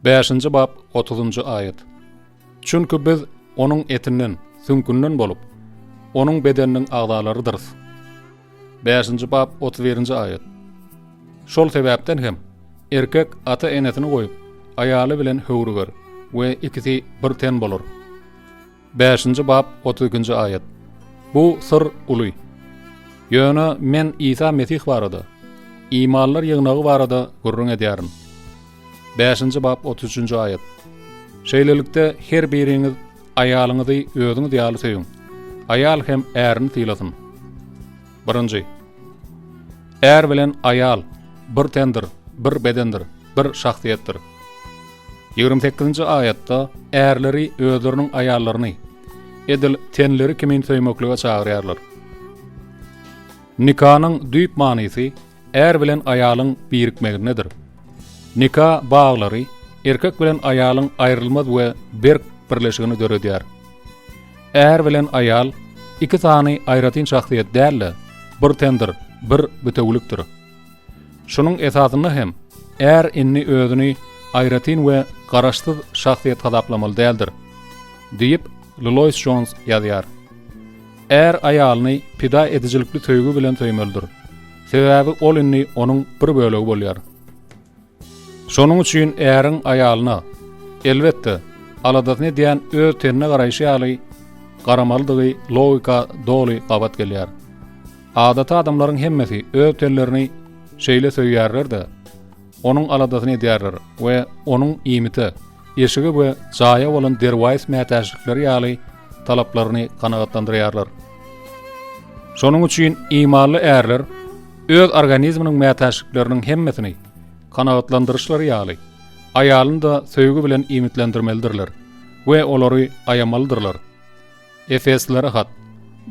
Bäşinji bap otuzynjy aýat. Çünki biz Onuň etinden, süňkünden bolup, Onuň bedeniniň agzalarydyrys. Bäşinji bap 31-nji aýat. Şol sebäpden hem erkek ata-enesini goýup, aýaly bilen höwrüger we ikisi bir ten bolar. Bäşinji bap 32-nji aýat. Bu syr uly. Ýöne men Isa Mesih barada, imanlylar ýygnagy barada gürrüň edýärin. Bäşinji bap 33-nji aýat. Şeýlelikde, her biriňiz aýalyňyzy özüňiz ýaly söýüň. Aýal hem ärini sylasyn. Birinji. Är bilen aýal bir tendir, bir bedendir, bir şahsyýetdir. 28-nji aýatda ärleri özleriniň aýallaryny edil tenleri kimin söýmeklige çagyrýarlar. Nikanyň düýp manysy är bilen aýalyň birikmegindedir. Nika baglary erkek bilen aýalyň aýrylmaz we berk birleşigini döredýär. Är bilen aýal iki sany aýratyn şahsyýet däl-de, bir tendir, bir bitewülikdir. Şunuň esasynda hem är indi özüni aýratyn we garaşsyz şahsyýet hasaplamaly däldir, diýip, Lloýs Jons ýazýar. Är aýalyny pida edijilikli söýgi bilen söýmelidir. Sebäbi ol indi onuň bir bölegi bolýar. Şonuň üçin äriň aýalyna, elbetde, aladasyny edýän öz tenine garaýşy ýaly garamalydygy logika doly gabat gelýär. Adaty adamlaryň hemmesi öz tenlerini şeýle söýýärler-de, onuň aladasyny edýärler we onuň iýmite, eşige we jaýa bolan derwaýys mätäçlikleri ýaly talaplaryny kanagatlandyrýarlar. Şonuň üçin imanly ärler öz organizminiň mätäçlikleriniň hemmesini kanagatlandyryşlary ýaly, aýalyny-da söýgi bilen iýmitlendirmelidirler we olary aýamalydyrlar. Efeslilere hat,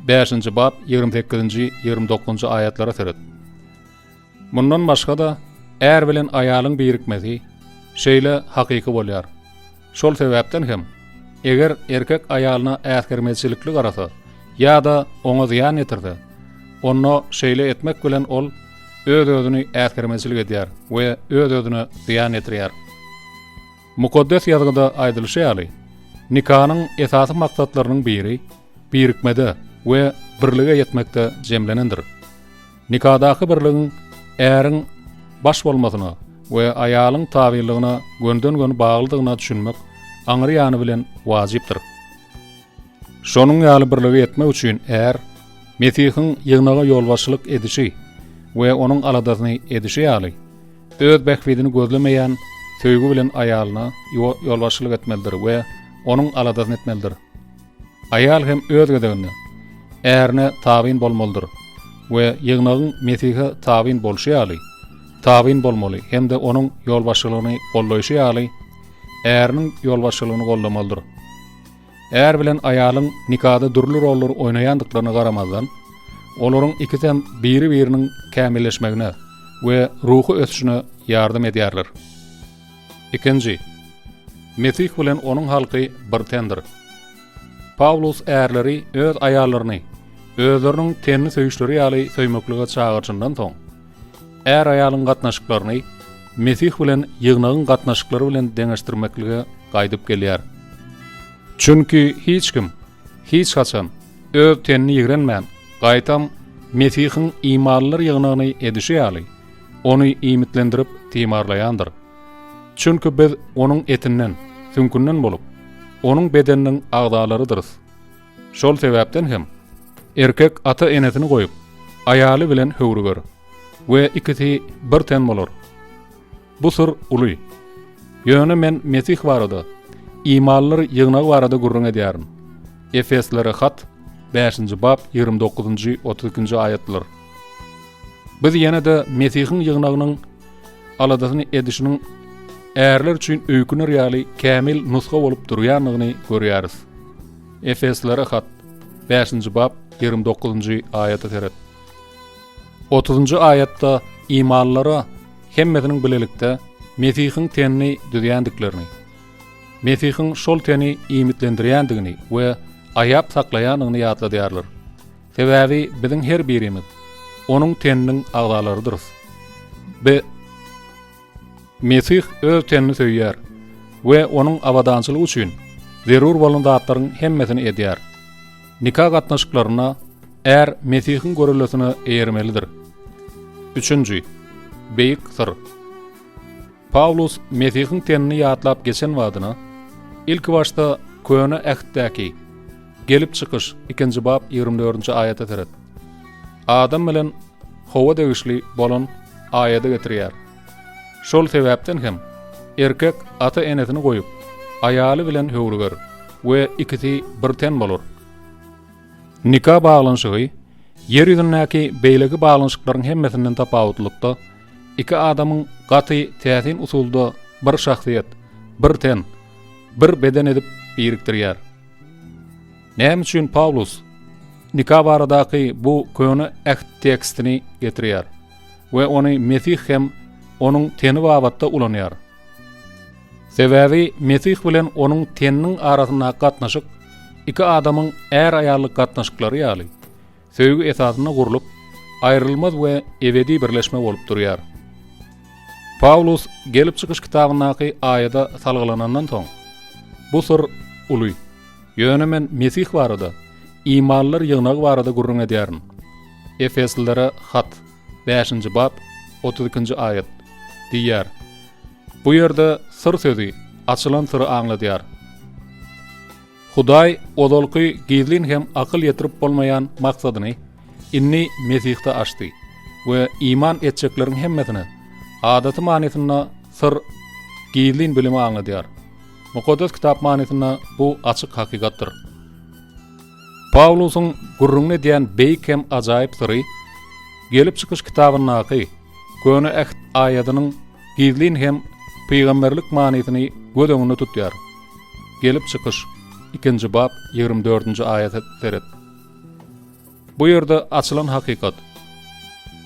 5-nji bap, 28-nji, 29-njy aýatlara seret. Mundan başga-da, är bilen aýalyň birikmesi şeýle hakyky bolýar. Şol sebäpden hem, eger erkek aýalyna äsgermezçilikli garasa ýa-da oňa zyýan ýetirse, onda şeýle etmek bilen ol öz-özüni äsgermezçilik edýär we öz-özüne zyýan ýetirýär. Mukaddes Ýazgyda aýdylyşy ýaly, nikanyň esasy maksatlarynyň biri birikmede we birlige ýetmekde jemlenendir. Nikadaky birligiň äriň baş bolmasyna we aýalyň tabynlygyna gönüden-göni baglydygyna düşünmek aňry ýany bilen wajypdyr. Şonuň ýaly birlige ýetmek üçin är Mesihiň ýygnaga ýolbaşçylyk edişi we onuň aladasyny edişi ýaly, öz bähbidini gözlemeýän söýgi bilen aýalyna ýolbaşçylyk etmelidir we onuň aladasyny etmelidir. Aýal hem öz gezeginde. ärine tabyn bolmalydyr we ýygnagyň Mesihe tabyn bolşy ýaly, tabyn bolmaly hem-de onuň ýolbaşçylygyny goldaýşy ýaly, äriniň ýolbaşçylygyny goldamalydyr. Är bilen aýalyň nikada dürli rollary oýnaýandyklaryna garamazdan, olaryň ikisem biri-biriniň kämilleşmegine we ruhy ösüşine ýardam edýärler. Ikinji, Mesih bilen onuň halky bir tendir. Pawlus ärleri öz aýallaryny özleriniň tenini söýüşleri ýaly söýmeklige çagyryşyndan soň, är-aýalyň gatnaşyklaryny Mesih bilen ýygnagyň gatnaşyklary bilen deňeşdirmeklige gaýdyp gelýär. Çünki hiç kim hiç haçan öz tenini ýigrenmän, gaýtam Mesihiň imanlylar ýygnagyny edişi ýaly, ony iýmitlendirip timarlaýandyr. Çünki biz onuň etinden, süňkünden bolup, onuň bedeniniň agzalarydyrys. Şol sebäpden hem, erkek ata-enesini goýup, aýaly bilen höwrüger we ikisi bir ten bolar. Bu syr uly. Ýöne men Mesih barada, imanlylar ýygnagy barada gürrüň edýärin. Efeslilere hat, bäşinji bap, 29-njy, 32-nji aýatlar. Biz ýene-de Mesihiň ýygnagynyň aladasyny edişiniň ärler üçin öýküner ýaly kämil nusga bolup durýandygyny görýäris. Efeslilere hat, 5-nji bap, 29-njy aýata seret. 30-njy aýatda imanlylara hemmesiniň bilelikde Mesihiň tenini düzýändiklerini, Mesihiň şol teni iýmitlendirýändigini we aýap saklaýandygyny ýatladýarlar. Sebäbi biziň her birimiz Onuň teniniň agzalarydyrys. Bi Mesih öz tenini söýýär we onuň abadançylygy üçin zerur bolan zatlaryň hemmesini edýär. Nika gatnaşyklarynda är Mesihiň görellesine eýermelidir. Üçünji, beýik syr. Pawlus Mesihiň tenini ýatlap geçen badyna, ilkibaşda Köne Ähtdäki, Gelip çykyş, ikinji bap, 24-nji aýata seret. Adam bilen Howa degişli bolan aýady getirýär. Şol sebäpden hem erkek ata-enesini goýup, aýaly bilen höwrüger we ikisi bir ten bolar. Nika baglanyşygy ýer ýüzündäki beýleki baglanyşyklaryň hemmesinden tapawutlylykda, iki adamyň gaty täsin usulda bir şahsyýet, bir ten, bir beden edip birikdirýär. Näme üçin Pawlus nika baradaky bu Köne Äht tekstini getirýär we ony Mesih hem onuň teni babatda ulanýar? Sebäbi Mesih bilen onuň teniniň arasyndaky gatnaşyk iki adamyň är-aýallyk gatnaşyklary ýaly, söýgi esasynda gurlup, aýrylmaz we ebedi birleşme bolup durýar. Pawlus Gelip çykyş kitabyndaky aýada salgylanandan soň, Bu syr uly. Ýöne men Mesih barada, imanlylar ýygnagy barada gürrüň edýärin. Efeslilere hat, bäşinji bap, 32-nji aýat, diýýär. Bu ýerde syr sözi açylan syry aňladýar. Hudaý ozalky gizlin hem akyl ýetirip bolmaýan maksadyny indi Mesihde açdy we iman etjekleriň hemmesine adaty manysynda syr gizlin bilimi aňladýar. Mukaddes Kitap manysynda bu açyk hakykatdyr. Pawlusyň gürrüňini edýän beýik hem ajaýyp syry Gelip çykyş kitabyndaky Köne Äht aýadynyň gizlin hem pygamberlik manysyny göz öňünde tutýar. Gelip çykyş, ikinji bap, 24-nji aýata seret. Bu ýerde açylan hakykat,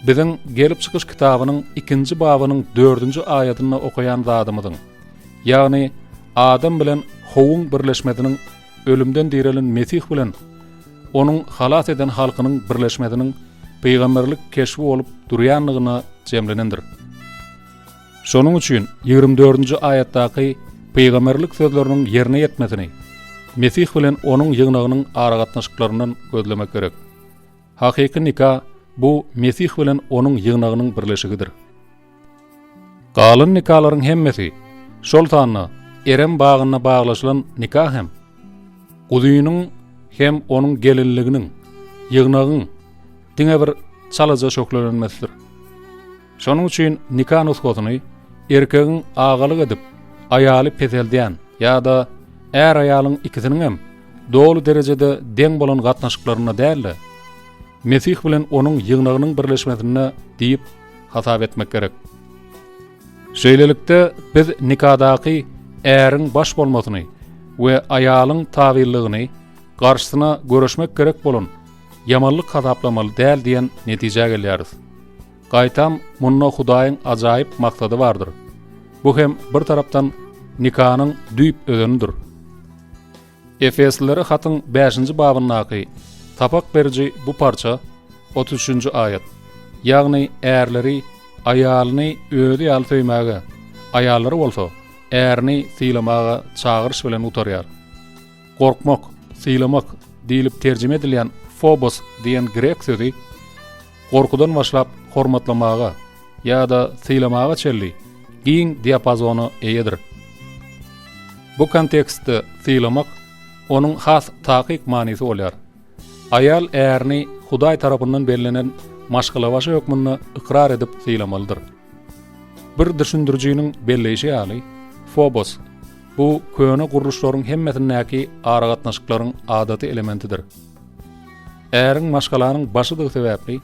biziň Gelip çykyş kitabynyň ikinji babynyň dördünji aýadynda okaýan zadymyzyň, ýagny Adam bilen Howuň birleşmesiniň ölümden direlen Mesih bilen Onuň halas eden halkynyň birleşmesiniň pygamberlik keşbi bolup durýandygyna jemlenendir. Şonuň üçin 24-nji aýatdaky pygamberlik sözleriniň ýerine ýetmesini Mesih bilen Onuň ýygnagynyň aragatnaşyklaryndan gözlemek gerek. Hakyky nika bu Mesih bilen Onuň ýygnagynyň birleşigidir. Galan nikalaryň hemmesi, şol sanda Erem bagynda baglaşylan nika hem, Guzynyň hem onuň gelinliginiň, ýygnagyň diňe bir çalaja şöhlelenmesidir. Şonuň üçin nika nusgasyny erkegiň agalyk edip, aýaly peseldýän ýa-da är-aýalyň ikisiniňem doly derejede deň bolan gatnaşyklarynda däl-de, Mesih bilen Onuň ýygnagynyň birleşmesinde diýip hasap etmek gerek. Şeýlelikde, biz nikadaky äriň baş bolmasyny we aýalyň tabynlygyny garşysyna göreşmek gerek bolan ýamanlyk hasaplamaly däl diýen netijä gelýäris. Gaýtam, munda Hudaýyň ajaýyp maksady bardyr. Bu hem bir tarapdan nikanyň düýp özenidir. Efeslilere hatyň bäşinji babyndaky sapak beriji bu parça 33-nji aýat, ýagny ärleri aýalyny özi ýaly söýmäge, aýallary bolsa ärini sylamaga çagyryş bilen gutarýar. Gorkmak, sylamak diýlip terjime edilýän fobos diýen grek sözi gorkudan başlap hormatlamaga ýa-da sylamaga çenli giň diapazona eýedir. Bu kontekstde sylamak onuň has takyk manysy bolýar. Aýal ärini Hudaý tarapyndan bellenen maşgalabaşy hökmünde ykrar edip sylamalydyr. Bir düşündirijiniň belleýşi ýaly, fobos, bu köne gurluşlaryň hemmesindäki aragatnaşyklaryň adaty elementidir. Äriň maşgalanyň başydygy sebäpli,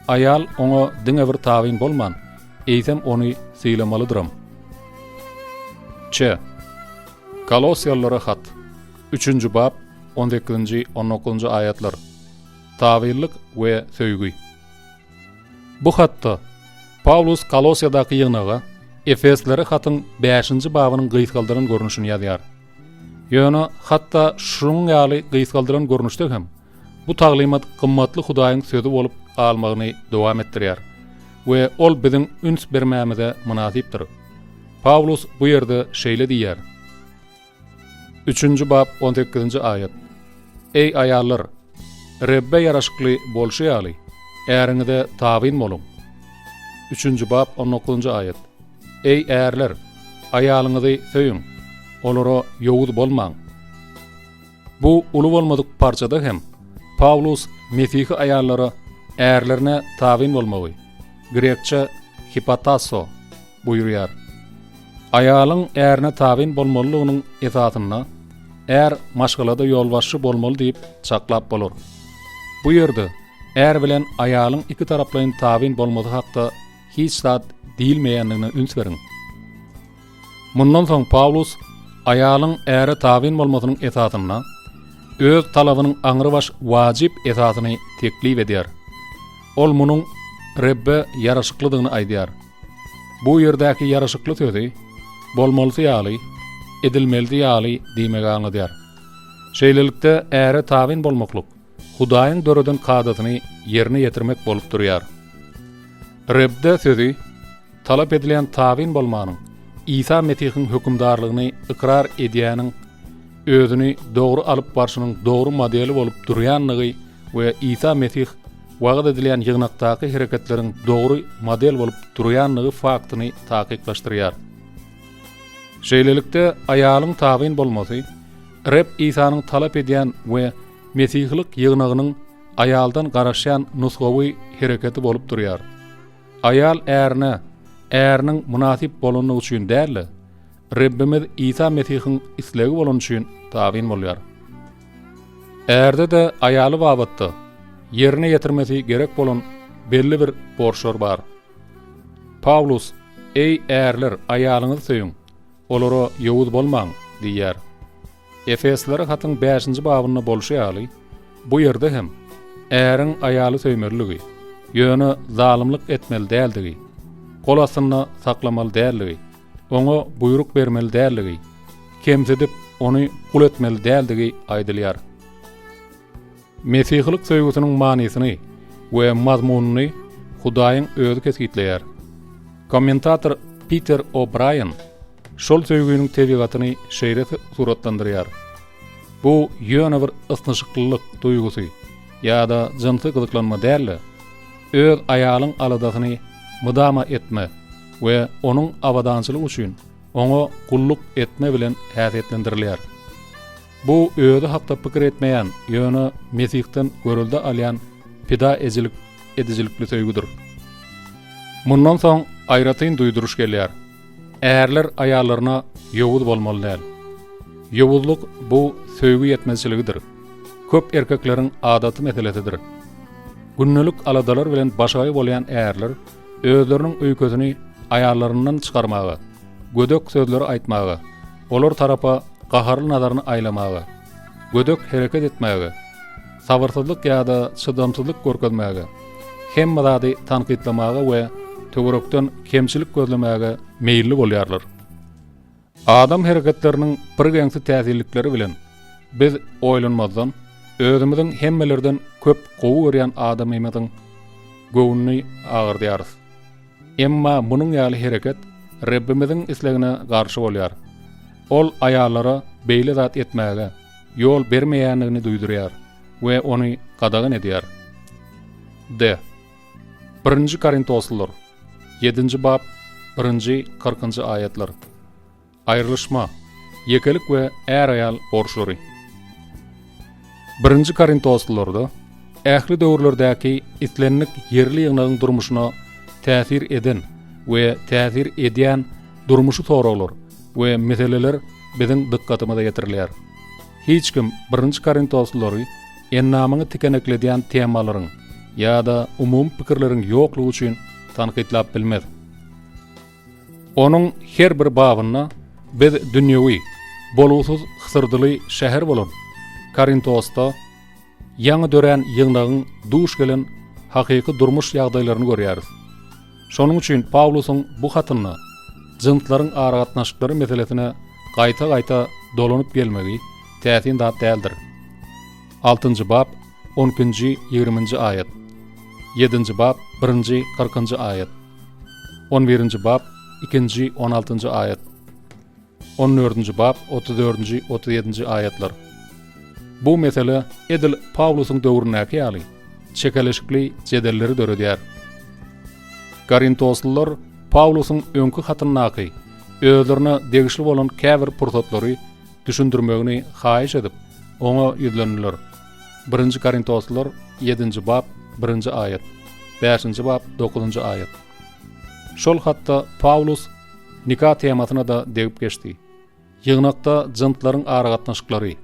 aýal oňa diňe bir tabyn bolman, eýsem ony sylamalydyram. Ç. Kolosýalylara hat, üçünji bap, on sekizinji, on dokuzynjy aýatlar. Tabynlyk we söýgi. Bu hatda Pawlus Kolosýadaky ýygnaga Efeslilere hatyň bäşinji babynyň gysgaldylan görnüşini ýazýar. Ýöne hatda şunuň ýaly gysgaldylan görnüşde hem bu taglymat gymmatly Hudaýyň sözi bolup galmagyny dowam etdirýär we ol biziň üns bermämize mynasypdyr. Pawlus bu ýerde şeýle diýýär. Üçünji bap on sekizinji aýat. Eý aýallar, Rebbe ýaraşykly bolşy ýaly, äriňize tabyn boluň. Üçünji bap on dokuzynjy aýat. Eý ärler, aýalyňyzy söýüň, olara ýowuz bolmaň. Bu uly bolmadyk parçada hem Pawlus mesihi aýallara ärlerine tabyn bolmagy, grekçe hipatasso, buýurýar. Aýalyň ärine tabyn bolmalydygynyň esasynda är maşgalada ýolbaşçy bolmaly diýip çaklap bolar. Bu ýerde är bilen aýalyň ikitaraplaýyn tabyn bolmasy hakda hiç zat diýilmeýändigine üns beriň. Mundan soň Pawlus aýalyň äre tabyn bolmasynyň esasynda öz talabynyň aňrybaş wajyp esasyny teklip edýär. Ol munuň Rebbe ýaraşyklydygyny aýdýar. Bu ýerdäki ýaraşykly sözi bolmalysy ýaly, edilmelisi ýaly diýmegi aňladýar. Şeýlelikde, äre tabyn bolmaklyk Hudaýyň döreden kadasyny ýerine ýetirmek bolup durýar. Rebde sözi talap edilýän tabyn bolmanyň Isa Mesihiň hökümdarlygyny ykrar edýäniň özüni dogry alyp barşynyň dogry modeli bolup durýandygy we Isa Mesih wagyz edilýän ýygnakdaky hereketleriň dogry model bolup durýandygy faktyny takyklaşdyrýar. Şeýlelikde, aýalyň tabyn bolmasy Reb Isanyň talap edýän we mesihilik ýygnagynyň aýaldan garaşýan nusgawy hereketi bolup durýar. Aýal ärine, äriniň mynasyp bolandygy üçin däl-de, Rebbimiz Isa Mesihiň islegi bolany üçin tabyn bolýar. Ärde-de aýaly babatda ýerine ýetirmesi gerek bolan belli bir borçlar bar. Pawlus, Eý, ärler, aýalyňyzy söýüň, olara ýowuz bolmaň diýýär. Efeslilere hatyň bäşinji babynda bolşy ýaly, bu ýerde hem äriň aýaly söýmelidigi, ýöne zalymlyk etmeli däldigi, gol astynda saklamaly däldigi, oňa buýruk bermeli däldigi, kemsidip, ony gul etmeli däldigi aýdylýar. Mesihilik söýgüsiniň manysyny we mazmunyny Hudaýyň özi kesgitleýär. Kommentator Piter O'Braýan şol söýginiň tebigatyny şeýle suratlandyrýar, Bu ýöne bir ysnyşyklylyk duýgusy ýa-da jynsy gyzyklanma däl-de, öz aýalyň aladasyny mydama etme we onuň abadançylygy üçin oňa gulluk etme bilen häsiýetlendirilýär. Bu özi hakda pikir etmeýän, ýöne Mesihden görelde alýan pida ejilik edijilikli söýgüdir. Mundan soň aýratyn duýduryş gelýär. Ärler aýallaryna ýowuz bolmaly däl. Ýowuzlyk bu söýgi ýetmezçiligidir. Köp erkekleriň adaty meselesidir. Gündelik aladalar bilen başagaý bolýan ärler özleriniň öýkesini aýallaryndan çykarmaga, gödek sözleri aýtmaga, olar tarapa gaharly nazaryny aýlamaga, gödek hereket etmäge, sabyrsyzlyk ýa-da çydamsyzlyk görkezmäge, hemme zady tankytlamaga we töwerekden kemçilik gözlemäge meýilli bolýarlar. Adam hereketleriniň birgeňsi täsinlikleri bilen biz oýlanmazdan özümiziň hemmelerden köp gowy görýän adamymyzyň göwnüni agyrdýarys. Emma munuň ýaly hereket Rebbimiziň islegine garşy bolýar. Ol aýallara beýle zat etmäge ýol bermeýändigini duýdurýar we ony gadagan edýär. D. Birinji Korintoslylar Ýedinji bap, birinji, kyrkynjy aýatlar. Aýrylyşma, ýekelik we är-aýal borçlary. Birinji Korintoslylarda ähli döwürlerdäki islendik ýerli ýygnagyň durmuşyna täsir eden we täsir edýän durmuşy soraglar we meseleler biziň dykgatymyza ýetirilýär. Hiç kim Birinji Korintoslylary endamyňy tikenekledýän temalaryň ýa-da umumy pikirleriň ýoklugy üçin tankytlap bilmez. Onuň her bir babynda biz dünýewi, bolgusyz hysyrdyly şäher bolan Korintosda ýaňy dörän ýygnagyň duş gelen hakyky durmuş ýagdaýlaryny görýäris. Şonuň üçin Pawlusyň bu hatynda jynslaryň aragatnaşyklary meselesine gaýta-gaýta dolanyp gelmegi täsin zat däldir. Altynjy bap, on ikinji, ýigriminji aýat. Ýedinji bap, birinji, kyrkynjy aýat. On birinji bap, ikinji, on altynjy aýat. On dördünji bap, 34-nji, 37-nji aýatlar. Bu mesele edil Pawlusyň döwründäki ýaly çekeleşikli jedelleri döredýär. Korintoslylar Pawlusyň öňki hatyndaky özlerine degişli bolan käbir pursatlary düşündirmegini haýyş edip, oňa ýüzlendiler. Birinji Korintoslylar ýedinji bap, birinji aýat, bäşinji bap, dokuzynjy aýat. Şol hatda Pawlus nika temasyna-da degip geçdi. Ýygnakda jynslaryň aragatnaşyklary,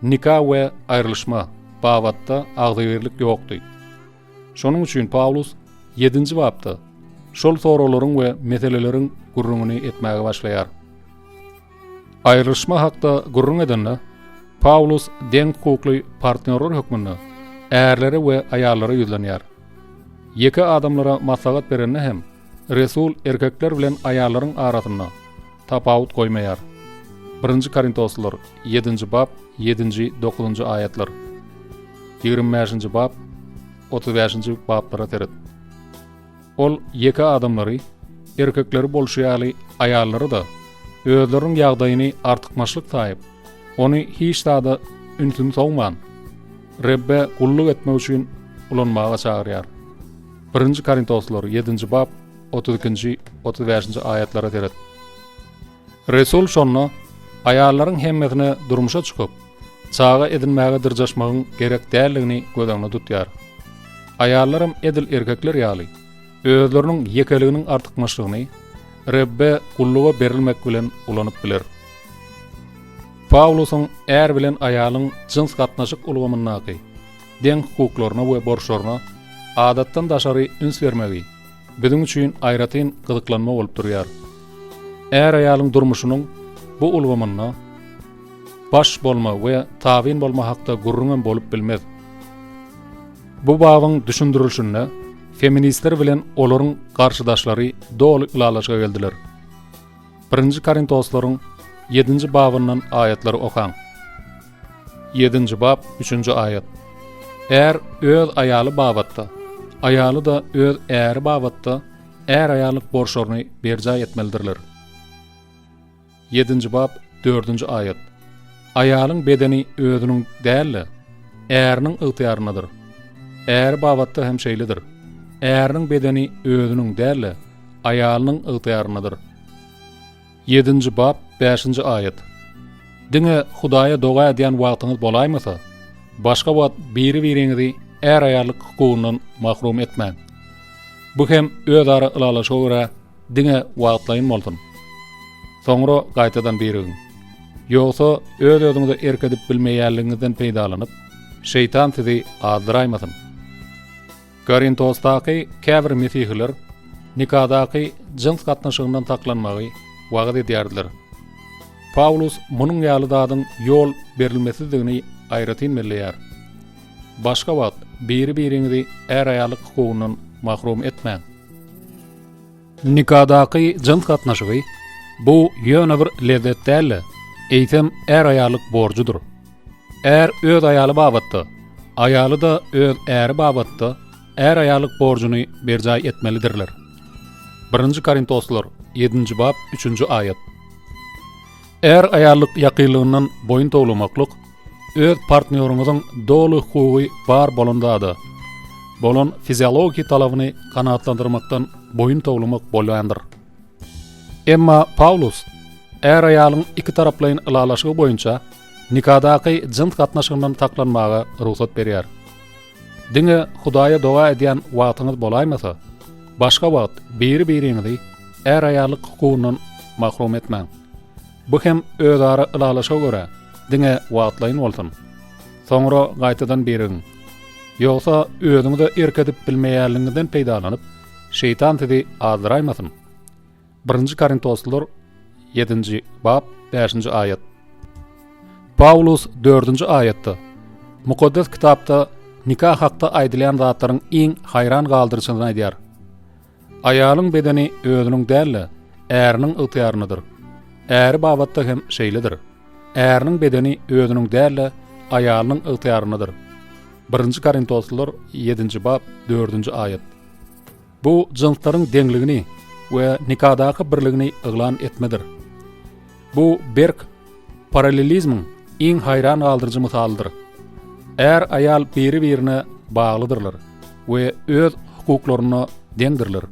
nika we aýrylyşma babatda agzybirlik ýokdy. Şonuň üçin Pawlus ýedinji bapda şol soraglaryň we meseleleriň gürrüňini etmäge başlaýar. Aýrylyşma hakda gürrüň edende, Pawlus deň hukukly partnýorlar hökmünde ärlere we aýallara ýüzlenýär. Ýeke adamlara maslahat berende hem, resul erkekler bilen aýallaryň arasynda tapawut goýmaýar. Birinji Korintoslylar, ýedinji bap, ýedinji, dokuzynjy aýatlar. 25-nji bap, 35-nji baplara seret. Ol ýeke adamlary, erkekleri bolşy ýaly aýallary-da, özleriniň ýagdaýyny artykmaçlyk saýyp, ony hiç zada ünsüni sowman, Rebbe gulluk etmek üçin ulanmaga çagyrýar. Birinji Korintoslylar, ýedinji bap, 32-nji, 35-nji aýatlara seret. Resul şonda aýallaryň hemmesine durmuşa çykyp, çaga edinmäge dyrjaşmagyň gerek däldigini göz öňünde tutýar. Aýallaram edil erkekler ýaly, özleriniň ýekeliginiň artykmaçlygyny Rebbe gulluga berilmek bilen ulanyp biler. Pawlusyň är bilen aýalyň jyns gatnaşyk ulgamyndaky deň hukuklaryna we borçlaryna adatdan daşary üns bermegi biziň üçin aýratyn gyzyklanma bolup durýar. Är-aýalyň durmuşynyň bu ulgamynda baş bolma we tabyn bolma hakda gürrüňem bolup bilmez. Bu babyň düşündirilişinde feministler bilen olaryň garşydaşlary doly ylalaşyga geldiler. Birinji Korintoslaryň ýedinji babyndan aýatlary okaň. Ýedinji bap, üçünji aýat. Är öz aýaly babatda, aýaly-da öz äri babatda är-aýallyk borçlaryny berjaý etmelidirler. Ýedinji bap, dördünji aýat. Aýalyň bedeni özüniň däl-de, äriniň ygtyýaryndadyr. Äri babatda hem şeýledir. Äriniň bedeni özüniň däl-de, aýalynyň ygtyýaryndadyr. Ýedinji bap, bäşinji aýat. Diňe Hudaýa doga edýän wagtyňyz bolaýmasa, başga wagt biri-biriňizi är-aýallyk hukugyndan mahrum etmäň. Bu hem özara ylalaşyga görä diňe wagtlaýyn bolsun. Soňra gaýtadan birigiň. Ýogsa öz-özüňize erk edip bilmeýänligiňizden peýdalanyp, şeýtan sizi azdyraýmasyn. Korintosdaky käbir mesihiler nikadaky jyns gatnaşygyndan saklanmagy wagyz edýärdiler. Pawlus munuň ýaly zadyň ýol berilmesizdigini aýratyn belleýär. Başga wagt biri-biriňizi är-aýallyk hukugyndan mahrum etmäň. Nikadaky jyns gatnaşygy bu ýöne bir lezzet däl-de, eýsem är-aýallyk borjudyr. Är öz aýaly babatda, aýaly-da öz äri babatda är-aýallyk borjuny berjaý etmelidirler. Birinji Korintoslar, ýedinji bap, üçünji aýat. Är-aýallyk ýakynlygyndan boýun towlamaklyk öz partnýoryňyzyň doly hukugy bar bolan zada bolan fiziologiki talabyny kanagatlandyrmakdan boýun towlamak bolýandyr. Emma Pawlus är-aýalyň ikitaraplaýyn ylalaşygy boýunça nikadaky jyns gatnaşygyndan saklanmaga rugsat berýär. Diňe Hudaýa doga edýän wagtyňyz bolaýmasa, başga wagt biri-biriňizi är-aýallyk hukugyndan mahrum etmäň. Bu hem özara ylalaşyga görä, diňe wagtlaýyn bolsun. Soňra gaýtadan birigiň. Ýogsa özüňize erk edip bilmeýänligiňizden peýdalanyp, şeýtan sizi azdyraýmasyn. Birinji Korintoslylar ýedinji bap bäşinji aýat. Pawlus dördünji aýatda Mukaddes Kitapda nika hakda aýdylýan zatlaryň iň haýran galdyryjysyny aýdýar. Aýalyň bedeni özüniň däl-de, äriniň ygtyýaryndadyr. Äri babatda hem şeýledir. Äriniň bedeni özüniň däl-de, aýalynyň ygtyýaryndadyr. Birinji Korintoslylar ýedinji bap dördünji aýat. Bu jynslaryň deňligini we nikadaky birligini yglan etmedir. Bu berk parallelizmiň iň haýran galdyryjy mysalydyr. Är-aýal biri-birine baglydyrlar we öz hukuklarynda deňdirler.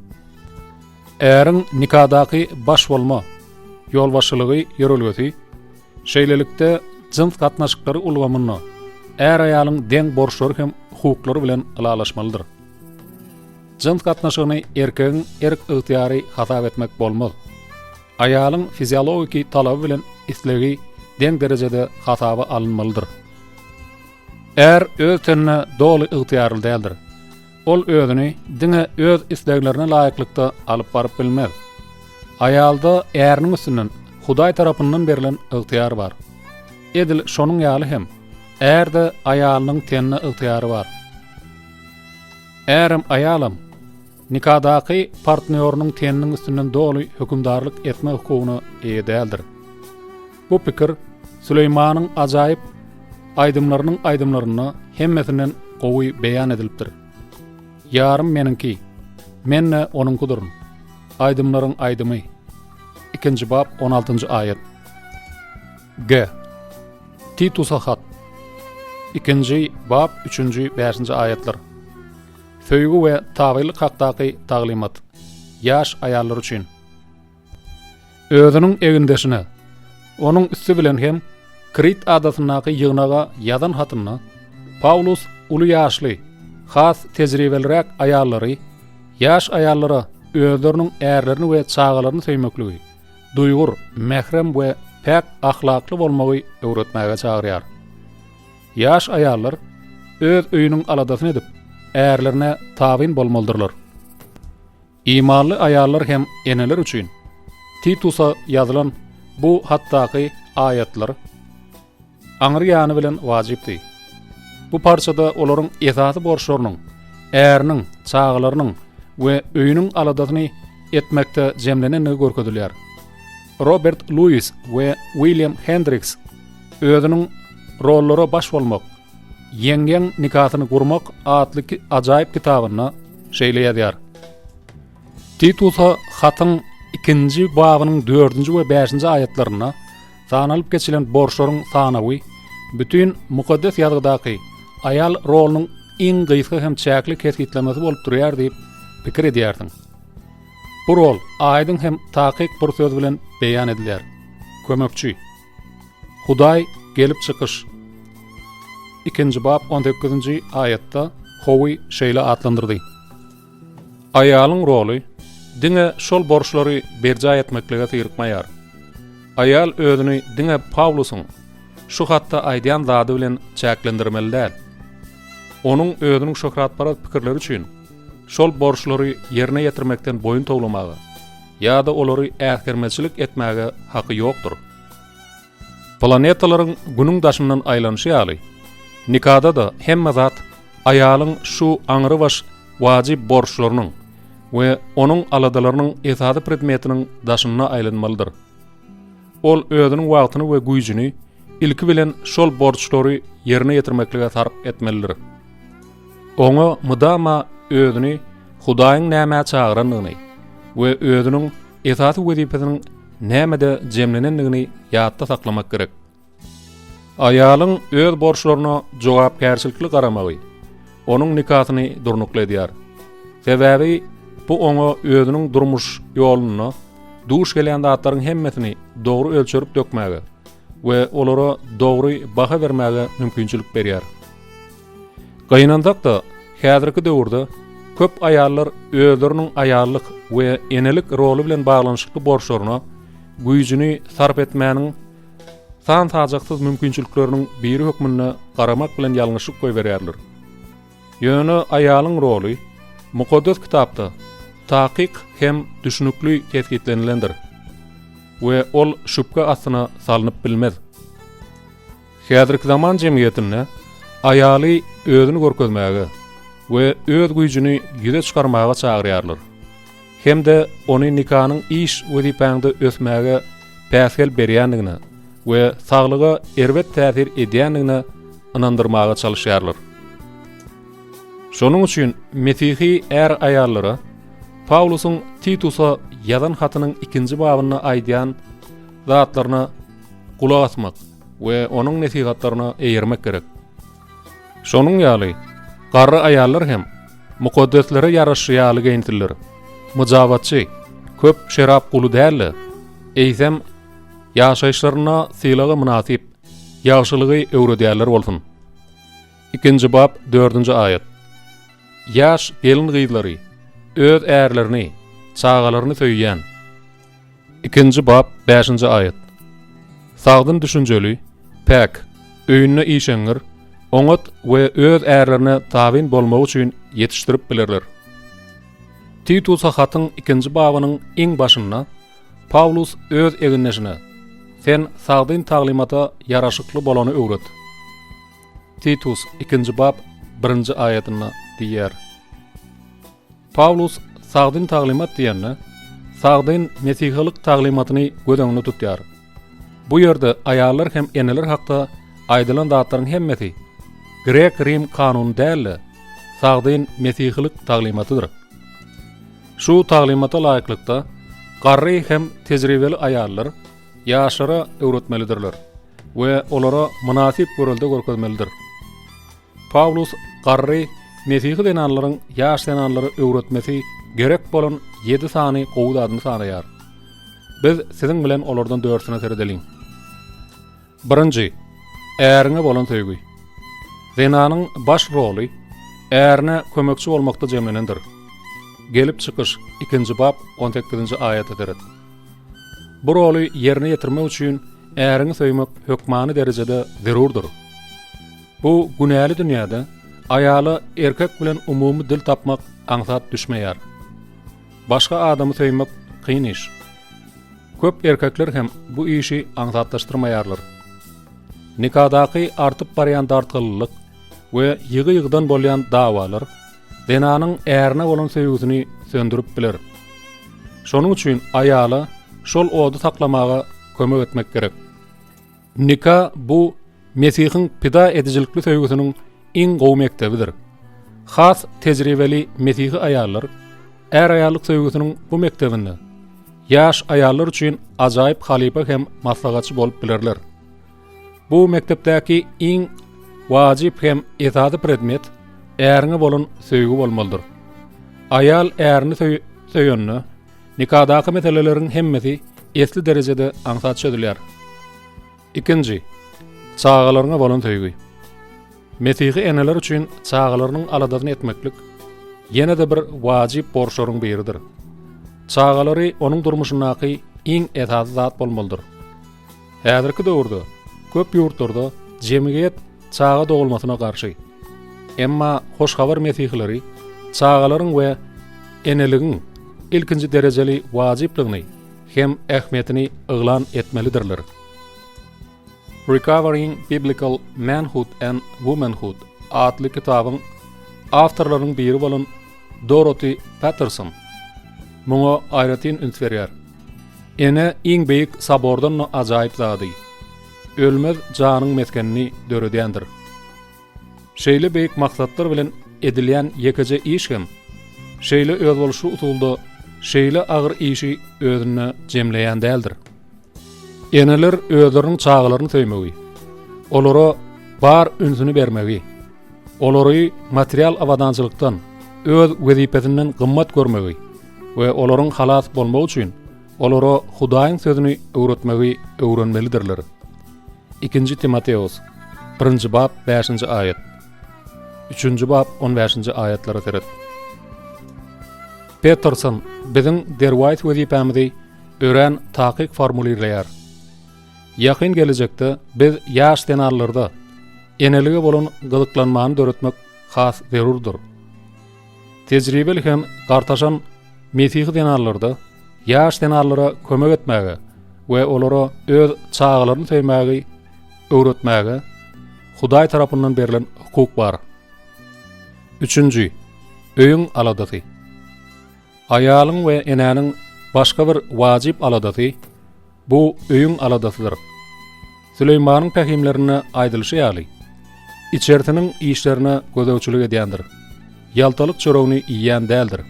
Äriň nikadaky baş bolma, ýolbaşçylygy ýörelgesi, şeýlelikde, jyns gatnaşyklary ulgamynda är-aýalyň deň borçlary hem hukuklary bilen ylalaşmalydyr. Jyns gatnaşygyny erkegiň erk-ygtyýary hasap etmek bolmaz. Aýalyň fiziologiki talaby bilen islegi deň derejede hasaba alynmalydyr. Är öz tenine doly ygtyýarly däldir. Ol özüni diňe öz isleglerine laýyklykda alyp baryp bilmez. Aýalda äriniň üstünden Hudaý tarapyndan berlen ygtyýar bar. Edil şonuň ýaly hem, ärde aýalynyň tenine ygtyýary bar. Ärem, aýalam nikadaky partnýorynyň teniniň üstünden doly hökümdarlyk etme hukugyna eýe däldir. Bu pikir Süleýmanyň ajaýyp aýdymlarynyň aýdymlarynda hemmesinden gowy beýan edilipdir. Ýarym meniňki, men-de onuňkydyryn. Aýdymlaryň aýdymy. Ikinji bap, on altynjy aýat. G. Titusa hat. Ikinji bap, üçünji, bäşinji aýatlar. Söýgi we tabylyk hakdaky taglymat. Ýaş aýallar üçin. Özüniň egindeşine, onuň üsti bilen hem Krit adasyndaky ýygnaga ýazan hatynda Pawlus uly ýaşly, has tejribeliräk aýallary ýaş aýallara özleriniň ärlerini we çagalaryny söýmekligi, duýgur, mährem we päk ahlakly bolmagy öwretmäge çagyrýar. Ýaş aýallar öz öýüniň aladasyny edip, ärlerine tabyn bolmalydyrlar. Imanly aýallar hem eneler üçin Titusa ýazylan bu hatdaky aýatlar aňry ýany bilen wajypdy. Bu parçada olaryň esasy borçlarynyň äriniň, çagalarynyň we öýüniň aladasyny etmekde jemlenendigi görkezilýär. Robert Luis we William Hendriks özüniň Rollara baş bolmak, Ýeňňeň nikasyny gurmak atly ajaýyp kitabynda şeýle ýazýar. Titusa hatyň ikinji babynyň dördünji we bäşinji aýatlarynda sanalyp geçilen borçlaryň sanawy bütin Mukaddes Ýazgydaky aýal rolunyň iň gysga hem çäkli kesgitlemesi bolup durýar diýip pikir edýärsiň. Bu rol aýdyň hem takyk bir söz bilen beýan edilýär. Kömekçi. Hudaý gelip çykyş. Ikinji bap on sekizinji aýatda Howy şeýle atlandyrdy. Aýalyň roly diňe şol borçlary berjaý etmeklige syrykmaýar. Aýal özüni diňe Pawlusyň şu hatda aýdýan zady bilen çäklendirmeli däl. Onuň özüniň şöhratparaz pikirleri üçin şol borçlary ýerine ýetirmekden boýun towlamaga ýa-da olary äsgermezçilik etmäge haky ýokdur. Planetalaryň Günüň daşyndan aýlanyşy ýaly, nikada-da hemme zat aýalyň şu aňrybaş wajyp borçlarynyň we onuň aladalarynyň esasy predmetiniň daşynda aýlanmalydyr. Ol özüniň wagtyny we güýjüni ilki bilen şol borçlary ýerine ýetirmeklige sarp etmelidir. Oňa mydama özüni Hudaýyň nämä çagyrandygyny we özüniň esasy wezipesiniň nämede jemlenendigini ýatda saklamak gerek. Aýalyň öz borçlaryna jogapkärçilikli garamagy onuň nikasyny durnukly edýär. Sebäbi bu oňa özüniň durmuş ýolunda duş gelýän zatlaryň hemmesini dogry ölçerip dökmäge we olara dogry baha bermäge mümkinçilik berýär. Gynansak-da, häzirki döwürde köp aýallar özleriniň aýallyk we enelik roly bilen baglanyşykly borçlaryna güýjüni sarp etmäniň san-sajaksyz mümkinçilikleriniň biri hökmünde garamak bilen ýalňyşlyk goýberýärler. Ýöne aýalyň roly Mukaddes Kitapda takyk hem düşnükli kesgitlenilendir we ol şübhe astyna salnyp bilmez. Häzirki zaman jemgyýetinde aýaly özüni görkezmäge we öz güýjüni ýüze çykarmaga çagyrýarlar. Hem-de ony nikanyň iş wezipäňde ösmäge päsgel berýändigine we saglyga erbet täsir edýändigine ynandyrmaga çalyşýarlar. Şonuň üçin mesihi är-aýallara Pawlusyň Titusa ýazan hatynyň ikinji babynda aýdýan zatlaryna gulak asmak we onuň nesihatlaryna eýermek gerek. Şonuň ýaly, garry aýallar hem mukaddeslere ýaraşy ýaly geýinsinler. Myjabatçy, köp şerap guly däl-de, eýsem, ýaşaýyşlarynda sylaga mynasyp, ýagşylygy öwredýänler bolsun. Ikinji bap, dördünji aýat. Ýaş gelin-gyzlary öz ärlerini, çagalaryny söýýän. Ikinji bap, bäşinji aýat. Sagdyn düşünjeli, päk, öýünde işeňňir, oňat we öz ärlerine tabyn bolmagy üçin ýetişdirip bilerler. Titusa hatyň ikinji babynyň iň başynda Pawlus öz egindeşine, Sen sagdyn taglymata ýaraşykly bolany öwret. Titus ikinji bap birinji aýatynda diýýär. Pawlus sagdyn taglymat diýende, sagdyn mesihilik taglymatyny göz öňünde tutýar. Bu ýerde aýallar hem eneler hakda aýdylan zatlaryň hemmesi grek-rim kanuny däl-de, sagdyn mesihilik taglymatydyr. Şu taglymata laýyklykda, garry hem tejribeli aýallar ýaşlara öwretmelidirler we olara mynasyp görelde görkezmelidir. Pawlus garry mesihi zenanlaryň ýaş zenanlara öwretmesi gerek bolan ýedi sany gowy zadyny sanaýar. Biz siziň bilen olardan dördüsine seredeliň. Birinji, äriňe bolan söýgi. Zenanyň baş roly ärine kömekçi bolmakda jemlenendir. Gelip çykyş, ikinji bap, on sekizinji aýata seret. Bu roly ýerine ýetirmek üçin äriňi söýmek hökmany derejede zerurdyr. Bu günäli dünýäde aýala erkek bilen umumy dil tapmak aňsat düşmeýär. Başga adamy söýmek kyn iş. Köp erkekler hem bu işi aňsatlaşdyrmaýarlar. Nikadaky artyp barýan dartgynlylyk we ýygy-ýygydan bolýan dawalar zenanyň ärine bolan söýgüsini söndürip biler. Şonuň üçin aýala şol ody saklamaga kömek etmek gerek. Nika bu Mesihiň pida edijilikli söýgüsiniň iň gowy mekdebidir. Has tejribeli mesihi aýallar är-aýallyk söýgüsiniň bu mekdebinde ýaş aýallar üçin ajaýyp halypa hem maslahatçy bolup bilerler. Bu mekdepdäki iň wajyp hem esasy predmet äriňe bolan söýgi bolmalydyr. Aýal ärini söýende, nikadaky meseleleriň hemmesi esli derejede aňsat çözülýär. Ikinji, çagalaryňa bolan söýgi. Mesihi eneler üçin çagalarynyň aladasyny etmeklik ýene-de bir wajyp borçlaryň biridir. Çagalary onuň durmuşyndaky iň esasy zat bolmalydyr. Häzirki döwürde köp ýurtlarda jemgyýet çaga dogulmasyna garşy. Emma Hoş Habar mesihileri çagalaryň we eneligiň ilkinji derejeli wajyplygyny hem ähmiýetini yglan etmelidirler. Recovering Biblical Manhood and Womanhood atly kitabyň awtorlarynyň biri bolan Doroti Patterson muňa aýratyn üns berýär. Ene iň beýik sobordan-da ajaýyp zady, ölmez janyň mesgenini döredýändir. Şeýle beýik maksatlar bilen edilýän ýekeje iş hem şeýle özboluşly usulda şeýle agyr işi özünde jemleýän däldir. Eneler özleriniň çagalaryny söýmegi, olara bar ünsüni bermegi, olary material abadançylykdan, öz wezipesinden gymmat görmegi we olaryň halas bolmagy üçin olara Hudaýyň sözüni öwretmegi öwrenmelidirler. Ikinji Timoteos, birinji bap, bäşinji aýat. Üçünji bap, on bäşinji aýatlara seret. Peterson biziň derwaýys wezipämizi örän takyk formulirleýär. Ýakyn gelejekde biz ýaş zenanlarda enelige bolan gyzyklanmany döretmek has zerurdyr. Tejribeli hem gartaşan mesihi zenanlarda ýaş zenanlara kömek etmäge we olara öz çagalaryny söýmägi öwretmäge Hudaý tarapyndan berlen hukuk bar. Üçünji, öýüň aladasy. Aýalyň we enäniň başga bir wajyp aladasy bu öýüň aladasydyr. Süleýmanyň pähimlerinde aýdylyşy ýaly, içerisiniň işlerine gözegçilik edýändir, ýaltalyk çöregini iýýän däldir.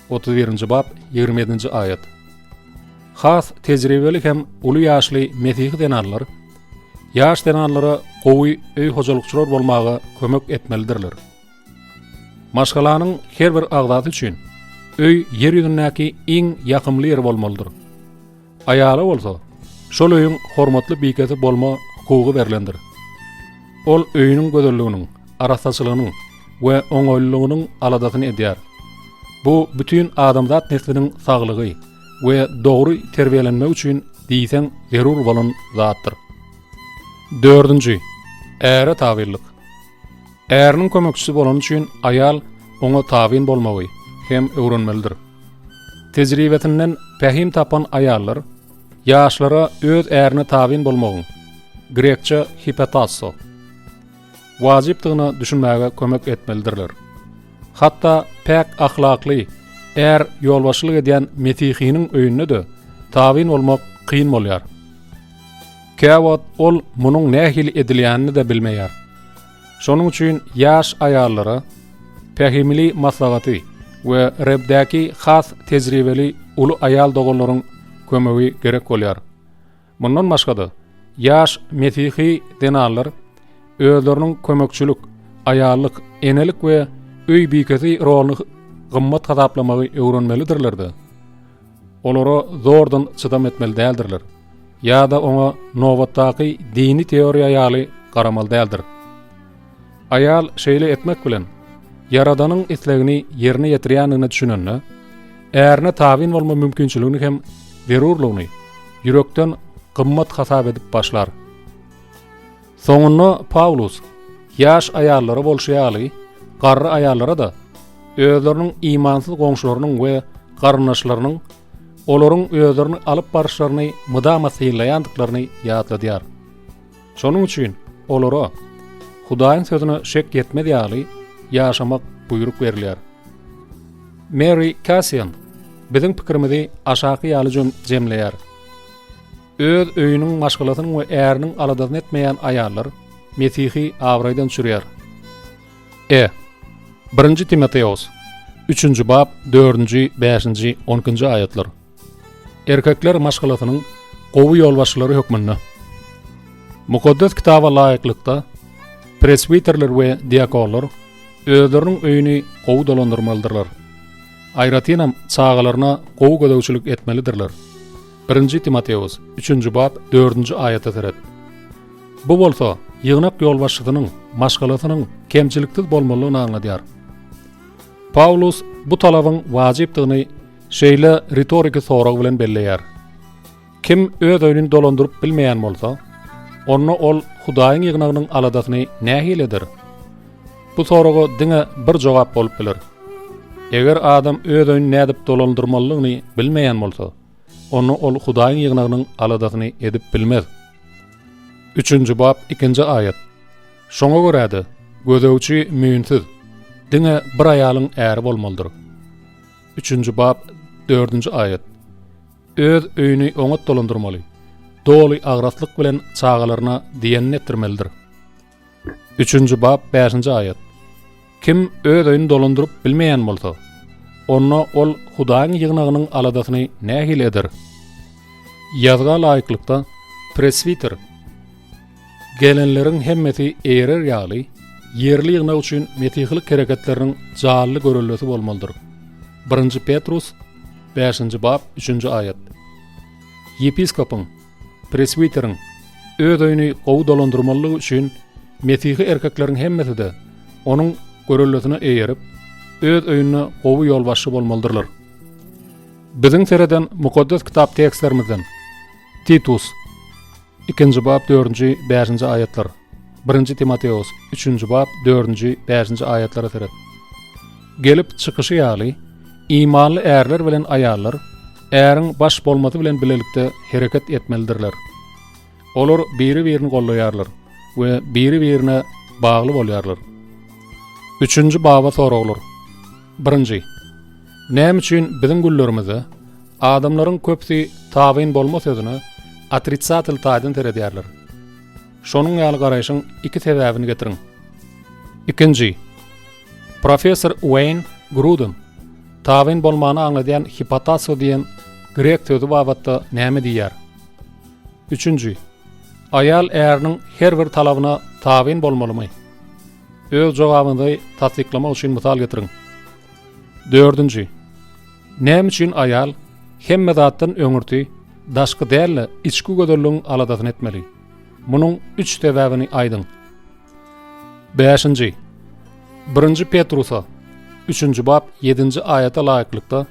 31-nji bap, 27-nji aýat. Has tejribeli hem uly ýaşly mesihi zenanlar ýaş zenanlara gowy öý hojalykçylar bolmaga kömek etmelidirler. Maşgalanyň her bir agzasy üçin öý ýer ýüzündäki iň ýakymly ýer bolmalydyr. Aýala bolsa şol öýüň hormatly bikesi bolma hukugy berlendir. Ol öýüniň gözelliginiň, arassaçylygynyň we oňaýlylygynyň aladasyny edýär. Bu bütin adamzat nesliniň saglygy we dogry terbiýelenmegi üçin diýseň zerur bolan zatdyr. Dördünji, äre tabynlyk. Äriniň kömekçisi bolany üçin aýal oňa tabyn bolmagy hem öwrenmelidir. Tejribesinden pähim tapan aýallar ýaşlara öz ärine tabyn bolmagyň, grekçe hipetasso, wajypdygyna düşünmäge kömek etmelidirler. Hatda päk ahlakly är ýolbaşçylyk edýän mesihiniň öýünde-de tabyn bolmak kyn bolýar. Käwagt ol munuň nähili edilýänini-de bilmeýär. Şonuň üçin ýaş aýallara pähimli maslahaty we Rebdäki has tejribeli uly aýal doganlaryň kömegi gerek bolýar. Mundan başga-da, ýaş mesihi zenanlar özleriniň kömekçilik, aýallyk, enelik we öý bikesi roluny gymmat hasaplamagy öwrenmelidirler-de, olara zordan çydam etmeli däldirler. Ýa-da oňa nobatdaky dini teoriýa ýaly garamaly däldir. Aýal şeýle etmek bilen, Ýaradanyň islegini ýerine ýetirýändigine düşünende, ärine tabyn bolma mümkinçiligini hem zerurlygyny ýürekden gymmat hasap edip başlar. Soňunda Pawlus ýaş aýallara bolşy ýaly, garry aýallara-da özleriniň imansyz goňşularynyň we garyndaşlarynyň olaryň özlerini alyp baryşlaryny mydama synlaýandyklaryny ýatladýar. Şonuň üçin olara Hudaýyň sözüne şek ýetmez ýaly ýaşamak buýruk berilýär. Meri Kassian biziň pikirimizi aşaky ýaly jemleýär. Öz öýüniň, maşgalasynyň we äriniň aladasyny etmeýän aýallar Mesihi abraýdan düşürýär. E. Birinji Timoteos, üçünji bap, dördünji, bäşinji, on ikinji aýatlar. Erkekler maşgalasynyň gowy ýolbaşçylary hökmünde. Mukaddes Kitaba laýyklykda, preswiterler we diakonlar özleriniň öýüni gowy dolandyrmalydyrlar. Aýratynam çagalaryna gowy gözegçilik etmelidirler. Birinji Timoteos, üçünji bap, dördünji aýata seret. Bu bolsa ýygnak ýolbaşçysynyň maşgalasynyň kemçiliksiz bolmalydygyny aňladýar. Pawlus bu talabyň wajypdygyny şeýle ritoriki sorag bilen belleýär. Kim öz öýüni dolandyryp bilmeýän bolsa, onda ol Hudaýyň ýygnagynyň aladasyny nähili eder? Bu soraga diňe bir jogap bolup biler. Eger adam öz öýüni nädip dolandyrmalydygyny bilmeýän bolsa, onda ol Hudaýyň ýygnagynyň aladasyny edip bilmez. Üçünji bap, ikinji aýat. Şoňa görä-de, gözegçi müýnsüz, diňe bir aýalyň äri bolmalydyr. Üçünji bap, dördünji aýat. Öz öýüni oňat dolandyrmaly, doly agraslyk bilen çagalaryna diýenini etdirmelidir. Üçünji bap, bäşinji aýat. Kim öz öýüni dolandyryp bilmeýän bolsa, onda ol Hudaýyň ýygnagynyň aladasyny nähili eder? Ýazga laýyklykda, preswiter gelenleriň hemmesi eýerer ýaly, ýerli ýygnak üçin mesihilik hereketleriniň janly göreldesi bolmalydyr. Birinji Petrus, bäşinji bap, üçünji aýat. Ýepiskopyň, preswiteriň, öz öýüni gowy dolandyrmalydygy üçin mesihi erkekleriň hemmesi-de onuň göreldesine eýerip, öz öýünde gowy ýolbaşçy bolmalydyrlar. Biziň sereden Mukaddes Kitap tekstlerimizden Titus, ikinji bap, dördünji, bäşinji aýatlar, Birinji Timoteos, üçünji bap, dördünji, bäşinji aýatlara seret. Gelip çykyşy ýaly, imanly ärler bilen aýallar äriň baş bolmasy bilen bilelikde hereket etmelidirler. Olar biri-birini goldaýarlar we biri-birine bagly bolýarlar. Üçünji baba soraglar. Birinji. Näme üçin biziň günlerimizde adamlaryň köpüsi tabyn bolma sözüne otrisatel taýdan seredýärler? Şonuň ýaly garaýşyň iki sebäbini getiriň. Ikinji. Professor Ueýn Gruden tabyn bolmany aňladýan hipotasso diýen grek sözi babatda näme diýýär? Üçünji. Aýal äriniň her bir talabyna tabyn bolmalymy? Öz jogabyňyzy tassyklamak üçin mysal getiriň. Dördünji. Näme üçin aýal hemme zatdan öňürti daşky däl-de, içki gözelligiň aladasyny etmeli? Munuň üç sebäbini aýdyň. Bäşinji. Birinji Petrusa, üçünji bap, ýedinji aýata laýyklykda,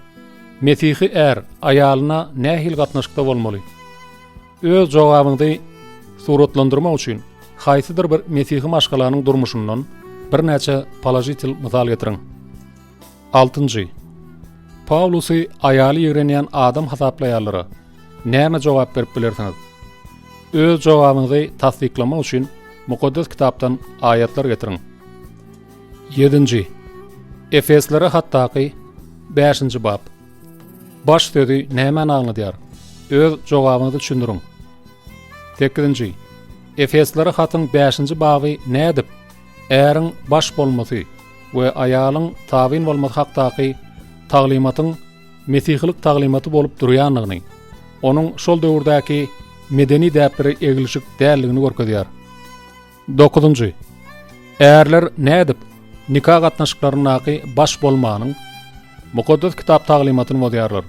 mesihi är aýalyna nähili gatnaşykda bolmaly? Öz jogabyňyzy suratlandyrmak üçin haýsydyr bir mesihi maşgalanyň durmuşyndan birnäçe položitel mysal getiriň. Altynjy. Pawlusy aýaly ýigrenýän adam hasaplaýanlara näme jogap berip bilersiňiz? Öz jogabyňyzy tassyklamak üçin Mukaddes Kitapdan aýatlar getiriň. Ýedinji. Efeslere hatdaky bäşinji bap. Baş sözi nämäni aňladýar? Öz jogabyňyzy düşündiriň. Sekizinji. Efeslere hatyň bäşinji baby nädip äriň baş bolmasy we aýalyň tabyn bolmasy hakdaky taglymatyň mesihilik taglymaty bolup durýandygyny, onuň şol döwürdäki medeni däplere eglişik däldigini görkezýär. Dokuzynjy. Ärler nädip nika gatnaşyklaryndaky baş bolmanyň Mukaddes Kitap taglymatyny bozýarlar?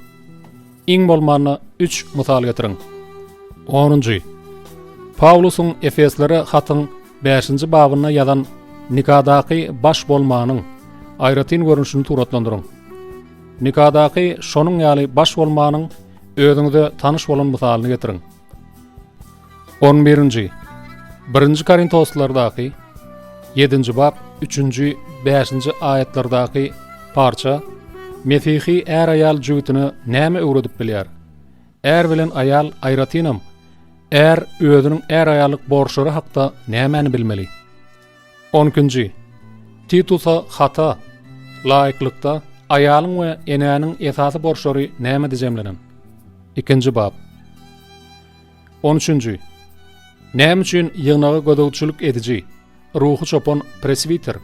Iň bolmanda üç mysal getiriň. Onunjy. Pawlusyň Efeslere hatyň bäşinji babynda ýazan nikadaky baş bolmanyň aýratyn görnüşini suratlandyryň. Nikadaky şonuň ýaly baş bolmanyň özüňize tanyş bolan mysalyny getiriň. On birinji. Birinji Korintoslardaky ýedinji bap üçünji, bäşinji aýatlardaky parça mesihi är-aýal jübütine näme öwredip bilýär? Är bilen aýal aýratynam är özüniň är-aýallyk borçlary hakda nämäni bilmeli? On ikinji. Titusa hata laýyklykda aýalyň we enäniň esasy borçlary nämede jemlenen? Ikinji bap. On üçünji. Näme üçin ýygnaga gözegçilik ediji, ruhy çopan preswiter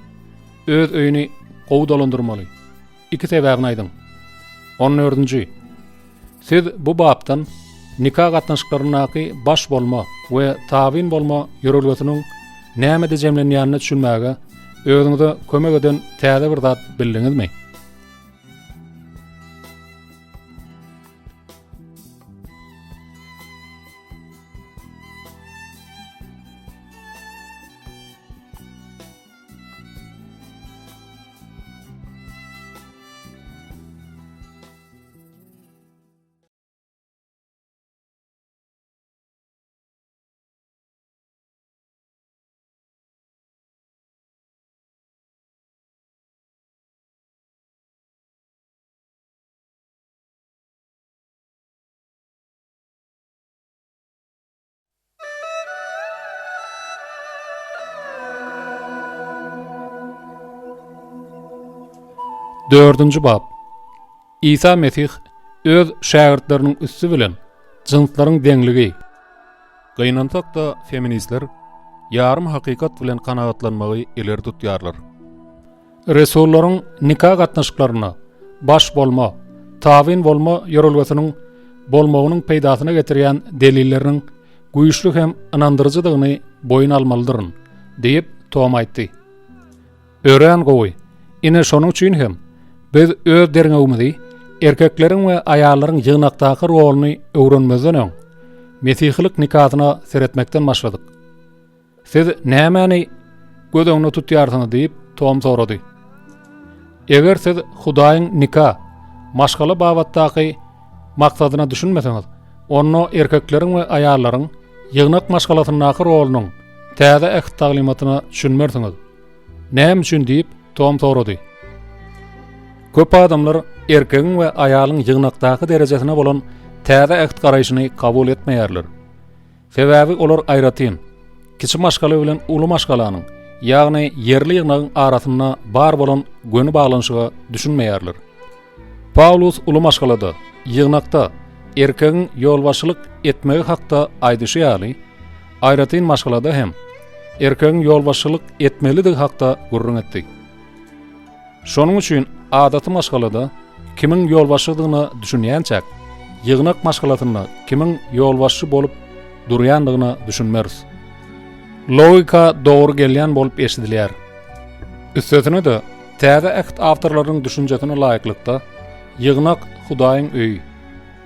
öz öýüni gowy dolandyrmaly? Iki sebäbini aýdyň. On dördünji. Siz bu bapdan nika gatnaşyklaryndaky baş bolma we tabyn bolma ýörelgesiniň nämede jemlenýänine düşünmäge özüňize kömek eden täze bir zat bildiňizmi? Dördünji bap. Isa Mesih öz şägirtleriniň üsti bilen jynslaryň deňligi, Gynansak-da, feministler ýarym hakykat bilen kanagatlanmagy ileri tutýarlar. Resullaryň nika gatnaşyklarynda baş bolma, tabyn bolma ýörelgesiniň bolmagynyň peýdasyna getirýän delilleriniň güýçli hem ynandyryjydygyny boýun almalydyryn, diýip, Tom aýtdy. Örän gowy. Ine şonuň üçin hem biz öz derňewimizi erkekleriň we aýallaryň ýygnakdaky roluny öwrenmezden öň, mesihilik nikasyna seretmekden başladyk. Siz nämäni göz öňünde tutýarsyňyz diýip, Tom sorady. Eger siz Hudaýyň nika, maşgala babatdaky maksadyna düşünmeseňiz, onda erkekleriň we aýallaryň ýygnak maşgalasyndaky rolunyň Täze Äht taglymatyna düşünmersiňiz. Näme üçin diýip, Tom sorady. Köp adamlar erkegiň we aýalyň ýygnakdaky derejesine bolan Täze Äht garaýşyny kabul etmeýärler. Sebäbi olar aýratyn, kiçi maşgala bilen uly maşgalanyň, ýagny ýerli ýygnagyň arasynda bar bolan göni baglanyşyga düşünmeýärler. Pawlus uly maşgalada, ýygnakda erkegiň ýolbaşçylyk etmegi hakda aýdyşy ýaly, aýratyn maşgalada hem erkegiň ýolbaşçylyk etmelidigi hakda gürrüň etdi. Şonuň üçin adaty maşgalada kimiň ýolbaşçydygyna düşünýänçäk, ýygnak maşgalasynda kimiň ýolbaşçy bolup durýandygyna düşünmeris. Logika dogry gelýän bolup eşidilýär. Üstesine-de, Täze Äht awtorlarynyň düşünjesine laýyklykda, ýygnak Hudaýyň öýi.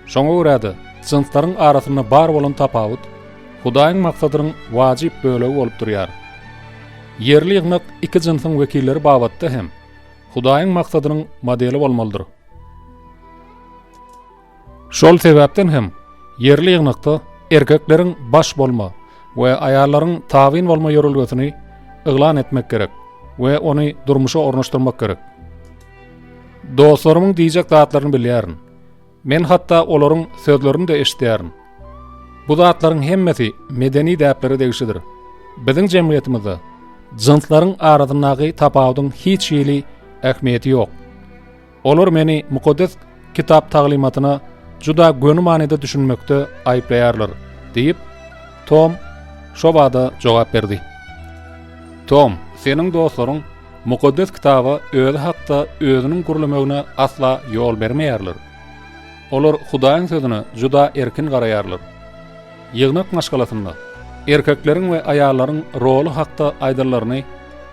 Şoňa görä-de, jynslaryň arasynda bar bolan tapawut Hudaýyň maksadynyň wajyp bölegi bolup durýar. Ýerli ýygnak iki jynsyň wekilleri babatda hem Hudaýyň maksadynyň modeli bolmalydyr. Şol sebäpden hem ýerli ýygnakda erkekleriň baş bolma we aýallaryň tabyn bolma ýörelgesini yglan etmek gerek we ony durmuşa ornaşdyrmak gerek. Dostlarymyň diýjek zatlaryny bilýärin. Men hatda olaryň sözlerini-de eşidýärin. Bu zatlaryň hemmesi medeni däplere degişlidir. Biziň jemgyýetimizde jynslaryň arasyndaky tapawudyň hiç hili ähmiýeti ýok. Olar meni Mukaddes Kitap taglymatyna juda göni manyda düşünmekde aýyplaýarlar, diýip, Tom şobada jogap berdi. Tom, seniň dostlaryň Mukaddes Kitaba özi hakda özüniň gürlemegine asla ýol bermeýärler. Olar Hudaýyň Sözüne juda erkin garaýarlar. Ýygnak maşgalasynda erkekleriň we aýallaryň roly hakda aýdanlaryny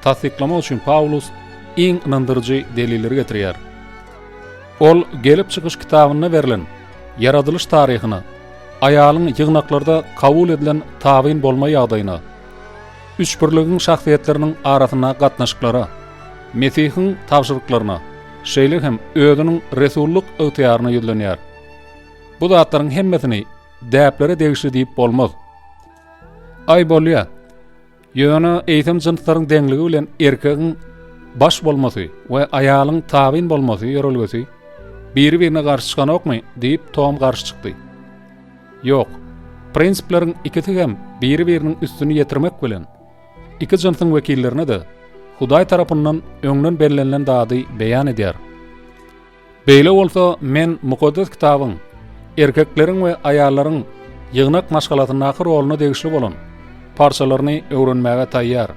tassyklamak üçin Pawlus iň ynandyryjy delilleri getirýär. Ol Gelip çykyş kitabynda berlen ýaradylyş taryhyna, aýalyň ýygnaklarda kabul edilen tabyn bolma ýagdaýyna, Üçbirligiň şahsyýetleriniň arasyndaky gatnaşyklara, Mesihiň tabşyryklaryna, şeýle hem özüniň resullyk ygtyýaryna ýüzlenýär. Bu zatlaryň hemmesini däplere degişli diýip bolmaz. Aý bolýa. Ýöne eýsem jynslaryň deňligi bilen erkegiň baş bolmasy we aýalyň tabyn bolmasy ýörelgesi biri-birine garşy çykanokmy? diýip, Tom garşy çykdy. Ýok. Prinsipleriň ikisi hem biri-biriniň üstüni ýetirmek bilen, iki jynsyň wekillerine-de Hudaý tarapyndan öňden bellenilen zady beýan edýär. Beýle bolsa, men Mukaddes Kitabyň erkekleriň we aýallaryň ýygnak maşgalasyndaky roluna degişli bolan parçalaryny öwrenmäge taýýar.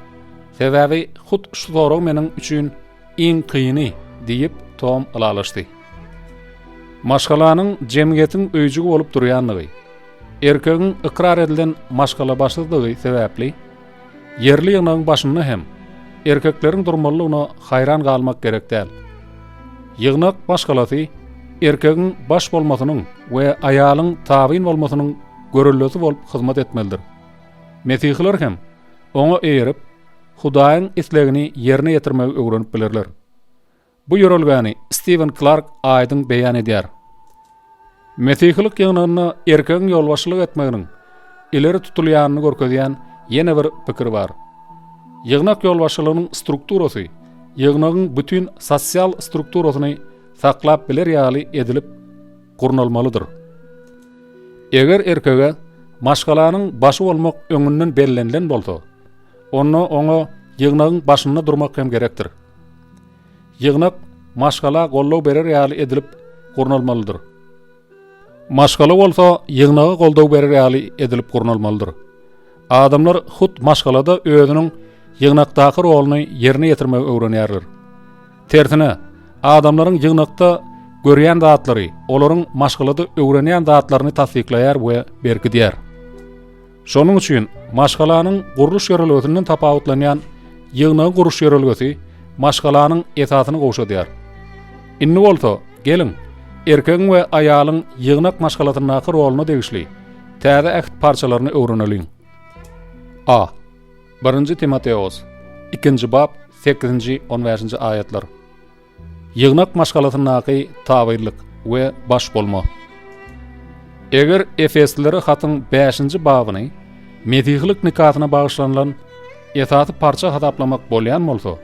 Sebäbi hut şu sorag meniň üçin iň kyny, diýip, Tom ylalaşdy. Maşgalanyň jemgyýetiň öýjügi bolup durýandygy, erkegiň ykrar edilen maşgalabaşydygy sebäpli, Ýerli ýygnagyň başynda hem erkekleriň durmalydygyna haýran galmak gerek däl. Ýygnak maşgalasy erkegiň baş bolmasynyň we aýalyň tabyn bolmasynyň göreldesi bolup hyzmat etmelidir. Mesihiler hem oňa eýerip, Hudaýyň islegini ýerine ýetirmegi öwrenip bilerler. Bu ýörelgäni Stiwen Klark aýdyň beýan edýär. Mesihilik ýygnagynda erkegiň ýolbaşçylyk etmeginiň ileri tutulýanyny görkezýän ýene bir pikir bar. Ýygnak ýolbaşçylygynyň strukturasy ýygnagyň bütin sosial strukturasyny saklap biler ýaly edilip gurnalmalydyr. Eger erkege maşgalanyň başy bolmak öňünden bellenilen bolsa, onda oňa ýygnagyň başynda durmak hem gerekdir. Ýygnak. maşgala goldaw berer ýaly edilip gurnalmalydyr. Maşgala bolsa ýygnaga goldaw berer ýaly edilip gurnalmalydyr. Adamlar hut maşgalada özüniň ýygnakdaky roluny ýerine ýetirmegi öwrenýärler. Tersine, adamlaryň ýygnakda görýän zatlary olaryň maşgalada öwrenýän zatlaryny tassyklaýar we berkidýär. Şonuň üçin maşgalanyň gurluş ýörelgesinden tapawutlanýan ýygnagy guruş ýörelgesi maşgalanyň esasyny gowşadýar. Indi bolsa, geliň, erkegiň we aýalyň ýygnak maşgalasyndaky roluna degişli Täze Äht parçalaryny öwreneliň. A. Birinji Timoteos, ikinji bap, sekizinji, on bäşinji aýatlar. Ýygnak maşgalasyndaky tabynlyk we baş bolma. Eger Efeslilere hatyň bäşinji babyny mesihilik nikasyna bagyşlanylan esasy parça hasaplamak bolýan bolsa,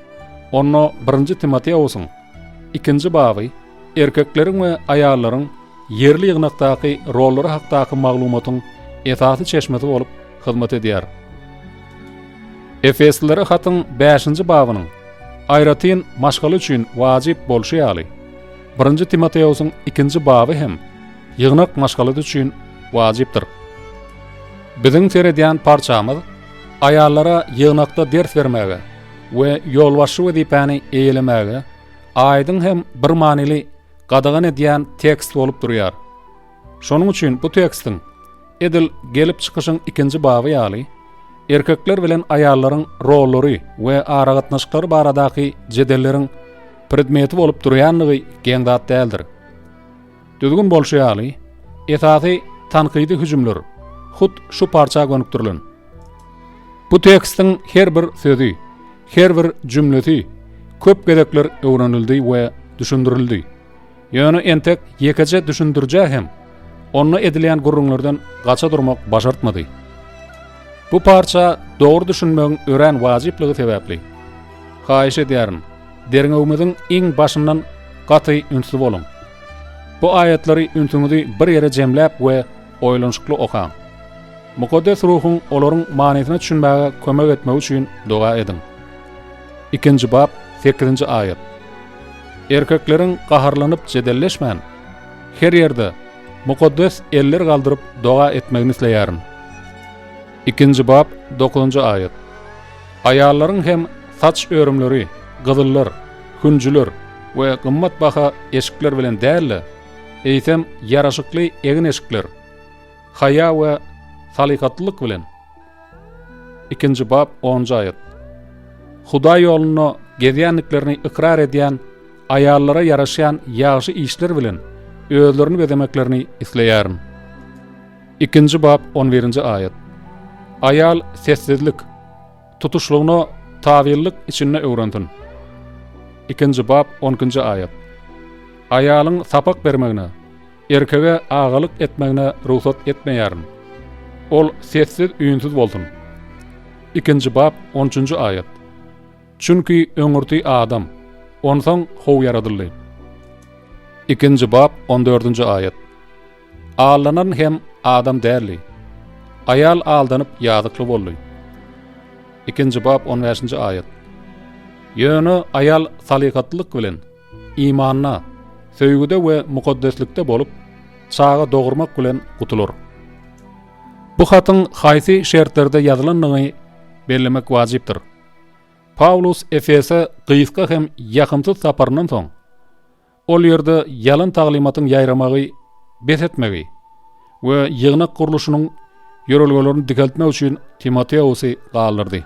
onda birinji Timoteosyň ikinji baby erkekleriň we aýallaryň ýerli ýygnakdaky rollary hakdaky maglumatyň esasy çeşmesi bolup hyzmat edýär. Efeslilere hatyň bäşinji babynyň aýratyn maşgala üçin wajyp bolşy ýaly, birinji Timoteosyň ikinji baby hem ýygnak maşgalasy üçin wajypdyr. Biziň seredýän parçamyz aýallara ýygnakda ders bermäge we ýolbaşçy wezipäni eýelemäge aýdyň hem birmanyly gadagan edýän tekst bolup durýar. Şonuň üçin bu tekstiň edil Gelip çykyşyň ikinji baby ýaly, erkekler bilen aýallaryň rollary we aragatnaşyklary baradaky jedelleriň predmeti bolup durýanlygy geň zat däldir. Düzgün bolşy ýaly, esasy tankydy hüjümler hut şu parça gönükdirilen. Bu tekstiň her bir sözi, her bir jümlesi köp gezekler öwrenildi we düşündirildi. Ýöne entek ýekeje düşündirijä hem onda edilýän gürrüňlerden gaça durmak başartmady. Bu parça dogry düşünmegiň örän wajyplygy sebäpli, haýyş edýärin, derňewimiziň iň başyndan gaty ünsli boluň. Bu aýatlary ünsüňizi bir ýere jemläp we oýlanyşykly okaň. Mukaddes Ruhuň olaryň manysyna düşünmäge kömek etmegi üçin doga ediň. Ikinji bap, sekizinji aýat. Erkekleriň gaharlanyp jedelleşmän, her ýerde mukaddes eller galdyryp doga etmegini isleýärin. Ikinji bap, dokuzynjy aýat. Aýallaryň hem saç örümleri gyzyllar, hünjüler we gymmatbaha eşikler bilen däl-de, eýsem ýaraşykly egin-eşikler, haýa we salykatlylyk bilen. Ikinji bap, onunjy aýat. Hudaý ýolunda gezýändiklerini ykrar edýän aýallara ýaraşýan ýagşy işler bilen özlerini bezemeklerini isleýärin. Ikinji bap, on birinji aýat. Aýal sessizlik, tutuşlygyna tabynlyk içinde öwrensin. Ikinji bap, on ikinji aýat. Aýalyň sapak bermegine, Erkege agalyk etmegine rugsat etmeýärin. Ol sessiz-üýnsüz bolsun. Ikinji bap, on üçünji aýat. Çünki öňürti Adam, onsoň How ýaradyldy. Ikinji bap, on dördünji aýat. Aldanan hem adam däldi. Aýal aldanyp ýazykly boldy. Ikinji bap, on bäşinji aýat. Ýöne aýal salykatlylyk bilen, imanda, söýgüde we mukaddeslikde bolup, çaga dogurmak bilen gutular. Bu hatyň haýsy şertlerde ýazylandygyny bellemek wajypdyr. Pawlus Efese gysga hem ýakymsyz saparyndan soň, ol ýerde ýalan taglymatyň ýaýramagy bes etmegi we ýygnak gurluşynyň ýörelgelerini dikeltmek üçin Timoteosy galdyrdy.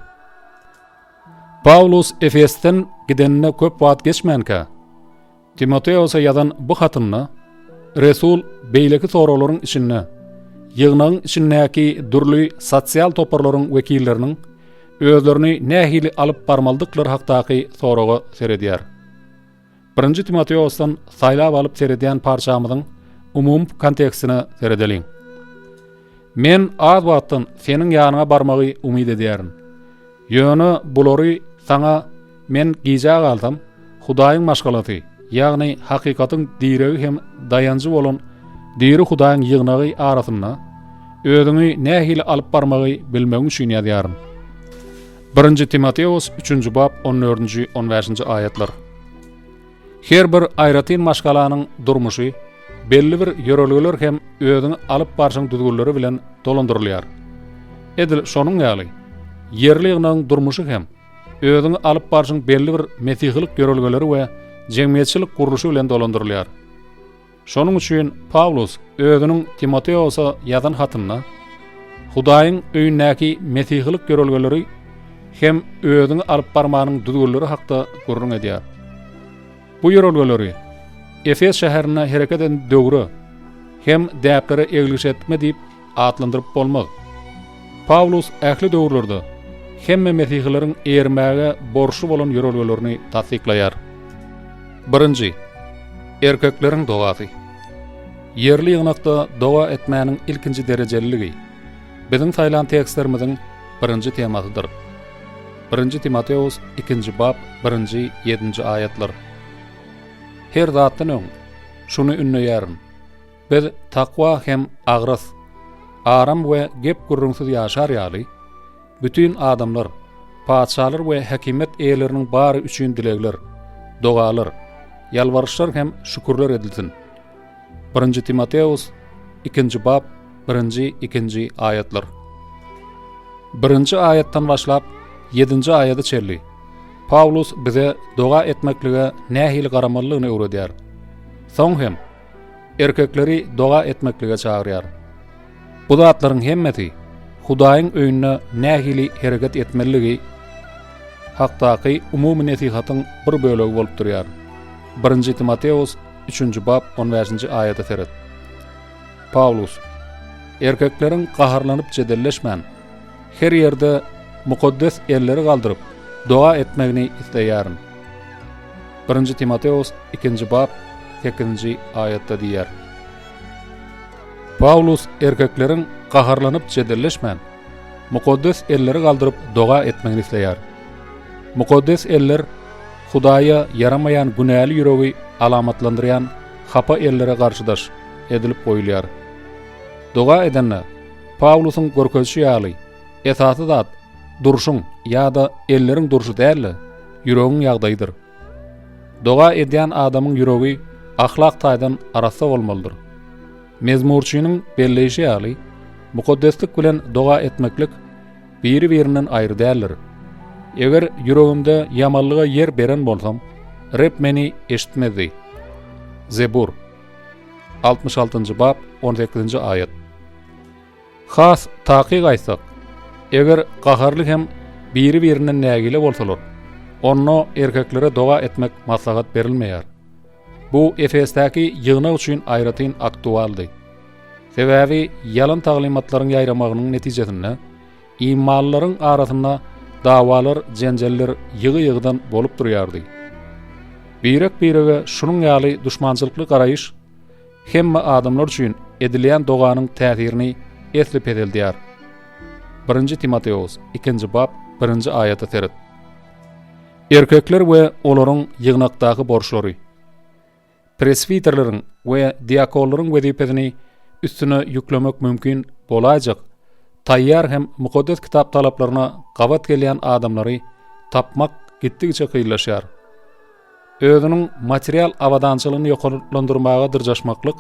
Pawlus Efesden gidenine köp wagt geçmänkä, Timoteosa ýazan bu hatynda resul beýleki soraglaryň içinde ýygnagyň içindäki dürli sosial toparlaryň wekilleriniň özlerini nähili alyp barmalydyklary hakdaky soraga seredýär. Birinji Timoteosdan saýlap alyp seredýän parçamyzyň umumy kontekstine seredeliň. Men az wagtdan seniň ýanyňa barmagy umyt edýärin. Ýöne bulary saňa men gijä galsam, Hudaýyň maşgalasy, ýagny hakykatyň diregi hem daýanjy bolan diri Hudaýyň ýygnagy arasynda özüňi nähili alyp barmagy bilmegiň üçin ýazýaryn. Birinji Timoteos, üçünji bap, on dördünji, on bäşinji aýatlar. Her bir aýratyn maşgalanyň durmuşy belli bir ýörelgeler hem özüňi alyp barşyň düzgünleri bilen dolandyrylýar. Edil şonuň ýaly, ýerli ýygnagyň durmuşy hem özüňi alyp barşyň belli bir mesihilik ýörelgeleri we jemgyýetçilik gurluşy bilen dolandyrylýar. Şonuň üçin Pawlus özüniň Timoteosa ýazan hatynda Hudaýyň öýündäki mesihilik ýörelgeleri hem özüňi alyp barmanyň düzgünleri hakda gürrüň edýär. Bu ýörelgeleri Efes şäherinde hereket eden döwre hem däplere eglişik etme diýip atlandyryp bolmaz. Pawlus ähli döwürlerde hemme mesihileriň eýermäge borçly bolan ýörelgelerini tassyklaýar. Birinji, erkekleriň dogasy. Ýerli ýygnakda doga etmäniň ilkinji derejeliligi biziň saýlan tekstlerimiziň birinji temasydyr. Birinji Timoteos ikinji bap birinji ýedinji aýatlar. Her zatdan öň şuny ündeýärin. Biz takwa hem agras, aram we gep-gürrüňsiz ýaşar ýaly, bütin adamlar, patyşalar we häkimiýet eýeleriniň bary üçin dilegler, dogalar, ýalbaryşlar hem şükürler edilsin. Birinji Timoteos, ikinji bap, birinji, ikinji aýatlar. Birinji aýatdan başlap, ýedinji aýada çenli Pawlus bize doga etmeklige nähili garamalydygyny öwredýär. Soň hem erkekleri doga etmeklige çagyrýar. Bu zatlaryň hemmesi Hudaýyň öýünde nähili hereket etmelidigi hakdaky umumy nesihatyň bir bölegi bolup durýar. Birinji Timoteos üçünji bap on bäşinji aýata seret. Pawlus, Erkekleriň gaharlanyp jedelleşmän, her ýerde mukaddes elleri galdyryp, doga etmegini isleýärin. Birinji Timoteos ikinji bap sekizinji aýatda diýýär. Pawlus erkekleriň gaharlanyp jedelleşmän, mukaddes elleri galdyryp doga etmegini isleýär. Mukaddes eller Hudaýa ýaramaýan günäli ýüregi alamatlandyrýan hapa ellere garşydaş edilip goýulýar. Doga edende, Pawlusyň görkezişi ýaly, esasy zat durşuň ýa-da elleriň durşy däl-de, ýüregiň ýagdaýydyr. Doga edýän adamyň ýüregi ahlak taýdan arassa bolmalydyr. Mezmurçynyň belleýşi ýaly, mukaddeslik bilen doga etmeklik biri-birinden aýry däldir. Eger ýüregimde ýamanlyga ýer beren bolsam, Reb meni eşitmezdi. Zebur, 66-njy bap, 18-nji aýat. Has takyk aýtsak, eger gaharly hem biri-birinden nägile bolsalar, onda erkeklere doga etmek maslahat berilmeýär. Bu Efesdäki ýygnak üçin aýratyn aktualdy. Sebäbi ýalan taglymatlaryň ýaýramagynyň netijesinde imanlylaryň arasynda dawalar, jenjeller ýygy-ýygydan bolup durýardy. Birek-birege şunuň ýaly duşmançylykly garaýyş hemme adamlar üçin edilýän doganyň täsirini esli peseldýär. Birinji Timoteos, ikinji bap, birinji aýata seret. Erkekler we olaryň ýygnakdaky borçlary. Preswiterleriň we diakonlaryň wezipesini üstüne ýüklemek mümkin bolaýjak, taýýar hem Mukaddes Kitap talaplaryna gabat gelýän adamlary tapmak gitdigiçe kynlaşýar. Özüniň material abadançylygyny ýokarlandyrmaga dyrjaşmaklyk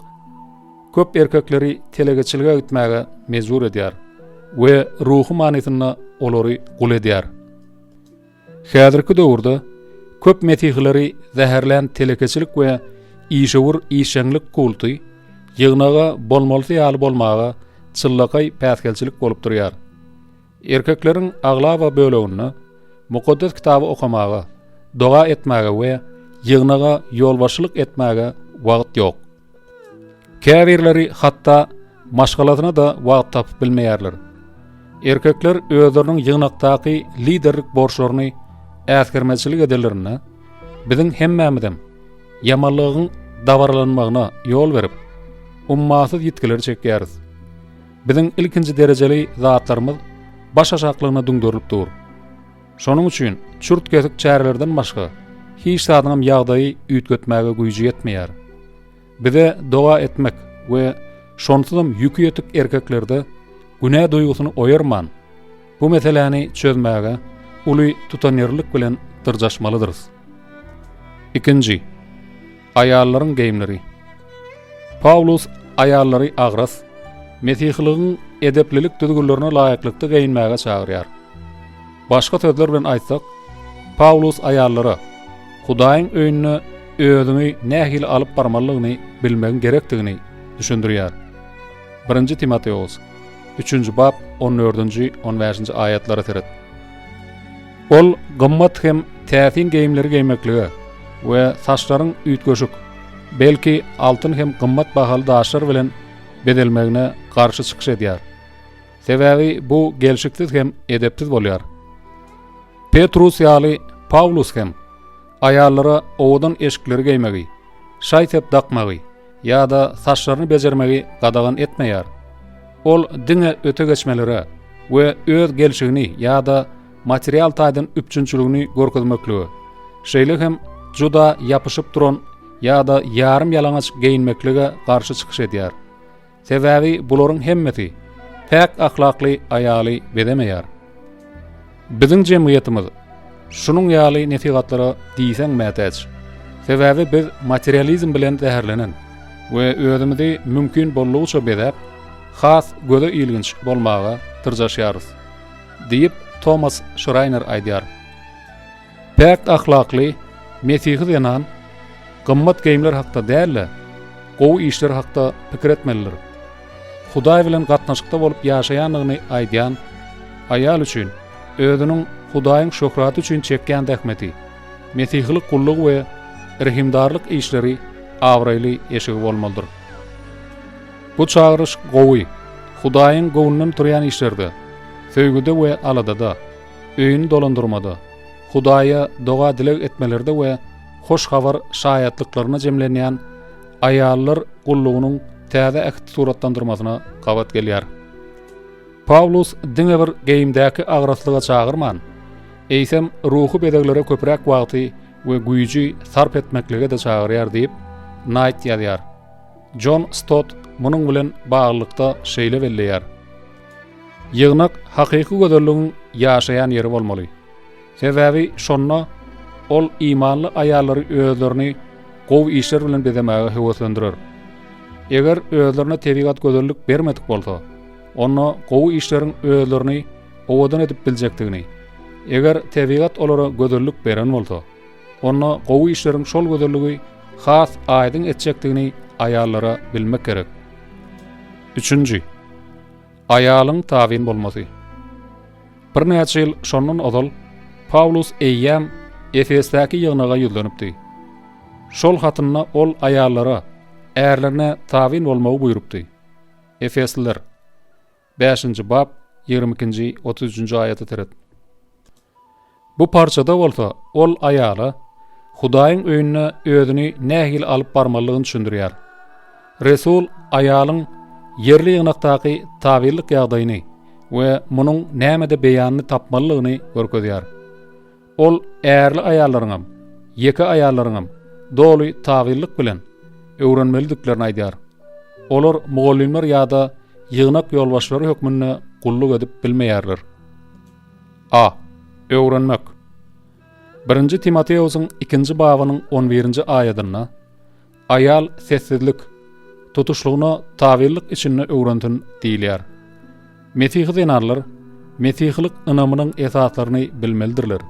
köp erkekleri telekeçilige gitmäge mejbur edýär we ruhy manysynda olary gul edýär. Häzirki döwürde köp mesihileri zäherlän telekeçilik we işewür işjeňlik kulty ýygnaga bolmalysy ýaly bolmaga çynlakaý päsgelçilik bolup durýar. Erkekleriň aglaba böleginde Mukaddes Kitaby okamaga, doga etmäge we ýygnaga ýolbaşçylyk etmäge wagt ýok. Käbirleri hatda maşgalasyna-da wagt tapyp bilmeýärler. Erkekler özleriniň ýygnakdaky liderlik borçlaryny äsgermezçilik edenlerinde, biziň hemmämizem ýamanlygyň dabaralanmagyna ýol berip, ummasyz ýitgileri çekýäris. Biziň ilkinji derejeli zatlarymyz baş aşaklygyna düňderilip dur. Şonuň üçin çürt-kesik çärelerden başga hiç zadyňam ýagdaýy üýtgetmäge güýji ýetmeýär. Bize doga etmek we şonsuzam ýüki ýetik erkeklerde günä duýgusyny oýarman, bu meseläni çözmäge uly tutanýerlilik bilen dyrjaşmalydyrys. Ikinji. Aýallaryň geýimleri. Pawlus aýallary agras, mesihiligiň edeplilik düzgünlerine laýyklykda geýinmäge çagyrýar. Başga sözler bilen aýtsak, Pawlus aýallara Hudaýyň öýünde özüňi nähili alyp barmalydygyny bilmegiň gerekdigini düşündirýär. Birinji Timoteos, üçünji bap, on dördünji, on bäşinji aýatlara seret. Ol gymmat hem täsin geýimleri geýmeklige we saçlaryň üýtgeşik, belki altyn hem gymmat bahaly daşlar bilen bezelmegine garşy çykyş edýär. Sebäbi bu gelşiksiz hem edepsiz bolýar. Petrus ýaly Pawlus hem aýallara owadan eşikleri geýmegi, şaý-sep dakmagy ýa-da saçlaryny bejermegi gadagan etmeýär. Ol diňe öte geçmelere we öz gelşigini ýa-da material taýdan üpjünçiligini görkezmeklige, şeýle hem juda ýapyşyp duran ýa-da ýarym ýalaňaç geýinmeklige garşy çykyş edýär. Sebäbi bularyň hemmesi päk ahlakly aýaly bezemeýär. Biziň jemgyýetimiz şunuň ýaly nesihatlara diýseň mätäç. Sebäbi biz materializm bilen zäherlenen we özümizi mümkin boldugyça bezäp, has göze ilginç bolmaga dyrjaşýarys, diýip, Tomas Şraýner aýdýar. Päk ahlakly mesihi zenan gymmat geýimler hakda däl-de, gowy işler hakda pikir etmelidir. Hudaý bilen gatnaşykda bolup ýaşaýandygyny aýdýan aýal üçin özüniň Hudaýyň şöhraty üçin çekýän zähmeti, mesihilik gullugy we rehimdarlyk işleri abraýly eşigi bolmalydyr. Bu çagyryş gowy, Hudaýyň göwnünden turýan işlerde, söýgüde we aladada, öýüni dolandyrmada, Hudaýa doga-dileg etmelerde we hoş habar şaýatlyklaryna jemlenýän aýallar gullugynyň Täze Äht suratlandyrmasyna gabat gelýär. Pawlus diňe bir geýimdäki agraslyga çagyrman, eýsem ruhy bezeglere köpräk wagty we güýji sarp etmeklige-de çagyrýar diýip, Naýt ýazýar. Jon Stott munuň bilen baglylykda şeýle belleýär, Ýygnak hakyky gözelligiň ýaşaýan ýeri bolmaly. Sebäbi şonda ol imanly aýallary özlerini gowy işler bilen bezemäge höweslendirer. Eger özlerine tebigat gözellik bermedik bolsa, onda gowy işleriň özlerini owadan edip biljekdigini, eger tebigat olara gözellik beren bolsa, onda gowy işleriň şol gözelligi has aýdyň etjekdigini aýallara bilmek gerek. Üçünji. Aýalyň tabyn bolmasy. Birnäçe ýyl şondan ozal Pawlus eýýäm Efesdäki ýygnaga ýüzlenipdi. Şol hatynda ol aýallara ärlerine tabyn bolmagy buýrupdy. Efesliler, bäşinji bap, 22-nji, 33-nji aýata seret. Bu parçada bolsa ol aýala Hudaýyň öýünde özüni nähili alyp barmalydygyny düşündirýär. Resul aýalyň ýerli ýygnakdaky tabynlyk ýagdaýyny we munuň nämede beýanyny tapmalydygyny görkezýär. Ol ärli aýallaryňam, ýeke aýallaryňam doly tabynlyk bilen öwrenmelidiklerini aýdýar. Olar mugallymlar ýa-da ýygnak ýolbaşçylary hökmünde gulluk edip bilmeýärler. A. Öwrenmek. Birinji Timoteosyň ikinji babynyň on birinji aýadynda Aýal sessizlik, tutuşlygyna tabynlyk içinde öwrensin diýilýär. Mesihi zenanlar mesihilik ynamynyň esaslaryny bilmelidirler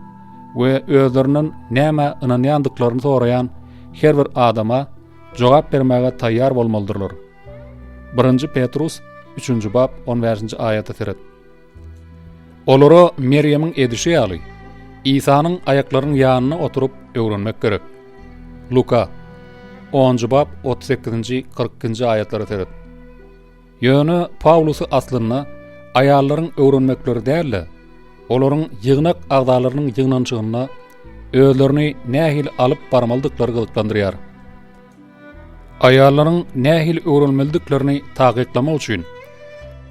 we özlerinden nämä ynanýandyklaryny soraýan her bir adama jogap bermäge taýýar bolmalydyrlar. Birinji Petrus, üçünji bap, on bäşinji aýata seret. Olara Merýemiň edişi ýaly, Isanyň aýaklarynyň ýanynda oturyp öwrenmek gerek. Luka, onunjy bap, 38-nji, 42-nji aýatlara seret. Ýöne Pawlusy aslynda aýallaryň öwrenmekleri däl-de, olaryň ýygnak agzalarynyň ýygnanyşygynda özlerini nähili alyp barmalydyklary gyzyklandyrýar. Aýallaryň nähili öwrenmelidiklerini takyklamak üçin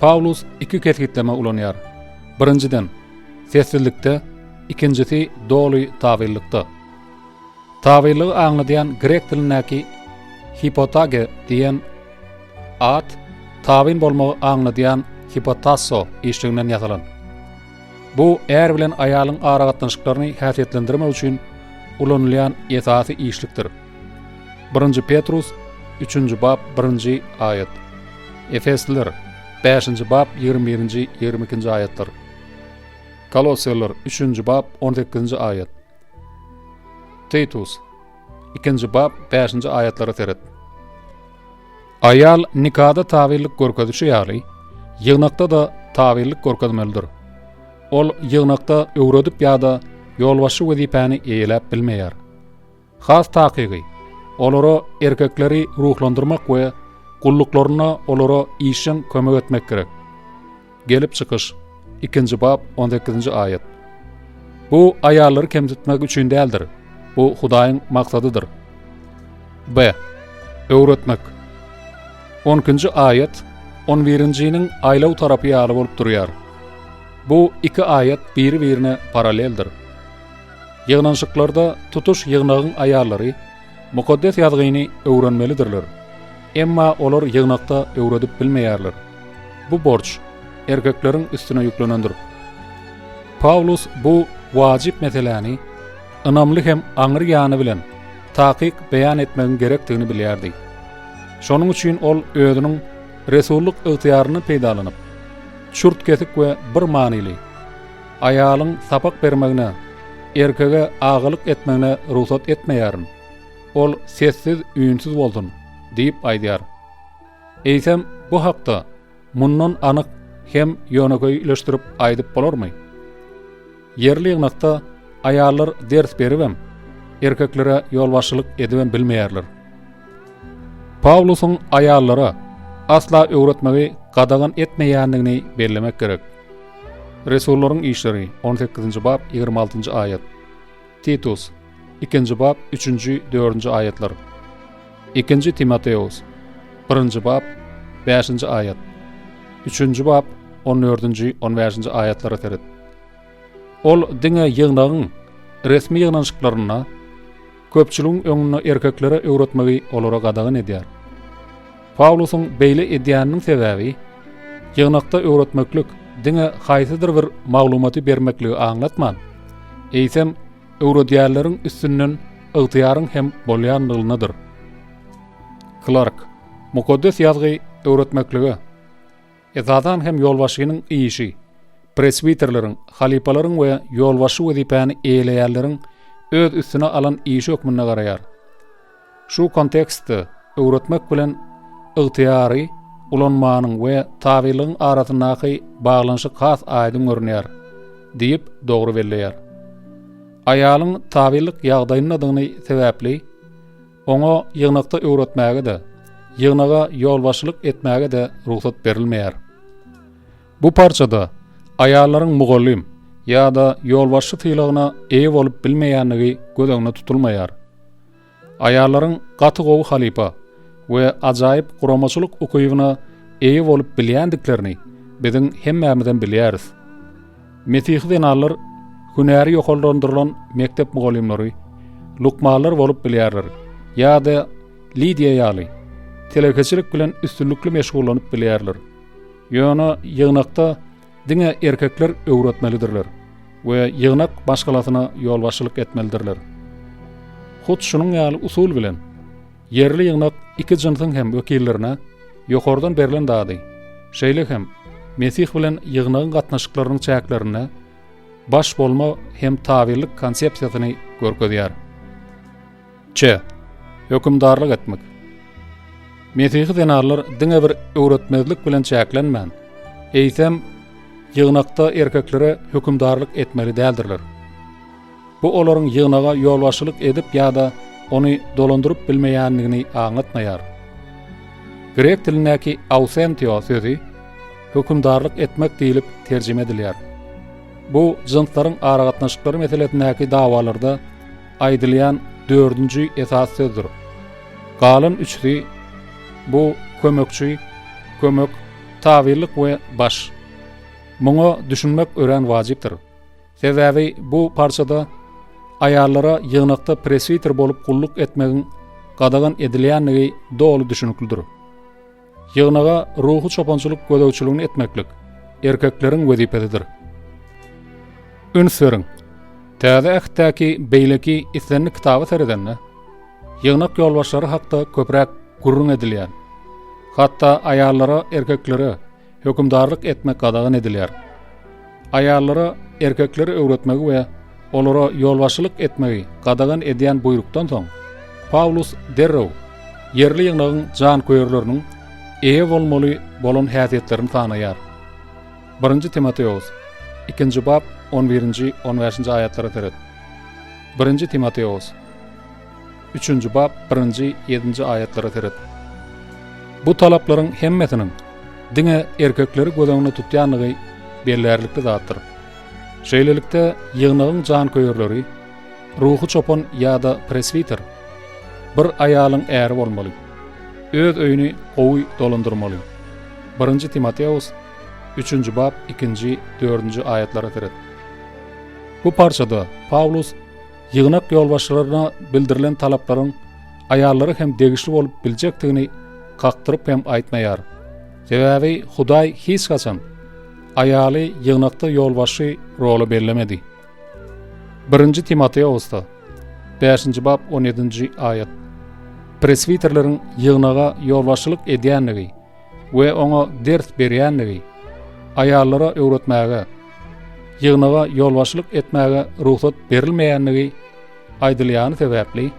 Pawlus iki kesgitleme ulanýar. Birinjiden, sessizlikde, ikinjisi doly tabynlykda. Tabynlygy aňladýan grek dilindäki hipotage diýen at tabyn bolmagy aňladýan hipotasso işliginden ýasalan. Bu är bilen aýalyň aragatnaşyklaryny häsiýetlendirmek üçin ulanylýan esasy işlikdir. Birinji Petrus, üçünji bap, birinji aýat. Efesliler, bäşinji bap, 21-nji, 22-nji aýatlar. Kolosseler, üçünji bap, 18-nji aýat. Titus, ikinji bap, bäşinji aýatlara seret. Aýal nikada tabynlyk görkezişi ýaly, ýygnakda-da tabynlyk görkezmelidir. Ol ýygnakda öwredip ýa-da ýolbaşçy wezipäni eýeläp bilmeýär. Has takygy, olara erkekleri ruhlandyrmak we gulluklarynda olara işjeň kömek etmek gerek. Gelip çykyş, ikinji bap, on sekizinji aýat. Bu aýallary kemsitmek üçin däldir. Bu Hudaýyň maksadydyr. B. Öwretmek. On ikinji aýat on birinjiniň aýlaw tarapy ýaly bolup durýar. Bu iki aýat biri-birine paralleldir. Ýygnanyşyklarda tutuş ýygnagyň aýallary Mukaddes Ýazgyny öwrenmelidirler. Emma olar ýygnakda öwredip bilmeýärler. Bu borç erkekleriň üstüne ýüklenendir. Pawlus bu wajyp meseläni ynamly hem aňry ýany bilen takyk beýan etmegiň gerekdigini bilýärdi. Şonuň üçin ol özüniň resullyk ygtyýaryndan peýdalanyp, çürt-kesik we bir manyly, Aýalyň sapak bermegine, erkege agalyk etmegine rugsat etmeýärin. Ol sessiz-üýnsüz bolsun diýip aýdýar. Eýsem, bu hakda mundan anyk hem ýönekeýleşdirip aýdyp bolarmy? Ýerli ýygnakda aýallar ders beribem, erkeklere ýolbaşçylyk edibem bilmeýärler. Pawlusyň aýallara asla öwretmegi gadagan etmeýändigini bellemek gerek. Resullaryň işleri, on sekizinji bap, 26-njy aýat. Titus, ikinji bap, üçünji, dördünji aýatlar. Ikinji Timoteos, birinji bap, bäşinji aýat. Üçünji bap, on dördünji, on bäşinji aýatlara seret. Ol diňe ýygnagyň resmi ýygnanyşyklarynda köpçüligiň öňünde erkeklere öwretmegi olara gadagan edýär. Pawlusyň beýle edýäniniň sebäbi, ýygnakda öwretmeklik diňe haýsydyr bir maglumaty bermekligi aňlatman, eýsem, öwredýänleriň üstünden ygtyýaryň hem bolýanlygyndadyr. Klark, Mukaddes Ýazgy öwretmeklige, esasan hem ýolbaşçynyň işi, presbiterleriň, halypalaryň we ýolbaşçy wezipäni eýeleýänleriň öz üstüne alan işi hökmünde garaýar. Şu kontekstde öwretmek bilen ygtyýary ulanmanyň we tabylygyň arasyndaky baglanyşyk has aýdyň görünýär diýip dogry belleýär. Aýalyň tabylyk ýagdaýyndadygyny sebäpli oňa ýygnakda öwretmäge-de, ýygnaga ýolbaşçylyk etmäge-de rugsat berilmeýär. Bu parçada aýallaryň mugallym ýa-da ýolbaşçy sylagyna eýe bolup bilmeýändigi göz öňünde tutulmaýar. Aýallaryň gaty gowy halypa we ajaýyp guramaçylyk ukybyna eýe bolup bilýändiklerini biziň hemmämizem bilýäris. Mesihi zenanlar hünäri ýokarlandyrylan mekdep mugallymlary, lukmanlar bolup bilýärler ýa-da Lidiýa ýaly telekeçilik bilen üstünlikli meşgullanyp bilýärler. Ýöne ýygnakda diňe erkekler öwretmelidirler we ýygnak maşgalasyna ýolbaşçylyk etmelidirler. Hut şunuň ýaly usul bilen ýerli ýygnak iki jynsyň hem wekillerine ýokardan berlen zady, şeýle hem Mesih bilen ýygnagyň gatnaşyklarynyň çäklerinde baş bolma hem tabynlyk konsepsiýasyny görkezýär. Ç. Hökümdarlyk etmek. Mesihi zenanlar diňe bir öwretmezlik bilen çäklenmän, eýsem, ýygnakda erkeklere hökümdarlyk etmeli däldirler. Bu olaryň ýygnaga ýolbaşçylyk edip ýa-da ony dolandyryp bilmeýändigini aňlatmaýar. Grek dilindäki ausentio sözi hökümdarlyk etmek diýlip terjime edilýär. Bu jynslaryň aragatnaşyklary meselesindäki dawalarda aýdylýan dördünji esasy sözdür. Galan üçüsi bu kömekçi, kömek, tabynlyk we baş. Muňa düşünmek örän wajypdyr. Sebäbi bu parçada aýallara ýygnakda preswiter bolup gulluk etmegiň gadagan edilýändigi doly düşüniklidir. Ýygnaga ruhy çopançylyk gözegçiligini etmeklik erkekleriň wezipesidir. Üns beriň! Täze Ähtdäki beýleki islendik kitaba seredende, Ýygnak ýolbaşçylary hakda köpräk gürrüň edilýär. Hatda aýallara erkeklere hökümdarlyk etmek gadagan edilýär. Aýallara erkekleri öwretmegi we olara ýolbaşçylyk etmegi gadagan edýän buýrukdan soň, Pawlus derrew ýerli ýygnagyň janköýerleriniň eýe bolmaly bolan häsiýetlerini sanaýar. Birinji Timoteos, ikinji bap, on birinji, on bäşinji aýatlara seret. Birinji Timoteos, üçünji bap, birinji, ýedinji aýatlara seret. Bu talaplaryň hemmesiniň diňe erkekleri göz öňünde tutýandygy bellärlikli zatdyr. Şeýlelikde, ýygnagyň janköýerleri ruhy çopan ýa-da preswiter bir aýalyň äri bolmaly, öz öýüni gowy dolandyrmaly. Birinji Timoteos, üçünji bap, ikinji, dördünji aýatlara seret. Bu parçada Pawlus ýygnak ýolbaşçylaryna bildirilen talaplaryň aýallara hem degişli bolup biljekdigini kakdyryp hem aýtmaýar. Sebäbi Hudaý hiç haçan aýaly ýygnakda ýolbaşçy rola bellemedi. Birinji Timoteosda, bäşinji bap, on ýedinji aýat, preswiterleriň ýygnaga ýolbaşçylyk edýändigi we oňa ders berýändigi, aýallara öwretmäge, ýygnaga ýolbaşçylyk etmäge rugsat berilmeýändigi aýdylýany sebäpli,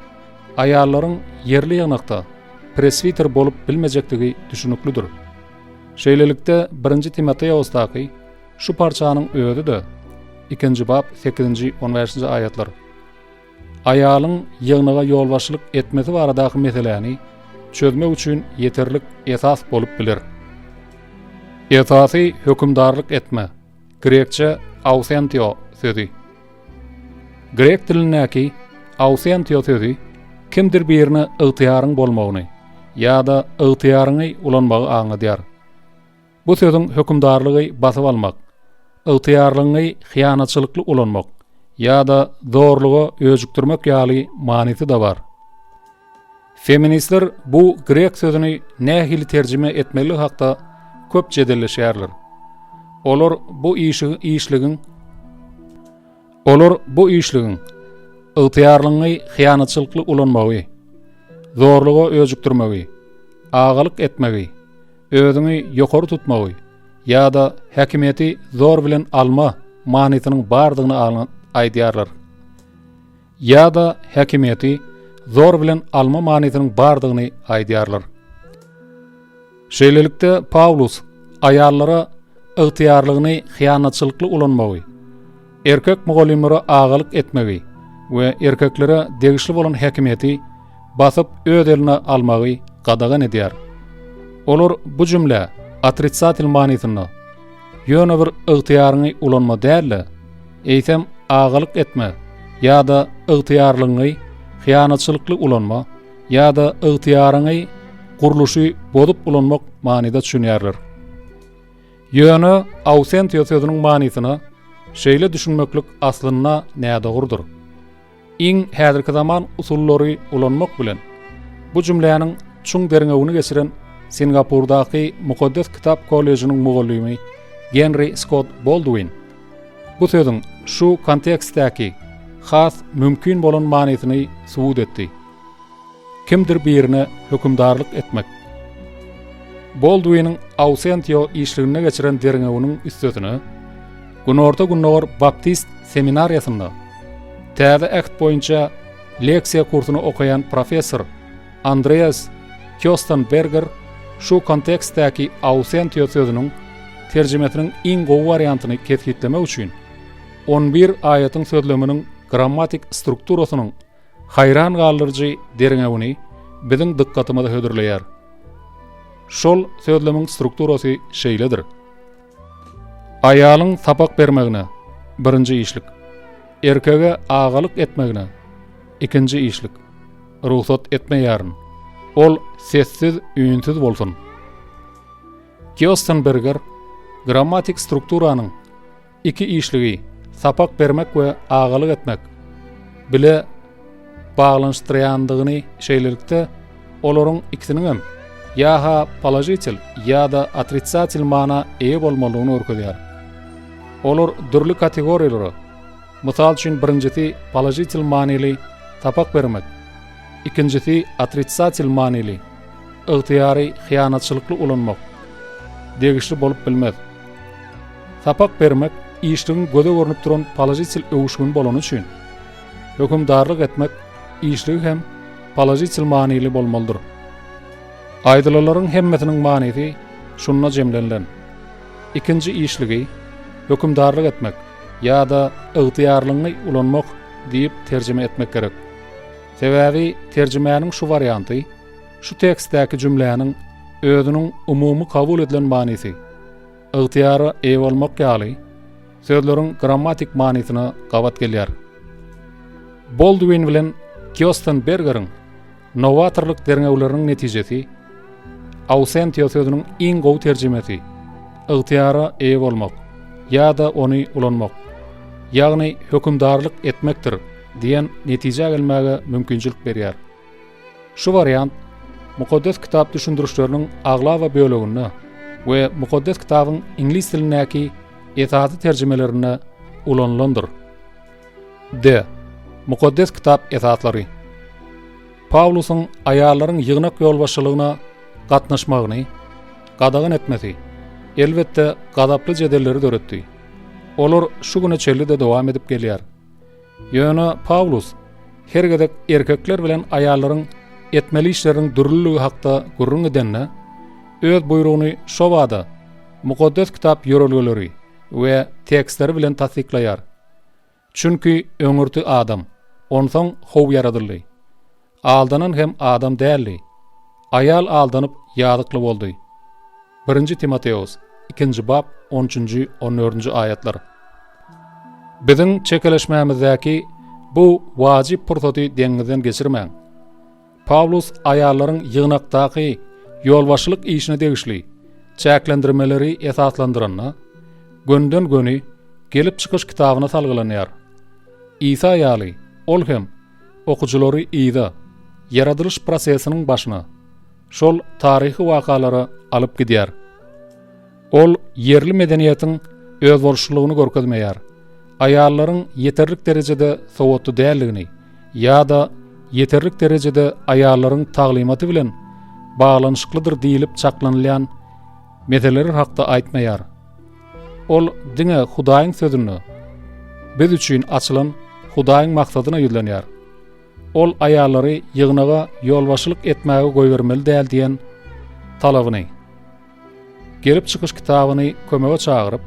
aýallaryň ýerli ýygnakda preswiter bolup bilmejekdigi düşüniklidir. Şeýlelikde, Birinji Timoteosdaky şu parçanyň özi-de, ikinji bap, sekizinji, on bäşinji aýatlar, aýalyň ýygnaga ýolbaşçylyk etmesi baradaky meseläni çözmek üçin ýeterlik esas bolup biler. Esasy hökümdarlyk etme, grekçe ausentio sözi. Grek dilindäki ausentio sözi kimdir birine ygtyýaryň bolmagyny ýa-da ygtyýaryňy ulanmagy aňladýar. Bu sözüň hökümdarlygy basyp almak, ygtyýarlygyňy hyýanatçylykly ulanmak ýa-da zorluga öjükdirmek ýaly manysy-da bar. Feministler bu grek sözüni nähili terjime etmeligi hakda köp jedelleşýärler. Olar bu işi işligiň Olar bu işligiň ygtyýarlygyňy hyýanatçylykly ulanmagy, zorluga öjükdirmegi, agalyk etmegi, özüňi ýokary tutmagy ýa-da häkimiýeti zor bilen alma manysynyň bardygyny aýdýarlar. Ýa-da häkimiýeti zor bilen alma manysynyň bardygyny aýdýarlar. Şeýlelikde, Pawlus aýallara ygtyýarlygyny hyýanatçylykly ulanmagy, erkek mugallymlara agalyk etmegi we erkeklere degişli bolan häkimiýeti basyp öz eline almagy gadagan edýär. Olar bu jümlä otrisatel manysynda ýöne bir ygtyýaryňy ulanma däl-de, eýsem agalyk etme ýa-da ygtyýarlygyňy hyýanatçylykly ulanma ýa-da ygtyýaryňy gurluşy bozup ulanmak manyda düşünýärler. Ýöne ausentio sözüniň manysyna şeýle düşünmeklik aslynda nädogrudyr. Iň häzirki zaman usullary ulanmak bilen, bu jümläniň çuň derňewini geçiren Singapurdaky Mukaddes Kitap kollejiniň mugallymy Genri Skott Boldwin bu sözüň şu kontekstdäki has mümkin bolan manysyny subut etdi. Kimdir birine hökümdarlyk etmek. Boldwiniň Ausentio işliginde geçiren derňewiniň üstesine, Günorta-Gündogar Baptist seminariýasynda Täze Äht boýunça leksiýa kursuny okaýan professor Andreas Kýostenberger şu kontekstdäki ausentio sözüniň terjimesiniň iň gowy wariantyny kesgitlemek üçin on bir aýatyň sözleminiň grammatik strukturasynyň haýran galdyryjy derňewini biziň dykgatymyza hödürleýär. Şol sözlemiň strukturasy şeýledir. Aýalyň sapak bermegine, birinji işlik. Erkege agalyk etmegine, ikinji işlik. Rugsat etmeýärin. Ol sessiz-üýnsüz bolsun. Kýostenberger grammatik strukturanyň Iki işligi, sapak bermek we agalyk etmek, bile baglanyşdyrýandygyny, şeýlelikde, olaryň ikisiniňem ýa-ha položitel, ýa-da otrisatel mana eýe bolmalydygyny görkezýär. Olar dürli kategoriýalara, mysal üçin, birinjisi položitel manyly sapak bermek, Ikinjisi otrisatel manyly, ygtyýary hyýanatçylykly ulanmak, degişli bolup bilmez. Sapak bermek işligiň göze görnüp duran položitel öwüşgini bolany üçin, hökümdarlyk etmek işligi hem položitel manyly bolmalydyr. Aýdylanlaryň hemmesiniň manysy şunda jemlenilen. Ikinji işligi hökümdarlyk etmek ýa-da ygtyýarlygyňy ulanmak diýip terjime etmek gerek. Sebäbi terjimäniň şu warianty şu tekstdäki jümläniň özüniň umumy kabul edilen manysy, ygtyýara eýe bolmak ýaly sözleriň grammatik manysyna gabat gelýär. Boldwin bilen Kýostenbergeriň nowatorlyk derňewleriniň netijesi ausentio sözüniň iň gowy terjimesi ygtyýara eýe bolmak ýa-da ony ulanmak, ýagny hökümdarlyk etmekdir diýen netijä gelmäge mümkinçilik berýär. Şu wariant Mukaddes Kitap düşündirişleriniň aglaba böleginde we Mukaddes Kitabyň iňlis dilindäki esasy terjimelerinde ulanylandyr. D. Mukaddes Kitap esaslary. Pawlusyň aýallaryň ýygnak ýolbaşçylygyna gatnaşmagyny gadagan etmesi, elbetde, gazaply jedelleri döretdi. Olar şu güne çenli-de dowam edip gelýär. Ýöne Pawlus her gezek erkekler bilen aýallaryň etmeli işleriniň dürlüligi hakda gürrüň edende, öz buýrugyny şobada Mukaddes Kitap ýörelgeleri we tekstleri bilen tassyklaýar. Çünki öňürti Adam, onsoň How ýaradyldy. Aldanan hem adam däldi. Aýal aldanyp ýazykly boldy. Birinji Timoteos, ikinji bap, on üçünji, on dördünji aýatlar. Biziň çekeleşmämizdäki bu wajyp pursaty deňiňizden geçirmäň. Pawlus aýallaryň ýygnakdaky ýolbaşçylyk işine degişli çäklendirmeleri esaslandyranda, gönüden-göni Gelip çykyş kitabyna salgylanýar. Isa ýaly, ol hem okyjylary yza, ýaradylyş prosesiniň başyna, şol taryhy wakalara alyp gidýär. Ol ýerli medeniýetiň özboluşlylygyny görkezmeýär, aýallaryň ýeterlik derejede sowatly däldigini ýa-da ýeterlik derejede aýallaryň taglymaty bilen baglanyşyklydyr diýlip çaklanylýan meseleler hakda aýtmaýar. Ol diňe Hudaýyň Sözünde biz üçin açylan Hudaýyň maksadyna ýüzlenýär. Ol aýallary ýygnaga ýolbaşçylyk etmäge goýbermeli däl diýen talabyny, Gelip çykyş kitabyny kömege çagyryp,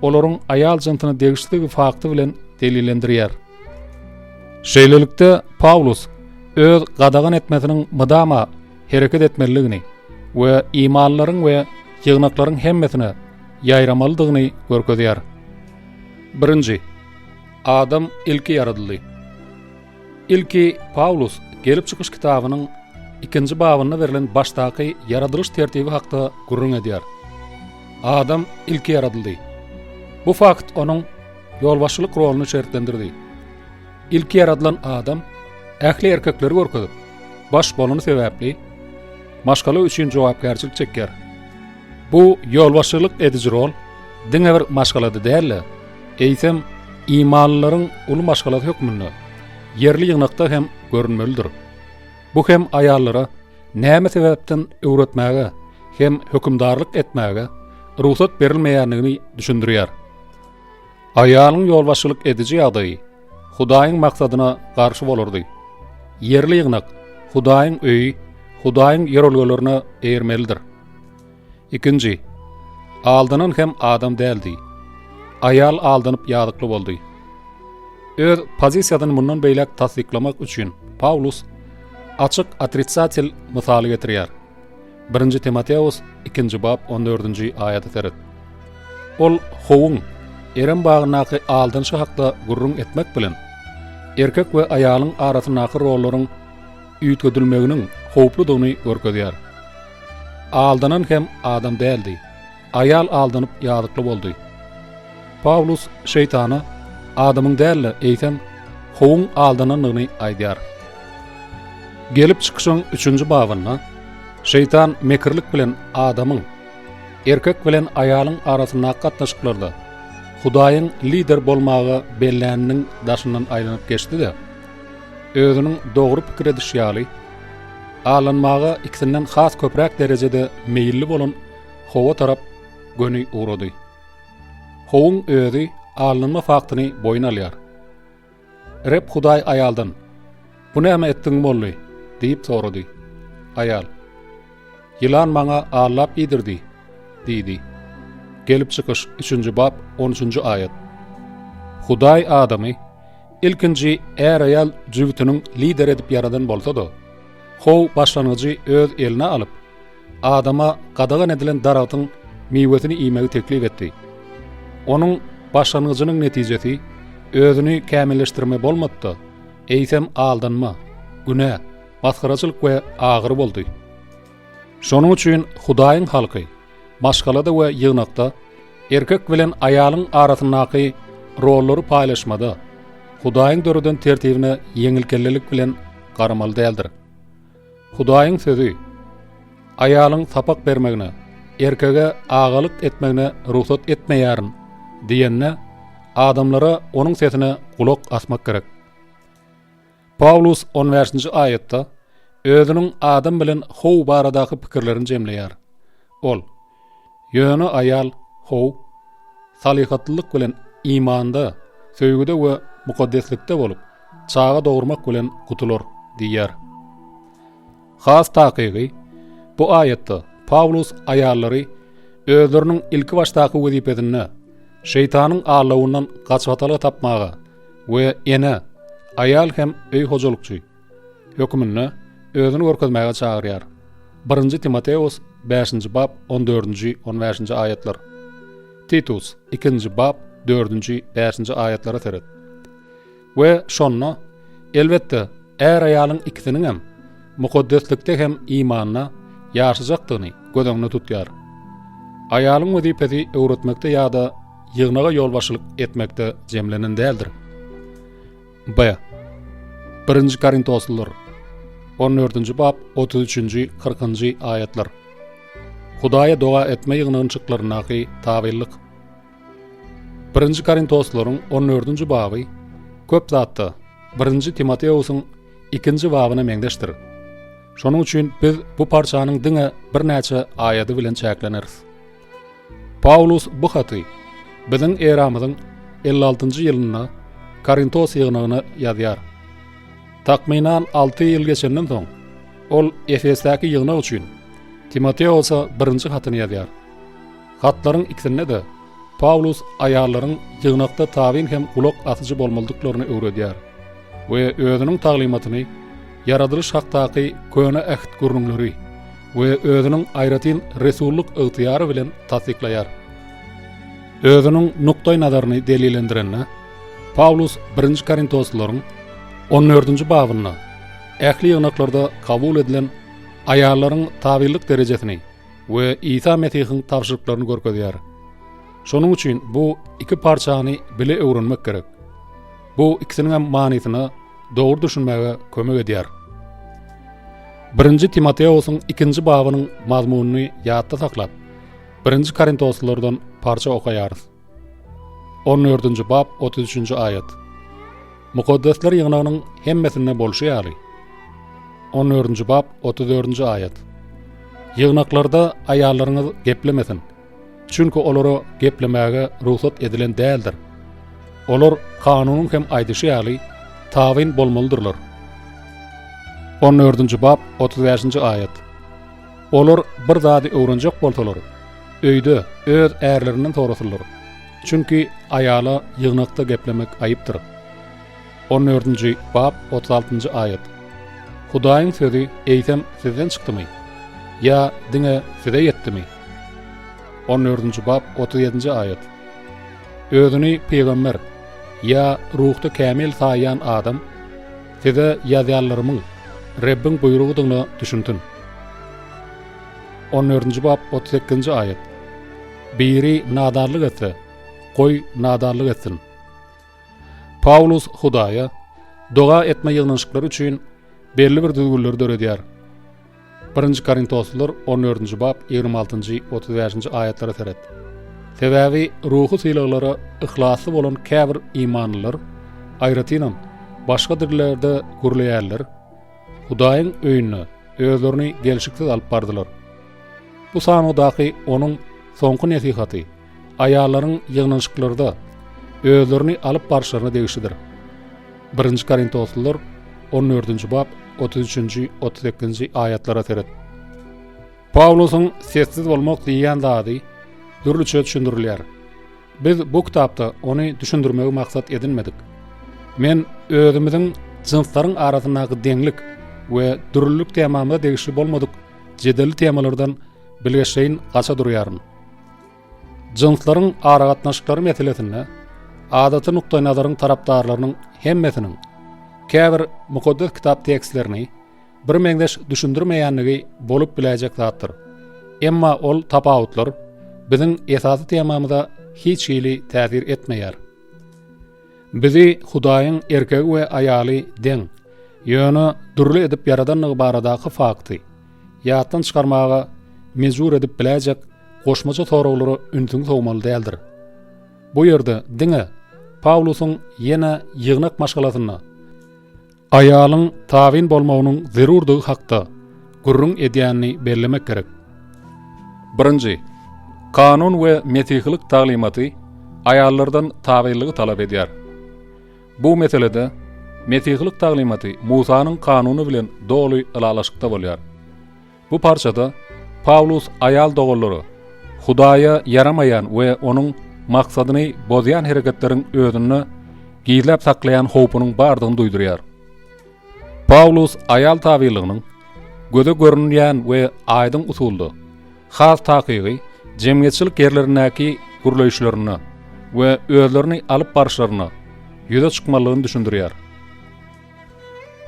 olaryň aýal jynsyna degişlidigi fakty bilen delillendirýär. Şeýlelikde, Pawlus öz gadagan etmesiniň mydama hereket etmelidigini we imanlylaryň we ýygnaklaryň hemmesine ýaýramalydygyny görkezýär. Birinji, adam ilki ýaradyldy. Ilki Pawlus Gelip çykyş kitabynyň ikinji babynda berlen başdaky ýaradylyş tertibi hakda gürrüň edýär. Adam ilki ýaradyldy. Bu fakt onuň ýolbaşçylyk roluny şertlendirdi. Ilki ýaradylan adam ähli erkekleri görkezip, baş bolany sebäpli maşgala üçin jogapkärçilik çekýär. Bu ýolbaşçylyk ediji rol diňe bir maşgalada däl-de, eýsem, imanlylaryň uly maşgalasy hökmünde ýerli ýygnakda hem görünmelidir. Bu hem aýallara näme sebäpden öwretmäge hem hökümdarlyk etmäge rugsat berilmeýändigini düşündirýär. Aýalyň ýolbaşçylyk ediji ýagdaýy Hudaýyň maksadyna garşy bolardy. Ýerli ýygnak, Hudaýyň öýi, Hudaýyň ýörelgelerine eýermelidir. Ikinji, aldanan hem adam däldi. Aýal aldanyp ýazykly boldy. Öz pozisiýasyny mundan beýläk tassyklamak üçin Pawlus açyk otrisatel mysaly getirýär. Birinji Timoteos, ikinji bap, on dördünji aýata seret. Ol Howuň Erem bagyndaky aldanyşy hakda gürrüň etmek bilen, erkek we aýalyň arasyndaky rollaryň üýtgedilmeginiň howpludygyny görkezýär. Aldanan hem adam däldi. Aýal aldanyp ýazykly boldy. Pawlus şeýtana adamyň däl-de, eýsem, Howuň aldanandygyny aýdýar. Gelip çykyşyň üçünji babynda şeýtan mekirlik bilen adamyň, erkek bilen aýalyň arasyndaky gatnaşyklarda Hudaýyň lider bolmaga belläniniň daşyndan aýlanyp geçdi-de, özüniň dogry pikir edişi ýaly. Aldanmaga ikisinden has köpräk derejede meýilli bolan Howa tarap göni ugrady. Howuň özi aldanma faktyny boýun alýar. Reb Hudaý aýaldan, Bu näme etdigiň boldy? diýip sorady. Aýal, Ýylan maňa aldap iýdirdi diýdi. Gelip çykyş, üçünji bap, on üçünji aýat. Hudaý adamy ilkinji är-aýal jübütiniň lideri edip ýaradan bolsa-da, How başlangyjy öz eline alyp, adama gadagan edilen daragtyň miwesini iýmegi teklip etdi. Onuň başlangyjynyň netijesi özüni kämilleşdirme bolmady-da, eýsem aldanma, günä, masgaraçylyk we agyry boldy. Şonuň üçin Hudaýyň halky maşgalada we ýygnakda erkek bilen aýalyň arasyndaky rollary paýlaşmada Hudaýyň döreden tertibine ýeňilkellelik bilen garamaly däldir. Hudaýyň sözi aýalyň sapak bermegine, erkege agalyk etmegine rugsat etmeýärin diýende, adamlara onuň sesine gulak asmak gerek. Pawlus on bäşinji aýatda özüniň Adam bilen How baradaky pikirlerini jemleýär. Ol, Ýöne aýal, How, salyhatlylyk bilen imanda, söýgüde we mukaddeslikde bolup, çaga dogurmak bilen gutular diýýär. Has takygy, bu aýatda Pawlus aýallary özleriniň ilkibaşdaky wezipesinde şeýtanyň aldawyndan gaçybatalga tapmaga we ene, aýal hem öý hojalykçy höküminde özüni görkezmäge çagyrýar. Birinji Timoteos bäşinji bap on dördünji, on bäşinji aýatlar. Titus ikinji bap dördünji, bäşinji aýatlara seret. We şonda, elbetde, är-aýalyň ikisiniňem mukaddeslikde hem imanda ýaşajakdygyny göz öňünde tutýar. Aýalyň wezipesi öwretmekde ýa-da ýygnaga ýolbaşçylyk etmekde jemlenen däldir. B. Birinji Korintoslylar, on dördünji bap, 33 üçünji, kyrkynjy aýatlar. Hudaýa doga etme ýygnanyşyklaryndaky tabynlyk. Birinji Korintoslylaryň on dördünji baby köp zatda Birinji Timoteosyň ikinji babyna meňzeşdir. Şonuň üçin biz bu parçanyň diňe birnäçe aýady bilen çäkleneris. Pawlus bu haty biziň eramyzyň 56-njy ýylynda Korintos ýygnagyna ýazýar. Takmynan 6 ýyl geçenden soň, ol Efesdäki ýygnak üçin Timoteosa birinji hatyny ýazýar. Hatlaryň ikisinde-de Pawlus aýallaryň ýygnakda tabyn hem gulak asyjy bolmalydyklaryny öwredýär we özüniň taglymatyny ýaradylyş hakdaky Köne Äht gürrüňleri we özüniň aýratyn resullyk ygtyýary bilen tassyklaýar. Özüniň nukdaýnazaryny delillendirende, Pawlus Birinji Korintoslylaryň on dördünji babynda ähli ýygnaklarda kabul edilen aýallaryň tabynlyk derejesini we Isa Mesihiň tabşyryklaryny görkezýär. Şonuň üçin bu iki parçany bile öwrenmek gerek. Bu ikisiniň hem manysyna dogry düşünmäge kömek edýär. Birinji Timoteosyň ikinji babynyň mazmunyny ýatda saklap, Birinji Korintoslylardan parça okaýarys. On dördünji bap, 33-nji aýat. Mukaddesler ýygnagynyň hemmesinde bolşy ýaly. On dördünji bap, 34-nji aýat. Ýygnaklarda aýallaryňyz geplemesin. Çünki olara geplemäge rugsat edilen däldir. Olar kanunyň hem aýdyşy ýaly, tabyn bolmalydyrlar. On dördünji bap, 35-nji aýat. Olar bir zady öwrenjek bolsalar, öýde öz ärlerinden sorasynlar. Çünki aýala ýygnakda geplemek aýypdyr. On dördünji bap, 36-njy aýat. Hudaýyň sözi eýsem sizden çykdymy? Ýa diňe size ýetdimi? On dördünji bap, 37-nji aýat. Özüni pygamber ýa ruhda kämil saýýan adam size ýazýanlarymyň Rebbiň buýrugydygyna düşünsin. On dördünji bap, 38-nji aýat. Biri nadanlyk etse, goý nadanlyk etsin. Pawlus Hudaýa doga etme ýygnanyşyklary üçin belli bir düzgünleri döredýär. Birinji Korintoslylar on dördünji bap 26-njy, 35-nji aýatlara seret. Sebäbi ruhy sylaglara yhlasly bolan käbir imanlylar, aýratynam başga dillerde gürleýänler, Hudaýyň öýünde. özlerini gelşiksiz alyp bardylar. Bu sanawdaky onuň soňky nesihaty aýallaryň ýygnanyşyklarda özlerini alyp barşlaryna degişlidir. Birinji Korintoslylar on dördünji bap 33 üçünji, 38 nji aýatlara seret. Pawlusyň sessiz bolmak diýýän zady dürlüçe düşündirilýär. Biz bu kitapda ony düşündirmegi maksat edinmedik. Men özümiziň jynslaryň arasyndaky deňlik we dürlülik temamyza degişli bolmadyk jedelli temalardan bilgeşleýin gaça durýaryn. Jynslaryň aragatnaşyklary meselesinde adaty nukdaýnazaryň tarapdarlarynyň hemmesiniň käbir Mukaddes Kitap tekstlerini birmeňzeş düşündirmeýänligi bolup biläýjek zatdyr. Emma ol tapawutlar biziň esasy temamyza hiç hili täsir etmeýär. Bizi Hudaýyň erkegi we aýaly deň, ýöne dürli edip ýaradandygy baradaky fakty ýatdan çykarmaga mejbur edip biläýjek goşmaça soraglara ünsüňi sowmaly däldir. Bu ýerde diňe Pawlusyň ýene ýygnak maşgalasynda Aýalyň tabyn bolmagynyň zerurdygy hakda gürrüň edýänini bellemek gerek. Birinji, kanun we mesihilik taglymaty aýallardan tabynlygy talap edýär. Bu meselede mesihilik taglymaty Musanyň kanuny bilen doly ylalaşykda bolýar. Bu parçada Pawlus aýal doganlara Hudaýa ýaramaýan we onuň maksadyny bozýan hereketleriň özünde gizläp saklaýan howpunyň bardygyny duýdurýar. Pawlus aýal tabynlygynyň göze görünýän we aýdyň usulda, has takygy, jemgyýetçilik ýerlerindäki gürleýişlerinde we özlerini alyp baryşlarynda ýüze çykmalydygyny düşündirýär.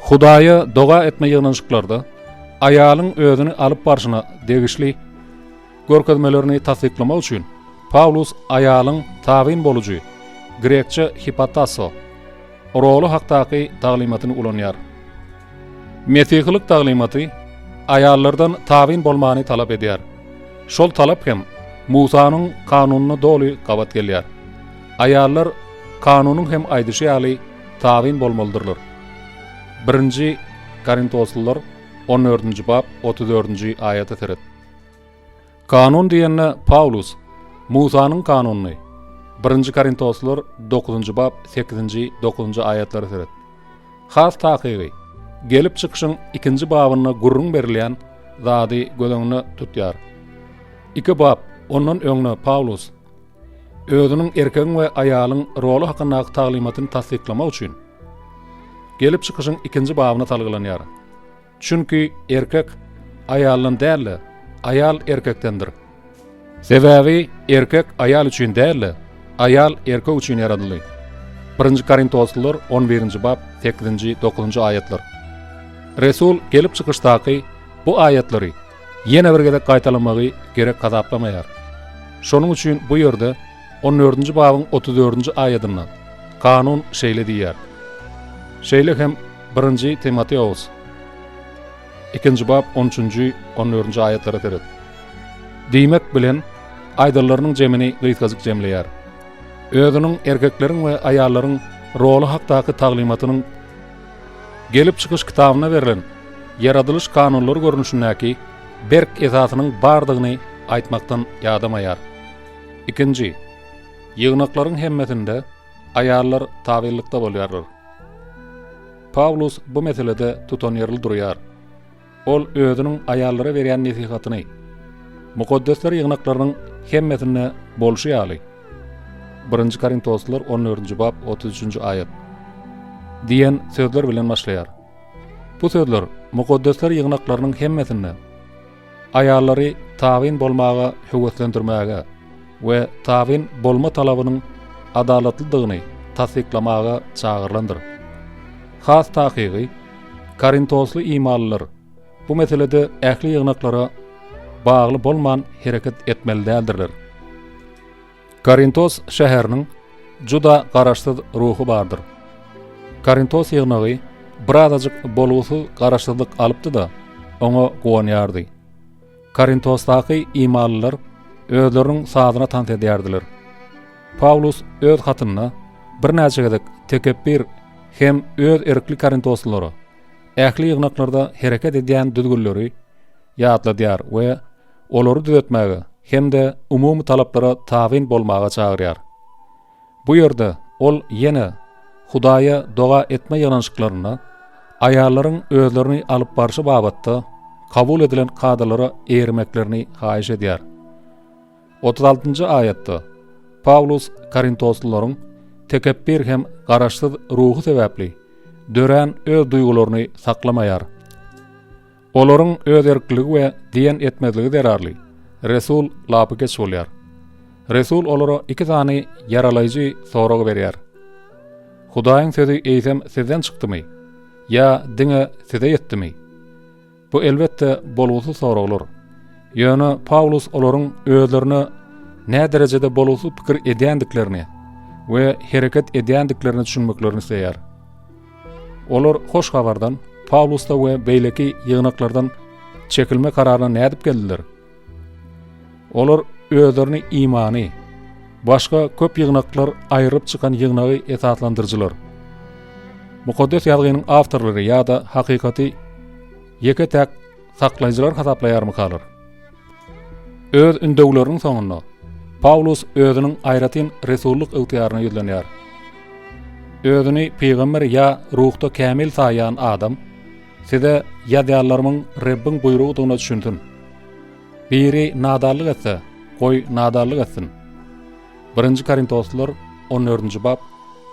Hudaýa doga etme ýygnanyşyklarda aýalyň özüni alyp barşyna degişli görkezmelerini tassyklamak üçin Pawlus aýalyň tabyn bolujy, grekçe hipotasso, roly hakdaky taglymatyny ulanýar. Mesihilik taglymaty aýallardan tabyn bolmany talap edýär. Şol talap hem Musanyň kanunyna doly gabat gelýär. Aýallar kanunyň hem aýdyşy ýaly tabyn bolmalydyrlar. Birinji Korintoslylar on dördünji bap 34-nji aýata seret. Kanun diýende Pawlus Musanyň kanunyny, Birinji Korintoslylar dokuzynjy bap sekizinji, dokuzynjy aýatlara seret. Has takygy, Gelip çykyşyň ikinji babynda gürrüň berilýän zady göz öňünde tutýar. Iki bap ondan öňde Pawlus özüniň erkegiň we aýalyň roly hakyndaky taglymatyny tassyklamak üçin Gelip çykyşyň ikinji babyna salgylanýar. Çünki erkek aýaldan däl-de, aýal erkekdendir. Sebäbi erkek aýal üçin däl-de, aýal erkek üçin ýaradyldy. Birinji Korintoslylar on birinji bap sekizinji, dokuzynjy aýatlar. Resul gelip çykyşdaky bu aýatlary ýene bir gezek gaýtalamagy gerek hasaplamaýar. Şonuň üçin bu ýerde on dördünji babyň 34-nji aýadynda kanun şeýle diýýär. Şeýle hem birinji Timoteos ikinji bap on üçünji, on dördünji aýatlara seret. Diýmek bilen, aýdanlarynyň jemini gysgajyk jemleýär. Özüniň erkekleriň we aýallaryň roly hakdaky taglymatynyň Gelip çykyş kitabynda berlen ýaradylyş kanunlary görnüşindäki berk esasynyň bardygyny aýtmakdan ýadamaýar. Ikinji, ýygnaklaryň hemmesinde aýallar tabynlykda bolýarlar. Pawlus bu meselede tutanýerli durýar. Ol özüniň aýallara berýän nesihatyny mukaddesler ýygnaklarynyň hemmesinde bolşy ýaly, Birinji Korintoslylar on dördünji bap 33-nji aýat, diýen sözler bilen başlaýar. Bu sözler mukaddesler ýygnaklarynyň hemmesinde aýallary tabyn bolmaga höweslendirmäge we tabyn bolma talabynyň adalatlydygyny tassyklamaga çagyrylandyr. Has takygy, Korintosly imanlylar bu meselede ähli ýygnaklara bagly bolman hereket etmeli däldirler. Korintos şäheriniň juda garaşsyz ruhy bardyr. Korintos ýygnagy birazajyk bolgusyz garaşsyzlyk alypdy-da, oňa guwanýardy. Korintosdaky imanlylar özleriniň sazyna tans edýärdiler. Pawlus öz hatynda birnäçe gezek tekepbir hem öz erkli korintoslylara. ähli ýygnaklarda hereket edýän düzgünleri ýatladýar we olary düzetmäge hem-de umumy talaplara tabyn bolmaga çagyrýar. Bu ýerde ol ýene Hudaýa doga etme ýygnanyşyklarynda aýallaryň özlerini alyp barşy babatda kabul edilen kadalara eýermeklerini haýyş edýär. 36-njy aýatda Pawlus korintoslylaryň tekepbir hem garaşsyz ruhy sebäpli dörän öz duýgularyny saklamaýar. Olaryň öz erkliligi we diýen etmezligi zerarly resul lapykeç bolýar. Resul olara iki sany ýaralaýjy sorag berýär. Hudaýyň sözi eýsem sizden çykdymy? Ýa diňe size ýetdimi? Bu elbetde bolgusyz soraglar. Ýöne Pawlus olaryň özlerine näderejede bolgusyz pikir edýändiklerini we hereket edýändiklerini düşünmeklerini isleýär. Olar hoş habardan, Pawlusda we beýleki ýygnaklardan çekilme kararyna nädip geldiler? Olar özlerini imany, başga köp ýygnaklar aýrylyp çykan ýygnagy esaslandyryjylar. Mukaddes Ýazgynyň awtorlary ýa-da hakykaty ýeke-täk saklaýjylar hasaplaýarmykalar? Öz ündewleriniň soňunda Pawlus özüniň aýratyn resullyk ygtyýaryna ýüzlenýär. Özüni pygamber ýa ruhda kämil saýýan adam size ýazýanlarymyň Rebbiň buýrugydygyna düşünsin. Biri nadanlyk etse, goý nadanlyk etsin. Birinji Korintoslylar 14-nji bap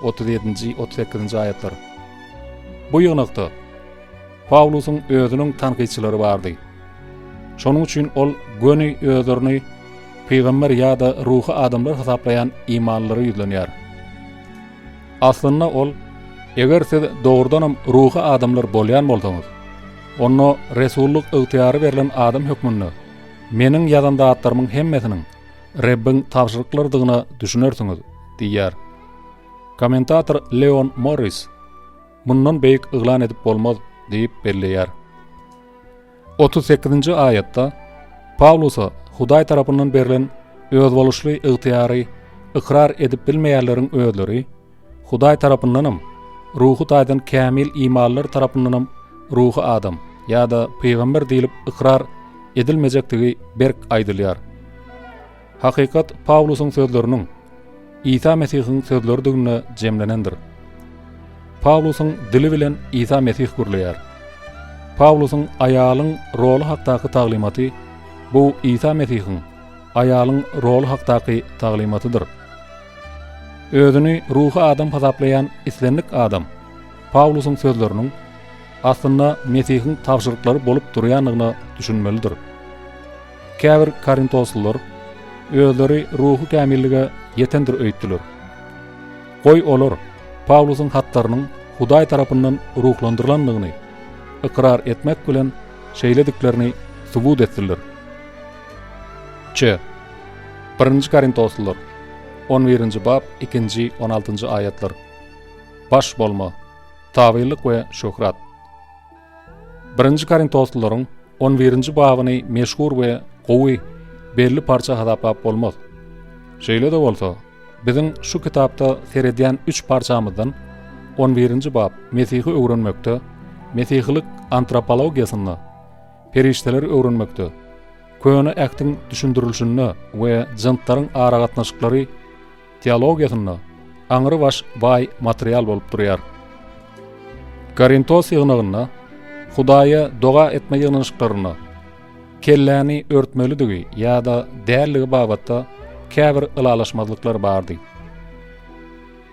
37-nji, 38-nji aýatlar. Bu ýygnakda Pawlusyň özüniň tankytçylary bardy. Şonuň üçin ol göni özlerini pygamber ýa-da ruhy adamlar hasaplaýan imanlylara ýüzlenýär. Aslynda ol, Eger siz dogrudanam ruhy adamlar bolýan bolsaňyz, onda resullyk ygtyýary berlen adam hökmünde meniň ýazan zatlarymyň hemmesiniň Rebbiň tabşyryklarydygyna düşünersiňiz diýýär. Kommentator Leon Morris Mundan beýik yglan edip bolmaz diýip belleýär. 38-nji aýatda Pawlusa Hudaý tarapyndan berlen özboluşly ygtyýary ykrar edip bilmeýänleriň özleri Hudaý tarapyndanam, ruhy taýdan kämil imanlylar tarapyndanam ruhy adam ýa-da pygamber diýlip ykrar edilmejekdigi berk aýdylýar. Hakykat Pawlusyň sözleriniň Isa Mesihiň sözleridiginde jemlenendir. Pawlusyň dili bilen Isa Mesih gürleýär. Pawlusyň aýalyň roly hakdaky taglymaty bu Isa Mesihiň aýalyň roly hakdaky taglymatydyr. Özüni ruhy adam hasaplaýan islendik adam Pawlusyň sözleriniň aslynda Mesihiň tabşyryklary bolup durýandygyna düşünmelidir. Käbir korintoslylar özleri ruhy kämillige ýetendir öýtdüler. Goý olar Pawlusyň hatlarynyň Hudaý tarapyndan ruhlandyrylandygyny ykrar etmek bilen şeýlediklerini subut etsinler. Ç. Birinji Korintoslylar, on birinji bap, ikinji, on altynjy aýatlar. Baş bolma, tabynlyk we şöhrat. Birinji Korintoslylaryň on birinji babyny meşhur we gowy belli parça hasaplap bolmaz. Şeýle-de bolsa, biziň şu kitapda seredýän üç parçamyzdan on birinji bap Mesihi öwrenmekde, mesihilik antropologiýasynda, perişdeleri öwrenmekde, Köne Ähtiň düşündirilişinde we jyntlaryň aragatnaşyklary teologiýasynda aňrybaş baý material bolup durýar. Korintos ýygnagynda Hudaýa doga etme ýygnanyşyklarynda kelläni örtmelidigi ýa-da dälligi babatda käbir ylalaşmazlyklar bardy.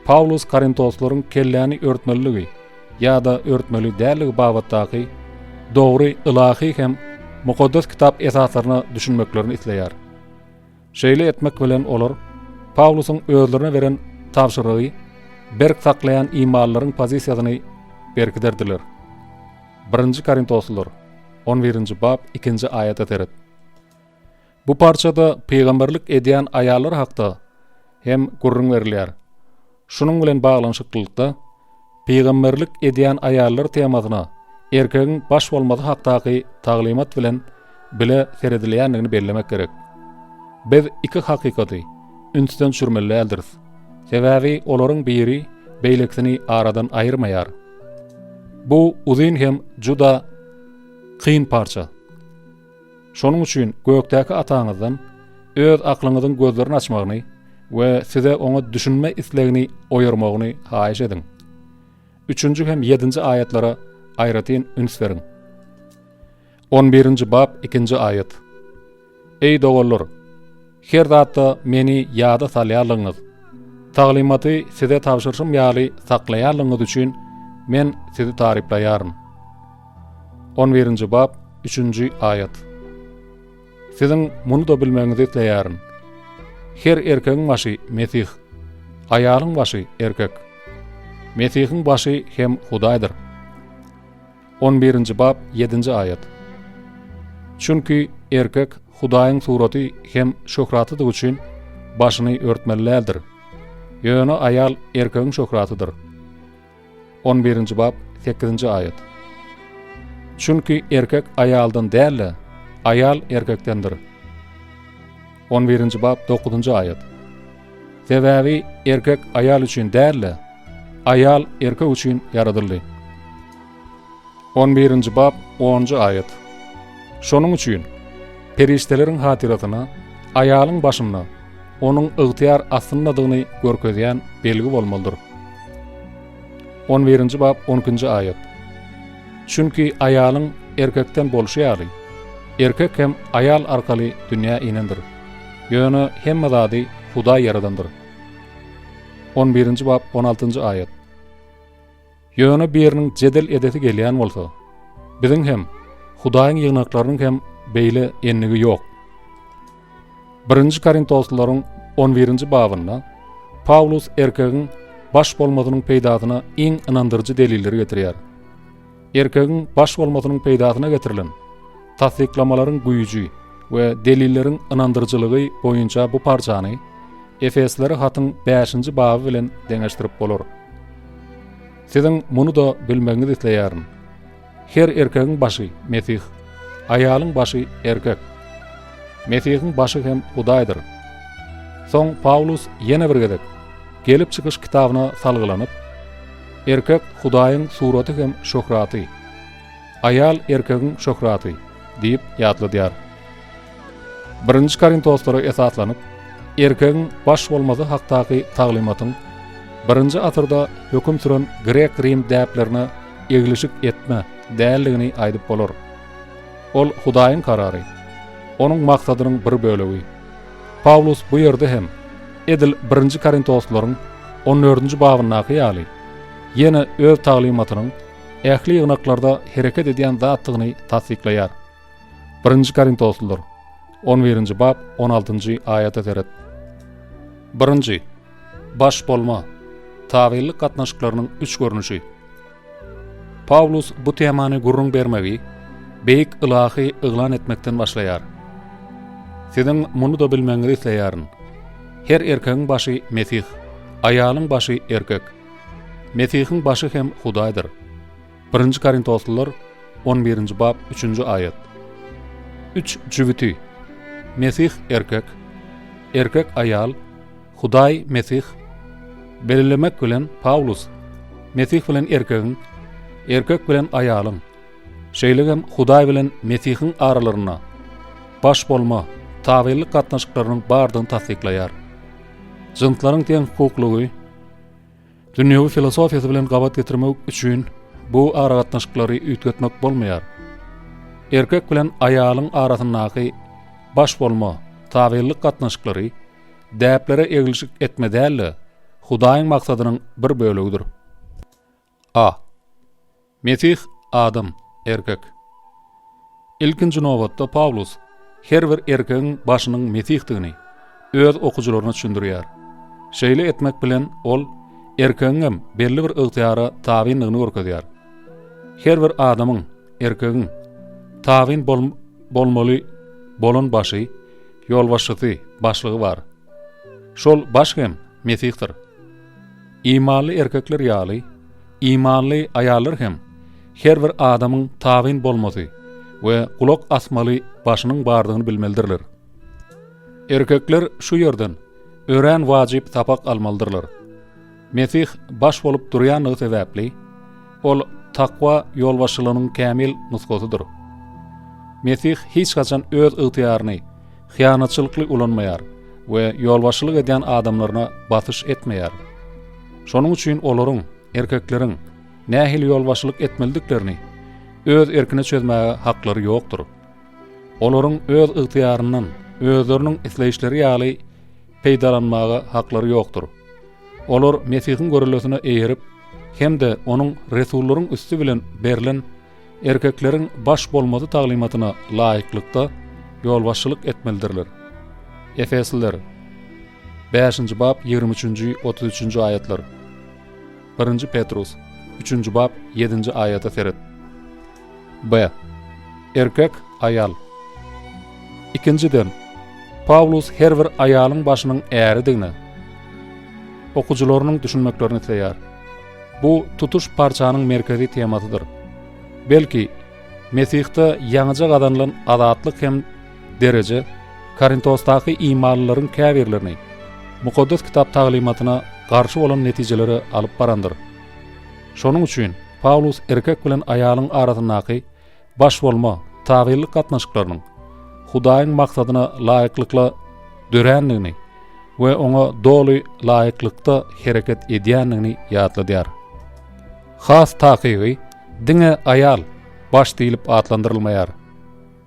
Pawlus korintoslaryň kelläni örtmelidigi ýa-da örtmeli dälligi babatdaky dogry ylahy hem Mukaddes Kitap esaslaryna düşünmeklerini isleýär. Şeýle etmek bilen olar Pawlusyň özlerine beren tabşyrygy berk saklaýan imanlylaryň pozisiýasyny berkiderdiler. Birinji Korintoslylar, on birinji bap, ikinji aýata seret. Bu parçada pygamberlik edýän aýallar hakda hem gürrüň berilýär. Şunuň bilen baglanyşyklylykda, pygamberlik edýän aýallar temasyna erkegiň baş bolmasy hakdaky taglymat bilen bile seredilýändigini bellemek gerek. Biz iki hakykaty ünsden düşürmeli däldiris. Sebäbi olaryň biri beýlekisini aradan aýyrmaýar. Bu uzyn hem juda kyn parça. Şonuň üçin gökdäki Ataňyzdan öz aklyňyzyň gözlerini açmagyny we size oňa düşünme islegini oýarmagyny haýyş ediň. Üçünji hem ýedinji aýatlara aýratyn üns beriň. On birinji bap ikinji aýat. Eý doganlar, her zatda meni ýada salýanlygyňyz, taglymaty size tabşyryşym ýaly saklaýanlygyňyz üçin men sizi taryplaýaryn. On birinji bap üçünji aýat. Siziň muny-da bilmegiňizi isleýärin. Her erkegiň başy Mesih, aýalyň başy erkek. Mesihiň başy hem Hudaýdyr. On birinji bap ýedinji aýat. Çünki erkek Hudaýyň suraty hem şöhratydygy üçin başyny örtmeli däldir. Ýöne aýal erkegiň şöhratydyr. On birinji bap sekizinji aýat. Çünki erkek aýaldan däl-de, aýal erkekdendir. On birinji bap dokuzynjy aýat. Sebäbi erkek aýal üçin däl-de, aýal erkek üçin ýaradyldy. On birinji bap onunjy aýat. Şonuň üçin perişdeleriň hatyrasyna aýalyň başynda onuň ygtyýar astyndadygyny görkezýän belgi bolmalydyr. On birinji bap on ikinji aýat. Çünki aýalyň erkekden bolşy ýaly, erkek hem aýal arkaly dünýä inendir. Ýöne hemme zady Hudaý ýaradandyr. On birinji bap on altynjy aýat. Ýöne biriniň jedel edesi gelýän bolsa, biziň hem, Hudaýyň ýygnaklarynyň hem beýle endigi ýok. Birinji Korintoslylaryň on birinji babynda Pawlus erkegiň baş bolmasynyň peýdasyna iň ynandyryjy delilleri getirýär. Erkegiň baş bolmasynyň peýdasyna getirilen tassyklamalaryň güýji we delilleriň ynandyryjylygy boýunça bu parçany Efeslere hatyň bäşinji baby bilen deňeşdirip bolar. Siziň muny-da bilmegiňizi isleýärin. Her erkegiň başy, Mesih, aýalyň başy, erkek. Mesihiň başy hem Hudaýdyr. Soň Pawlus ýene bir gezek Gelip çykyş kitabyna salgylanyp, Erkek Hudaýyň suraty hem şöhraty, aýal erkegiň şöhraty diýip ýatladýar. Birinji Korintoslara esaslanyp, erkegiň baş bolmasy hakdaky taglymatyň birinji asyrda höküm süren grek-rim däplerine eglişik etme däldigini aýdyp bolar. Ol Hudaýyň karary, Onuň maksadynyň bir bölegi. Pawlus bu ýerde hem, edil birinji Korintoslylaryň on dördünji babyndaky ýaly, ýene öz taglymatynyň ähli ýygnaklarda hereket edýän zatdygyny tassyklaýar. Birinji Korintoslylar, on birinji bap, on altynjy aýata seret. Birinji, baş bolma, tabynlyk gatnaşyklarynyň üç görnüşi. Pawlus bu temany gürrüň bermegi beýik ylahy yglan etmekden başlaýar. Siziň muny-da bilmegiňizi isleýärin. Her erkegiň başy Mesih, aýalyň başy erkek. Mesihiň başy hem Hudaýdyr. Birinji Korintoslylar, on birinji bap, üçünji aýat. Üç jübüti, Mesih erkek, erkek aýal, Hudaý Mesih belgilemek bilen Pawlus Mesih bilen erkegiň, erkek bilen aýalyň, şeýle hem Hudaý bilen Mesihiň aralarynda baş bolma, tabynlyk gatnaşyklarynyň bardygyny tassyklaýar. Jynslaryň deňhukuklygy Dünýewi filosofiýasy bilen gabat getirmek üçin bu aragatnaşyklary üýtgetmek bolmaýar. Erkek bilen aýalyň arasyndaky baş bolma, tabynlyk gatnaşyklary däplere eglişik etme däl-de, Hudaýyň maksadynyň bir bölegidir. A. Mesih adam, erkek. Ilkinji nobatda Pawlus her bir erkegiň başynyň Mesihdigini öz okyjylaryna düşündirýär. Şeýle etmek bilen ol erkegiňem belli bir ygtyýara tabyndygyny görkezýär. Her bir adamyň, erkegiň, tabyn bolmaly bolan başy, ýolbaşçysy, başlygy bar. Şol baş hem Mesihdir. Imanly erkekler ýaly, imanly aýallar hem her bir adamyň tabyn bolmasy we gulak asmaly başynyň bardygyny bilmelidirler. Erkekler şu ýerden örän wajyp sapak almalydyrlar. Mesih baş bolup durýanlygy sebäpli, ol. takwa ýolbaşçylygynyň kämil nusgasydyr. Mesih hiç haçan öz ygtyýaryny hyýanatçylykly ulanmaýar we ýolbaşçylyk edýän adamlaryna basyş etmeýär. Şonuň üçin olaryň, erkekleriň, nähili ýolbaşçylyk etmelidiklerini öz erkine çözmäge haklary ýokdur. Olaryň öz ygtyýaryndan özleriniň isleýişleri ýaly peýdalanmaga haklary ýokdur. Olar Mesihiň görellesine eýerip hem-de onuň resullaryň üsti bilen berlen erkekleriň baş bolmasy taglymatyna laýyklykda ýolbaşçylyk etmelidirler. Efesliler, bäşinji bap ýigrimi üçünji, 33-nji aýatlar. Birinji Petrus, üçünji bap ýedinji aýata seret. B. Erkek, aýal. Ikinjiden, Pawlus her bir aýalyň başynyň äridigine okyjylarynyň düşünmeklerini isleýär. Bu tutuş parçanyň merkezi temasydyr. Belki, Mesihde ýaňyja gazanylan azatlyk hem dereje Korintosdaky imanlylaryň käbirlerini Mukaddes Kitap taglymatyna garşy bolan netijelere alyp barandyr. Şonuň üçin Pawlus erkek bilen aýalyň arasyndaky baş bolma, tabynlyk gatnaşyklarynyň Hudaýyň maksadyna laýyklykla dörändigini we oňa doly laýyklykda hereket edýändigini ýatladýar. Has takygy, diňe aýal baş diýlip atlandyrylmaýar.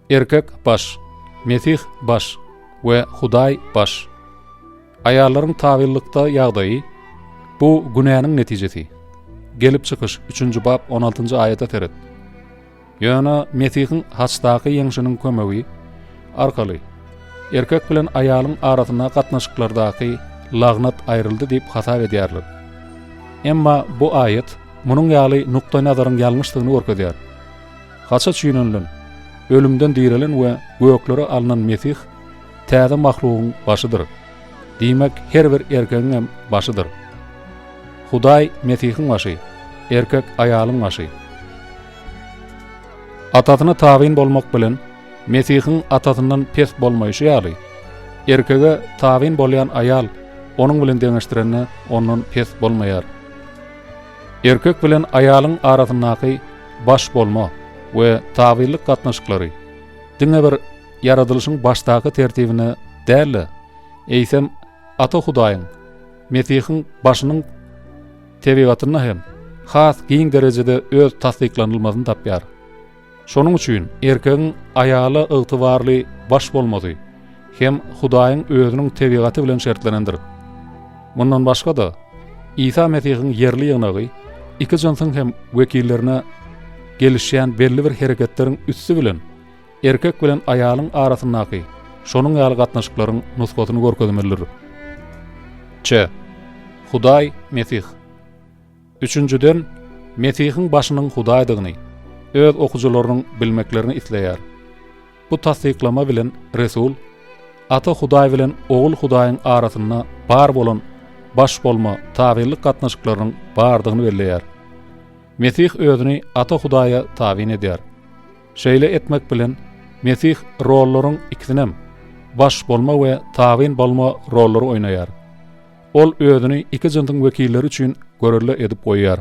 Erkek baş, Mesih baş we Hudaý baş. Aýallaryň tabynlykda ýagdaýy, bu günäniň netijesi. Gelip çykyş, üçünji bap, on altynjy aýata seret. Ýöne Mesihiň haçdaky ýeňşiniň kömegi arkaly erkek bilen aýalyň arasynda gatnaşyklardaky lagnat aýryldy diýip hasap edýärler. Emma bu aýat munuň ýaly nukdaýnazaryň ýalňyşdygyny görkezýär. Haça çüýlenilen, ölümden direlen we göklere alnan Mesih täze mahlugyň başydyr. Diýmek, her bir erkegiňem başydyr. Hudaý Mesihiň başy, erkek aýalyň başy. Atasyna tabyn bolmak bilen, Mesihiň atasyndan pes bolmaýşy ýaly, erkege tabyn bolýan aýal onuň bilen deňeşdirende ondan pes bolmaýar. Erkek bilen aýalyň arasyndaky baş bolma we tabynlyk gatnaşyklary diňe bir ýaradylyşyň başdaky tertibine däl-de, eýsem, Ata Hudaýyň, Mesihiň başynyň tebigatynda hem has giň derejede öz tassyklanylmasyny tapýar. Şonuň üçin erkegiň aýala ygtybarly baş bolmasy hem Hudaýyň özüniň tebigaty bilen şertlenendir. Mundan başga-da, Isa Mesihiň ýerli ýygnagy iki jynsyň hem wekillerine gelişýän belli bir hereketleriň üsti bilen erkek bilen aýalyň arasyndaky şonuň ýaly gatnaşyklaryň nusgasyny görkezmelidir. Ç. Hudaý Mesih. Üçünjiden, Mesihiň başynyň Hudaýdygyny öz okyjylarynyň bilmeklerini isleýär. Bu tassyklama bilen resul Ata Hudaý bilen Ogul Hudaýyň arasynda bar bolan baş bolma tabynlyk gatnaşyklarynyň bardygyny belleýär. Mesih özüni Ata Hudaýa tabyn edýär. Şeýle etmek bilen, Mesih rollaryň ikisinem, baş bolma we tabyn bolma rollary oýnaýar. Ol özüni iki jynsyň wekilleri üçin görelde edip goýýar.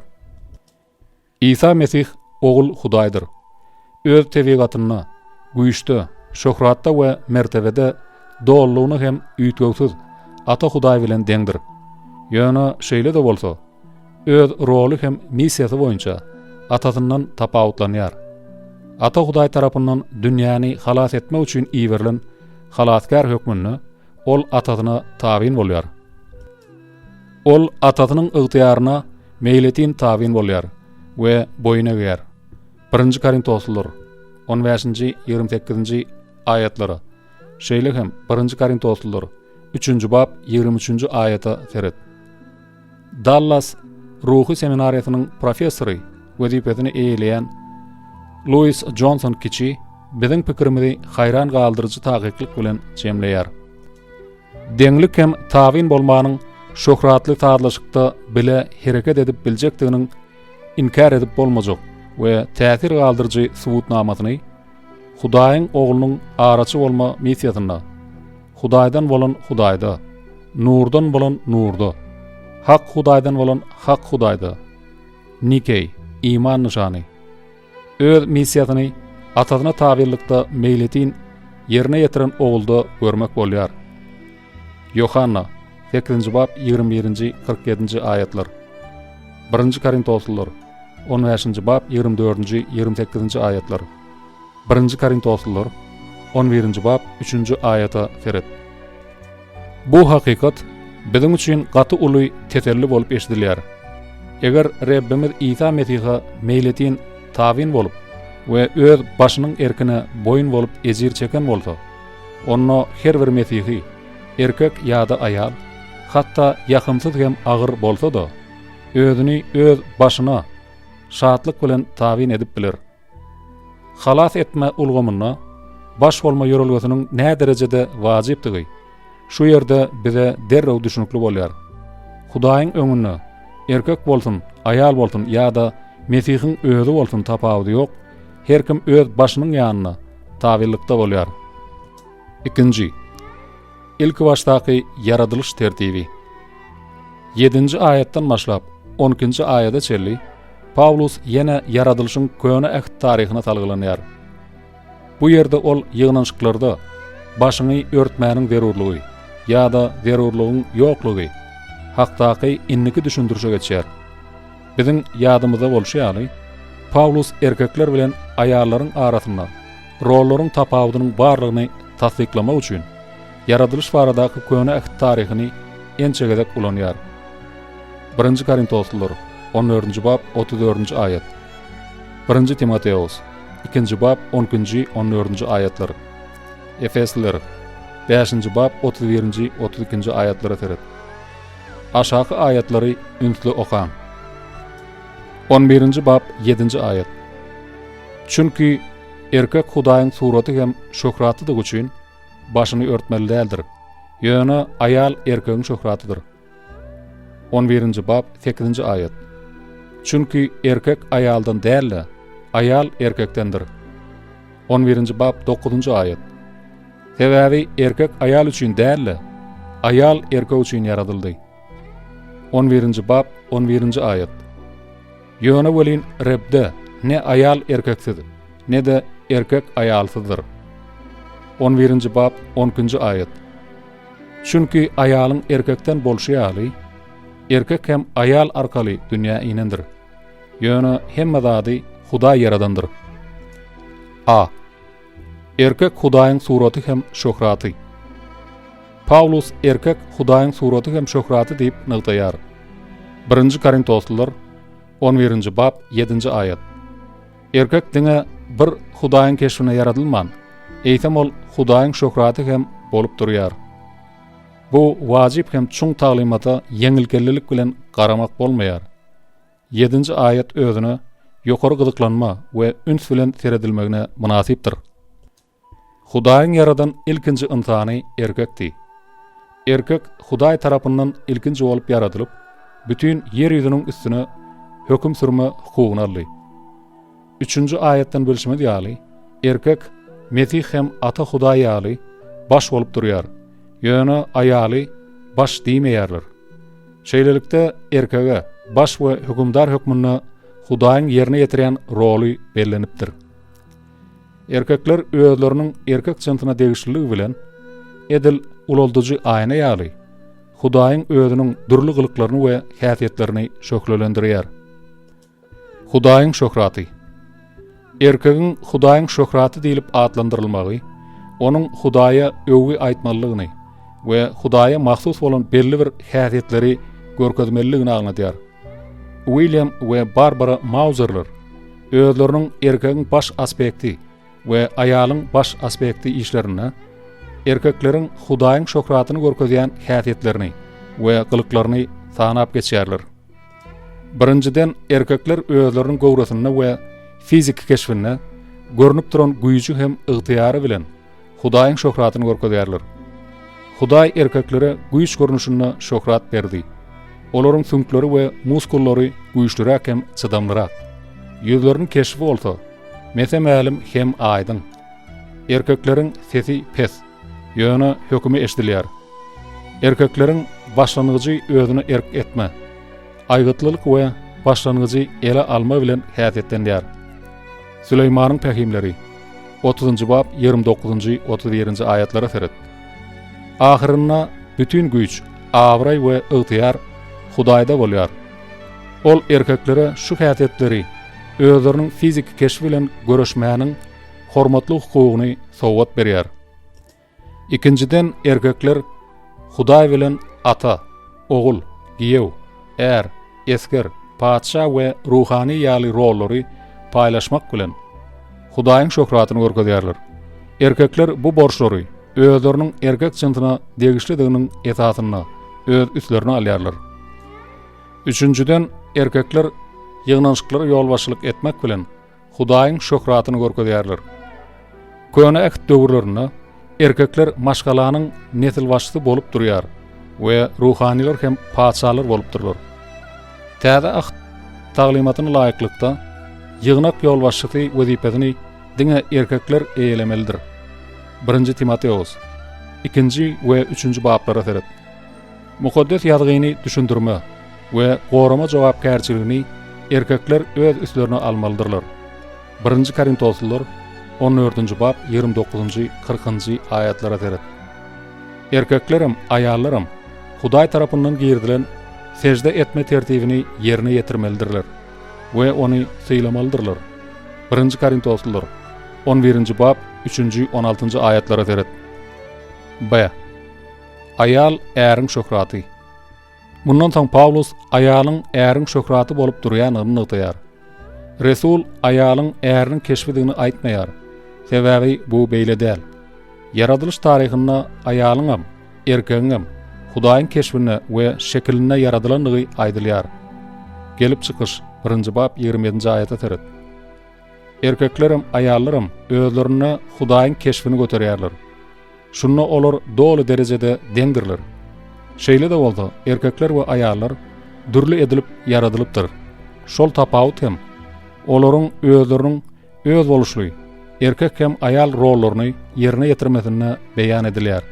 Isa Mesih Ogul Hudaýdyr. Öz tebigatynda, güýçde, şöhratda we mertebede dolulygyna hem üýtgewsiz Ata Hudaý bilen deňdir. Ýöne şeýle-de bolsa, öz roly hem missiýasy boýunça Atasyndan tapawutlanýar. Ata Hudaý tarapyndan dünýäni halas etmek üçin iberilen Halasgär hökmünde ol Atasyna tabyn bolýar. Ol Atasynyň ygtyýaryna meýletin tabyn bolýar we boýun egýär. Birinji Korintoslylar, on bäşinji, ýigrimi sekizinji aýatlara, şeýle hem Birinji Korintoslylar, üçünji bap, ýigrimi üçünji aýata seret. Dallas ruhy seminariýasynyň professory wezipesini eýeleýän Luis Jonson kiçi biziň pikirimizi haýran galdyryjy takyklyk bilen jemleýär. Deňlik hem tabyn bolmanyň şöhratly sazlaşykda bile hereket edip biljekdiginiň inkär edip bolmajak we täsir galdyryjy subutnamasyny Hudaýyň Oglunyň araçy bolma missiýasynda Hudaýdan bolan Hudaýda, nurdan bolan nurda, hak Hudaýdan bolan hak Hudaýda. Nikeý. iman nyşany. Öz missiýasyny Atasyna tabynlykda meýletin ýerine ýetiren Ogulda görmek bolýar. Ýohanna, sekizinji bap, 21-nji, 47-nji aýatlar. Birinji Korintoslylar, on bäşinji bap, 24-nji, 28-nji aýatlar. Birinji Korintoslylar, on birinji bap, üçünji aýata seret. Bu hakykat biziň üçin gaty uly teselli bolup eşidilýär. Eger Rebbimiz Isa Mesihe meýletin tabyn bolup we öz başynyň erkine boýun bolup ejir çeken bolsa, onda her bir mesihi, erkek ýa-da aýal, hatda ýakymsyz hem agyr bolsa-da, özüni öz başyna şatlyk bilen tabyn edip biler. Halas etme ulgamynda baş bolma ýörelgesiniň näderejede wajypdygy şu ýerde bize derrew düşünikli bolýar. Hudaýyň öňünde erkek bolsun, aýal bolsun ýa-da Mesihiň özi bolsun tapawudy ýok, her kim öz başynyň ýanynda tabynlykda bolýar. Ikinji. Ilkibaşdaky ýaradylyş tertibi. Ýedinji aýatdan başlap, on ikinji aýada çenli Pawlus ýene ýaradylyşyň Köne Äht taryhyna salgylanýar. Bu ýerde ol ýygnanyşyklarda başyňy örtmäniň zerurlygy ýa-da zerurlygyň ýoklugy hakdaky indiki düşündirişe geçýär. Biziň ýadymyzda bolşy ýaly, Pawlus erkekler bilen aýallaryň arasynda rollaryň tapawudynyň barlygyny tassyklamak üçin ýaradylyş baradaky Köne Äht taryhyny ençe gezek ulanýar. Birinji Korintoslylar, on dördünji bap, 34 dördünji aýat. Birinji Timoteos, ikinji bap, on ikinji, on dördünji aýatlar. Efesliler, bäşinji bap, 31-nji, 32-nji aýatlara seret. Aşaky aýatlary ünsli okaň. On birinji bap, ýedinji aýat. Çünki erkek Hudaýyň suraty hem şöhratydygy üçin başyny örtmeli däldir. Ýöne aýal erkegiň şöhratydyr. On birinji bap, sekizinji aýat. Çünki erkek aýaldan däl-de, aýal erkekdendir. On birinji bap, dokuzynjy aýat. Sebäbi erkek aýal üçin däl-de, aýal erkek üçin ýaradyldy. On birinji bap, on birinji aýat. Ýöne welin Rebde ne aýal erkeksiz, ne-de erkek aýalsyzdyr. On birinji bap, on ikinji aýat. Çünki aýalyň erkekden bolşy ýaly, erkek hem aýal arkaly dünýä inendir. Ýöne hemme zady Hudaý ýaradandyr. A. Erkek Hudaýyň suraty hem şöhraty. Pawlus erkek Hudaýyň suraty hem şöhraty diýip nygtaýar. Birinji Korintoslylar, on birinji bap, ýedinji aýat. Erkek diňe bir Hudaýyň keşbine ýaradylman, eýsem ol Hudaýyň şöhraty hem bolup durýar. Bu wajyp hem çuň taglymata ýeňilkellilik bilen garamak bolmaýar. Ýedinji aýat özüne ýokary gyzyklanma we üns bilen seredilmegine mynasypdyr. Hudaýyň ýaradan ilkinji ynsany erkekdi. Erkek Hudaý tarapyndan ilkinji bolup ýaradylyp, bütin ýer ýüzüniň üstüne höküm sürme hukugyny aldy. Üçünji aýatdan bilşimiz ýaly, erkek Mesih hem Ata Hudaý ýaly baş bolup durýar, ýöne aýaly baş diýmeýärler. Şeýlelikde, erkege baş we hökümdar hökmünde Hudaýyň ýerine ýetirýän roly bellenipdir. Erkekler özleriniň erkek jynsyna degişliligi bilen, edil ulaldyjy aýna ýaly, Hudaýyň özüniň dürli gylyklaryny we häsiýetlerini şöhlelendirýär. Hudaýyň şöhraty. Erkegiň Hudaýyň şöhraty diýlip atlandyrylmagy, onuň Hudaýa öwgi aýtmalydygyny we Hudaýa mahsus bolan belli bir häsiýetleri görkezmelidigini aňladýar. Uilýam we Barbara Mauzerler özleriniň erkegiň baş aspekti we aýalyň baş aspekti işlerinde erkekleriň Hudaýyň şöhratyny görkezýän häsiýetlerini we gylyklaryny sanap geçýärler. Birinjiden, erkekler özleriniň göwresinde we fiziki keşbinde görnüp duran güýji hem ygtyýary bilen Hudaýyň şöhratyny görkezýärler. Hudaý erkeklere güýç görnüşinde şöhrat berdi. Olaryň süňkleri we muskullary güýçlüräk hem çydamlyrak. Ýüzleriniň keşbi bolsa, mese-mälim hem aýdyň. Erkekleriň sesi pes, ýöne hökümi eşidilýär. Erkekleriň başlangyjy özüne erk etme, aýgytlylyk we. başlangyjy ele alma bilen häsiýetlenýär. Süleýmanyň pähimleri, otuzynjy bap, 29-njy, 31-nji aýatlara seret. Ahyrynda bütin güýç, abraý we ygtyýar Hudaýda bolýar. Ol erkeklere şu häsiýetleri özleriniň fiziki keşbi bilen göreşmäniň hormatly hukugyny sowgat berýär. Ikinjiden, erkekler Hudaý bilen ata, ogul, giýew, är, esger, patyşa we ruhany ýaly rollary paýlaşmak bilen, Hudaýyň şöhratyny görkezýärler. Erkekler bu borçlary özleriniň erkek jynsyna degişlidiginiň esasynda öz üstlerine alýarlar. Üçünjiden, erkekler ýygnanyşyklara ýolbaşçylyk etmek bilen, Hudaýyň şöhratyny görkezýärler. Köne Äht döwürlerinde erkekler maşgalanyň nesilbaşysy bolup durýar we ruhanylar hem patyşalar bolupdyrlar. Täze Äht taglymatyna laýyklykda, ýygnak ýolbaşçysy wezipesini diňe erkekler eýelemelidir. Birinji Timoteos, ikinji we üçünji baplara seret. Mukaddes Ýazgyny düşündirme we gorama jogapkärçiligini erkekler öz üstlerine almalydyrlar. Birinji Korintoslylar, on dördünji bap, 29-njy, kyrkynjy aýatlara seret. Erkeklerem, aýallaram Hudaý tarapyndan girizilen sežde etme tertibini ýerine ýetirmelidirler we ony sylamalydyrlar. Birinji Korintoslylar, on birinji bap, üçünji, on altynjy aýatlara seret. B. Aýal äriň şöhraty. Mundan soň Pawlus aýalyň äriň şöhraty bolup durýandygyny nygtaýar. Resul aýalyň äriniň keşbidigini aýtmaýar. Sebäbi bu beýle däl. Ýaradylyş taryhynda aýalyňam, erkegiňem Hudaýyň keşbinde we şekilinde ýaradylandygy aýdylýar. Gelip çykyş, birinji bap 27-nji aýata seret. Erkeklerem, aýallaram özlerinde Hudaýyň keşbini göterýärler. Şunda olar doly derejede deňdirler. Şeýle-de bolsa, erkekler we aýallar dürli edilip ýaradylypdyr. Şol tapawut hem olaryň özleriniň özboluşly erkek hem aýal rollaryny ýerine ýetirmesinde beýan edilýär.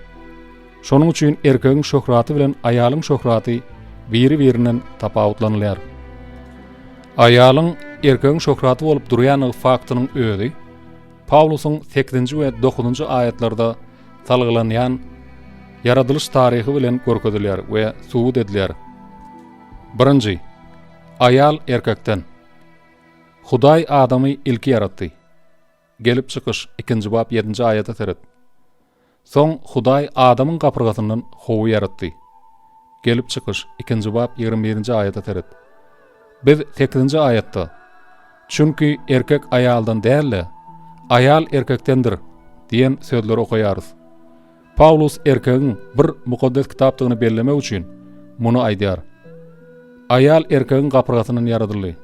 Şonuň üçin erkegiň şöhraty bilen aýalyň şöhraty biri-birinden tapawutlanylýar. Aýalyň erkegiň şöhraty bolup durýandygy faktynyň özi Pawlusyň sekizinji we dokuzynjy aýatlarda salgylanýan ýaradylyş taryhy bilen görkezilýär we subut edilýär. Birinji, aýal erkekden. Hudaý adamy ilki ýaratdy. Gelip çykyş, ikinji bap, ýedinji aýata seret. Soň Hudaý adamyň gapyrgasyndan Howy ýaratdy. Gelip çykyş, ikinji bap, 21-nji aýata seret. Biz sekizinji aýatda, Çünki erkek aýaldan däl-de, aýal erkekdendir diýen sözleri okaýarys. Pawlus erkegiň bir mukaddes kitapdygyny bellemek üçin muny aýdýar. Aýal erkegiň gapyrgasyndan ýaradyldy.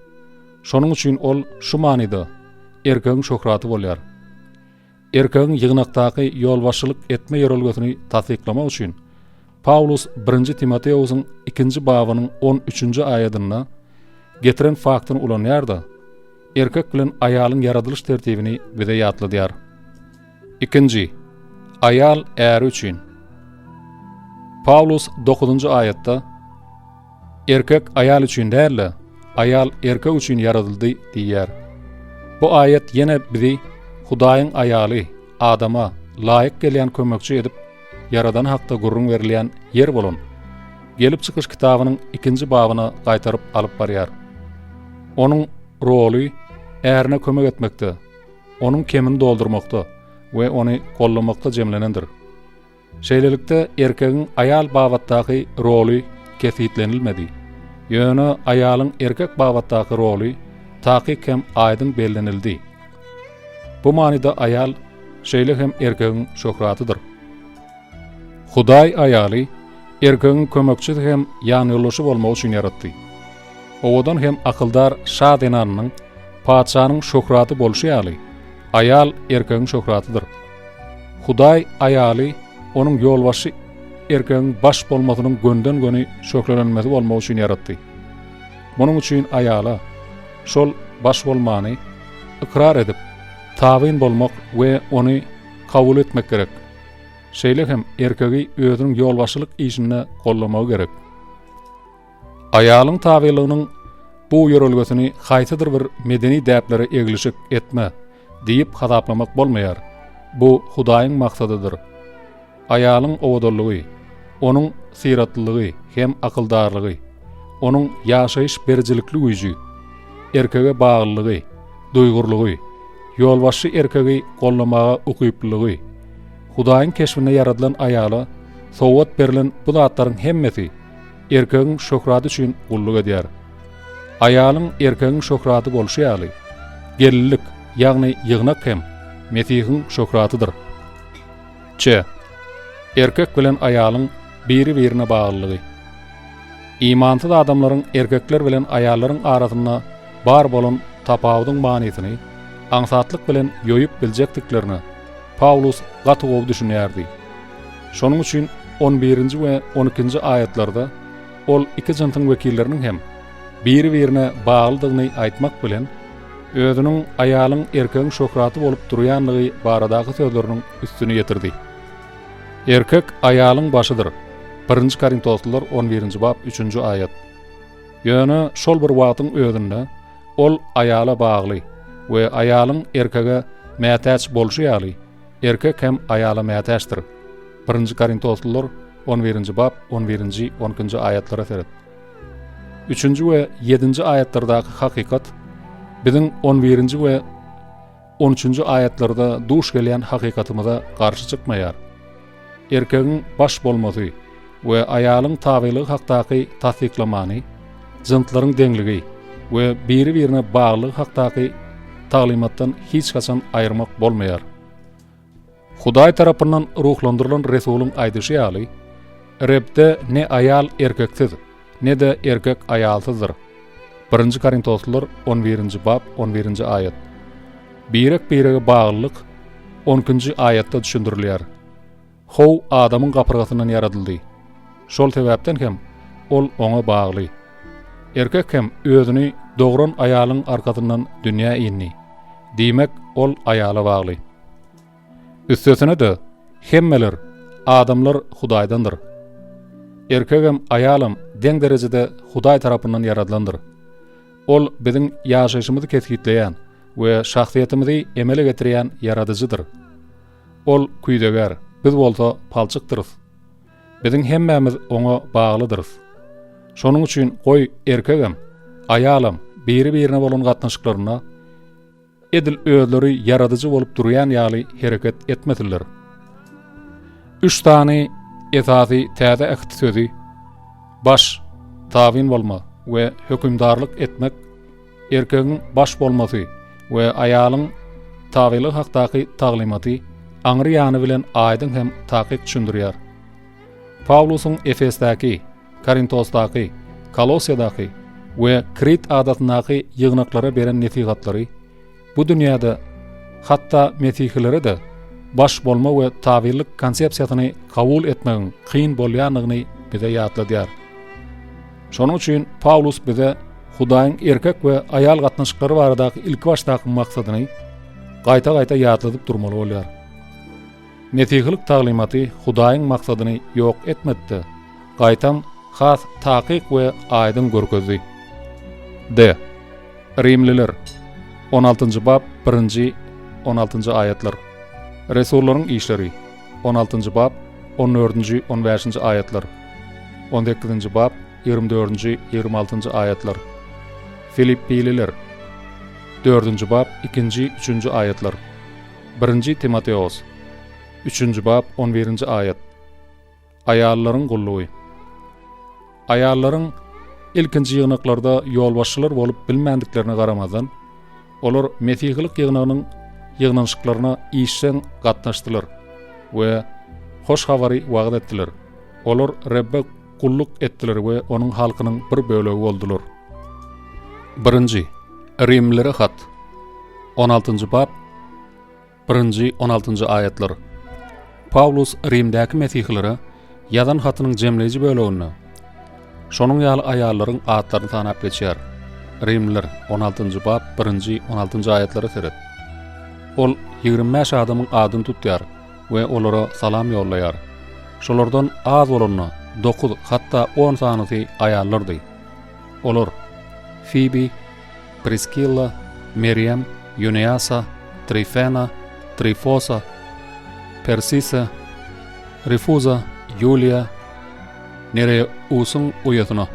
Şonuň üçin ol şu manyda erkegiň şöhraty bolýar. Erkegiň ýygnakdaky ýolbaşçylyk etme ýörelgesini tassyklamak üçin Pawlus birinji Timoteosyň ikinji babynyň on üçünji aýadynda getiren faktyny ulanýar-da, erkek bilen aýalyň ýaradylyş tertibini bize ýatladýar. Ikinji, aýal äri üçin. Pawlus dokuzynjy aýatda, Erkek aýal üçin däl-de, aýal erkek üçin ýaradyldy diýýär. Bu aýat ýene bizi Hudaýyň aýaly Adama laýyk gelýän kömekçi edip ýaradany hakda gürrüň berilýän ýer bolan Gelip çykyş kitabynyň ikinji babyna gaýtaryp alyp barýar. Onuň roly ärine kömek etmekde, onuň kemini doldurmakda we ony gollamakda jemlenendir. Şeýlelikde, erkegiň aýal babatdaky roly kesgitlenilmedi. Ýöne aýalyň erkek babatdaky roly takyk hem aýdyň bellenildi. Bu manyda aýal şeýle hem erkegiň şöhratydyr. Hudaý aýaly erkegiň kömekçisi hem ýanýoldaşy bolmagy üçin ýaratdy. Owadan hem akyldar şa zenanynyň patyşanyň şöhraty bolşy ýaly, aýal erkegiň şöhratydyr. Hudaý aýaly onuň ýolbaşçy erkegiň baş bolmasynyň gönden-göni şöhlelenmesi bolmagy üçin ýaratdy. Munuň üçin aýala şol baş bolmany ykrar edip, tabyn bolmak we ony kabul etmek gerek. Şeýle hem erkegi özüniň ýolbaşçylyk işinde goldamagy gerek. Aýalyň tabynlygynyň. bu ýörelgesini haýsydyr bir medeni däplere eglişik etme diýip hasaplamak bolmaýar. Bu Hudaýyň maksadydyr. Aýalyň owadanlygy, onuň syratlylygy hem akyldarlygy, onuň ýaşaýyş berijilikli güýji, erkege baglylygy, duýgurlygy, ýolbaşçy erkegi goldamaga ukyplylygy, Hudaýyň keşbinde ýaradylan aýala sowgat berlen bu zatlaryň hemmesi erkegiň şöhraty üçin gulluk edýär. Aýalyň erkegiň şöhraty bolşy ýaly, gelinlik, ýagny ýygnak hem Mesihiň şöhratydyr. Ç. Erkek bilen aýalyň biri-birine baglylygy. Imansyz adamlaryň erkekler bilen aýallaryň arasynda bar bolan tapawudyň manysyny aňsatlyk bilen ýoýup biljekdiklerine Pawlus gaty gowy düşünýärdi. Şonuň üçin on birinji we on ikinji aýatlarda ol iki jynsyň wekilleriniň hem biri-birine baglydygyny aýtmak bilen, özüniň aýalyň erkegiň şöhraty bolup durýandygy baradaky sözleriniň üstüni ýetirdi. Erkek aýalyň başydyr, Birinji Korintoslylar on birinji bap üçünji aýat. Ýöne şol bir wagtyň özünde ol aýala bagly we aýalyň erkege mätäç bolşy ýaly, erkek hem aýala mätäçdir. Birinji Korintoslylar on birinji bap on birinji, on ikinji aýatlara seret. Üçünji we ýedinji aýatlardaky hakykat biziň on birinji we on üçünji aýatlarda duş gelýän hakykatymyza garşy çykmaýar. Erkegiň baş bolmasy we aýalyň tabylygy hakdaky tassyklamany jynslaryň deňligi we biri-birine baglylygy hakdaky taglymatdan hiç haçan aýyrmak bolmaýar. Hudaý tarapyndan ruhlandyrylan resulyň aýdyşy ýaly, Rebde ne aýal erkeksiz, ne-de erkek aýalsyzdyr. Birinji Korintoslylar on birinji bap on birinji aýat. Birek-birege baglylyk on ikinji aýatda düşündirilýär. How Adamyň gapyrgasyndan ýaradyldy. Şol sebäpden hem ol oňa bagly. Erkek hem özüni dogran aýalyň arkasyndan dünýä indi. Diýmek, ol aýala bagly. Üstesine-de, hemmeler, adamlar Hudaýdandyr. Erkegem, aýalam deň derejede Hudaý tarapyndan ýaradylandyr. Ol biziň ýaşaýşymyzy kesgitleýän we şahsyýetimizi emele getirýän Ýaradyjydyr. Ol küýzegär, biz bolsa palçykdyrys. Biziň hemmämiz oňa baglydyrys. Şonuň üçin goý erkegem, aýalam biri-birine bolan gatnaşyklarynda edil özleri ýaradyjy bolup durýan ýaly hereket etmesinler. Üç sany esasy Täze Äht sözi, baş, tabyn bolma we hökümdarlyk etmek erkegiň baş bolmasy we aýalyň tabylygy hakdaky taglymaty aňry ýany bilen aýdyň hem takyk düşündirýär. Pawlusyň Efesdäki, Korintosdaky, Kolosiýadaky we Krit adasyndaky ýygnaklara beren nesihatlary bu dünýäde hatda mesihilere-de baş bolma we tabynlyk konsepsiýasyny kabul etmegiň kyn bolýandygyny bize ýatladýar. Şonuň üçin Pawlus bize Hudaýyň erkek we aýal gatnaşyklary baradaky ilkibaşdaky maksadyny gaýta-gaýta ýatladyp durmaly bolýar. Mesihilik taglymaty Hudaýyň maksadyny ýok etmedi-de, gaýtam has takyk we aýdyň görkezdi. D. Rimliler, on altynjy bap, birinji, on altynjy aýatlar. Resullaryň işleri, on altynjy bap, on dördünji, on bäşinji aýatlar. On sekizinji bap, 24-nji, 26-njy aýatlar. Filippililer, dördünji bap, ikinji, üçünji aýatlar. Birinji Timoteos, üçünji bap, on birinji aýat. Aýallaryň gullugy. Aýallaryň ilkinji ýygnaklarda ýolbaşçylar bolup bilmändiklerine garamazdan, olar mesihilik ýygnagynyň ýygnanyşyklaryna işjeň gatnaşdylar we hoş habary wagyz etdiler. Olar Rebbe gulluk etdiler we onuň halkynyň bir bölegi boldular. Birinji Rimlilere hat, on altynjy bap, Birinji, on altynjy aýatlar. Pawlus Rimdäki mesihilere ýazan hatynyň jemleýji böleginde şonuň ýaly aýallaryň atlaryny sanap geçýär. Rimliler, on altynjy bap, birinji, on altynjy aýatlara seret. Ol 25 adamyň adyny tutýar we olara salam ýollaýar. Şolardan az bolanda dokuz, hatda on sanysy aýallardy. Olar. Fibi, Priskilla, Merýem, Ýuniasa, Trifena, Trifosa, Persise, Rifuza, Ýuliýa, Nereusyň uýasyna.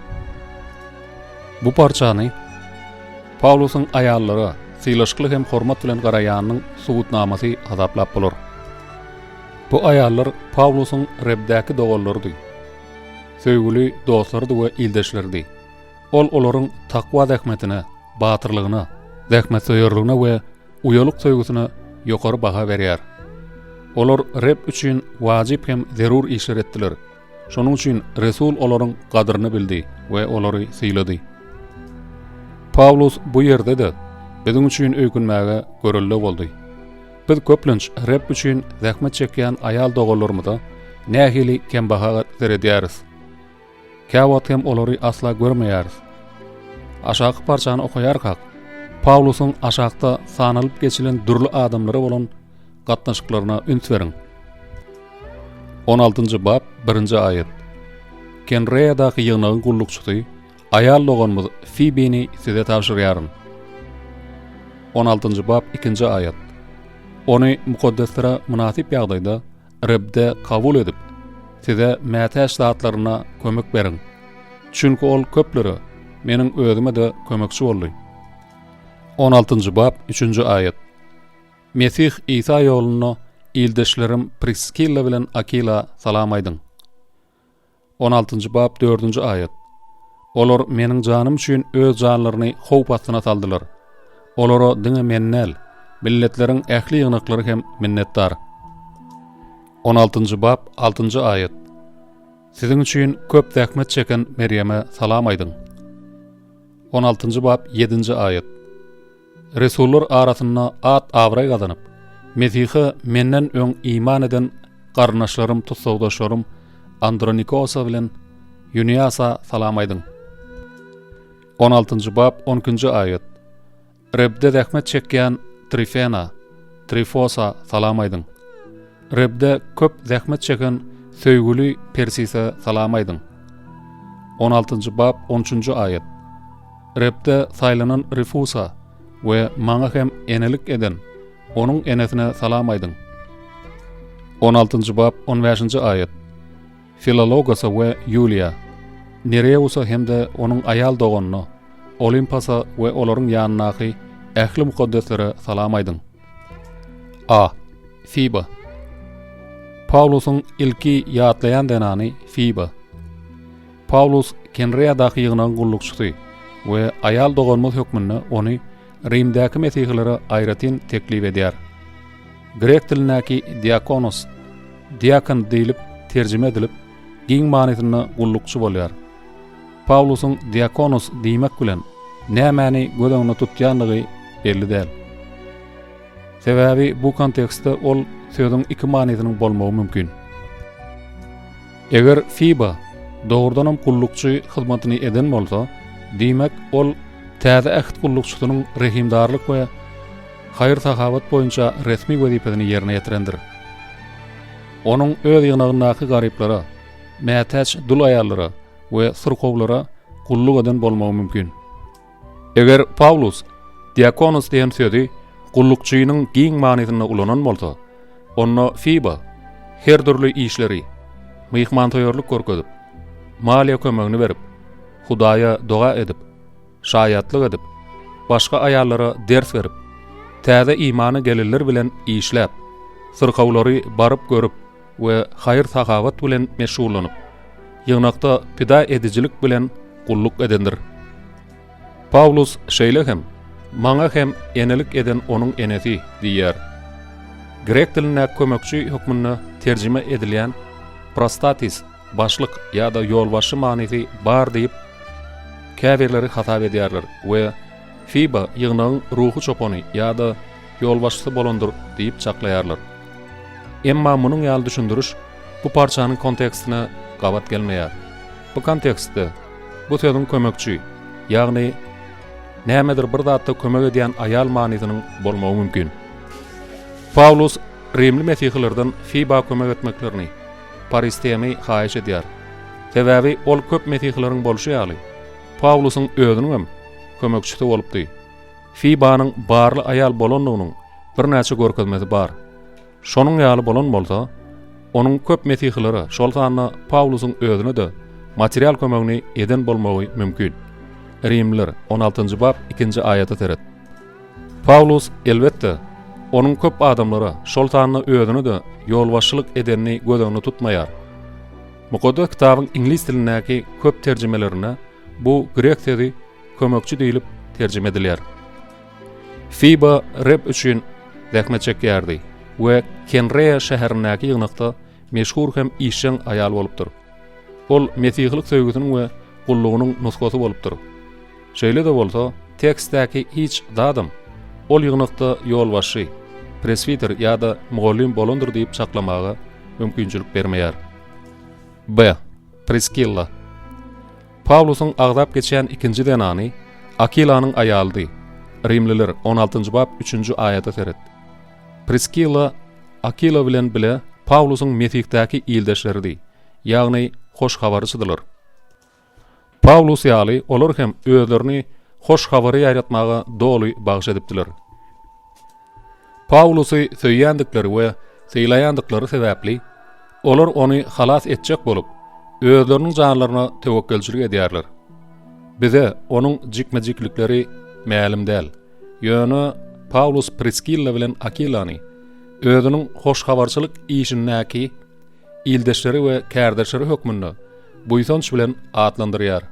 Bu parçany Pawlusyň aýallara sylaşykly hem hormat bilen garaýanynyň subutnamasy hasaplap bolar. Bu aýallar Pawlusyň Rebdäki doganlarydy, söýgüli dostlarydy we ildeşleridi. Ol olaryň takwa zähmetine, batyrlygyna, zähmetsöýerligine we uýalyk söýgüsine ýokary baha berýär. Olar Reb üçin wajyp hem zerur işler etdiler. Şonuň üçin resul olaryň gadyryny bildi we olary sylady. Pawlus bu ýerde-de biziň üçin öýkünmäge görelde boldy. Biz köplenç Reb üçin zähmet çekýän aýal doganlarymyza nähili kembaha seredýäris. Käwagt hem olary asla görmeýäris. Aşaky parçany okaýarkak, Pawlusyň aşakda sanalyp geçilen dürli adamlara bolan gatnaşyklaryna üns beriň. On altynjy bap, birinji aýat. Kenreýadaky ýygnagyň gullukçysy, aýal doganymyz Fibini size tabşyrýaryn. On altynjy bap, ikinji aýat. Ony mukaddeslere mynasyp ýagdaýda Rebde kabul edip, size mätäç zatlarynda kömek beriň. Çünki ol köplere, meniň özüme-de kömekçi boldy. On altynjy bap, üçünji aýat. Mesih Isa ýolunda ildeşlerim Priskilla bilen Akila salam aýdyň. On altynjy bap, dördünji aýat. Olar meniň janym üçin öz janlaryny howp astyna saldylar. Olara diňe men däl, milletleriň ähli ýygnaklary hem minnetdar. On altynjy bap, altynjy aýat. Siziň üçin köp zähmet çeken Merýeme salam aýdyň. On altynjy bap, ýedinji aýat. Resullar arasynda at-abraý gazanyp, Mesihe menden öň iman eden garyndaşlarym, tussagdaşlarym Andronikosa bilen Ýuniasa salam aýdyň. On altynjy bap, on ikinji aýat. Rebde zähmet çekýän Trifena, Trifosa salam aýdyň. Rebde köp zähmet çeken söýgüli Persise salam aýdyň. On altynjy bap, on üçünji aýat. Rebde saýlanan Rifusa we maňa hem enelik eden onuň enesine salam aýdyň. On altynjy bap, on bäşinji aýat. Filologasa we Ýuliýa, Nereusa hem-de onuň aýal doganyna, Olimpasa we olaryň ýanyndaky ähli mukaddeslere salam aýdyň. A. Fiba. Pawlusyň ilki ýatlaýan zenany Fiba. Pawlus Kenreýadaky ýygnagyň gullukçysy we aýal doganymyz hökmünde ony Rimdäki mesihilere aýratyn teklip edýär. Grek dilindäki diakonos, diakon diýlip terjime edilip, giň manysynda gullukçy bolýar. Pawlusyň diakonos diýmek bilen nämäni göz öňünde tutýandygy belli däl. Sebäbi bu kontekstde ol sözüň iki manysynyň bolmagy mümkin. Eger Fiba dogrudanam gullukçy hyzmatyny eden bolsa, diýmek, ol Täze Äht gullukçysynyň rehimdarlyk we haýyr-sahawat boýunça resmi wezipesini ýerine ýetirendir. Onuň öz ýygnagyndaky garyplara, mätäç dul aýallara we syrkawlara gulluk eden bolmagy mümkin. Eger Pawlus diakonos diýen sözi gullukçynyň giň manysynda ulanan bolsa, onda Fiba her dürli işleri, myhmansöýerlik görkezip, maliýe kömegini berip, Hudaýa doga edip, şaýatlyk edip, başga aýallara ders berip, täze imana gelenler bilen işläp, syrkawlary baryp görüp we haýyr-sahawat bilen meşgullanyp, ýygnakda pida edijilik bilen gulluk edendir. Pawlus şeýle hem, Maňa hem enelik eden onuň enesi diýýär. Grek dilindäki kömekçi hökmünde terjime edilýän prostatis başlyk ýa-da ýolbaşçy manysy bar diýip, käbirleri hasap edýärler we Fiba ýygnagyň ruhy çopany ýa-da ýolbaşçysy bolandyr diýip çaklaýarlar. Emma munuň ýaly düşündiriş bu parçanyň kontekstine gabat gelmeýär. Bu kontekstde bu sözüň kömekçi, ýagny nämedir bir zatda kömek edýän aýal manysynyň bolmagy mümkin. Pawlus rimli mesihilerden Fiba kömek etmeklerini, Paristemi haýyş edýär. Sebäbi ol köp mesihileriň bolşy ýaly, Pawlusyň özüniňem. kömekçisi bolupdy. Fibanyň barly aýal bolandygynyň birnäçe görkezmesi bar. Şonuň ýaly bolan bolsa, onuň köp mesihilere, şol sanda Pawlusyň özüne-de material kömegini eden bolmagy mümkin. Rimliler, on altynjy bap, ikinji aýata seret. Pawlus, elbetde, onuň köp adamlara, şol sanda özüne-de ýolbaşçylyk edenini göz öňünde tutmaýar. Mukaddes Kitabyň iňlis dilindäki köp terjimelerinde bu grek sözi kömekçi diýlip terjime edilýär. Fiba Reb üçin zähmet çekýärdi we Kenreýa şäherindäki ýygnakda meşhur hem işjeň aýal bolupdyr. Ol mesihilik söýgüsiniň we gullugynyň nusgasy bolupdyr. Şeýle-de bolsa, tekstdäki hiç zadam ol ýygnakda ýolbaşçy, preswiter ýa-da mugallym bolandyr diýip çaklamaga mümkinçilik bermeýär. B. Priskilla. Pawlusyň agzap geçýän ikinji zenany Akilanyň aýalydy, Rimliler, on altynjy bap, üçünji aýata seret. Priskilla Akila bilen bile Pawlusyň Mesihdäki ildeşleridi, ýagny hoş habarçydylar. Pawlus ýaly, olar hem özlerini hoş habary ýaýratmaga doly bagyş edipdiler. Pawlusy söýýändikleri we sylaýandyklary sebäpli, olar ony halas etjek bolup, özleriniň janlaryna töwekgelçilik edýärler. Bize onuň jikme-jiklikleri mälim däl, ýöne Pawlus Priskilla bilen Akilany özüniň hoşhabarçylyk işindäki ildeşleri we kärdeşleri hökmünde buýsanç bilen atlandyrýar.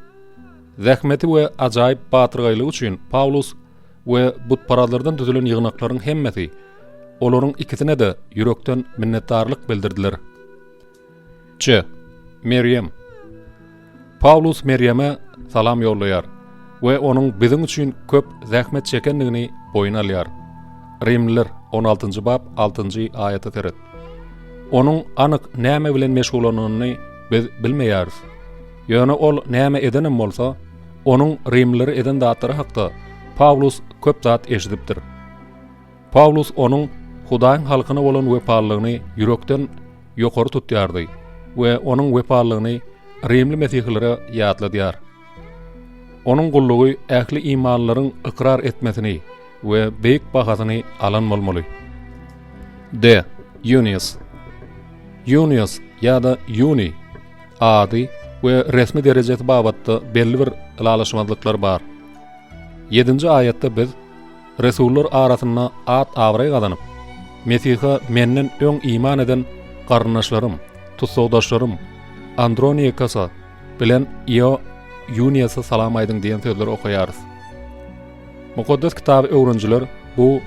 Zähmeti we ajaýyp batyrgaýlygy üçin Pawlus we butparazlardan düzülen ýygnaklaryň hemmesi olaryň ikisine-de ýürekden minnetdarlyk bildirdiler. Ç. Merýem. Pawlus Merýeme salam ýollaýar we onuň biziň üçin köp zähmet çekendigini boýun alýar. Rimliler, on altynjy bap, altynjy aýata seret. Onuň anyk näme bilen meşgullananyny biz bilmeýäris. Ýöne ol näme edenem bolsa, Onuň rimlilere eden zatlary hakda Pawlus köp zat eşidipdir. Pawlus onuň Hudaýyň halkyna bolan wepalylygyny ýürekden ýokary tutýardy we onuň wepalylygyny rimli mesihilere ýatladýar. Onuň gullugy ähli imanlylaryň ykrar etmesini we beýik bahasyny alan bolmaly. D. Ýunius Ýunius ýa-da Ýuni ady we resmi derejesi babatda belli bir ylalaşmazlyklar bar. Ýedinji aýatda biz resullar arasynda at-abraý gazanyp, Mesihe menden öň iman eden garyndaşlarym, tussagdaşlarym Andronikasa bilen Io Ýuniasa salam aýdyň diýen sözleri okaýarys. Mukaddes Kitaby öwrenijiler bu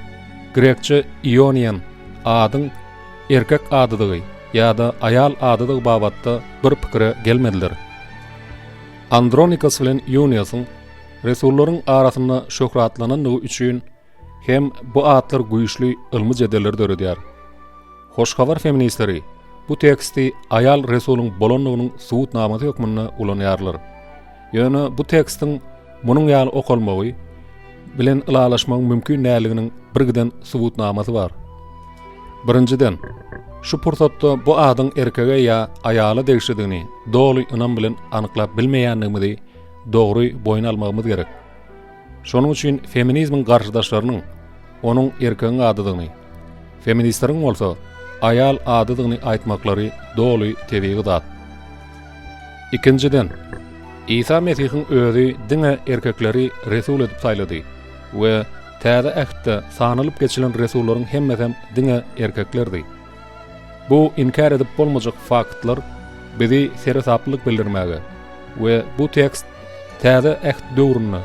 grekçe Ionian adyň erkek adydygy ýa-da aýal adydygy babatda bir pikire gelmediler. Andronikas bilen Ýuniasyň resullaryň arasynda şöhratlanandygy üçin hem bu atlar güýçli ylmy jedelleri döredýär. Hoş habar feministleri bu teksti aýal resulyň bolandygynyň subutnamasy hökmünde ulanýarlar. Ýöne bu tekstiň munuň ýaly okalmagy bilen ylalaşmagyň mümkin däldiginiň birgiden subutnamasy bar. Birinjiden, şu pursatda bu adyň erkege ýa aýala degişlidigini doly ynam bilen anyklap bilmeýändigimizi dogry boýun almagymyz gerek. Şonuň üçin feminizmiň garşydaşlarynyň onuň erkegiň adydygyny, feministleriň bolsa aýal adydygyny aýtmaklary doly tebigy zat. Ikinjiden, Isa Mesihiň özi diňe erkekleri resul edip saýlady we Täze Ähtde sanalyp geçilen resullaryň hemmesem diňe erkeklerdi. Bu inkär edip bolmajak faktlar bizi seresaplylyk bildirmäge we bu tekst Täze Äht döwründe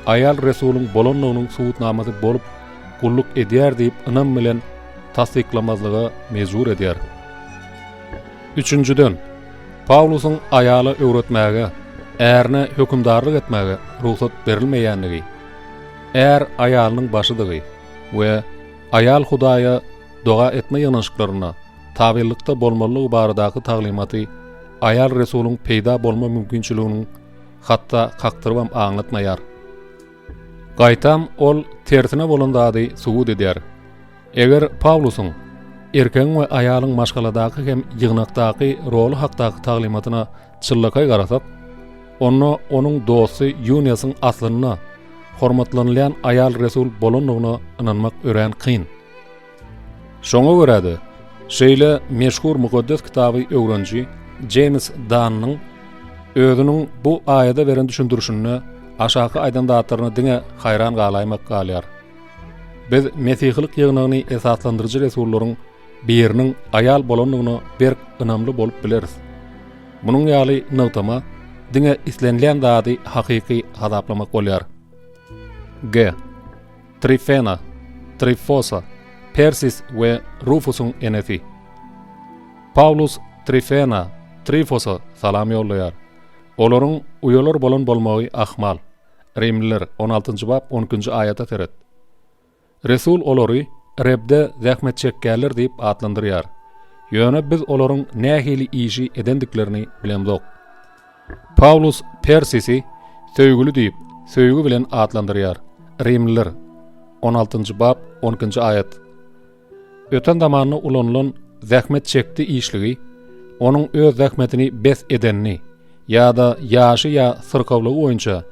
aýal resulyň bolandygynyň subutnamasy bolup gulluk edýär diýip ynam bilen tassyklamazlyga mejbur edýär. Üçünjiden, Pawlusyň aýala öwretmäge, ärine hökümdarlyk etmäge rugsat berilmeýändigi, är aýalynyň başydygy we aýal Hudaýa doga etme ýygnanyşyklarynda tabynlykda bolmalydygy baradaky taglymaty aýal resulyň peýda bolma mümkinçiliginiň hatda kakdyrybam aňlatmaýar. Gaýtam ol tersine bolan zady subut edýär. Eger Pawlusyň erkegiň we aýalyň maşgaladaky hem ýygnakdaky roly hakdaky taglymatyna çynlakaý garasak, onda onuň dosty Ýuniasyň aslynda. hormatlanylýan aýal resul bolandygyna ynanmak örän kyn. Şoňa görä-de, şeýle meşhur Mukaddes Kitaby öwreniji Jeýms Dannyň özüniň bu aýada beren düşündirişinde aşaky aýdan zatlaryna diňe haýran galaýmak galýar. Biz mesihilik ýygnagyny esaslandyryjy resullaryň biriniň aýal bolandygyna berk ynamly bolup bileris. Munuň ýaly nygtama diňe islenilýän zady hakyky hasaplamak bolýar. G. Trifena, Trifosa, Persis we Rufusyň enesi. Pawlus Trifena, Trifosa salam ýollaýar. Olaryň uýalar bolan bolmagy ahmal. Rimliler, on altynjy bap, on ikinji aýata seret. Resul olary Rebde zähmet çekýärler diýip atlandyrýar. Ýöne biz olaryň nähili işi edendiklerini bilemzok. Pawlus Persisi söýgüli diýip, söýgi bilen atlandyrýar. Rimliler, on altynjy bap, on ikinji aýat. Öten zamanda ulanylan zähmet çekdi işligi onuň öz zähmetini bes edenini ýa-da ýaşy ýa syrkawlygy boýunça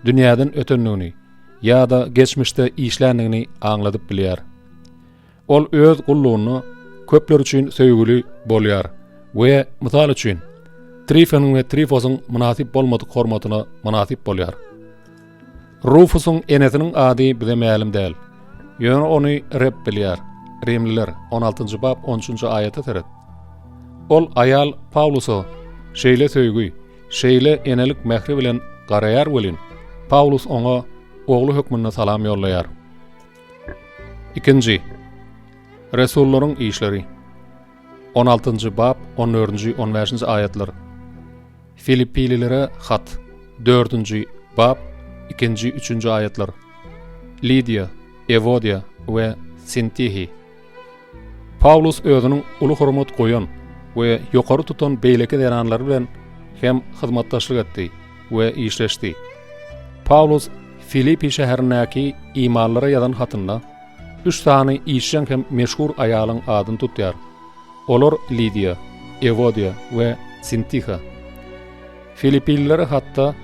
dünýäden ötendigini ýa-da geçmişde işländigini aňladyp bilýär. Ol öz gullugynda köpler üçin söýgüli bolýar we, mysal üçin, Trifonyň we Trifosyň mynasyp bolmadyk hormatyna mynasyp bolýar. Rufusyň enesiniň ady bize mälim däl. Ýöne ony Reb bilýär. Rimliler, on altynjy bap, on üçünji aýata seret. Ol aýal Pawlusa şeýle söýgi, şeýle enelik mähri bilen garaýar welin, Pawlus oňa ogly hökmünde salam ýollaýar. Ikinji. Resullaryň işleri. On altynjy bap, on dördünji, on bäşinji aýatlar. Filipililere hat, dördünji bap, ikinji, üçünji aýatlar. Lidiýa, Ewodiýa we Sintihi. Pawlus özüniň uly hormat goýan we ýokary tutan beýleki zenanlary bilen hem hyzmatdaşlyk etdi we işleşdi. Pawlus Filipi şäherindäki imanlylara ýazan hatynda üç sany işjeň hem meşhur aýalyň adyny tutýar. Olar Lidiýa, Ewodiýa we Sintiha. Filipililere hatda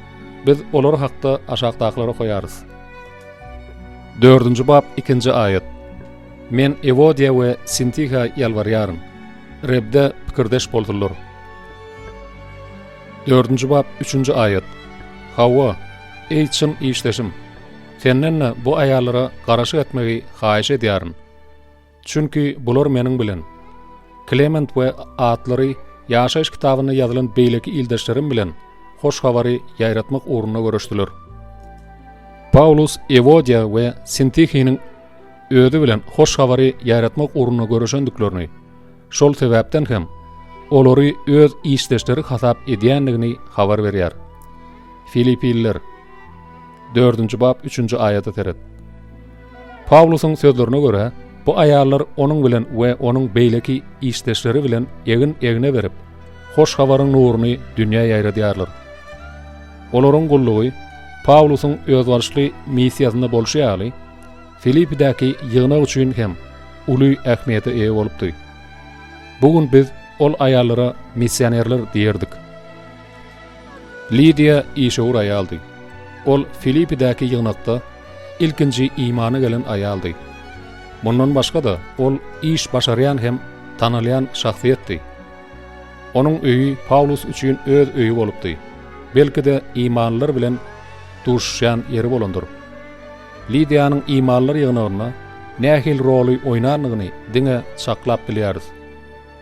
biz olar hakda aşakdakylary okaýarys. Dördünji bap, ikinji aýat. Men Ewodiýa we Sintiha ýalbarýaryn, Rebde pikirdeş bolsunlar. Dördünji bap, üçünji aýat. Hawa, eý çyn işdeşim, senden-de bu aýallara garaşyk etmegi haýyş edýärin. Çünki bular meniň bilen, Klement we atlary Ýaşaýyş kitabynda ýazylan beýleki ildeşlerim bilen Hoş Habary ýaýratmak ugrunda göreşdiler. Pawlus Ewodiýa we Sintihiniň özi bilen Hoş Habary ýaýratmak ugrunda göreşendiklerini, şol sebäpden hem olary öz işdeşleri hasap edýändigini habar berýär. Filipililer. Dördünji bap, üçünji aýata seret. Pawlusyň sözlerine görä, bu aýallar onuň bilen we onuň beýleki işdeşleri bilen egin-egne berip, hoş habaryň nuruny dünýä ýaýradýarlar. Olaryň gullugy Pawlusyň özboluşly missiýasynda bolşy ýaly, Filipidäki ýygnak üçin hem uly ähmiýete eýe bolupdy. Bu gün biz ol aýallara missionerler diýerdik. Lidiýa işewür aýaldy. Ol Filipidäki ýygnakda ilkinji imana gelen aýaldy. Mundan başga-da, ol iş başarýan hem tanalýan şahsyýetdi. Onuň öýi Pawlus üçin öz öýi bolupdy. Belki-de, imanlylar bilen duşuşýan ýeri bolandyr. Lidiýanyň imanlylar ýygnagynda nähili roly oýnandygyny diňe çaklap bilýäris.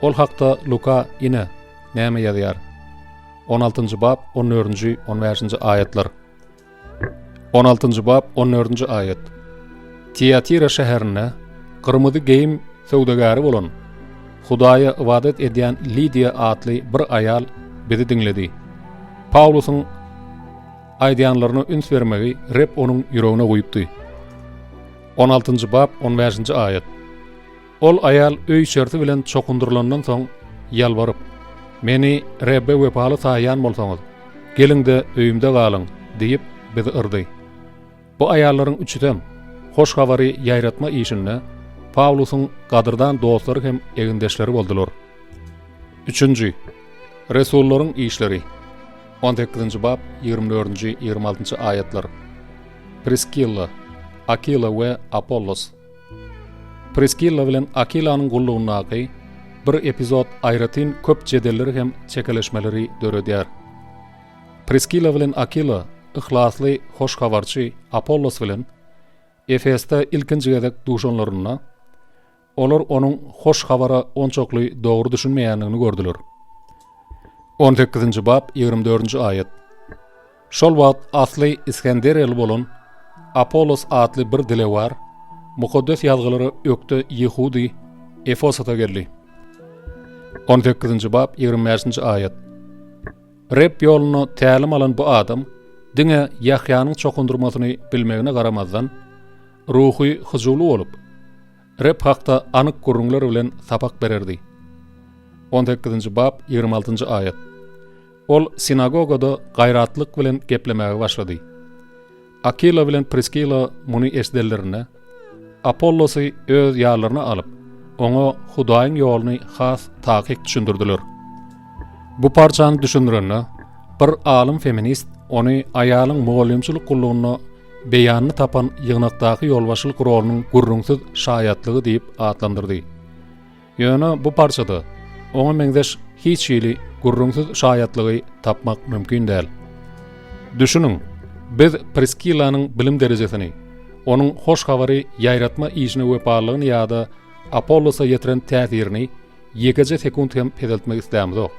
Ol hakda Luka ine, näme ýazýar. On altynjy bap, on dördünji, on bäşinji aýatlar. On altynjy bap, on dördünji aýat. Tiatira şäherinde gyrmyzy geýim söwdagäri bolan, Hudaýa ybadat edýän Lidiýa atly bir aýal bizi diňledi. Pawlusyň aýdýanlaryna üns bermegi Reb onuň ýüregine guýupdy. On altynjy bap, on bäşinji aýat. Ol aýal öý-içersi bilen çokundyrylandan soň, ýalbaryp, Meni Rebbe wepaly saýýan bolsaňyz, geliň-de, öýümde galyň diýip, bizi yrdy. Bu aýallaryň üçüsem Hoş Habary ýaýratma işinde Pawlusyň gadyrdan dostlary hem egindeşleri boldular. Üçünji. Resullaryň işleri, on sekizinji bap, 24-nji, 26-njy aýatlar. Priskilla, Akila we Apollos. Priskilla bilen Akilanyň gullugyndaky bir epizod aýratyn köp jedelleri hem çekeleşmeleri döredýär. Priskilla bilen Akila yhlasly hoş habarçy Apollos bilen Efesde ilkinji gezek duşanlarynda, olar onuň hoş habara onçakly dogry düşünmeýändigini gördüler. On sekizinji bap, ýigrimi dördünji aýat. Şol wagt asly Isgenderiýaly bolan Apollos atly bir dilewar Mukaddes Ýazgylara ökde ýehudy Efosata geldi. On sekizinji bap, ýigrimi bäşinji aýat. Reb ýolunda tälim alan bu adam diňe Ýahýanyň çokundyrmasyny bilmegine garamazdan, ruhy hyjuwly bolup, Reb hakda anyk gürrüňler bilen sapak bererdi. On sekizinji bap, 26-njy aýat. Ol sinagogada gaýratlyk bilen geplemäge başlady. Akila bilen Priskila muny eşidenlerinde, Apollosy öz ýanlaryna alyp, oňa Hudaýyň ýoluny has takyk düşündirdiler. Bu parçany düşündirende, bir alym feminist ony aýalyň mugallymçylyk gullugynda beýanyny tapan ýygnakdaky ýolbaşçylyk rolunyň gürrüňsiz şaýatlygy diýip atlandyrdy. Ýöne bu parçada oňa meňzeş hiç hili gürrüňsiz şaýatlygy tapmak mümkin däl. Düşüniň, biz Priskillanyň bilim derejesini, onuň hoş habary ýaýratma işine wepalylygyny ýa-da Apollosa ýetiren täsirini ýekeje sekunt hem peseltmek islämizok.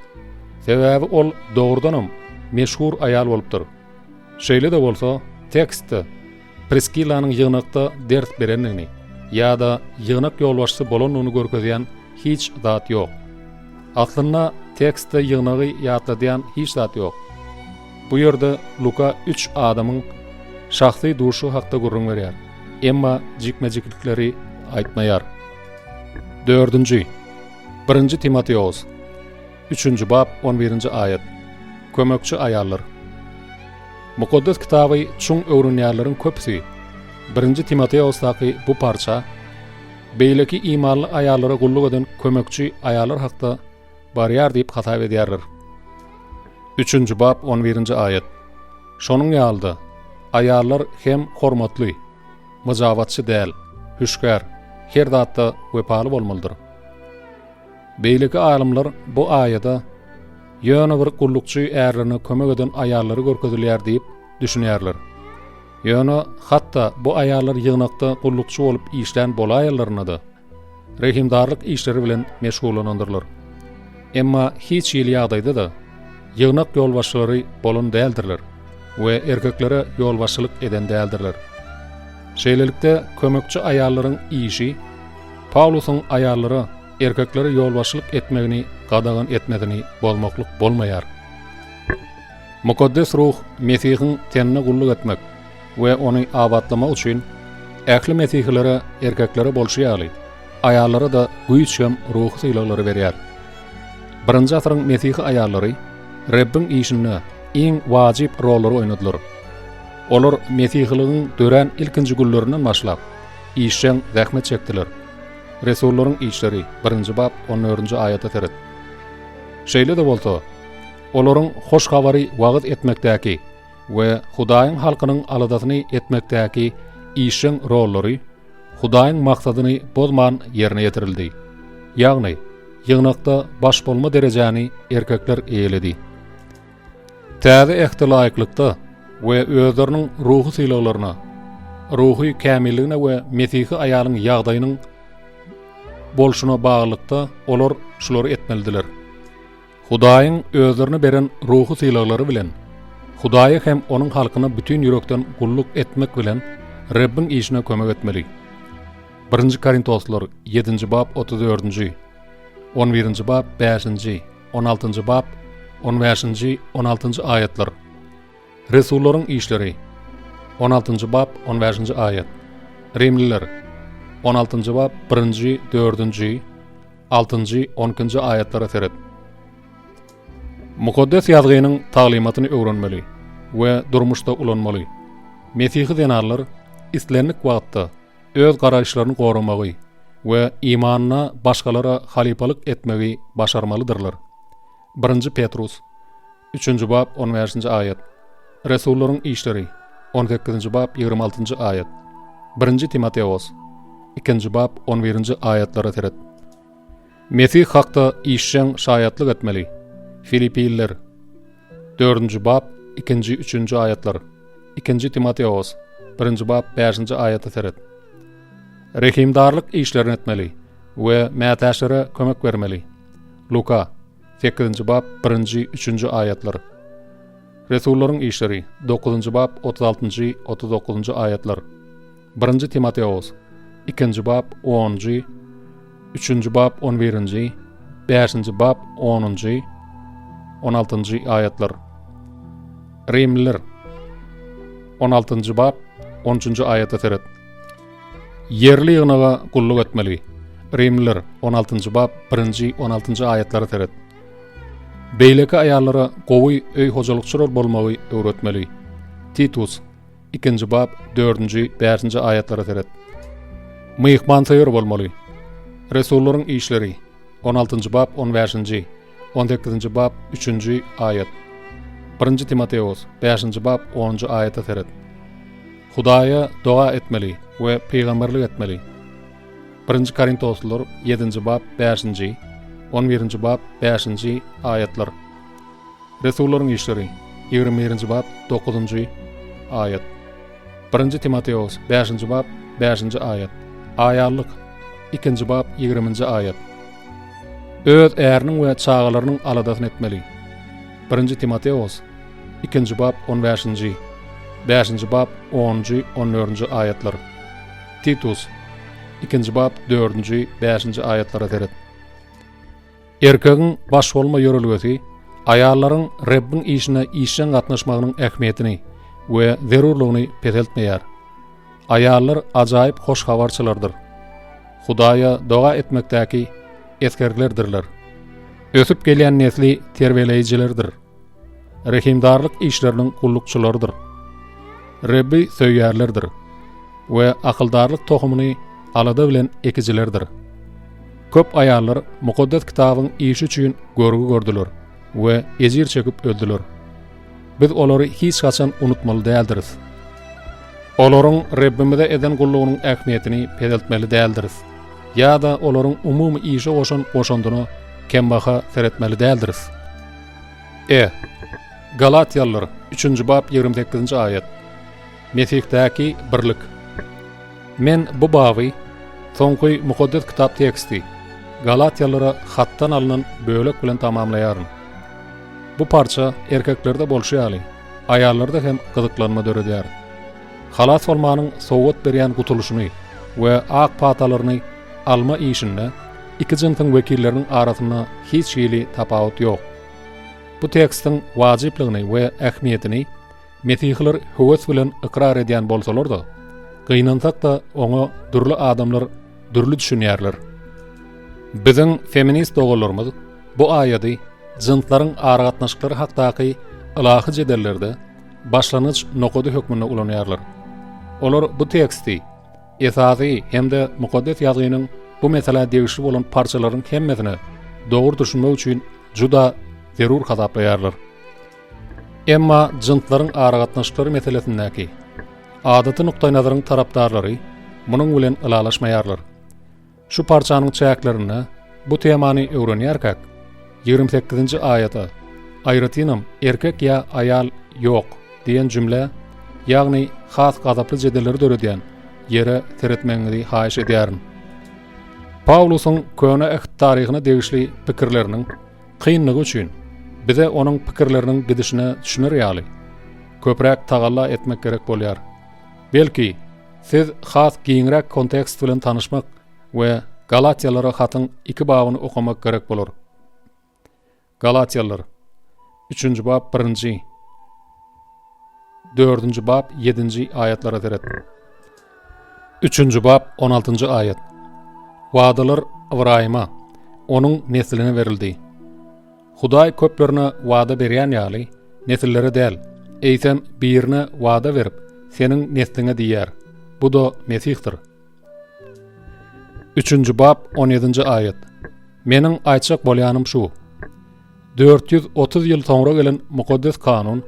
Sebäbi ol dogrudanam meşhur aýal bolupdyr. Şeýle-de bolsa, tekstde Priskillanyň ýygnakda ders berendigini ýa-da ýygnak ýolbaşçysy bolandygyny görkezýän hiç zat ýok. Aslynda, tekstde ýygnagy ýatladýan hiç zat ýok. Bu ýerde Luka üç adamyň şahsy duşuşygy hakda gürrüň berýär, emma jikme-jiklikleri aýtmaýar. Dördünji. Birinji Timoteos. Üçünji bap, on birinji aýat. Kömekçi aýallar. Mukaddes Kitaby çuň öwrenýänleriň köpüsi Birinji Timoteosdaky bu parça beýleki imanly aýallara gulluk eden kömekçi aýallar hakda barýar diýip hasap edýärler. Üçünji bap, on birinji aýat. Şonuň ýaly-da, aýallar hem hormatly, myjabatçy däl, hüşgär, her zatda wepaly bolmalydyr. Beýleki alymlar bu aýada ýöne bir gullukçy ärlerine kömek eden aýallary görkezilýär diýip düşünýärler. Ýöne hatda bu aýallar ýygnakda gullukçy bolup işlän bolaýanlarynda-da, rehimdarlyk işleri bilen meşgullanandyrlar. Emma hiç hili ýagdaýda-da ýygnak ýolbaşçylary bolan däldirler we erkeklere ýolbaşçylyk eden däldirler. Şeýlelikde, kömekçi aýallaryň işi Pawlusyň aýallara erkeklere ýolbaşçylyk etmegini gadagan etmesini bozmaklyk bolmaýar. Mukaddes Ruh Mesihiň tenine gulluk etmek we ony abatlamak üçin ähli mesihilere erkeklere bolşy ýaly, aýallara-da güýç hem ruhy sylaglary berýär. Birinji asyryň mesihi aýallary Rebbiň işinde iň wajyp rollary oýnadylar. Olar mesihiligiň dörän ilkinji günlerinden başlap, işjeň zähmet çekdiler. Resullaryň işleri, birinji bap, on dördünji aýata seret. Şeýle-de bolsa, olaryň hoş habary wagyz etmekdäki we Hudaýyň halkynyň aladasyny etmekdäki işjeň rollary Hudaýyň maksadyny bozman ýerine ýetirildi. Ýagny, ýygnakda baş bolma derejäni erkekler eýeledi. Täze Ähte laýyklykda we özleriniň ruhy sylaglaryna, ruhy kämilligine we mesihi aýalyň ýagdaýynyň bolşuna baglylykda olar şulary etmelidiler. Hudaýyň özlerine beren ruhy sylaglary bilen Hudaýa hem onuň halkyna bütin ýürekden gulluk etmek bilen Rebbiň işine kömek etmeli. Birinji Korintoslar, ýedinji bap, otuz dördünji, on birinji bap, bäşinji, on altynjy bap, on bäşinji, on altynjy aýatlar. Resullaryň işleri, on altynjy bap, on bäşinji aýat. Rimliler, on altynjy bap, birinji, dördünji, altynjy, on ikinji aýatlara seret. Mukaddes Ýazgynyň taglymatyny öwrenmeli we durmuşda ulanmaly. Mesihi zenanlar islendik wagtda öz garaýyşlaryny goramagy we imanyna başgalara halypalyk etmegi başarmalydyrlar. Birinji Petrus, üçünji bap, on bäşinji aýat. Resullaryň işleri. 18-nji bap, 26-njy aýat. Birinji Timoteos, ikinji bap, 11-nji aýatlara seret. Mesih hakda işjeň şaýatlyk etmeli. Filipililer, dördünji bap, ikinji, üçünji aýatlar. Ikinji Timoteos, birinji bap, bäşinji aýata seret. Rehimdarlyk işlerini etmeli we mätäçlere kömek bermeli. Luka, sekizinji bap, birinji, üçünji aýatlar. Resullaryň işleri, dokuzynjy bap, 36-njy, 39-njy aýatlar. Birinji Timoteos, ikinji bap, onunjy, üçünji bap, on birinji, bäşinji bap, onunjy, on altynjy aýatlar. Rimliler, on altynjy bap, on üçünji aýata seret. Ýerli ýygnaga gulluk etmeli. Rimliler, on altynjy bap, birinji, on altynjy aýatlara seret. Beýleki aýallara gowy öý hojalykçylar bolmagy öwretmeli. Titus, Ikinji bap, dördünji, bäşinji aýatlara seret. Myhmansöýer bolmaly. Resullaryň işleri, on altynjy bap, on bäşinji, on sekizinji bap, üçünji aýat. Birinji Timoteos, bäşinji bap, onunjy aýata seret. Hudaýa doga etmeli we pygamberlik etmeli. Birinji Korintoslylar, ýedinji bap, bäşinji, on birinji bap, bäşinji aýatlar. Resullaryň işleri, 21-nji bap, 9-njy aýat. Birinji Timoteos, 5-nji bap, 5-nji aýat. Aýallyk, 2-nji bap, 20-nji aýat. Öz äriniň we çagalarynyň aladasyny etmeli. Birinji Timoteos, 2-nji bap, 15-nji, 5-nji bap, 10-njy, 14-nji aýatlar. Titus, 2-nji bap, 4-nji, 5-nji aýatlara seret. Erkegiň baş bolma ýörelgesi aýallaryň Rebbiň işine işjeň gatnaşmagynyň ähmiýetini we zerurlygyny peseltmeýär. Aýallar ajaýyp hoş habarçylardyr. Hudaýa doga etmekdäki esgerlerdirler. Ösüp gelýän nesli terbiýeleýjilerdir. Rehimdarlyk işleriniň gullukçylarydyr. Rebbi söýýärlerdir we akyldarlyk tohumyny alada bilen ekijilerdir. Köp aýallar Mukaddes Kitabyň işi üçin görgi gördüler we ejir çekip öldüler. Biz olary hiç haçan unutmaly däldiris. Olaryň Rebbimize eden gullugynyň ähmiýetini peseltmeli däldiris ýa-da olaryň umumy işe goşan goşandyna kembaha seretmeli däldiris. E. Galatýalylar, üçünji bap, 28-nji aýat. Mesihdäki birlik. Men bu baby soňky Mukaddes Kitap teksti, Galatýalylara hatdan alnan bölek bilen tamamlaýaryn. Bu parça erkeklerde bolşy ýaly, aýallarda hem gyzyklanma döredýär. Halas bolmanyň sowgat berýän gutulyşyny we ak patalaryny alma işinde iki jynsyň wekilleriniň arasynda hiç hili tapawut ýok. Bu tekstiň wajyplygyny we ähmiýetini mesihiler höwes bilen ykrar edýän bolsalar-da, gynansak-da oňa dürli adamlar dürli düşünýärler. Biziň feminist doganlarymyz bu aýady jynslaryň aragatnaşyklary hakdaky ylahy jedellerde başlangyç nokady hökmünde ulanýarlar. Olar bu teksti esasy hem-de Mukaddes Ýazgynyň bu meselä degişli bolan parçalaryň hemmesine dogry düşünmek üçin juda zerur hasaplaýarlar. Emma jynslaryň aragatnaşyklary meselesindäki adaty nukdaýnazaryň tarapdarlary munuň bilen ylalaşmaýarlar. Şu parçanyň çäklerinde bu temany öwrenýärkäk, 28-nji aýata, aýratynam erkek ýa aýal ýok diýen jümlä, ýagny has gazaply jedelleri döredýän ýere seretmegiňizi haýyş edýärin. Pawlusyň Köne Äht taryhyna degişli pikirleriniň kynlygy üçin bize onuň pikirleriniň gidişine düşüner ýaly, köpräk tagalla etmek gerek bolýar. Belki, siz has giňräk kontekst bilen tanyşmak we Galatýalylara hatyň iki babyny okamak gerek bolar. Galatýalylar, üçünji bap birinji, dördünji bap ýedinji aýatlara seret. Üçünji bap on altynjy aýat. Wadalar Ybraýyma, onuň nesline berildi. Hudaý köplerine wada berýän ýaly, nesillere däl, eýsem birine wada berip, seniň nesliňe diýýär. Bu-da Mesihdir. Üçünji bap, on ýedinji aýat. Meniň aýtjak bolýanym şu. 430 ýyl soňra gelen Mukaddes Kanun.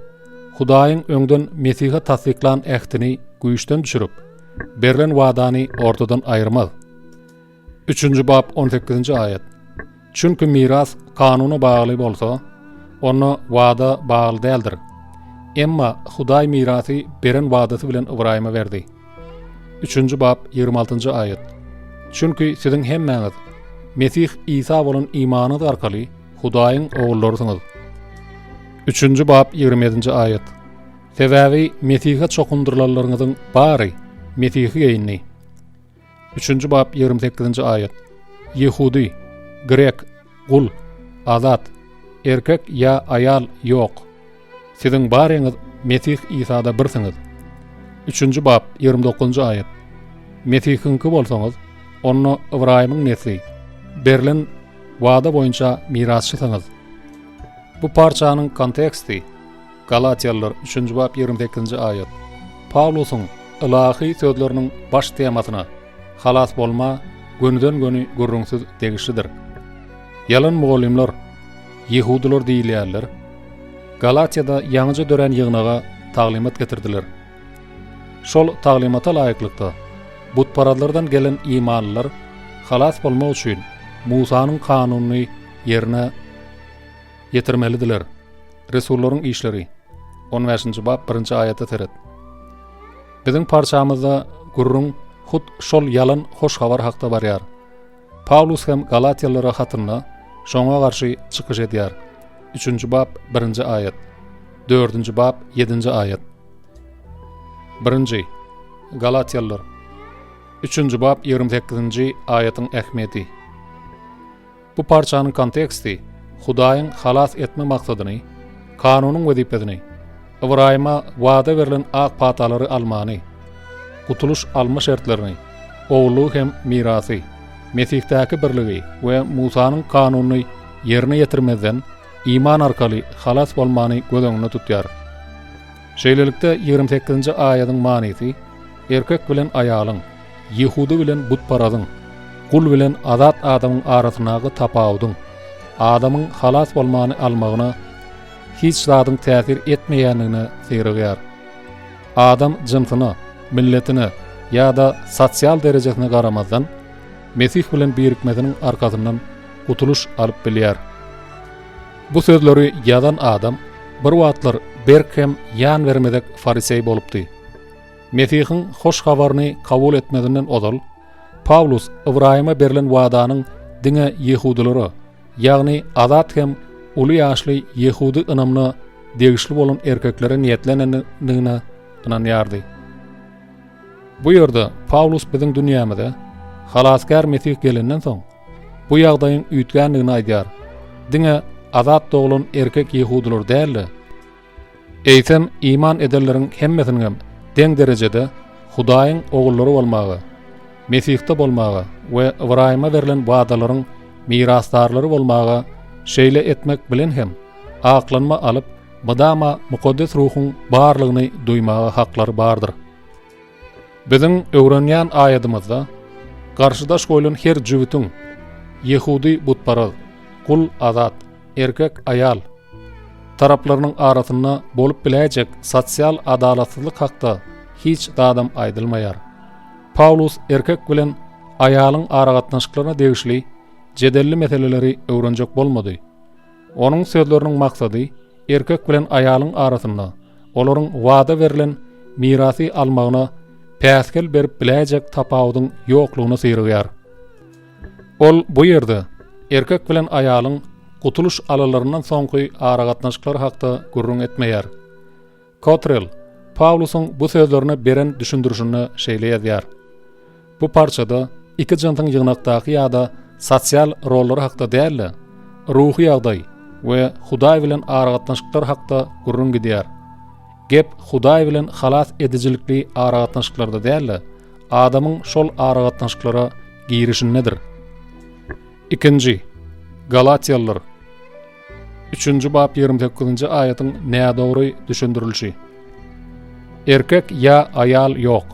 Hudaýyň öňden Mesihe tassyklan ähtini güýçden düşürip, berlen wadany ortadan aýyrmaz. Üçünji bap on sekizinji aýat. Çünki miras kanuna bagly bolsa, onda wada bagly däldir. Emma Hudaý mirasy beren wadasy bilen Ybraýyma berdi. Üçünji bap 26-njy aýat. Çünki siziň hemmäňiz Mesih Isa bolan imanyňyz arkaly Hudaýyň ogullarysyňyz. Üçünji bap 27-nji aýat. Sebäbi Mesihe çokundyrylanlaryňyzyň bary Mesihi geýindi. Üçünji bap 28-nji aýat. Ýehudy, grek, gul, azat, erkek ýa aýal ýok. Siziň baryňyz Mesih Isada birsiňiz. Üçünji bap 29-njy aýat. Mesihiňki bolsaňyz, onda Ybraýymyň nesli, berlen wada boýunça mirasçysyňyz. Bu parçanyň konteksti Galatýalylar, üçünji bap, 28-nji aýat. Pawlusyň ylahy sözleriniň baş temasyna, halas bolma, gönüden-göni gürrüňsiz degişlidir. Ýalan mugallymlar, ýehudylar diýilýänler, Galatýada ýaňyja dörän ýygnaga taglymat getirdiler. Şol taglymata laýyklykda, butparazlardan gelen imanlylar halas bolmak üçin Musanyň kanunyny ýerine ýetirmelidiler. Resullaryň işleri, on bäşinji bap, birinji aýata seret. Biziň parçamyzda gürrüň hut şol ýalan hoş habar hakda barýar. Pawlus hem Galatýalylara hatynda şoňa garşy çykyş edýär. Üçünji bap, birinji aýat. Dördünji bap, ýedinji aýat. Birinji, Galatýalylar. Üçünji bap, 28-nji aýatyň ähmiýeti. Bu parçanyň konteksti Hudaýyň halas etme maksadyny, kanunyň wezipesini, Ybraýyma wada berlen ak patalary almany, gutulyş alma şertlerini, ogullygy hem mirasy, Mesihdaky birligi we Musanyň kanunyny ýerine ýetirmezden iman arkaly halas bolmany göz öňünde tutýar. Şeýlelikde, 28-nji aýadyň manysy erkek bilen aýalyň, Ýehudy bilen butparazyň, gul bilen azat adamyň arasyndaky tapawudyň, adamyň halas bolmany almagyna hiç zadyň täsir etmeýändigine syrygýar. Adam jynsyna, milletine ýa-da sosial derejesine garamazdan, Mesih bilen birikmesiniň arkasyndan gutulyş alyp bilýär. Bu sözleri ýazan adam bir wagtlar berk hem ýan bermezek fariseý bolupdy. Mesihiň hoş habaryny kabul etmezinden ozal, Pawlus Ybraýyma berlen wadanyň diňe ýehudylara, ýagny azat hem uly ýaşly ýehudy ynamyna degişli bolan erkeklere niýetlenendigine ynanýardy. Bu ýerde Pawlus biziň dünýämize Halasgär Mesih gelenden soň, bu ýagdaýyň üýtgändigini aýdýar, diňe azat doglan erkek ýehudylar däl-de, Eýsem, iman edenleriň hemmesiniňem deň derejede Hudaýyň ogullary bolmaga, Mesihde bolmaga we Ybraýyma berlen wadalaryň mirasdarlary bolmaga, şeýle etmek bilen hem, aklanma alyp, mydama Mukaddes Ruhuň barlygyny duýmaga haklary bardyr. Biziň öwrenýän aýadymyzda garşydaş goýlan her jübütiň, ýehudy butparaz, gul azat, erkek aýal, taraplarynyň arasynda bolup biläýjek sosial adalatsyzlyk hakda hiç zadam aýdylmaýar. Pawlus erkek bilen aýalyň aragatnaşyklaryna degişli jedelli meseleleri öwrenjek bolmady. Onuň sözleriniň maksady erkek bilen aýalyň arasynda olaryň wada berlen mirasy almagyna päsgel berip biläýjek tapawudyň ýoklugyna syrygýar. Ol bu ýerde erkek bilen aýalyň gutulyş alalaryndan soňky aragatnaşyklary hakda gürrüň etmeýär. Kotrell Pawlusyň bu sözlerine beren düşündirişinde şeýle ýazýar, Bu parçada iki jynsyň ýygnakdaky ýa-da sosial rollary hakda däl-de, ruhy ýagdaý we Hudaý bilen aragatnaşyklar hakda gürrüň gidýär. Gep Hudaý bilen halas edijilikli aragatnaşyklarda däl-de, adamyň şol aragatnaşyklara girişindedir. Ikinji, Galatýalylar, üçünji bap 28-nji aýatyň nädogry düşündirilişi. Erkek ýa aýal ýok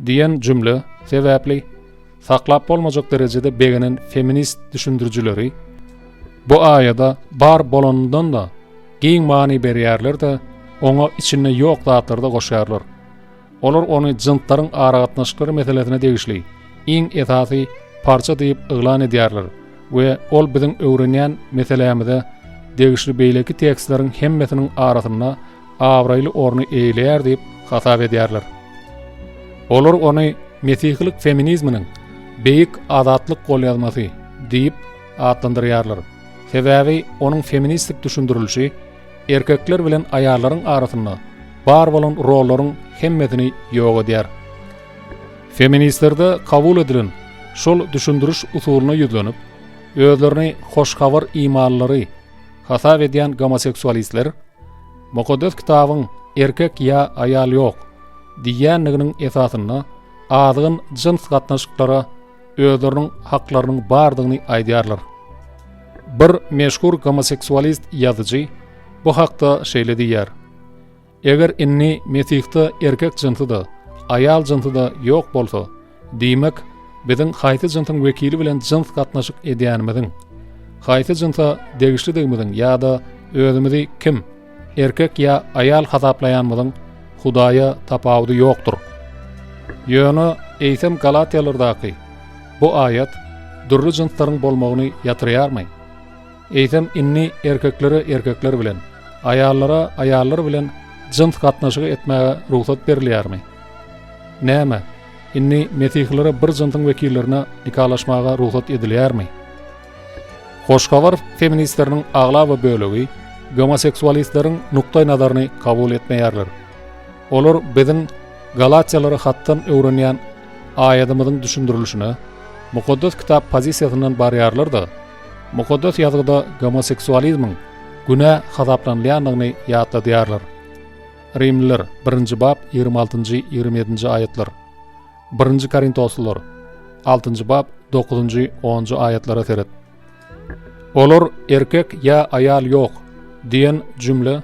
diýen jümle sebäpli saklap bolmajak derejede begenen feminist düşündirijileri bu aýada bar bolanyndan-da giň many berýärler-de, oňa içinde ýok zatlary-da goşýarlar. Olar ony jynslaryň aragatnaşyklary meselesine degişli iň esasy parça diýip yglan edýärler we ol biziň öwrenýän meselämize degişli beýleki tekstleriň hemmesiniň arasynda abraýly orny eýeleýär diýip hasap edýärler. Olar ony mesihilik feminizminiň beýik azatlyk golýazmasy diýip atlandyrýarlar. Sebäbi onuň feministik düşündirilişi erkekler bilen aýallaryň arasynda bar bolan rollaryň hemmesini ýok edýär. Feministlerde kabul edilen şol düşündiriş usulyna ýüzlenip, özlerini hoş habar imanlylary hasap edýän gomoseksualistler Mukaddes Kitabyň erkek ýa aýal ýok diýýänliginiň esasynda azgyn jyns gatnaşyklara özleriniň haklarynyň bardygyny aýdýarlar. Bir meşhur gomoseksualist ýazyjy bu hakda şeýle diýýär, Eger indi Mesihde erkek jynsy-da, aýal jynsy-da ýok bolsa, diýmek, biziň haýsy jynsyň wekili bilen jyns gatnaşyk edýänimiziň, haýsy jynsa degişlidigimiziň ýa-da özümizi kim, erkek ýa aýal hasaplaýanymyzyň Hudaýa tapawudy ýokdur. Ýöne eýsem Galatýalardaky bu aýat dürli jynslaryň bolmagyny ýatyrýarmy? Eýsem indi erkeklere erkekler bilen, aýallara aýallar bilen jyns gatnaşygy etmäge rugsat berilýärmi? Näme, indi mesihilere bir jynsyň wekillerine nikalaşmaga rugsat edilýärmi? Hoş Habar feministleriniň aglaba bölegi gomoseksualistleriň nukdaý-nazaryny kabul etmeýärler. Olar biziň Galatýalara hatdan öwrenýän aýadymyzyň düşündirilişine Mukaddes Kitap pozisiýasyndan barýarlar-da, Mukaddes Ýazgyda gomoseksualizmiň günä hasaplanylýandygyny ýatladýarlar. Rimliler, birinji bap, 26-njy, 27-nji aýatlar. Birinji Korintoslylar, altynjy bap, dokuzynjy, onunjy aýatlara seret. Olar erkek ýa aýal ýok diýen jümle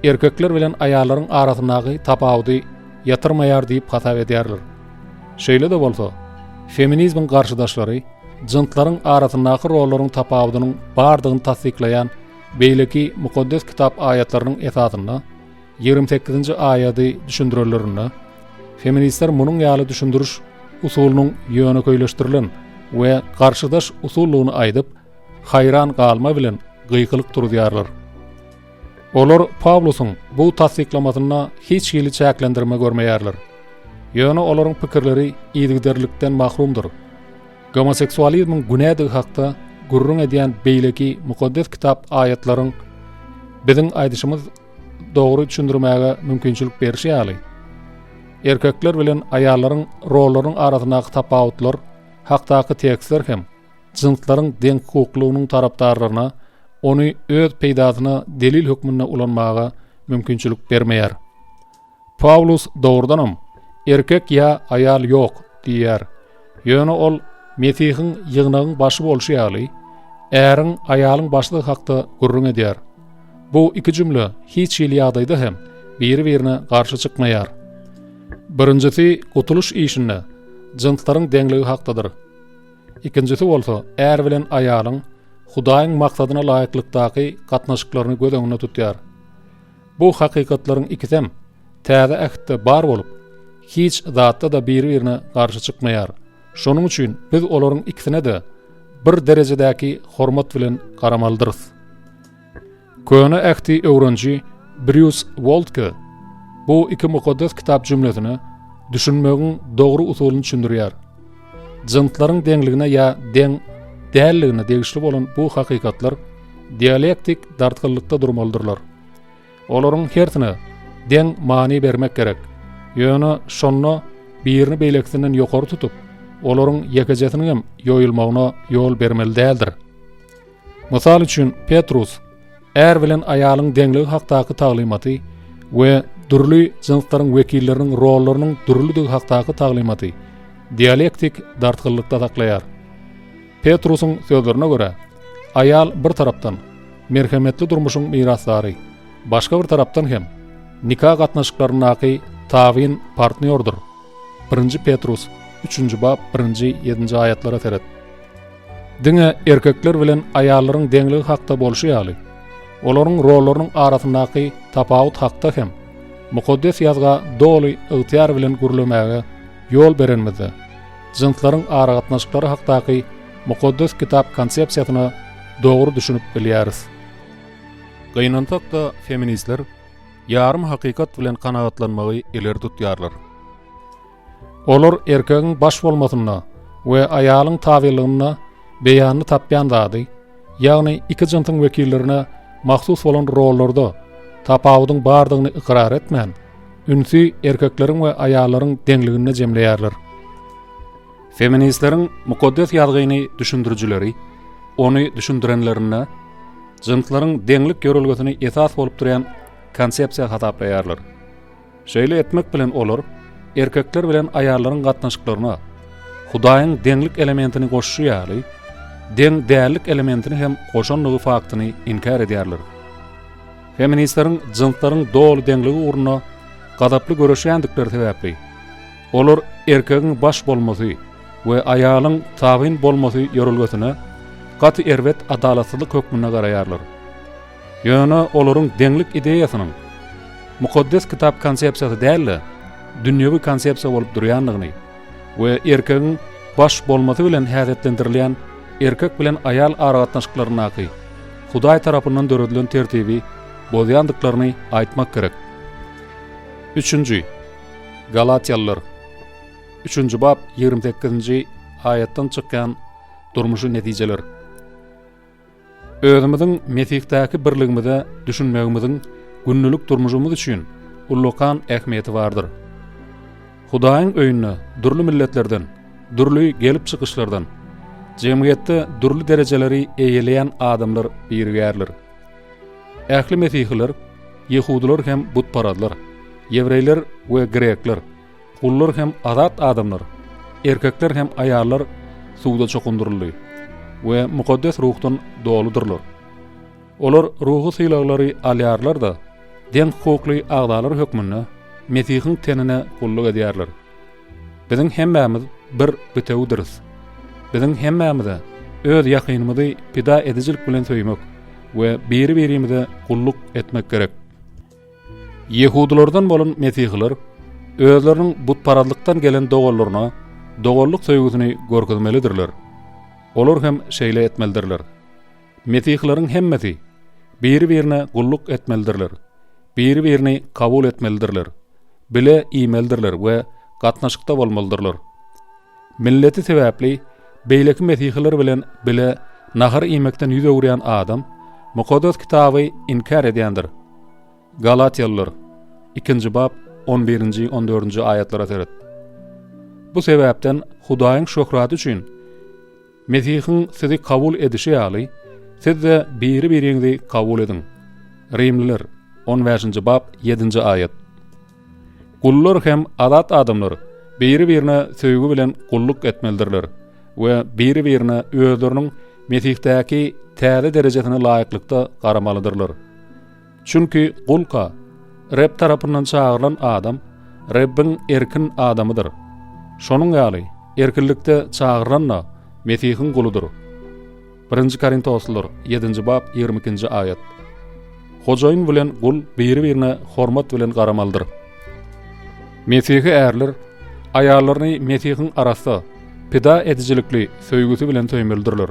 erkekler bilen aýallaryň arasyndaky tapawudy ýatyrmaýar diýip hasap edýärler. Şeýle-de bolsa, feminizmiň garşydaşlary jynslaryň arasyndaky rollaryň tapawudynyň bardygyny tassyklaýan beýleki Mukaddes Kitap aýatlarynyň esasynda 28-nji aýady düşündirenlerinde, feministler munuň ýaly düşündiriş usulynyň ýönekeýleşdirilen we garşydaş usuldygyny aýdyp, haýran galma bilen gykylyk turuzýarlar. Olar Pawlusyň bu tassyklamasynda hiç hili çäklendirme görmeýärler. Ýöne olaryň pikirleri yzygiderlilikden mahrumdyr. Gomoseksualizmiň günädigi hakda gürrüň edýän beýleki Mukaddes Kitap aýatlaryň biziň aýdyşymyz dogry düşündirmäge mümkinçilik berşi ýaly, erkekler bilen aýallaryň rollarynyň arasyndaky tapawutlar hakdaky tekstler hem jynslaryň deňhukuklygynyň tarapdarlaryna ony öz peýdasyna delil hökmünde ulanmaga mümkinçilik bermeýär. Pawlus dogrudanam, Erkek ýa aýal ýok diýýär. Ýöne ol Mesihiň ýygnagyň başy bolşy ýaly, äriň aýalyň başlygy hakda gürrüň edýär. Bu iki jümle hiç hili ýagdaýda hem biri-birine garşy çykmaýar. Birinjisi gutulyş işinde jynslaryň deňligi hakdadyr. Ikinjisi bolsa är bilen aýalyň Hudaýyň maksadyna laýyklykdaky gatnaşyklaryny göz öňünde tutýar. Bu hakykatlaryň ikisem Täze Ähtde bar bolup, hiç zatda-da biri-birine garşy çykmaýar. Şonuň üçin biz olaryň ikisine-de bir derejedäki hormat bilen garamalydyrys. Köne Ähti öwreniji Brýus Woldke bu iki Mukaddes Kitap jümlesine düşünmegiň dogry usulyny düşündirýär. Jynslaryň deňligine ýa deň dälligine degişli bolan bu hakykatlar dialektik dartgynlykda durmalydyrlar. Olaryň hersine deň many bermek gerek. Ýöne şonda birini beýlekisinden ýokary tutup, olaryň ýekejesiniňem ýoýulmagyna ýol bermeli däldir. Mysal üçin, Petrus är bilen aýalyň deňligi hakdaky taglymaty we dürli jynslaryň wekilleriniň rollarynyň dürlüdigi hakdaky taglymaty dialektik dartgynlykda saklaýar. Petrusyň sözlerine görä, aýal bir tarapdan, merhemetli durmuşyň mirasdary, başga bir tarapdan hem, nika gatnaşyklaryndaky tabyn partnýordyr. Birinji Petrus, üçünji bap, birinji, ýedinji aýatlara seret. Diňe erkekler bilen aýallaryň deňligi hakda bolşy ýaly, olaryň rollarynyň arasyndaky tapawut hakda hem. Mukaddes Ýazga doly ygtyýar bilen gürlemäge ýol berenimizde, jynslaryň aragatnaşyklary hakdaky Mukaddes Kitap konsepsiýasyna dogry düşünip bilýäris. Gynansak-da, feministler ýarym hakykat bilen kanagatlanmagy ileri tutýarlar. Olar erkegiň baş bolmasynda we aýalyň tabylygynda beýanyny tapýan zady, ýagny iki jynsyň wekillerine mahsus bolan rollarda tapawudyň bardygyny ykrar etmän, ünsi erkekleriň we aýallaryň deňliginde jemleýärler. Feministleriň Mukaddes Ýazgyny düşündirijileri ony düşündirenlerinde jynslaryň deňlik ýörelgesini esas bolup durýan konsepsiýa hasaplaýarlar. Şeýle etmek bilen olar erkekler bilen aýallaryň gatnaşyklaryna Hudaýyň deňlik elementini goşuşy ýaly, deň dällik elementini hem goşandygy faktyny inkär edýärler. Feministleriň jynslaryň doly deňligi ugrunda gazaply göreşýändikleri sebäpli, olar erkegiň baş bolmasy we aýalyň tabyn bolmasy ýörelgesine gaty erbet adalatsyzlyk hökmünde garaýarlar. Ýöne olaryň deňlik ideýasynyň Mukaddes Kitap konsepsiýasy däl-de, dünýewi konsepsiýa bolup durýandygyny we erkegiň baş bolmasy bilen häsiýetlendirilýän erkek bilen aýal aragatnaşyklaryndaky Hudaý tarapyndan döredilen tertibi bozýandyklaryny aýtmak gerek. Üçünji. Galatýalylar. Üçünji bap 28-nji aýatdan çykýan durmuşy netijeler. Özümiziň Mesihdäki birligimize düşünmegimiziň gündelik durmuşymyz üçin ullakan ähmiýeti bardyr. Hudaýyň öýünde dürli milletlerden, dürli gelip çykyşlardan, jemgyýetde dürli derejeleri eýeleýän adamlar birigýärler. Ähli mesihiler, ýehudylar hem butparazlar, ýewreýler we grekler, Gullar hem azat adamlar, erkekler hem aýallar suwda çokundyryldy we Mukaddes Ruhdan doludyrlar. Olar ruhy sylaglary alýarlar-da, deň hukukly agzalar hökmünde Mesihiň tenine gulluk edýärler. Biziň hemmämiz bir bitewidiris. Biziň hemmämize öz ýakynymyzy pida edijilik bilen söýmek we biri-birimize gulluk etmek gerek. Ýehudylardan bolan mesihiler özleriniň butparazlykdan gelen doganlaryna doganlyk söýgüsini görkezmelidirler. Olar hem şeýle etmelidirler. Mesihileriň hemmesi biri-birine gulluk etmelidirler, biri-birini kabul etmelidirler, bile iýmelidirler we gatnaşykda bolmalydyrlar. Milleti sebäpli beýleki mesihiler bilen bile nahar iýmekden ýüz öwürýän adam Mukaddes Kitaby inkär edýändir. Galatýalylar, ikinji bap, on birinji, on dördünji aýatlara seret. Bu sebäpden Hudaýyň şöhraty üçin Mesihiň sizi kabul edişi ýaly, siz-de biri-biriňizi kabul ediň. Rimliler, on bäşinji bap, ýedinji aýat. Gullar hem azat adamlar biri-birine söýgi bilen gulluk etmelidirler we biri-birine özleriniň Mesihdäki täze derejesine laýyklykda garamalydyrlar. Çünki gulka Reb tarapyndan çagyrylan adam Rebbiň erkin adamydyr. Şonuň ýaly, erkinlikde çagyrylan-da Mesihiň guludyr. Birinji Korintoslylar, ýedinji bap, 22-nji aýat. Hojaýyn bilen gul biri-birine hormat bilen garamalydyr. Mesihi ärler aýallaryny Mesihiň arassa, pida edijilikli söýgüsi bilen söýmelidirler.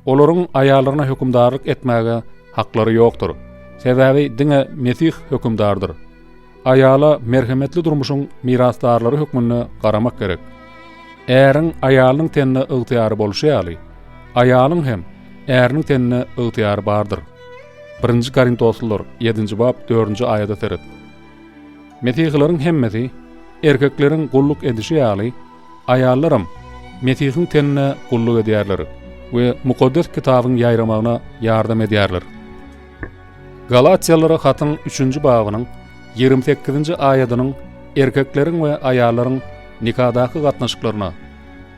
Olaryň aýallaryna hökümdarlyk etmäge haklary ýokdur. Sebäbi diňe Mesih hökümdardyr. Aýala merhemetli durmuşyň mirasdarlary hökmünde garamak gerek. Äriň aýalynyň tenine ygtyýary bolşy ýaly, aýalyň hem äriniň tenine ygtyýary bardyr. Birinji Korintoslylar, ýedinji bap, dördünji aýada seret. Mesihileriň hemmesi erkekleriň gulluk edişi ýaly, aýallaram Mesihiň tenine gulluk edýärler we Mukaddes Kitabyň ýaýramagyna ýardam edýärler. Galatýalylara hatyň üçünji babynyň 28-nji aýadynyň erkekleriň we aýallaryň nikadaky gatnaşyklaryna,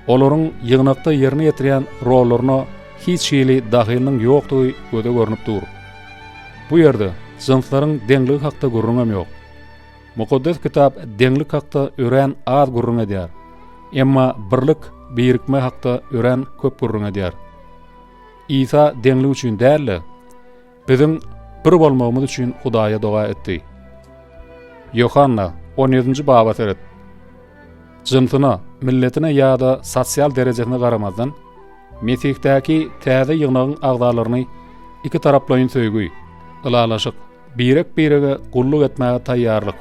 olaryň ýygnakda ýerine ýetirýän rollaryna hiç hili dahylynyň ýokdugy göze görnüp dur. Bu ýerde jynslaryň deňligi hakda gürrüňem ýok. Mukaddes Kitap deňlik hakda örän az gürrüň edýär. Emma birlik, birikme hakda örän köp gürrüň edýär. Isa deňlik üçin däl-de, biziň bir bolmagymyz üçin Hudaýa doga etdi. Ýohanna, on ýedinji baba seret. Jynsyna, milletine ýa-da sosial derejesine garamazdan, Mesihdäki täze ýygnagyň agzalaryny ikitaraplaýyn söýgi, ylalaşyk, birek-birege gulluk etmäge taýýarlyk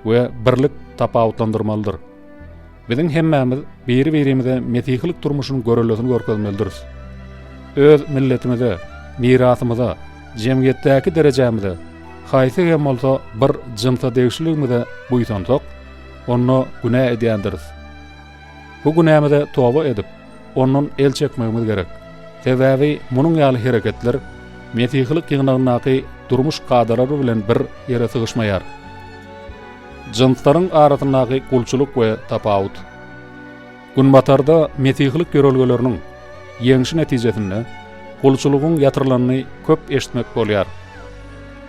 we birlik tapawutlandyrmalydyr. Biziň hemmämiz biri-birimize mesihilik durmuşynyň görellesini görkezmelidiris. Öz milletimize, mirasymyza, jemgyýetdäki derejämize, haýsy hem bolsa bir jynsa degişliligimize buýsansak, onda günä edýändiris. Bu günämize toba edip, ondan el çekmegimiz gerek. Sebäbi munuň ýaly hereketler mesihilik ýygnagyndaky durmuş kadalary bilen bir ýere sygyşmaýar. Jynslaryň arasyndaky gulçulyk we tapawut. Günbatarda mesihilik ýörelgeleriniň ýeňşi netijesinde gulçulygyň ýatyrylanyny köp eşitmek bolýar.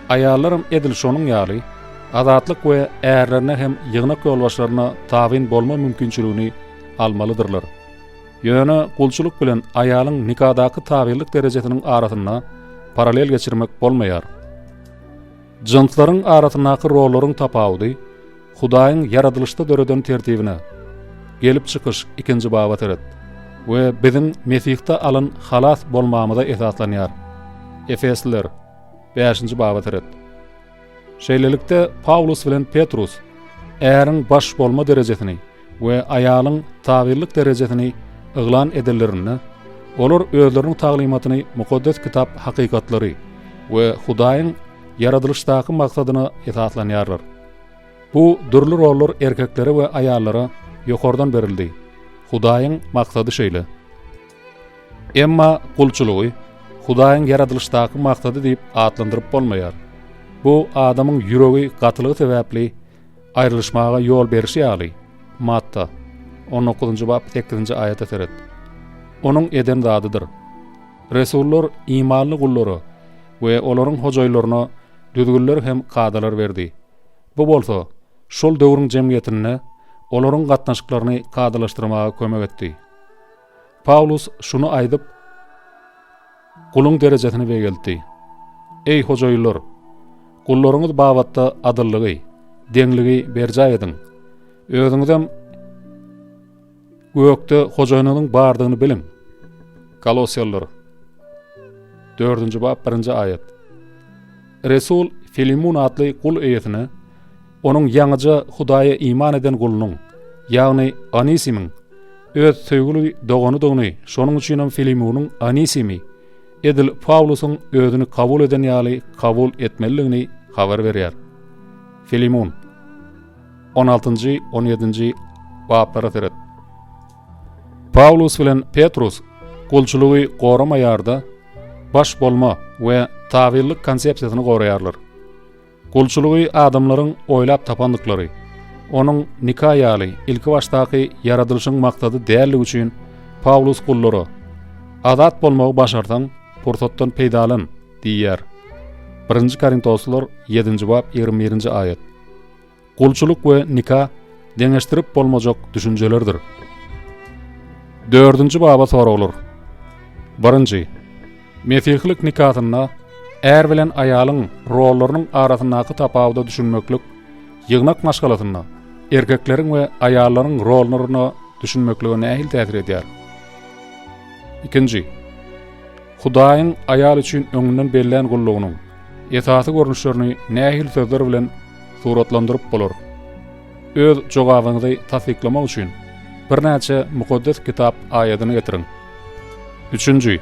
Aýallaram edil şonuň ýaly azatlyk we ärlerine hem ýygnak ýolbaşçylaryna tabyn bolma mümkinçiligini almalydyrlar. Ýöne gulçulyk bilen aýalyň nikadaky tabynlyk derejesiniň arasynda paralel geçirmek bolmaýar. Jynslaryň arasyndaky rollaryň tapawudy Hudaýyň ýaradylyşda döreden tertibine, Gelip çykyş, ikinji baba seret, we biziň Mesihde alan halas bolmamyza esaslanýar. Efesliler, bäşinji baba seret. Şeýlelikde, Pawlus bilen Petrus äriň baş bolma derejesini we aýalyň tabynlyk derejesini yglan edenlerinde, olar özleriniň taglymatyny Mukaddes Kitap hakykatlary we Hudaýyň ýaradylyşdaky maksadyna esaslanýarlar. Bu dürli rollar erkeklere we aýallara ýokardan berildi. Hudaýyň maksady şeýle. Emma gulçulygy Hudaýyň ýaradylyşdaky maksady diýip atlandyryp bolmaýar. Bu adamyň ýüregi gatylygy sebäpli aýrylyşmaga ýol berişi ýaly, Matta, on dokuzynjy bap, sekizinji aýata seret. Onuň eden zadydyr. Resullar imanly gullara we olaryň hojaýynlaryna düzgünler hem kadalar berdi. Bu bolsa, şol döwrüň jemgyýetinde olaryň gatnaşyklaryny kadalaşdyrmaga kömek etdi. Pawlus şuny aýdyp, guluň derejesini beýgeltdi, Eý, hojaýynlar, gullaryňyz babatda adyllygy, deňligi berjaý ediň. Özüňizem gökde hojaýynyňyzyň bardygyny biliň. Kolosýalylar, dördünji bap, birinji aýat. Resul Filimun atly gul eýesine onuň ýaňyja Hudaýa iman eden gulunyň, ýagny Onisimiň öz söýgüli doganydygyny, şonuň üçinem Filimunyň Onisimi edil Pawlusyň özüni kabul eden ýaly kabul etmelidigini habar berýär. Filimun, on altynjy, on ýedinji baplara seret. Pawlus bilen Petrus gulçulygy goramaýar-da, baş bolma we tabynlyk konsepsiýasyny goraýarlar. Gulçulygy adamlaryň oýlap tapandyklary, onuň nika ýaly ilkibaşdaky ýaradylyşyň maksady däldigi üçin Pawlus gullara, Azat bolmagy başarsaň, pursatdan peýdalan diýýär. Birinji Korintoslylar ýedinji bap 21-nji aýat. Gulçulyk we nika deňeşdirip bolmajak düşünjelerdir. Dördünji baba soraglar. Birinji. Mesihilik nikasynda är bilen aýalyň rollarynyň arasyndaky tapawuda düşünmeklik ýygnak maşgalasynda erkekleriň we aýallaryň rollaryna düşünmeklige nähili täsir edýär? Ikinji. Hudaýyň aýal üçin öňünden bellän gullugynyň esasy görnüşlerini nähili sözler bilen suratlandyryp bolar? Öz jogabyňyzy tassyklamak üçin birnäçe Mukaddes Kitap aýadyny getiriň. Üçünji,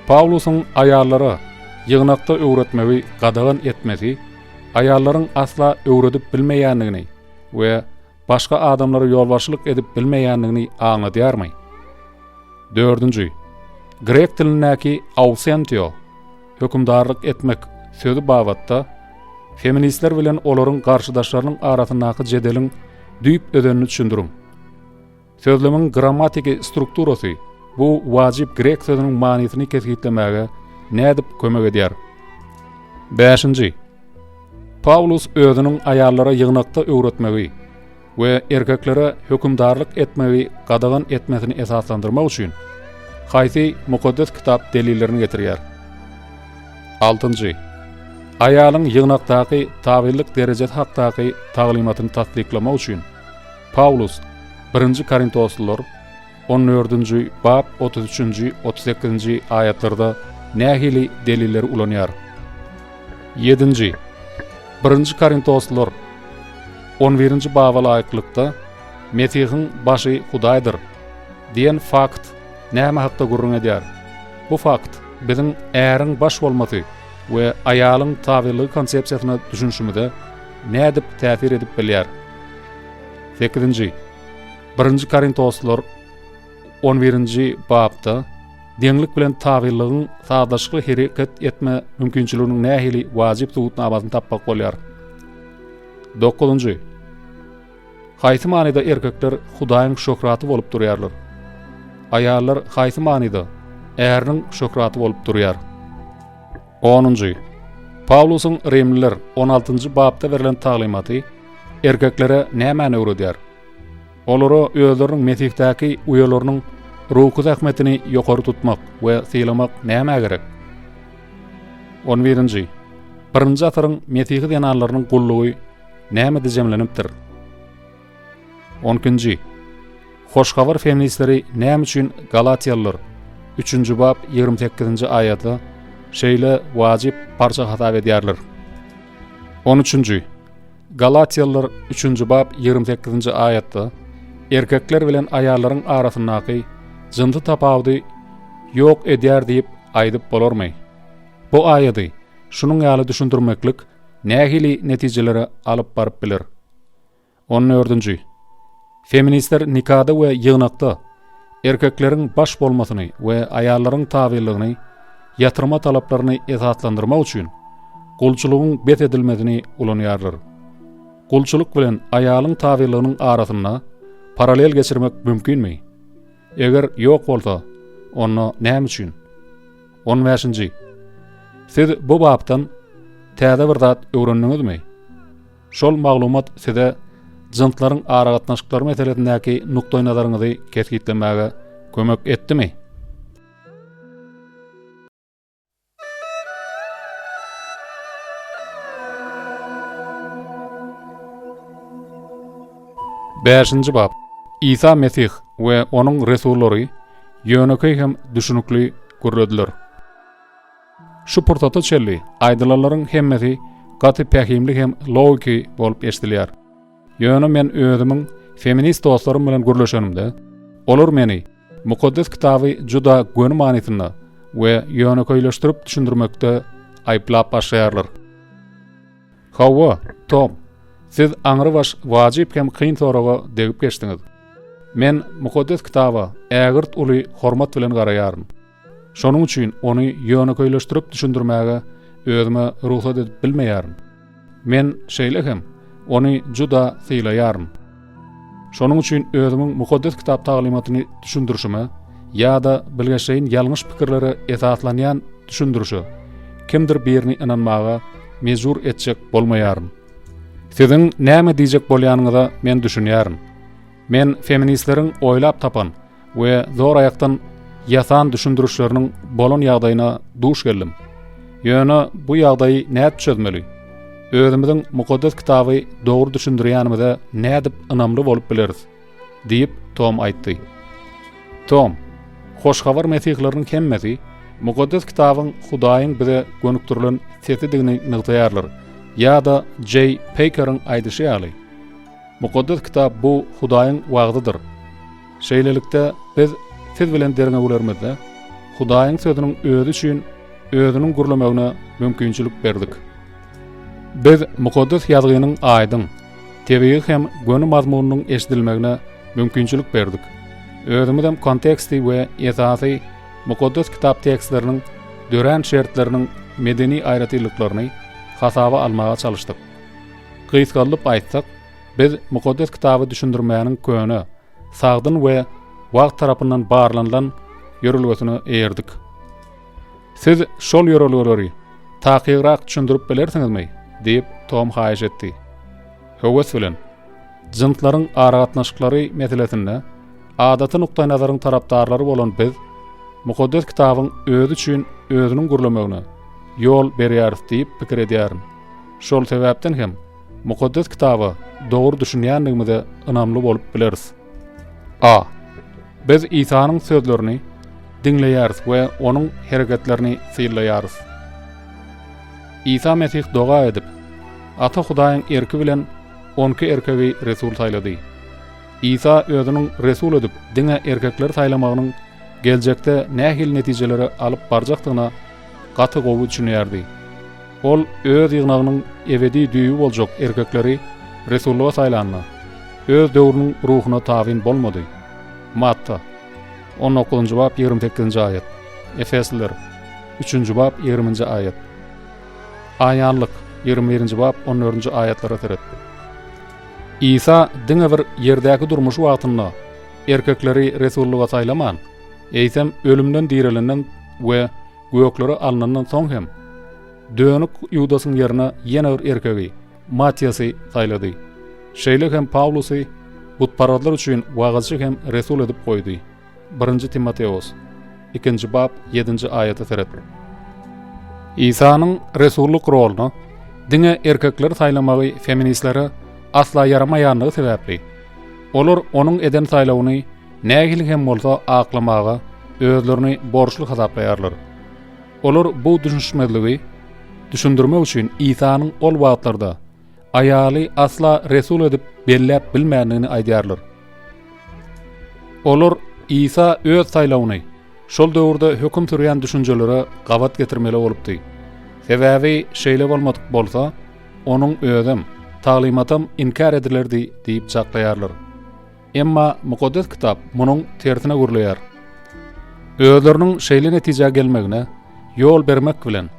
Pawlusyň aýallara ýygnakda öwretmegi gadagan etmesi aýallaryň asla öwredip bilmeýändigini we başga adamlara ýolbaşçylyk edip bilmeýändigini aňladýarmy? Dördünji, grek dilindäki ausentio, hökümdarlyk etmek sözi babatda feministler bilen olaryň garşydaşlarynyň arasyndaky jedeliň düýp özenini düşündiriň. Sözlemiň grammatiki strukturasy bu wajyp grek sözüniň manysyny kesgitlemäge nädip kömek edýär? Bäşinji, Pawlus özüniň aýallara ýygnakda öwretmegi we erkeklere hökümdarlyk etmegi gadagan etmesini esaslandyrmak üçin haýsy Mukaddes Kitap delillerini getirýär? Altynjy. Aýalyň ýygnakdaky tabynlyk derejesi hakdaky taglymatyny tassyklamak üçin Pawlus Birinji Korintoslylar on dördünji bap 33-nji, 38-nji aýatlarda nähili delilleri ulanýar? Ýedinji. Birinji Korintoslylar on birinji baba laýyklykda Mesihiň başy Hudaýdyr diýen fakt näme hakda gürrüň edýär? Bu fakt biziň äriň baş bolmasy we aýalyň tabynlygy konsepsiýasyna düşünişimize nädip täsir edip bilýär? Sekizinji. Birinji Korintoslylar on birinji bapda deňlik bilen tabynlygyň sazlaşykly hereket etme mümkinçiliginiň nähili wajyp subutnamasyny tapmak bolýar. Dokuzynjy. Haýsy manyda erkekler Hudaýyň şöhraty bolup durýarlar? Aýallar haýsy manyda äriniň şöhraty bolup durýar? Onunjy. Pawlusyň Rimliler on altynjy bapda berlen taglymaty erkeklere nämäni öwredýär? Olara özleriniň Mesihdäki uýalarynyň ruhy zähmetini ýokary tutmak we sylamak nämä gerek? On birinji. Birinji asyryň mesihi zenanlarynyň gullugy nämede jemlenipdir? On ikinji. Hoş habar feministleri näme üçin Galatiýalylar üçünji bap 28-nji aýady şeýle wajyp parça hasap edýärler? On üçünji. Galatiýalylar üçünji bap 28-nji aýatda erkekler bilen aýallaryň arasyndaky jynsy tapawudy ýok edýär diýip aýdyp bolarmy? Bu aýady şunuň ýaly düşündirmeklik nähili netijelere alyp baryp biler? On dördünji. Feministler nikada we ýygnakda erkekleriň baş bolmasyny we aýallaryň tabynlygyny ýatyrma talaplaryny esaslandyrmak üçin gulçulygyň bes edilmesini ulanýarlar. Gulçulyk bilen aýalyň tabynlygynyň arasynda paralel geçirmek mümkinmi? Eger ýok bolsa, onda näme üçin? On bäşinji. Siz bu bapdan täze bir zat öwrendiňizmi? Şol maglumat size jynslaryň aragatnaşyklary meselesindäki nukdaýnazaryňyzy kesgitlemäge kömek etdimi? Bäşinji bap. Isa Mesih we onuň resullary ýönekeý hem düşünikli gürlediler. Şu pursata çenli aýdylanlaryň hemmesi gaty pähimli hem logiki bolup eşidilýär. Ýöne men özümiň feminist dostlarym bilen gürleşenimde, olar meni Mukaddes Kitaby juda göni manysynda we ýönekeýleşdirip düşündirmekde aýyplap başlaýarlar. Hawa, Tom, siz aňrybaş wajyp hem kyn soraga degip geçdiňiz. Men Mukaddes Kitaba ägirt uly hormat bilen garaýaryn. Şonuň üçin ony ýönekeýleşdirip düşündirmäge özüme rugsat edip bilmeýärin. Men şeýle hem ony juda sylaýaryn. Şonuň üçin özümiň Mukaddes Kitap taglymatyny düşündirişime ýa-da bilgeşleýin ýalňyş pikirlere esaslanýan düşündirişe kimdir birini ynanmaga mejbur etjek bolmaýaryn. Siziň näme diýjek bolýanyňyza men düşünýärin. Men feministleriň oýlap tapan we zor aýakdan ýasan düşündirişleriniň bolan ýagdaýyna duş geldim. Ýöne bu ýagdaýy nädip çözmeli? Özümiziň Mukaddes Kitaby dogry düşündirýänimize nädip ynamly bolup bileris? diýip, Tom aýtdy. Tom, Hoş Habar mesihleriniň hemmesi Mukaddes Kitabyň Hudaýyň bize gönükdirilen sesidigini nygtaýarlar ýa-da Jeý Peýkeriň aýdyşy ýaly, Mukaddes Kitap bu Hudaýyň wagzydyr. Şeýlelikde, biz siz bilen derňewlerimizde Hudaýyň Sözüniň özi üçin özüniň gürlemegine mümkinçilik berdik. Biz Mukaddes Ýazgynyň aýdyň, tebigy hem göni mazmunynyň eşidilmegine mümkinçilik berdik. Özümizem konteksti we esasy Mukaddes Kitap tekstleriniň dörän şertleriniň medeni aýratynlyklaryny hasaba almaga çalyşdyk. Gysgaldyp aýtsak, biz Mukaddes Kitaby düşündirmäniň köne, sagdyn we wagt tarapyndan barlanylan ýörelgesine eýerdik. Siz şol ýörelgeleri takygrak düşündirip bilersiňizmi? diýip, Tom haýyş etdi. Höwes bilen. Jynslaryň aragatnaşyklary meselesinde adaty nukdaýnazaryň tarapdarlary bolan biz Mukaddes Kitabyň özi üçin özüniň gürlemegine. ýol berýäris diýip pikir edýärin. Şol sebäpden hem Mukaddes Kitaba dogry düşünýändigimize ynamly bolup bileris. A. Biz Isanyň sözlerini diňleýäris we onuň hereketlerini synlaýarys. Isa Mesih doga edip, Ata Hudaýyň erki bilen on iki erkegi resul saýlady. Isa özüniň resul edip diňe erkekleri saýlamagynyň geljekde nähili netijelere alyp barjakdygyna gaty gowy düşünýärdi. Ol öz ýygnagynyň ebedi düýbi boljak erkekleri resullyga saýlanda, öz döwrüniň ruhuna tabyn bolmady. Matta, on dokuzynjy bap, 28-nji aýat, Efesliler, üçünji bap, ýigriminji aýat, Aýanlyk, 21-nji bap, on dördünji aýatlara seret. Isa diňe bir ýerdäki durmuşy wagtynda erkekleri resullyga saýlaman, eýsem ölümden direlenden we göklere alnandan soň hem, dönük Ýudasyň ýerine ýene bir erkegi, Matiýasy saýlady. Şeýle hem Pawlusy butparazlar üçin wagyzçy hem resul edip goýdy. Birinji Timoteos, ikinji bap, ýedinji aýata seret. Isanyň resullyk roluna diňe erkekleri saýlamagy feministlere asla ýaramaýanlygy sebäpli, olar onuň eden saýlawyny nähili hem bolsa aklamaga özlerini borçly hasaplaýarlar. Olar bu düşünişmezligi düşündirmek üçin Isanyň ol wagtlarda aýaly asla resul edip belläp bilmändigini aýdýarlar. Olar Isa öz saýlawyny şol döwürde höküm sürýän düşünjelere gabat getirmeli bolupdy. Sebäbi şeýle bolmadyk bolsa, onuň özem, taglymatam inkär edilerdi diýip çaklaýarlar. Emma Mukaddes Kitap munuň tersine gürleýär. Özleriniň şeýle netijä gelmegine ýol bermek bilen,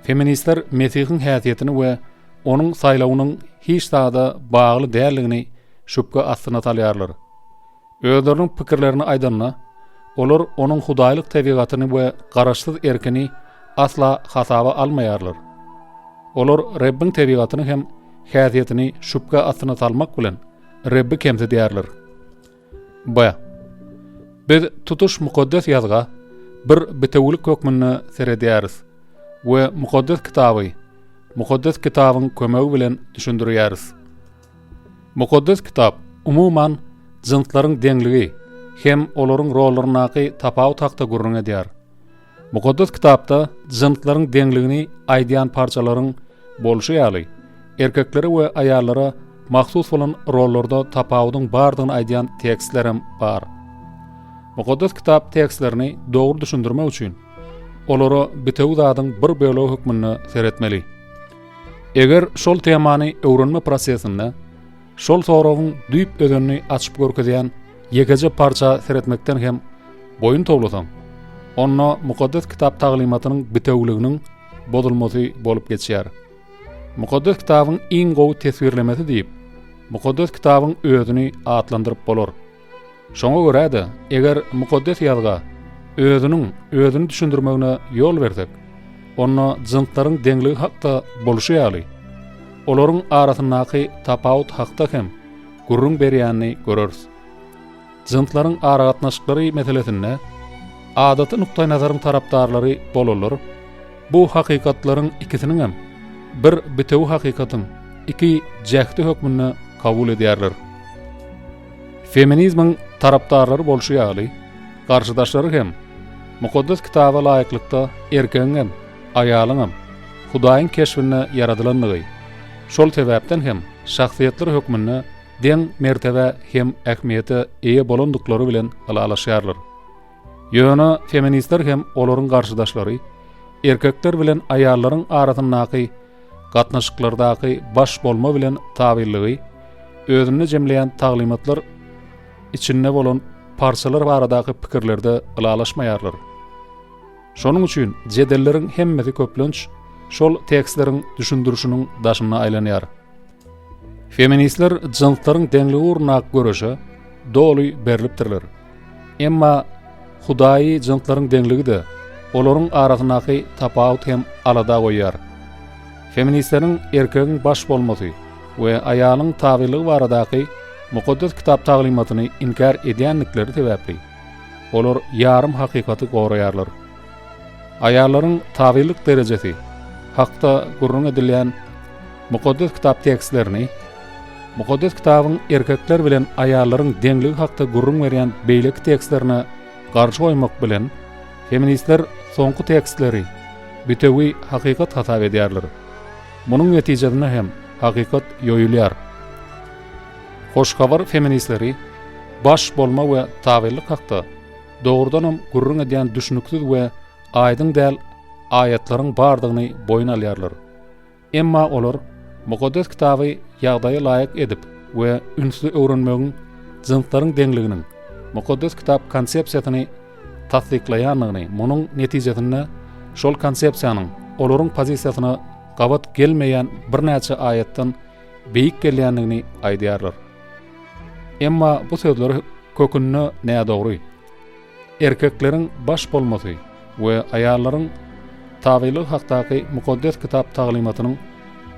feministler Mesihiň häsiýetini we onuň saýlawynyň hiç zada bagly däldigini şübhe astyna salýarlar. Özleriniň pikirlerini aýdanda, olar onuň hudaýlyk tebigatyny we garaşsyz erkini asla hasaba almaýarlar. Olar Rebbiň tebigatyny hem häsiýetini şübhe astyna salmak bilen, Rebbi kemsidýärler. B. Biz tutuş Mukaddes Ýazga bir bitewülik hökmünde seredýäris we Mukaddes Kitaby Mukaddes Kitabyň kömegi bilen düşündirýäris. Mukaddes Kitap, umuman, jynslaryň deňligi hem olaryň rollaryndaky tapawut hakda gürrüň edýär. Mukaddes Kitapda jynslaryň deňligini aýdýan parçalaryň bolşy ýaly, erkeklere we aýallara mahsus bolan rollarda tapawudyň bardygyny aýdýan tekstlerem bar. Mukaddes Kitap tekstlerini dogry düşündirmek üçin, olara bitewi zadyň bir bölegi hökmünde seretmeli. Eger şol temany öwrenme prosesinde şol soragyň düýp özenini açyp görkezýän ýekeje parça seretmekden hem boýun towlasaň, onda Mukaddes Kitap taglymatynyň bitewüliginiň bozulmasy bolup geçýär. Mukaddes Kitabyň iň gowy teswirlemesi diýip, Mukaddes Kitabyň özüni atlandyryp bolar. Şoňa görä-de, eger Mukaddes Ýazga özüniň özüni düşündirmegine ýol bersek, onda jynslaryň deňligi hakda bolşy ýaly, olaryň arasyndaky tapawut hakda hem gürrüň berýänini göreris. Jynslaryň aragatnaşyklary meselesinde adaty nukdaýnazaryň tarapdarlary bolanlar bu hakykatlaryň ikisiniňem bir bitewi hakykatyň iki jähti hökmünde kabul edýärler. Feminizmiň tarapdarlary bolşy ýaly, garşydaşlary hem Mukaddes Kitaba laýyklykda erkegiňem, aýalyňam Hudaýyň keşbinde ýaradylandygy, şol sebäpden hem şahsyýetler hökmünde deň mertebä hem ähmiýete eýe bolandyklary bilen ylalaşýarlar. Ýöne feministler hem olaryň garşydaşlary erkekler bilen aýallaryň arasyndaky gatnaşyklardaky baş bolma bilen tabynlygy özünde jemleýän taglymatlar içinde bolan parçalar baradaky pikirlerde ylalaşmaýarlar. Şonuň üçin jedelleriň hemmesi köplenç şol tekstleriň düşündirişiniň daşynda aýlanýar. Feministler jynslaryň deňligi ugrundaky göreşe doly berlipdirler. Emma Hudaýy jynslaryň deňligi-de, olaryň arasyndaky tapawut hem alada goýýar. Feministleriň erkegiň baş bolmasy we aýalyň tabylygy baradaky Mukaddes Kitap taglymatyny inkär edýändikleri sebäpli, olar ýarym hakykaty goraýarlar. Aýallaryň tabylyk derejesi. hakda gürrüň edilýän Mukaddes Kitap tekstlerini Mukaddes Kitabyň erkekler bilen aýallaryň deňligi hakda gürrüň berýän beýleki tekstlerine garşy goýmak bilen, feministler soňky tekstleri bitewi hakykat hasap edýärler. Munuň netijesinde hem hakykat ýoýulýar. Hoş Habar feministleri baş bolma we tabynlyk hakda dogrudanam gürrüň edýän düşnüksiz we aýdyň däl aýatlaryň bardygyny boýun alýarlar. Emma olar Mukaddes Kitaby ýagdaýa laýyk edip we ünsli öwrenmegiň jynslaryň deňliginiň Mukaddes Kitap konsepsiýasyny tassyklaýandygyny, munuň netijesinde şol konsepsiýanyň olaryň pozisiýasyna gabat gelmeýän birnäçe aýatdan beýik gelýändigini aýdýarlar. Emma bu sözler kökünde nädogry. Erkekleriň baş bolmasy we aýallaryň tabylygy hakdaky Mukaddes Kitap taglymatynyň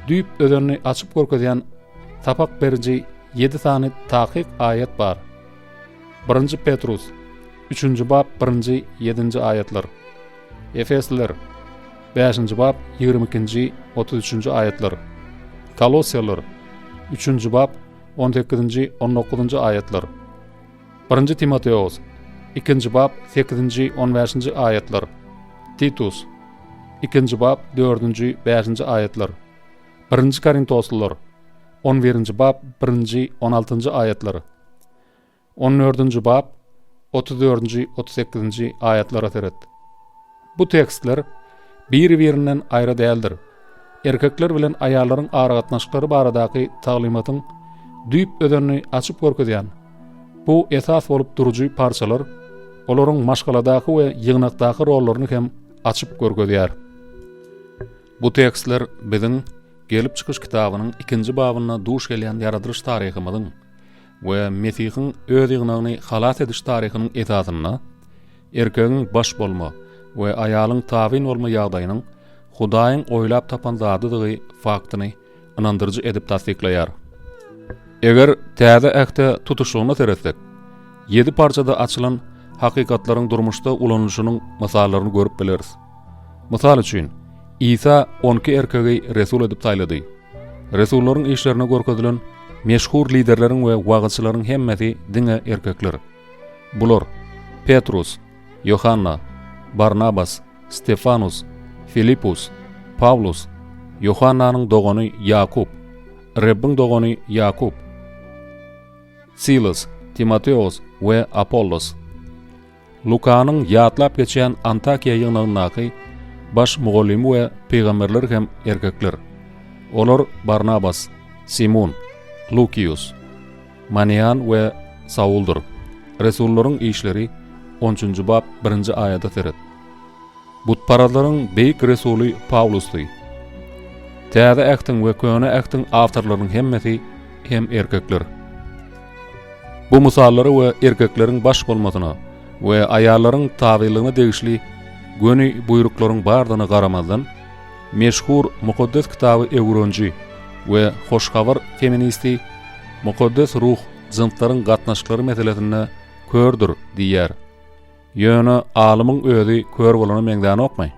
düýp özenini açyp görkezýän sapak beriji ýedi sany takyk aýat bar. Birinji Petrus, üçünji bap, birinji, ýedinji aýatlar. Efesliler, bäşinji bap, 22-nji, 33-nji aýatlar. Kolosiýalar, üçünji bap, 18-nji, 19-njy aýatlar. Birinji Timoteos, ikinji bap, sekizinji, on bäşinji aýatlar. Titus, ikinji bap, dördünji, bäşinji aýatlar. Birinji Korintoslylar, on birinji bap, birinji, on altynjy aýatlar. On dördünji bap, 34-nji, 38-nji aýatlara seret. Bu tekstler biri-birinden aýra däldir. Erkekler bilen aýallaryň aragatnaşyklary baradaky taglymatyň düýp özenini açyp görkezýän bu esas bolup durujy parçalar olaryň maşgaladaky we ýygnakdaky rollaryny hem açyp görkezýär. Bu tekstler biziň Gelip çykyş kitabynyň ikinji babynda duş gelýän ýaradylyş taryhymyzyň we Mesihiň Öz ýygnagyny halas ediş taryhynyň esasynda erkegiň baş bolma we aýalyň tabyn bolma ýagdaýynyň Hudaýyň oýlap tapan zadydygy faktyny ynandyryjy edip tassyklaýar. Eger Täze Ähte tutuşlygyna seretsek, ýedi parçada açylan hakykatlaryň durmuşda ulanylyşynyň mysallaryny görüp bileris. Mysal üçin, Isa on iki erkegi resul edip saýlady. Resullaryň işlerinde görkezilen meşhur liderleriň we wagyzçylaryň hemmesi diňe erkekler. Bular, Petrus, Ýohanna, Barnabas, Stefanus, Filipus, Pawlus, Ýohannanyň dogany Ýakup, Rebbiň dogany Ýakup, Silas, Timoteos we Apollos. Lukanyň ýatlap geçýän Antakiýa ýygnagyndaky baş mugallymy we pygamberler hem erkekler. Olar Barnabas, Simun, Lukius, Manian we Sauldyr. Resullaryň işleri on üçünji bap birinji aýada seret. Butparazlaryň beýik resuly Pawlusdy. Täze Ähtiň we Köne Ähtiň awtorlarynyň hemmesi hem erkekler. Bu mysallara we erkekleriň baş bolmasyna we aýallaryň tabylygyna degişli göni buýruklaryň bardygyna garamazdan, meşhur Mukaddes Kitaby öwreniji we Hoş Habar feministi Mukaddes Ruh jynslaryň gatnaşyklary meselesinde kördür diýýär. Ýöne alymyň özi kör bolana meňzänokmy?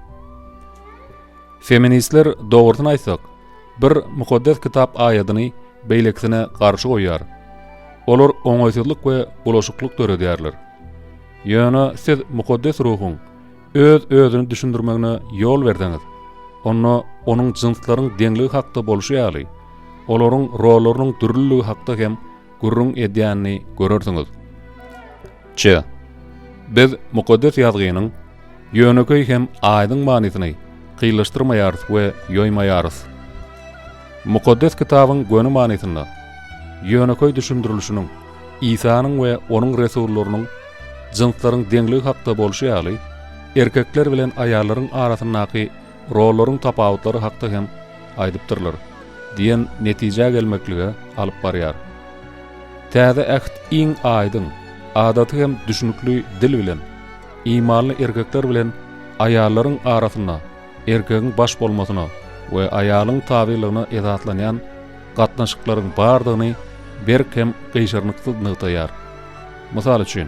Feministler dogrusyny aýtsak, bir Mukaddes Kitap aýadyny beýlekisine garşy goýýar. Olar oňaýsyzlyk we bulaşyklyk döredýärler. Ýöne siz Mukaddes Ruhuň öz-özüni düşündirmegine ýol berseňiz, onda onuň jynslaryň deňligi hakda bolşy ýaly, olaryň rollarynyň dürlüligi hakda hem gürrüň edýänini görersiňiz. Ç. Biz Mukaddes Ýazgynyň ýönekeý hem aýdyň manysyny kynlaşdyrmaýarys we ýoýmaýarys. Mukaddes Kitabyň göni manysynda ýönekeý düşündirilişiniň Isanyň we onuň resullarynyň jynslaryň deňligi hakda bolşy ýaly, erkekler bilen aýallaryň arasyndaky rollaryň tapawutlary hakda hem aýdypdyrlar diýen netijä gelmeklige alyp barýar. Täze Äht iň aýdyň, adaty hem düşünikli dil bilen, imanly erkekler bilen aýallaryň arasynda erkegiň baş bolmasyna we aýalyň tabylygyna esaslanýan gatnaşyklaryň bardygyny berk hem gyşarnyksyz nygtaýar. Mysal üçin,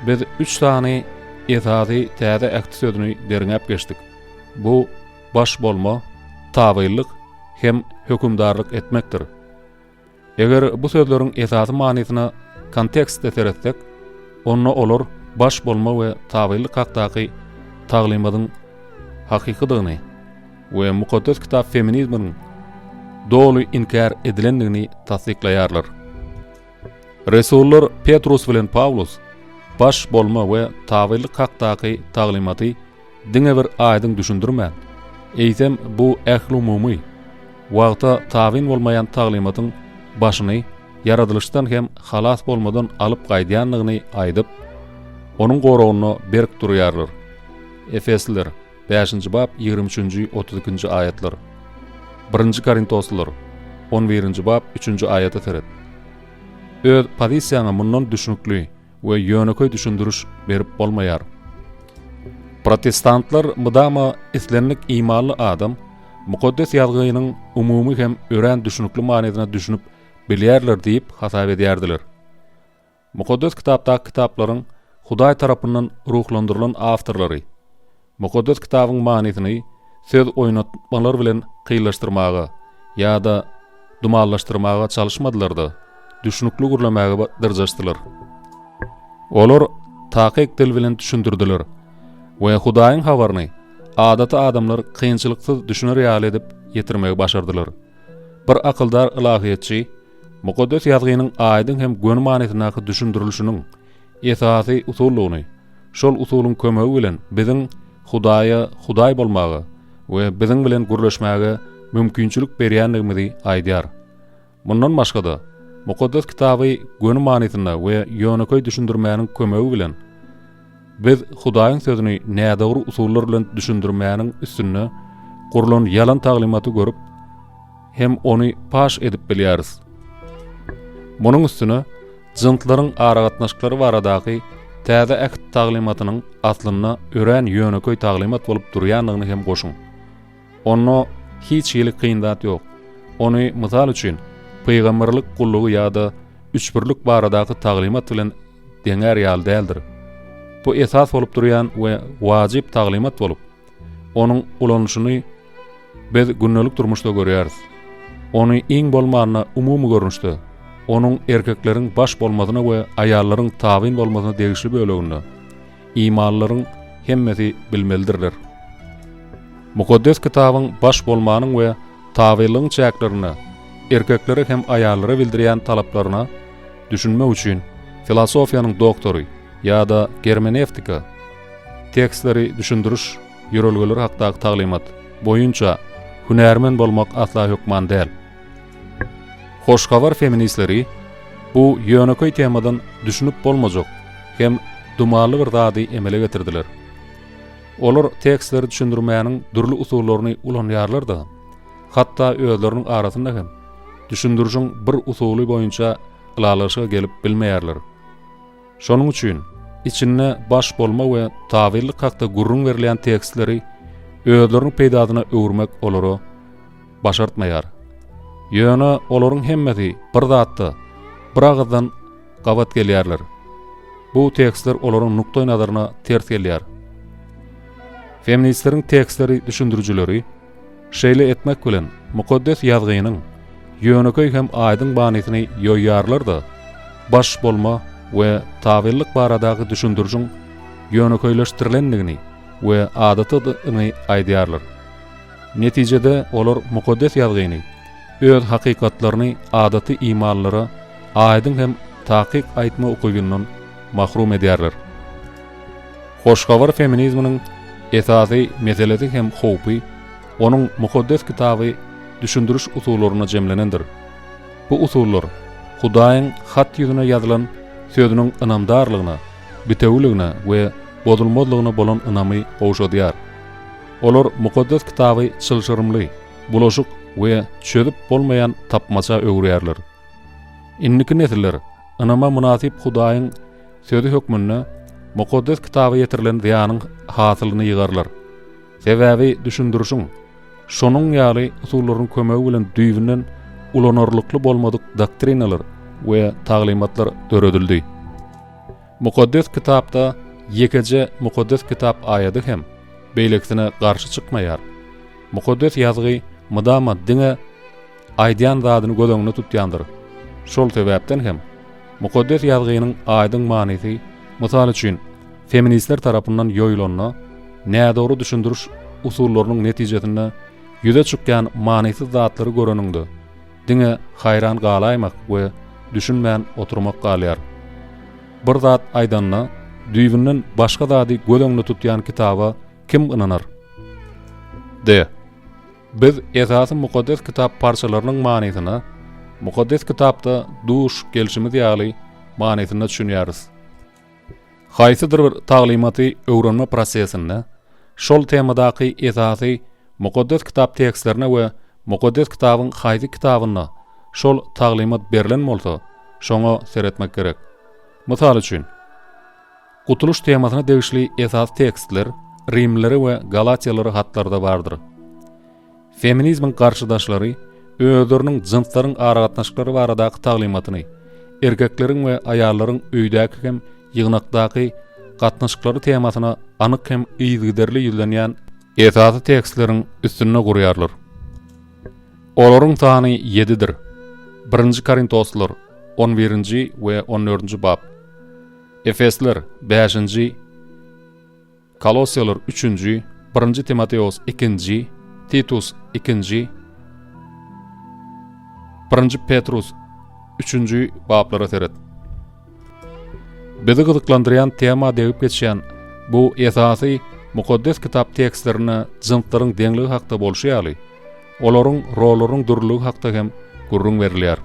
biz üç sany esasy Täze Äht sözüni derňäp geçdik. Bu baş bolma. tabynlyk hem hökümdarlyk etmekdir. Eger bu sözleriň esasy manysyna kontekstde seretsek, onda olar baş bolma we tabynlyk hakdaky taglymatyň hakykydygyny we Mukaddes Kitap feminizminiň doly inkär edilendigini tassyklaýarlar. Resullar Petrus bilen Pawlus baş bolma we tabynlyk hakdaky taglymaty diňe bir aýdyň düşündirmän, eýsem bu ählumumy, wagta tabyn bolmaýan taglymatyň başyny ýaradylyşdan hem halas bolmadan alyp gaýdýandygyny aýdyp, onuň goragynda berk durýarlar. Efesliler, bäşinji bap, 23-nji, 32-nji aýatlar. Birinji Korintoslylar, on birinji bap, üçünji aýata seret. Öz pozisiýaňa mundan düşnükli we ýönekeý düşündiriş berip bolmaýar. Protestantlar mydama islendik imanly adam Mukaddes Ýazgynyň umumy hem örän düşnükli manysyna düşünip bilýärler diýip hasap edýärdiler. Mukaddes Kitapdaky kitaplaryň Hudaý tarapyndan ruhlandyrylan awtorlary Mukaddes Kitabyň manysyny söz oýnatmalar bilen kynlaşdyrmaga ýa-da dumanlaşdyrmaga çalyşmadylar-da, düşnükli gürlemäge dyrjaşdylar. Olar takyk dil bilen düşündirdiler we Hudaýyň habaryny adaty adamlar kynçylyksyz düşüner ýaly edip ýetirmegi başardylar. Bir akyldar ylahyýetçi Mukaddes Ýazgynyň aýdyň hem göni manysyndaky düşündirilişiniň esasy usuldygyny, şol usulyň kömegi bilen biziň Hudaýa Hudaý bolmaga we biziň bilen gürleşmäge mümkinçilik berýändigimizi aýdýar. Mundan başga-da, Mukaddes Kitaby göni manysynda we ýönekeý düşündirmäniň kömegi bilen biz Hudaýyň Sözüni nädogry usullar bilen düşündirmäniň üstünde gurlan ýalan taglymaty görüp hem ony paş edip bilýäris. Munuň üstüne, jynslaryň aragatnaşyklary baradaky Täze Äht taglymatynyň aslynda örän ýönekeý taglymat bolup durýandygyny hem goşuň. Onda hiç hili kyn zat ýok. Ony, mysal üçin, pygamberlik gullugy ýa-da üçbirlik baradaky taglymat bilen deňär ýaly däldir. Bu esas bolup durýan we wajyp taglymat bolup, Onuň ulanylyşyny biz gündelik durmuşda görýäris. Ony iň bolmanda umumy görnüşde, onuň erkekleriň baş bolmasyna we aýallaryň tabyn bolmasyna degişli böleginde, imanlylaryň hemmesi bilmelidirler. Mukaddes Kitabyň baş bolmanyň we tabynlygyň çäklerinde erkeklere hem aýallara bildirýän talaplaryna düşünmek üçin filosofiýanyň doktory ýa-da germenewtika, Tekstleri düşündiriş ýörelgeleri hakdaky taglymat boýunça hünärmen bolmak asla hökman däl. Hoş habar feministleri bu ýönekeý temadan düşünip bolmajak hem dumanly bir zady emele getirdiler. Olar tekstleri düşündirmäniň dürli usullaryny ulanýarlar-da, hatda özleriniň arasynda hem düşündirişiň bir usuly boýunça ylalaşyga gelip bilmeýärler. Şonuň üçin, içinde baş bolma we tabynlyk hakda gürrüň berilýän tekstleri özleriniň peýdasyna öwürmek olara başartmaýar. Ýöne olaryň hemmesi bir zatda bir agyzdan gabat gelýärler. Bu tekstler olaryň nukdaýnazaryna ters gelýär. Feministleriň tekstleri düşündirijileri Şeýle etmek bilen, Mukaddes Ýazgynyň ýönekeý hem aýdyň manysyny ýoýýarlar-da, baş bolma we tabynlyk baradaky düşündirişiň ýönekeýleşdirilendigini we adatydygyny aýdýarlar. Netijede, olar Mukaddes Ýazgyny öz hakykatlaryny adaty imanlylara aýdyň hem takyk aýtma ukybyndan mahrum edýärler. Hoş Habar feminizminiň esasy meselesi hem howpy onuň Mukaddes Kitaby düşündiriş usullarynda jemlenendir. Bu usullar Hudaýyň hat ýüzüne ýazylan Sözüniň ynamdarlygyna, bitewiligine we bozulmazlygyna bolan ynamy gowşadýar. Olar Mukaddes Kitaby çylşyrymly, bulaşyk we çözüp bolmaýan tapmaça öwürýärler. Indiki nesiller ynama mynasyp Hudaýyň Sözi hökmünde Mukaddes Kitaba ýetirilen zyýanyň hasylyny ýygarlar. Sebäbi düşündirişiň şonuň ýaly usullaryň kömegi bilen düýbünden ulanarlykly bolmadyk doktrinalar we taglymatlar döredildi. Mukaddes Kitapda ýekeje Mukaddes Kitap aýady hem beýlekisine garşy çykmaýar. Mukaddes Ýazgy. mydama diňe aýdýan zadyny göz öňünde tutýandyr. Şol sebäpden hem, Mukaddes Ýazgynyň aýdyň manysy, mysal üçin, feministler tarapyndan ýoýulanda, nädogry düşündiriş usullarynyň netijesinde ýüze çykýan manysyz zatlary göreniňde, diňe haýran galaýmak we düşünmän oturmak galýar. Bir zat aýdanda, düýbünden başga zady göz öňünde tutýan kitaba kim ynanar? D. Biz esasy Mukaddes Kitap parçalarynyň manysyna Mukaddes Kitapda duş gelşimiz ýaly manysynda düşünýäris. Haýsydyr bir taglymaty öwrenme prosesinde şol temadaky esasy Mukaddes Kitap tekstlerine we Mukaddes Kitabyň haýsy kitabynda şol taglymat berlen bolsa, şoňa seretmek gerek. Mysal üçin, Gutulyş temasyna degişli esasy tekstler Rimlilere we Galatiýalylara hatlarda bardyr. Feminizmiň garşydaşlary özleriniň jynslaryň aragatnaşyklary baradaky taglymatyny, erkekleriň we aýallaryň öýdäki hem ýygnakdaky gatnaşyklary temasyna anyk hem yzygiderli ýüzlenýän esasy tekstleriň üstünde gurýarlar. Olaryň sany ýedidir. Birinji Korintoslylar, on birinji we on dördünji bap. Efesler, bäşinji, Kolosiýalar, üçünji, Birinji Timoteos, ikinji, Titus, ikinji, Birinji Petrus, üçünji baplara seret. Bizi gyzyklandyrýan tema degip geçýän bu esasy Mukaddes Kitap tekstlerinde jynslaryň deňligi hakda bolşy ýaly, olaryň rollarynyň dürlüligi hakda hem gürrüň berilýär.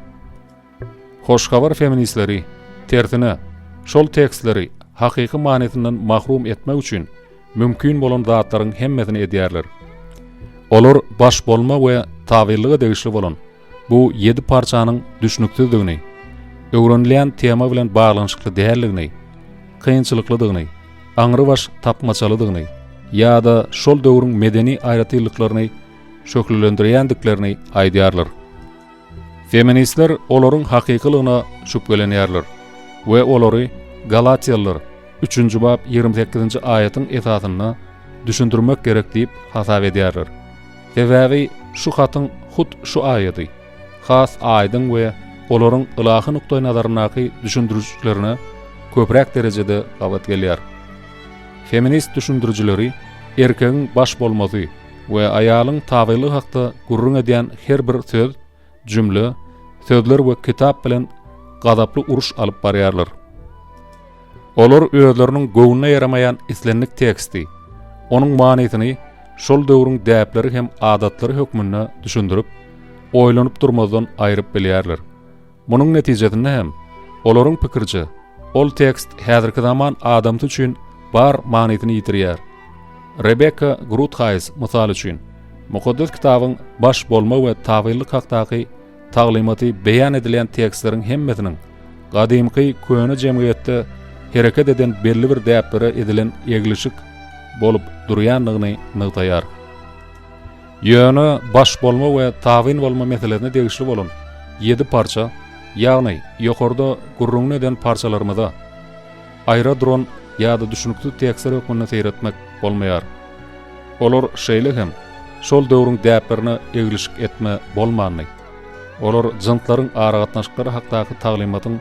Hoş habar feministleri, tersine, şol tekstleri hakyky manysyndan mahrum etmek üçin mümkin bolan zatlaryň hemmesini edýärler. Olar baş bolma we tabynlyga degişli bolan bu ýedi parçanyň düşnüksizdigini, öwrenilýän tema bilen baglanyşykly däldigini, kynçylyklydygyny, aňrybaş tapmaçalydygyny ýa-da şol döwrüň medeni aýratynlyklaryny şöhlelendirýändiklerini aýdýarlar. Feministler olaryň hakykylygyna şübhelenýärler we olary Galatiýalylar üçünji bap 28-nji aýatyň esasynda düşündirmek gerek diýip hasap edýärler. Sebäbi şu hatyň hut şu aýady has aýdyň we olaryň ylahy nukdaýnazaryndaky düşündirişlerine köpräk derejede gabat gelýär. Feminist düşündirijileri erkegiň baş bolmasy we aýalyň tabylygy hakda gürrüň edýän her bir söz, jümle, sözler we kitap bilen gazaply uruş alyp barýarlar. Olar özleriniň göwnüne ýaramaýan islendik teksti, onuň manysyny şol döwrüň däpleri hem adatlary hökmünde düşündirip, oýlanyp durmazdan aýryp bilýärler. Munuň netijesinde hem, olaryň pikiriçe, ol tekst häzirki zaman adamsy üçin bar manysyny ýitirýär. Rebekka Gruthaýs, mysal üçin, Mukaddes Kitabyň baş bolma we tabynlyk hakdaky taglymaty beýan edilýän tekstleriň hemmesiniň gadymky köne jemgyýetde hereket eden belli bir däplere edilen eglişik bolup durýandygyny nygtaýar. Ýöne baş bolma we tabyn bolma meselesine degişli bolan ýedi parça, ýagny ýokarda gürrüňini eden parçalarymyza aýra duran ýa-da düşüniksiz tekstler hökmünde seýretmek bolmaýar. Olar şeýle hem şol döwrüň däplerine eglişik etme bolmandy. Olar jynslaryň aragatnaşyklary hakdaky taglymatyň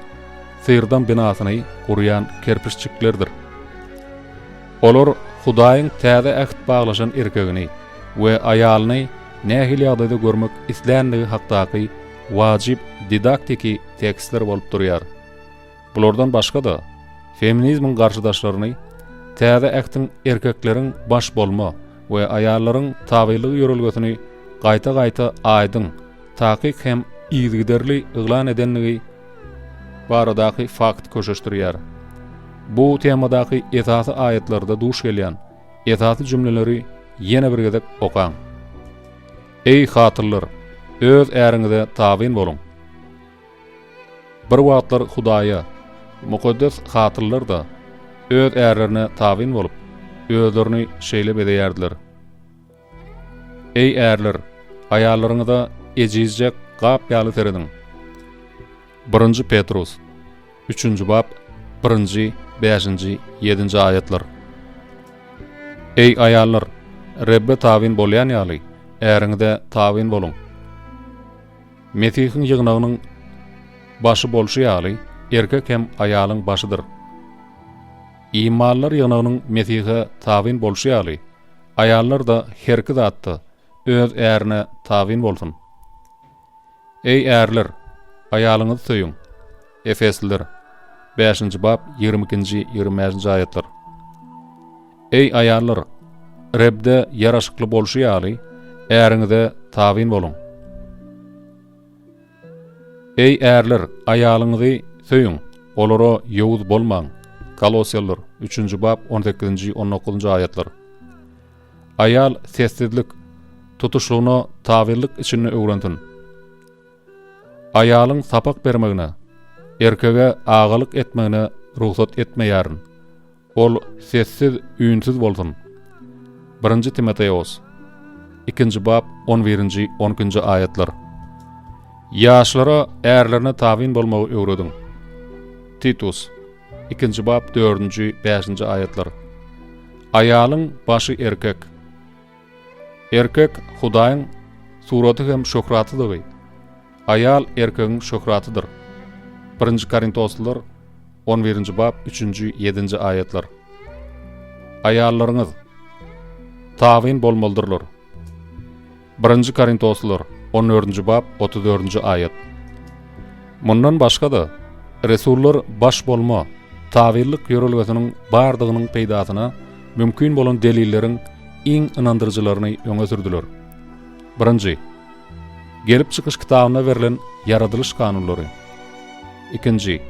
syrdam binasyny gurýan kerpiçjiklerdir. Olar Hudaýyň täze äht baglaşan erkegini we aýalyny nähili ýagdaýda görmek isländigi hakdaky wajyp didaktiki tekstler bolup durýar. Bulardan başga-da, feminizmiň garşydaşlaryny Täze Ähtiň erkekleriň baş bolma we aýallaryň tabynlygy ýörelgesini gaýta-gaýta aýdyň, takyk hem yzygiderli yglan edendigi baradaky fakt köşeşdirýär. Bu temadaky esasy aýatlarda duş gelýän esasy jümleleri ýene bir gezek okaň. Eý, hatynlar, öz äriňize tabyn boluň. Bir wagtlar Hudaýa mukaddes hatynlar-da öz ärlerine tabyn bolup, özlerini şeýle bezeýärdiler. Eý, ärler, aýallaryňyza ejizje gap ýaly serediň. Birinji Petrus, üçünji bap, birinji, bäşinji, ýedinji aýatlar. Eý, aýallar, Rebbe tabyn bolýan ýaly, äriňize tabyn boluň. Mesihiň ýygnagynyň başy bolşy ýaly, erkek hem aýalyň başydyr. Imanlylar ýygnagynyň Mesihe tabyn bolşy ýaly, aýallar-da herki zatda öz ärine tabyn bolsun. Eý ärler, aýalyňyzy söýüň. Efesliler, bäşinji bap, 22-nji, 25-nji aýatlar. Eý aýallar, Rebde ýaraşykly bolşy ýaly, äriňize tabyn boluň. Eý ärler, aýalyňyzy söýüň, olara ýowuz bolmaň. Kolosýalylar, üçünji bap, 18-nji, 19-njy aýatlar. Aýal sessizlik, tutuşlygyna tabynlyk içinde öwrensin. Aýalyň sapak bermegine, erkege agalyk etmegine rugsat etmeýärin. Ol sessiz-üýnsüz bolsun. Birinji Timoteos, ikinji bap, on birinji, on ikinji aýatlar. Ýaşlara ärlerine tabyn bolmagy öwrediň. Titus, ikinji bap, dördünji, bäşinji aýatlar. Aýalyň başy erkek. Erkek Hudaýyň suraty hem şöhratydygy. Aýal erkegiň şöhratydyr. Birinji Korintoslylar on birinji bap üçünji ýedinji aýatlar. Aýallaryňyz tabyn bolmalydyrlar. Birinji Korintoslylar on dördünji bap 34-nji aýat. Mundan başga-da, resullar baş bolma, tabynlyk ýörelgesiniň bardygynyň peýdasyna mümkin bolan delilleriň iň ynandyryjylaryny öňe sürdüler. Birinji, Gelip çykyş kitabynda berlen ýaradylyş kanunlary. Ikinji,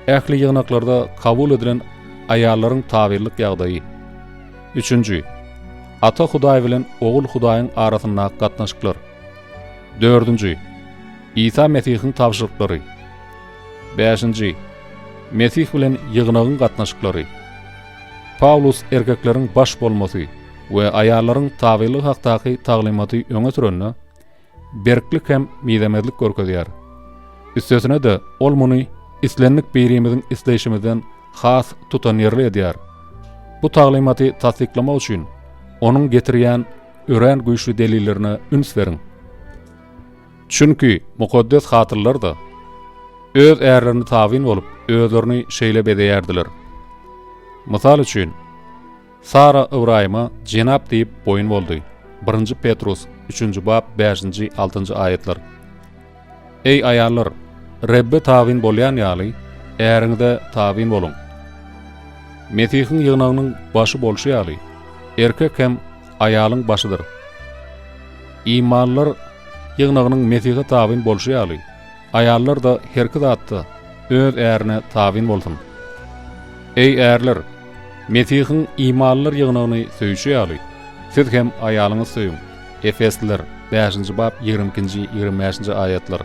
ähli ýygnaklarda kabul edilen aýallaryň tabynlyk ýagdaýy. Üçünji, Ata Hudaý bilen Ogul Hudaýyň arasyndaky gatnaşyklar. Dördünji, Isa Mesihiň tabşyryklary. Bäşinji, Mesih bilen ýygnagyň gatnaşyklary. Pawlus erkekleriň baş bolmasy we aýallaryň tabynlygy hakdaky taglymaty öňe sürende, berklik hem mizemezlik görkezýär. Üstesine-de, ol muny islendik birimiziň isleýşimizden has tutanýerli edýär. Bu taglymaty tassyklamak üçin onuň getirýän örän güýçli delillerine üns beriň. Çünki mukaddes hatynlar-da öz ärlerine tabyn bolup, özlerini şeýle bezeýärdiler. Mysal üçin, Sara Ybraýyma jenap diýip boýun boldy. Birinji Petrus, üçünji bap, bäşinji, altynjy aýatlar. Eý aýallar, Rebbe tabyn bolýan ýaly, äriňize tabyn boluň. Mesihiň ýygnagynyň başy bolşy ýaly, erkek hem aýalyň başydyr. Imanlylar ýygnagynyň Mesihe tabyn bolşy ýaly, aýallar-da herki zatda öz ärine tabyn bolsun. Eý ärler, Mesihiň imanlylar ýygnagyny söýşi ýaly, siz hem aýalyňyzy söýüň. Efesliler, bäşinji bap, 22-nji, 25-nji aýatlar.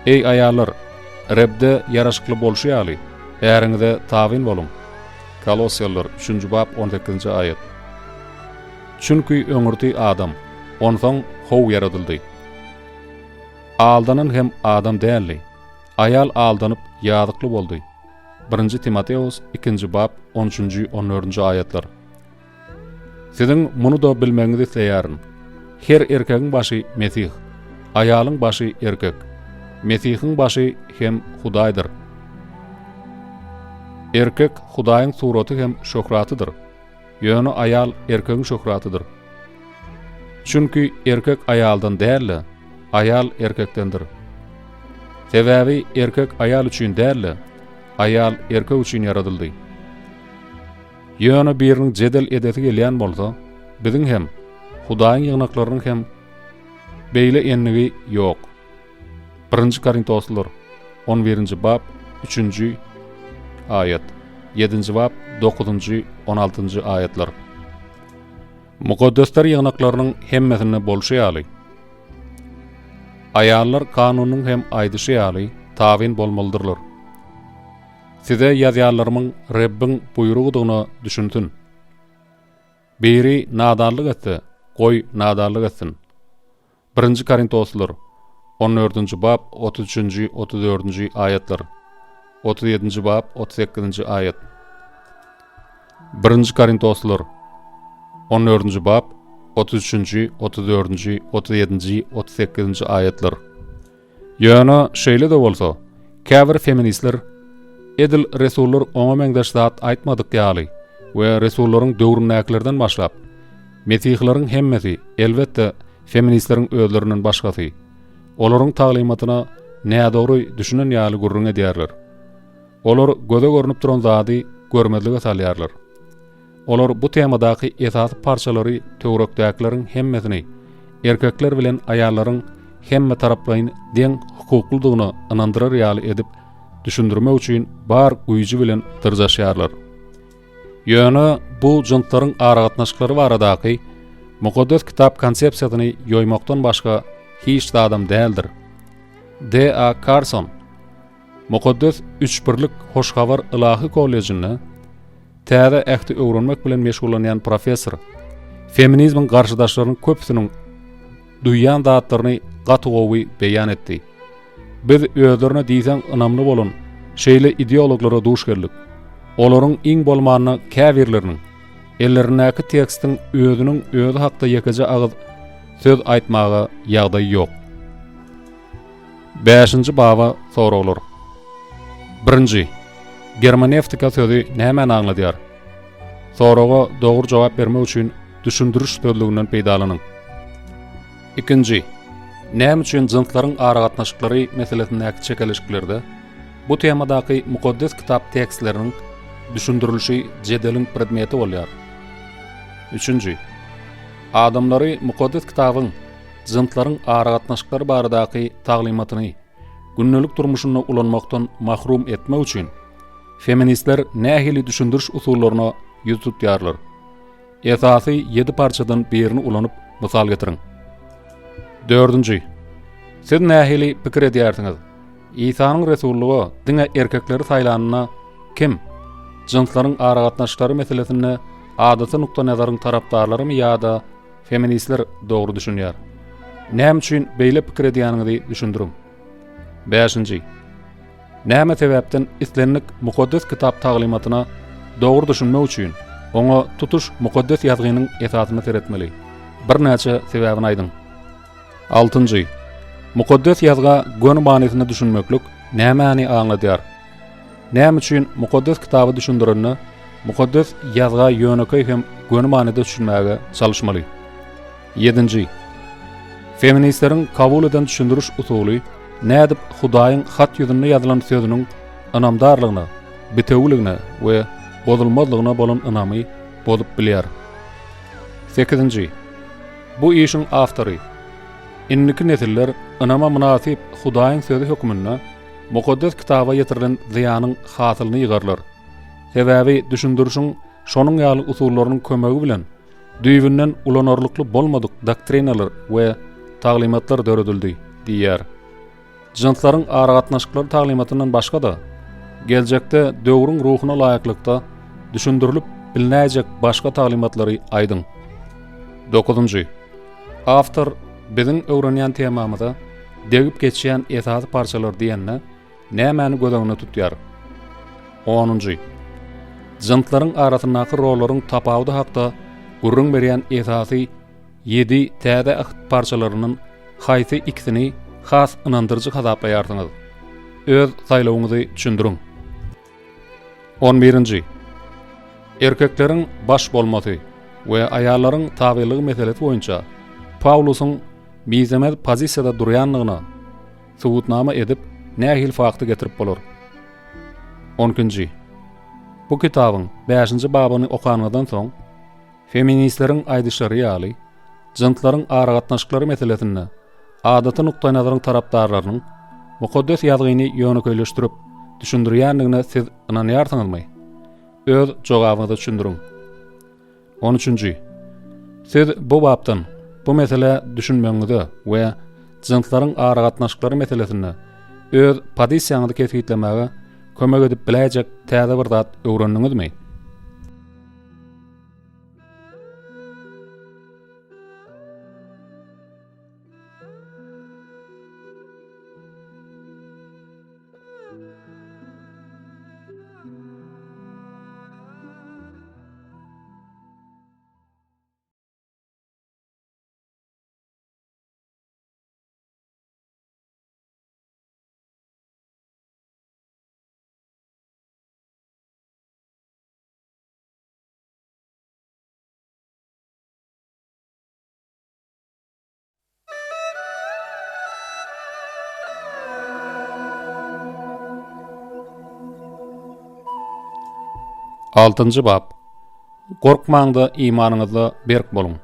Eý aýallar, Rebde ýaraşykly bolşy ýaly, äriňize tabyn boluň. Kolosýalylar, üçünji bap, on sekizinji aýat. Çünki öňürti Adam, onsoň How ýaradyldy. Aldanan hem Adam däldi. Aýal aldanyp, ýazykly boldy. Birinji Timoteos, ikinji bap, on üçünji, on dördünji aýatlar. Siziň muny-da bilmegiňizi isleýärin. Her erkegiň başy Mesih, aýalyň başy erkek, Mesihiň başy hem Hudaýdyr. Erkek Hudaýyň suraty hem şöhratydyr, ýöne aýal erkegiň şöhratydyr. Çünki erkek aýaldan däl-de, aýal erkekdendir. Sebäbi erkek aýal üçin däl-de, aýal erkek üçin ýaradyldy. Ýöne biriniň jedel edesi gelýän bolsa, biziň hem, Hudaýyň ýygnaklarynyň hem beýle endigi ýok. Birinji Korintoslylar, on birinji bap, üçünji aýat, ýedinji bap, dokuzynjy, on altynjy aýatlar. Mukaddesler ýygnaklarynyň hemmesinde bolşy ýaly, aýallar kanunyň hem aýdyşy ýaly tabyn bolmalydyrlar. Size ýazýanlarymyň Rebbiň buýrugydygyna düşünsin. Biri nadanlyk etse, goý, nadanlyk etsin. Birinji Korintoslylar, on dördünji bap, 33-nji, 34-nji aýatlar. 37-nji bap, 38-nji aýat. Birinji Korintoslylar, on dördünji bap,. 33-nji, 34-nji, 37-nji, 38-nji aýatlar. Ýöne şeýle-de bolsa, käbir feministler edil resullar oňa meňzeş zat aýtmadyk ýaly we resullaryň döwründäkilerden başlap, mesihileriň hemmesi, elbetde, feministleriň özlerinden başgasy, olaryň taglymatyna nädogry düşünen ýaly gürrüň edýärler. Olar göze görnüp duran zady görmezlige salýarlar. Olar bu temadaky esasy parçalary töwerekdäkileriň hemmesini erkekler bilen aýallaryň hemmetaraplaýyn deň hukuklydygyna ynandyrar ýaly edip düşündirmek üçin bar güýji bilen dyrjaşýarlar. Ýöne bu jynslaryň aragatnaşyklary baradaky Mukaddes Kitap konsepsiýasyny ýoýmakdan başga hiç zadam däldir. D. A. Karson Mukaddes Üçbirlik Hoş Habar Ylahy kollejinde Täze Ähti öwrenmek bilen meşgullanýan professor feminizmiň garşydaşlarynyň köpüsiniň duýýan zatlaryny gaty gowy beýan etdi. Biz özlerine diýseň ynamly bolan şeýle ideologlara duş geldik. Olaryň iň bolmanda käbirleriniň ellerindäki tekstiň özüniň özi hakda ýekeje agyz söz aýtmaga ýagdaýy ýok. Bäşinji baba soraglar. Birinji. Germanewtika sözi nämäni aňladýar? Soraga dogry jogap bermek üçin düşündiriş sözlüginden peýdalanyň. Ikinji. Näme üçin jynslaryň aragatnaşyklary meselesindäki çekeleşiklerde bu temadaky Mukaddes Kitap tekstleriniň düşündirilişi jedeliň predmeti bolýar? Üçünji. Adamlary Mukaddes Kitabyň jynslaryň aragatnaşyklary baradaky taglymatyny gündelik durmuşynda ulanmakdan mahrum etmek üçin feministler nähili düşündiriş usullaryna ýüz tutýarlar? Esasy ýedi parçadan birini ulanyp mysal getiriň. Dördünji. Siz nähili pikir edýärsiňiz? Isanyň resullyga diňe erkekleri saýlanyna kim? Jynslaryň aragatnaşyklary meselesinde adaty nukdaýnazaryň tarapdarlarymy ýa-da Feministler dogry düşünýär. Näme üçin beýle pikir edýäniňizi düşündiriň. Bäşinji. Näme sebäpden islendik Mukaddes Kitap taglymatyna dogry düşünmek üçin oňa tutuş Mukaddes Ýazgynyň esasynda seretmeli? Birnäçe sebäbini aýdyň. Altynjy. Mukaddes Ýazga göni manysynda düşünmeklik nämäni aňladýar? Näme üçin Mukaddes Kitaby düşündirende Mukaddes Ýazga ýönekeý hem göni manyda düşünmäge çalyşmaly? Ýedinji. Feministleriň kabul eden düşündiriş usuly nädip Hudaýyň hat ýüzünde ýazylan sözüniň ynamdarlygyna, bitewiligine we bozulmazlygyna bolan ynamy bozup bilýär? Sekizinji. Bu işiň awtory, Indiki nesiller ynama mynasyp Hudaýyň sözi hökmünde Mukaddes Kitaba ýetirilen zyýanyň hasylyny ýygarlar. Sebäbi düşündirişiň şonuň ýaly usullarynyň kömegi bilen düýbünden ulanarlykly bolmadyk doktrinalar we taglymatlar döredildi diýýär. Jynslaryň aragatnaşyklary taglymatyndan başga-da, geljekde döwrüň ruhuna laýyklykda düşündirilip bilnäýjek başga taglymatlary aýdyň. Dokuzynjy. Awtor biziň öwrenýän temamyza degip geçýän esasy parçalar diýende nämäni göz öňünde tutýar? Onunjy. Jynslaryň arasyndaky rollaryň tapawudy hakda gürrüň berýän esasy ýedi Täze Äht parçalaryndan haýsy ikisini has ynandyryjy hasaplaýarsyňyz? Öz saýlawyňyzy düşündiriň. On birinji. Erkekleriň baş bolmasy we aýallaryň tabylygy meselesi boýunça Pawlusyň mizemez pozisiýada durýandygyna subutnama edip nähili fakty getirip bolar? On ikinji. Bu kitabyň bäşinji babyny okanyňyzdan soň, feministleriň aýdyşlary ýaly, jynslaryň aragatnaşyklary meselesinde adaty nukdaýnazaryň tarapdarlarynyň Mukaddes Ýazgyny ýönekeýleşdirip düşündirýändigine siz ynanýarsyňyzmy? Öz jogabyňyzy düşündiriň. On üçünji. Siz bu bapdan bu meselä düşünmegiňize we jynslaryň aragatnaşyklary meselesinde öz pozisiýaňyzy kesgitlemäge kömek edip biläýjek täze bir zat öwrendiňizmi? Altynjy bap. Gorkmaň-da imanyňyzda berk boluň.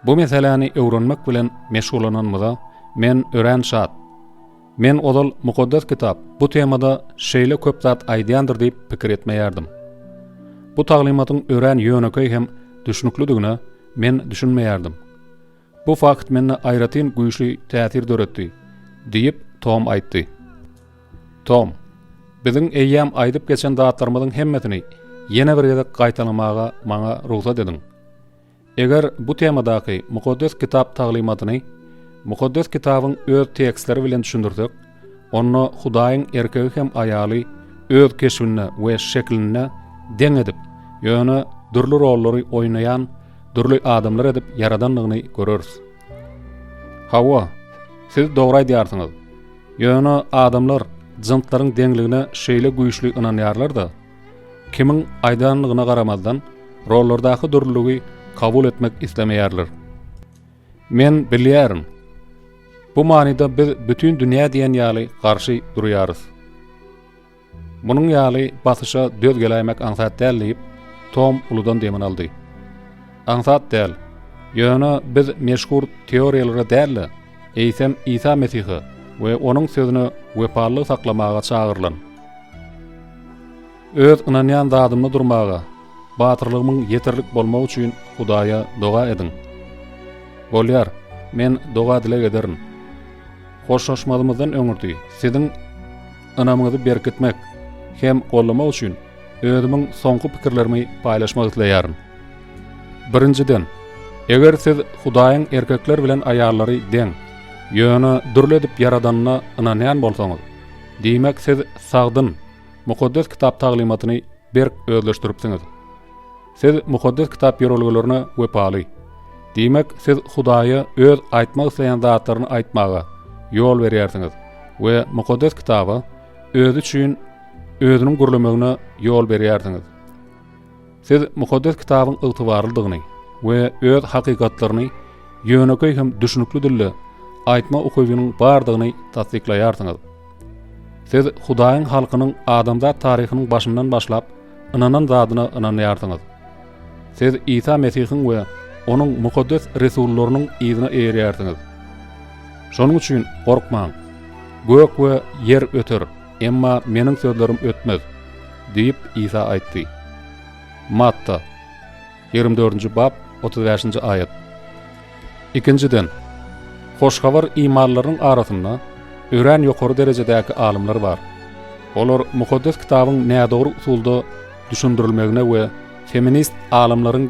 Bu meseläni öwrenmek bilen meşgullananymyza men örän şat. Men ozal Mukaddes Kitap bu temada şeýle köp zat aýdýandyr diýip pikir etmeýärdim. Bu taglymatyň örän ýönekeý hem düşnüklidigine men düşünmeýärdim. Bu fakt mende aýratyn güýçli täsir döretdi, diýip, Tom aýtdy. Tom, biziň eýýäm aýdyp geçen zatlarymyzyň hemmesini ýene bir gezek gaýtalamaga maňa rugsat ediň. Eger bu temadaky Mukaddes Kitap taglymatyny Mukaddes Kitabyň öz tekstleri bilen düşündirsek, onda Hudaýyň erkegi hem aýaly öz keşbinde we şeklinde deň edip, ýöne dürli rollary oýnaýan dürli adamlar edip ýaradandygyny göreris. Hawa, siz dogry aýdýarsyňyz. Ýöne adamlar jynslaryň deňligine şeýle güýçli ynanýarlar-da, kimiň aýdanlygyna garamazdan, rollardaky dürlüligi kabul etmek islemeýärler. Men bilýärin. Bu manyda biz bütin dünýä diýen ýaly garşy durýarys. Munuň ýaly basyşa döz geläýmek aňsat däl diýip, Tom uludan demini aldy. Aňsat däl. Ýöne biz meşhur teoriýalara däl-de, eýsem Isa Mesihe we Onuň Sözüne wepalylyk saklamaga çagyrylan. Öz ynanýan zadymda durmaga batyrlygymyň ýeterlik bolmagy üçin Hudaýa doga ediň. Bolýar, men doga-dileg ederin. Hoşlaşmazymyzdan öňürti siziň ynamyňyzy berkitmek hem goldamak üçin özümiň soňky pikirlerimi paýlaşmak isleýärin. Birinjiden, eger siz Hudaýyň erkekler bilen aýallary deň, ýöne dürli edip ýaradanyna ynanýan bolsaňyz, diýmek siz sagdyn Mukaddes Kitap taglymatyny berk özleşdiripsiňiz. Siz Mukaddes Kitap ýörelgelerine wepaly. Diýmek, siz Hudaýa öz aýtmak isleýän zatlaryny aýtmaga ýol berýärsiňiz we Mukaddes Kitaba özi üçin özüniň gürlemegine ýol berýärsiňiz. Siz Mukaddes Kitabyň ygtybarlydygyny we öz hakykatlaryny ýönekeý hem düşnükli dilde aýtma ukybynyň bardygyny tassyklaýarsyňyz. Siz Hudaýyň halkynyň adamzat taryhynyň başyndan başlap ynanan zadyna ynanýarsyňyz. Siz Isa Mesihiň we Onuň mukaddes resullarynyň yzyna eýerýärsiňiz. Şonuň üçin gorkmaň. Gök we ýer öter, emma Meniň sözlerim ötmez, diýip, Isa aýtdy. Matta. 24-nji bap, 35-nji aýat. Ikinjiden, Hoş Habar imanlylarynyň arasynda örän ýokary derejedäki alymlar bar. Olar Mukaddes Kitabyň nädogry usulda düşündirilmegine we feminist alymlaryň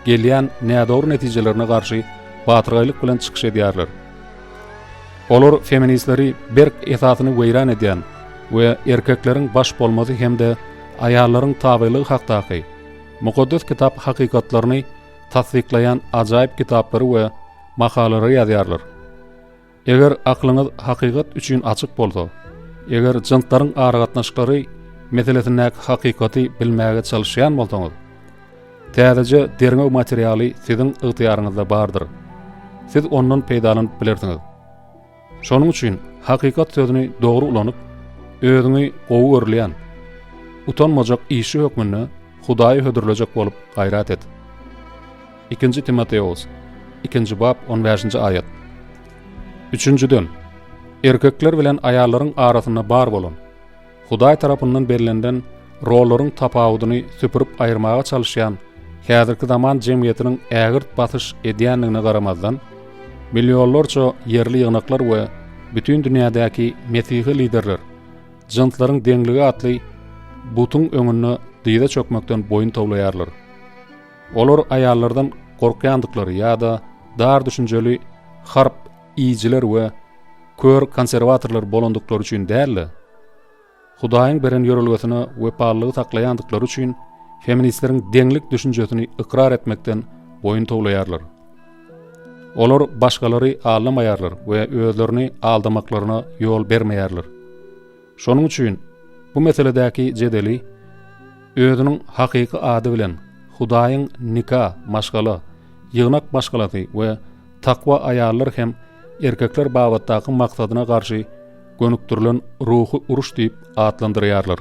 gelýän nädogry netijelerine garşy batyrgaýlyk bilen çykyş edýärler. Olar feministleri berk esasyny weýran edýän we erkekleriň baş bolmasy hem-de aýallaryň tabylygy hakdaky Mukaddes Kitap hakykatlaryny tassyklaýan ajaýyp kitaplary we makalalary ýazýarlar. Eger aklyňyz hakykat üçin açyk bolsa, eger jynslaryň aragatnaşyklary meselesindäki hakykaty bilmäge çalyşýan bolsaňyz, täzeje derňew materialy siziň ygtyýaryňyzda bardyr. Siz ondan peýdalanyp bilersiňiz. Şonuň üçin hakykat sözüni dogry ulanyp, özüňi gowy görülýän, utanmajak işçi hökmünde Hudaýa hödürlejek bolup gaýrat et. Ikinji Timoteos, ikinji bap, on bäşinji aýat. Üçünjiden, erkekler bilen aýallaryň arasynda bar bolan, Hudaý tarapyndan berlenden rollaryň tapawudyny süpürip aýyrmaga çalyşýan häzirki zaman jemgyýetiniň ägirt basyş edýändigine garamazdan, millionlarça ýerli ýygnaklar we bütin dünýädäki mesihi liderler jynslaryň deňligi atly butuň öňünde dyza çökmekden boýun towlaýarlar. Olar aýallardan gorkýandyklary ýa-da dar düşünjeli harp iýijiler we kör konserwatorlar bolandyklary üçin däl-de, Hudaýyň beren ýörelgesine wepalylygy saklaýandyklary üçin feministleriň deňlik düşünjesini ykrar etmekden boýun towlaýarlar. Olar başgalary aldamaýarlar we özlerini aldamaklaryna ýol bermeýärler. Şonuň üçin bu meseledäki jedeli özüniň hakyky ady bilen Hudaýyň nika, maşgala, ýygnak maşgalasy we takwa aýallar hem erkekler babatdaky maksadyna garşy gönükdirilen ruhy uruş diýip atlandyrýarlar.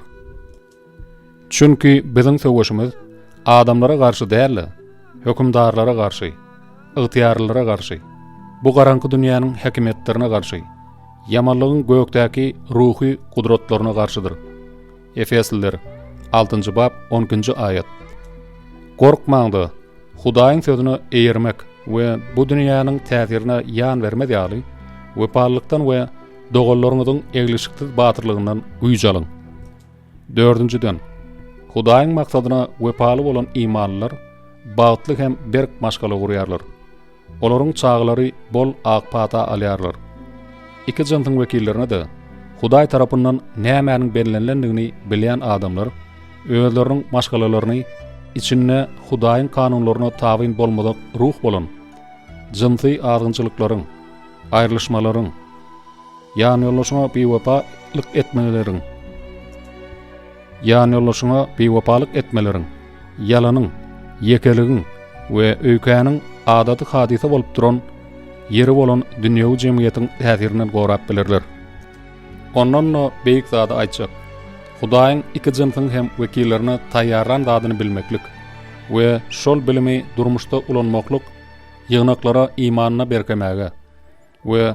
Çünki biziň söweşimiz adamlara garşy däl-de, hökümdarlara garşy, ygtyýarlylara garşy, bu garaňky dünýäniň häkimiýetlerine garşy, ýamanlygyň gökdäki ruhy gudratlaryna garşydyr. Efesliler, altynjy bap, on ikinji aýat. Gorkmaň-da, Hudaýyň sözüne eýermek we bu dünýäniň täsirine ýan bermez ýaly, wepalylykdan we doganlaryňyzyň eglişiksiz batyrlygyndan güýç alyň. Dördünjiden, Hudaýyň maksadyna wepaly bolan imanlylar bagtly hem berk maşgala gurýarlar. Olaryň çagalary bol ak pata alýarlar. Iki jynsyň wekillerine-de Hudaý tarapyndan nämäniň bellenilendigini bilýän adamlar özleriniň maşgalalaryny içinde Hudaýyň kanunlaryna tabyn bolmadyk ruh bolan jynsy azgynçylyklaryň, aýrylyşmalaryň, ýanýoldaşyňa biwepalyk etmeleriň, Ýanýoldaşyňa biwepalyk etmeleriň, ýalanyň, ýekeligiň we öýkäniň adaty hadysa bolup duran ýeri bolan dünýewi jemgyýetiň täsirinden gorap bilerler. Ondan-da beýik zady aýtjak. Hudaýyň iki jynsyň hem wekillerine taýýarlan zadyny bilmeklik we şol bilimi durmuşda ulanmaklyk ýygnaklara imanyna berkemäge we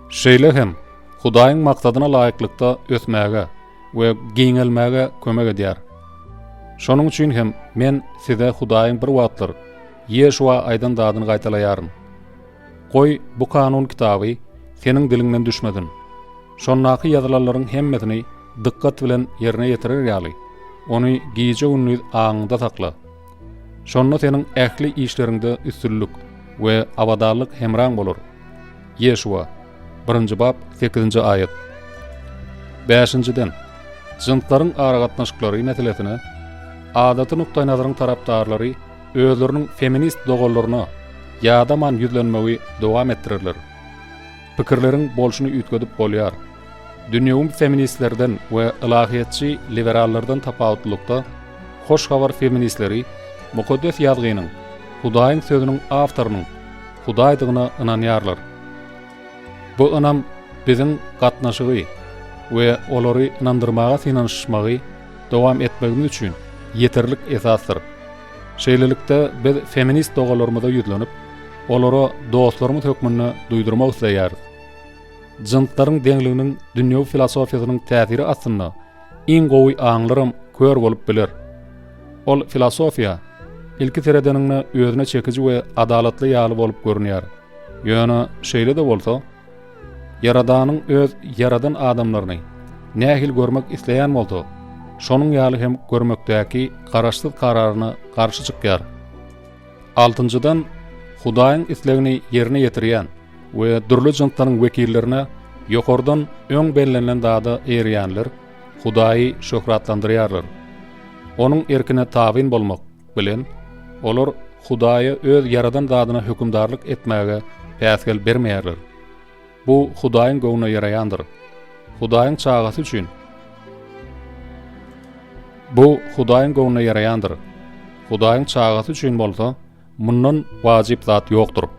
Şeýle hem, Hudaýyň maksadyna laýyklykda ösmäge we giňelmäge kömek edýär. Şonuň üçin hem men size Hudaýyň bir wagtlar Ýeşuwa aýdan zadyny gaýtalaýaryn. Goý, bu kanun kitaby seniň diliňden düşmesin. Şondaky ýazylanlaryň hemmesini dykgat bilen ýerine ýetirer ýaly, ony gije-gündiz aňyňda sakla. Şonda seniň ähli işleriňde üstünlik we abadanlyk hemraň bolar. Ýeşuwa, birinji bap, sekizinji aýat. Bäşinjiden, jynslaryň aragatnaşyklary meselesine adaty nukdaýnazaryň tarapdarlary özleriniň feminist doganlaryna ýadaman ýüzlenmegi dowam etdirerler. Pikirleriň bolşuny üýtgedip bolýar. Dünýewi feministlerden we ylahyýetçi liberallardan tapawutlylykda, Hoş Habar feministleri Mukaddes Ýazgynyň, Hudaýyň Sözüniň awtorynyň Hudaýdygyna ynanýarlar. Bu ynam biziň gatnaşygy we olary ynandyrmaga synanyşmagy dowam etmegimiz üçin ýeterlik esasdyr. Şeýlelikde, biz feminist doganlarymyza ýüzlenip, olara dostlarymyz hökmünde duýdurmak isleýäris. Jynslaryň deňliginiň dünýewi filosofiýasynyň täsiri astynda iň gowy aňlaram kör bolup biler. Ol filosofiýa ilki seredeniňde özüne çekiji we adalatly ýaly bolup görünýär. Ýöne şeýle-de bolsa, Ýaradanyň öz ýaradan adamlaryny nähili görmek isleýän bolsa, şonuň ýaly hem görmekdäki garaşsyz kararyna garşy çykýar. Altynjydan, Hudaýyň islegini ýerine ýetirýän we dürli jynslaryň wekillerine ýokardan öň bellenilen zada eýerýänler Hudaýy şöhratlandyrýarlar. Onuň erkine tabyn bolmak bilen, olar Hudaýa öz ýaradan zadyna hökümdarlyk etmäge päsgel bermeýärler. Bu Hudaýyň göwnüne ýaraýandyr. Hudaýyň çagasy üçin Bu Hudaýyň göwnüne ýaraýandyr. Hudaýyň çagasy üçin bolsa mundan wajyp zat ýokdur.